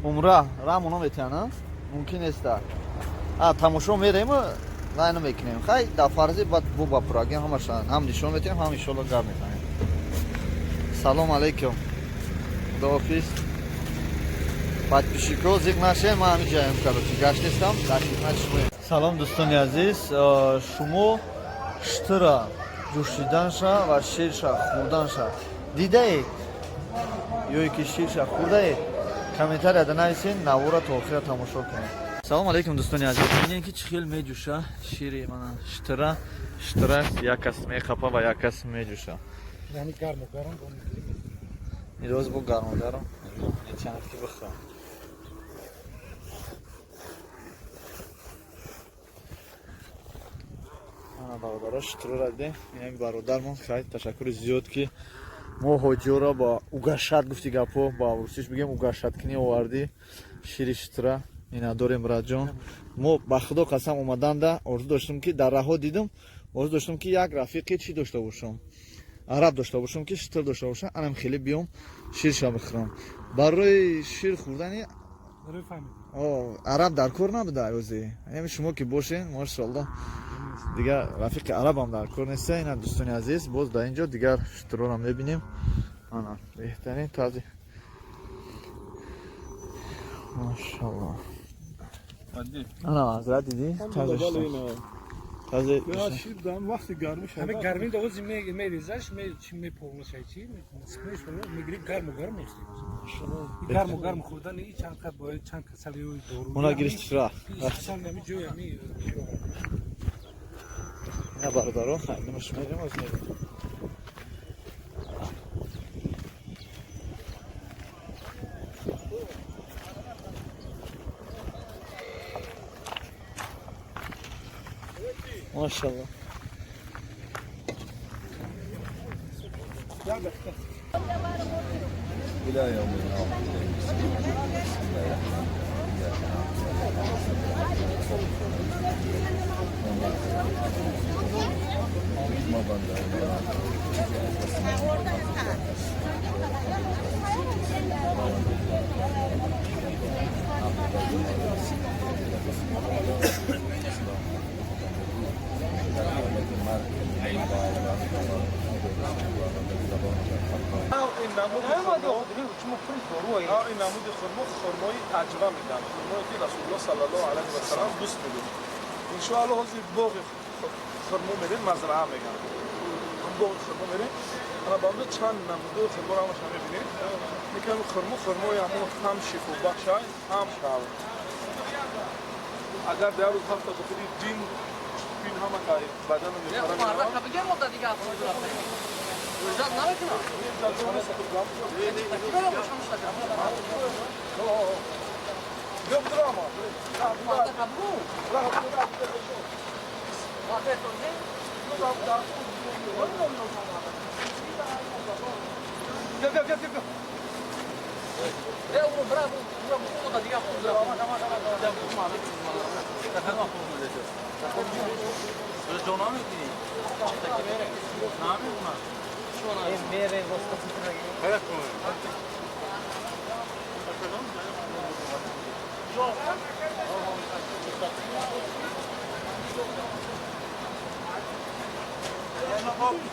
[SPEAKER 1] умра рамоно метиҳанд, мумкин неста тамошо мерем лайно мекунем. Хай дар фарзи баъд бо ба пурагӣ ҳамаша ҳам нишон метиҳем, ҳам иншоалло гап мезанем. Салом алейкум, худоҳофиз. Подписчико зиқ нашед, ман ҳамин ҷаем короче гаштестам дар хидмати шумоем. Салом дӯстони азиз, шумо штыра ҷӯшиданша ва ширша хӯрданша дидаед ё ки ширша хӯрдаед? Комментарияда нависед, навора то охира тамошо кунед. Салом алейкум дӯстони азиз. Бинед ки чӣ хел меҷӯша шири мана штыра. Штыра як кас мехапа ва як кас меҷӯша.
[SPEAKER 4] Яъни гарму гарм
[SPEAKER 1] Ирӯз бо гарму гарм нечанд ки бихӯрам. Бародаро шукрро дидем. Ин бародармон хай ташаккури зиёд ки мо ҳоҷиёро ба угашат гуфти гапҳо ба русиш бигем угашаткунӣ овардӣ шири шитра. Ина дорем братҷон. Мо ба худо қасам омаданда орзу доштем ки дар раҳо дидам, орзу доштем ки як рафиқи чӣ дошта бошам, араб дошта бошам ки шитр дошта бошам, анам хеле биём ширша бихӯрам. Барои шир хӯрдани араб дар кор набуда ози. Ҳамин шумо ки бошен, машоалло. Дигар рафиқи арабам дар кор нест. Ина дӯстони азиз, боз дар инҷо дигар шутурро мебинем. Ана беҳтарин тази. Машоалло. Ана ҳазрат дидӣ? Тази.
[SPEAKER 4] Вақти гармӣ
[SPEAKER 10] ҳамин гармӣ довози мерезаш чи мепурнашай чи мегирӣ гарму гарм мехӯрӣ. Гарму гарм хӯрдани чанд қад бояд чанд касали дору.
[SPEAKER 1] Уна гирифт рафт.
[SPEAKER 10] Ҳамин ҷой ҳамин
[SPEAKER 1] ина бародаро хайдимаш мерем оз мерем. Машалло.
[SPEAKER 4] این نمود خرما خرمای عجوه میدن، خرمایی که رسول الله صلی الله علیه و سلم دوست می‌داشت. ان شاء الله حاضر باغ хурмо мерем, мазраа меган. Ҳам боғи хурмо мерем. Ана ба онҷо чанд намудои хурморо ҳамаша мебинем. Лекин хурмо хурмои ҳамон ҳам шифобахш ҳам агар дар рӯз ҳафта бихӯри ҷин пин ҳама бадану мепара.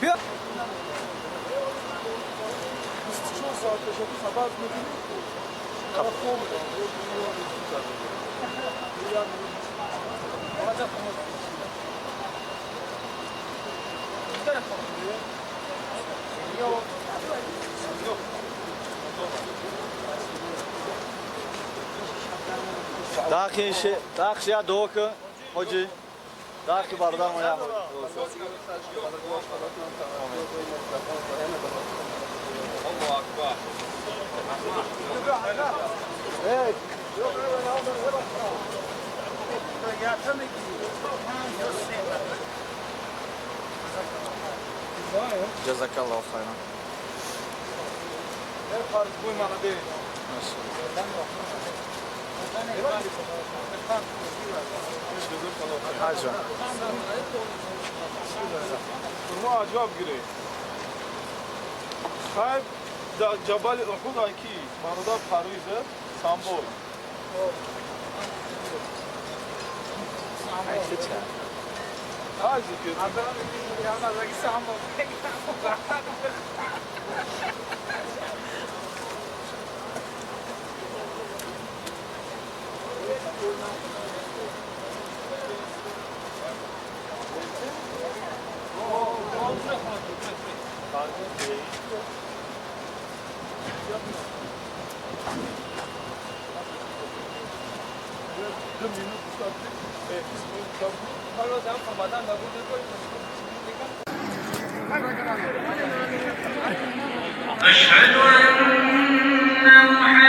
[SPEAKER 14] بیا 24 ساعت خبر میدیم.
[SPEAKER 1] Дахи я дуо кун ҳоҷӣ, дахи бародар мо я. Ҷазакаллоҳу хайран. Аҷа.
[SPEAKER 4] Хурмо аҷаб гирифт. Хайб дар ҷабали Уҳуд ки бародар Парвиз Самбол.
[SPEAKER 17] أشهد أن محمدا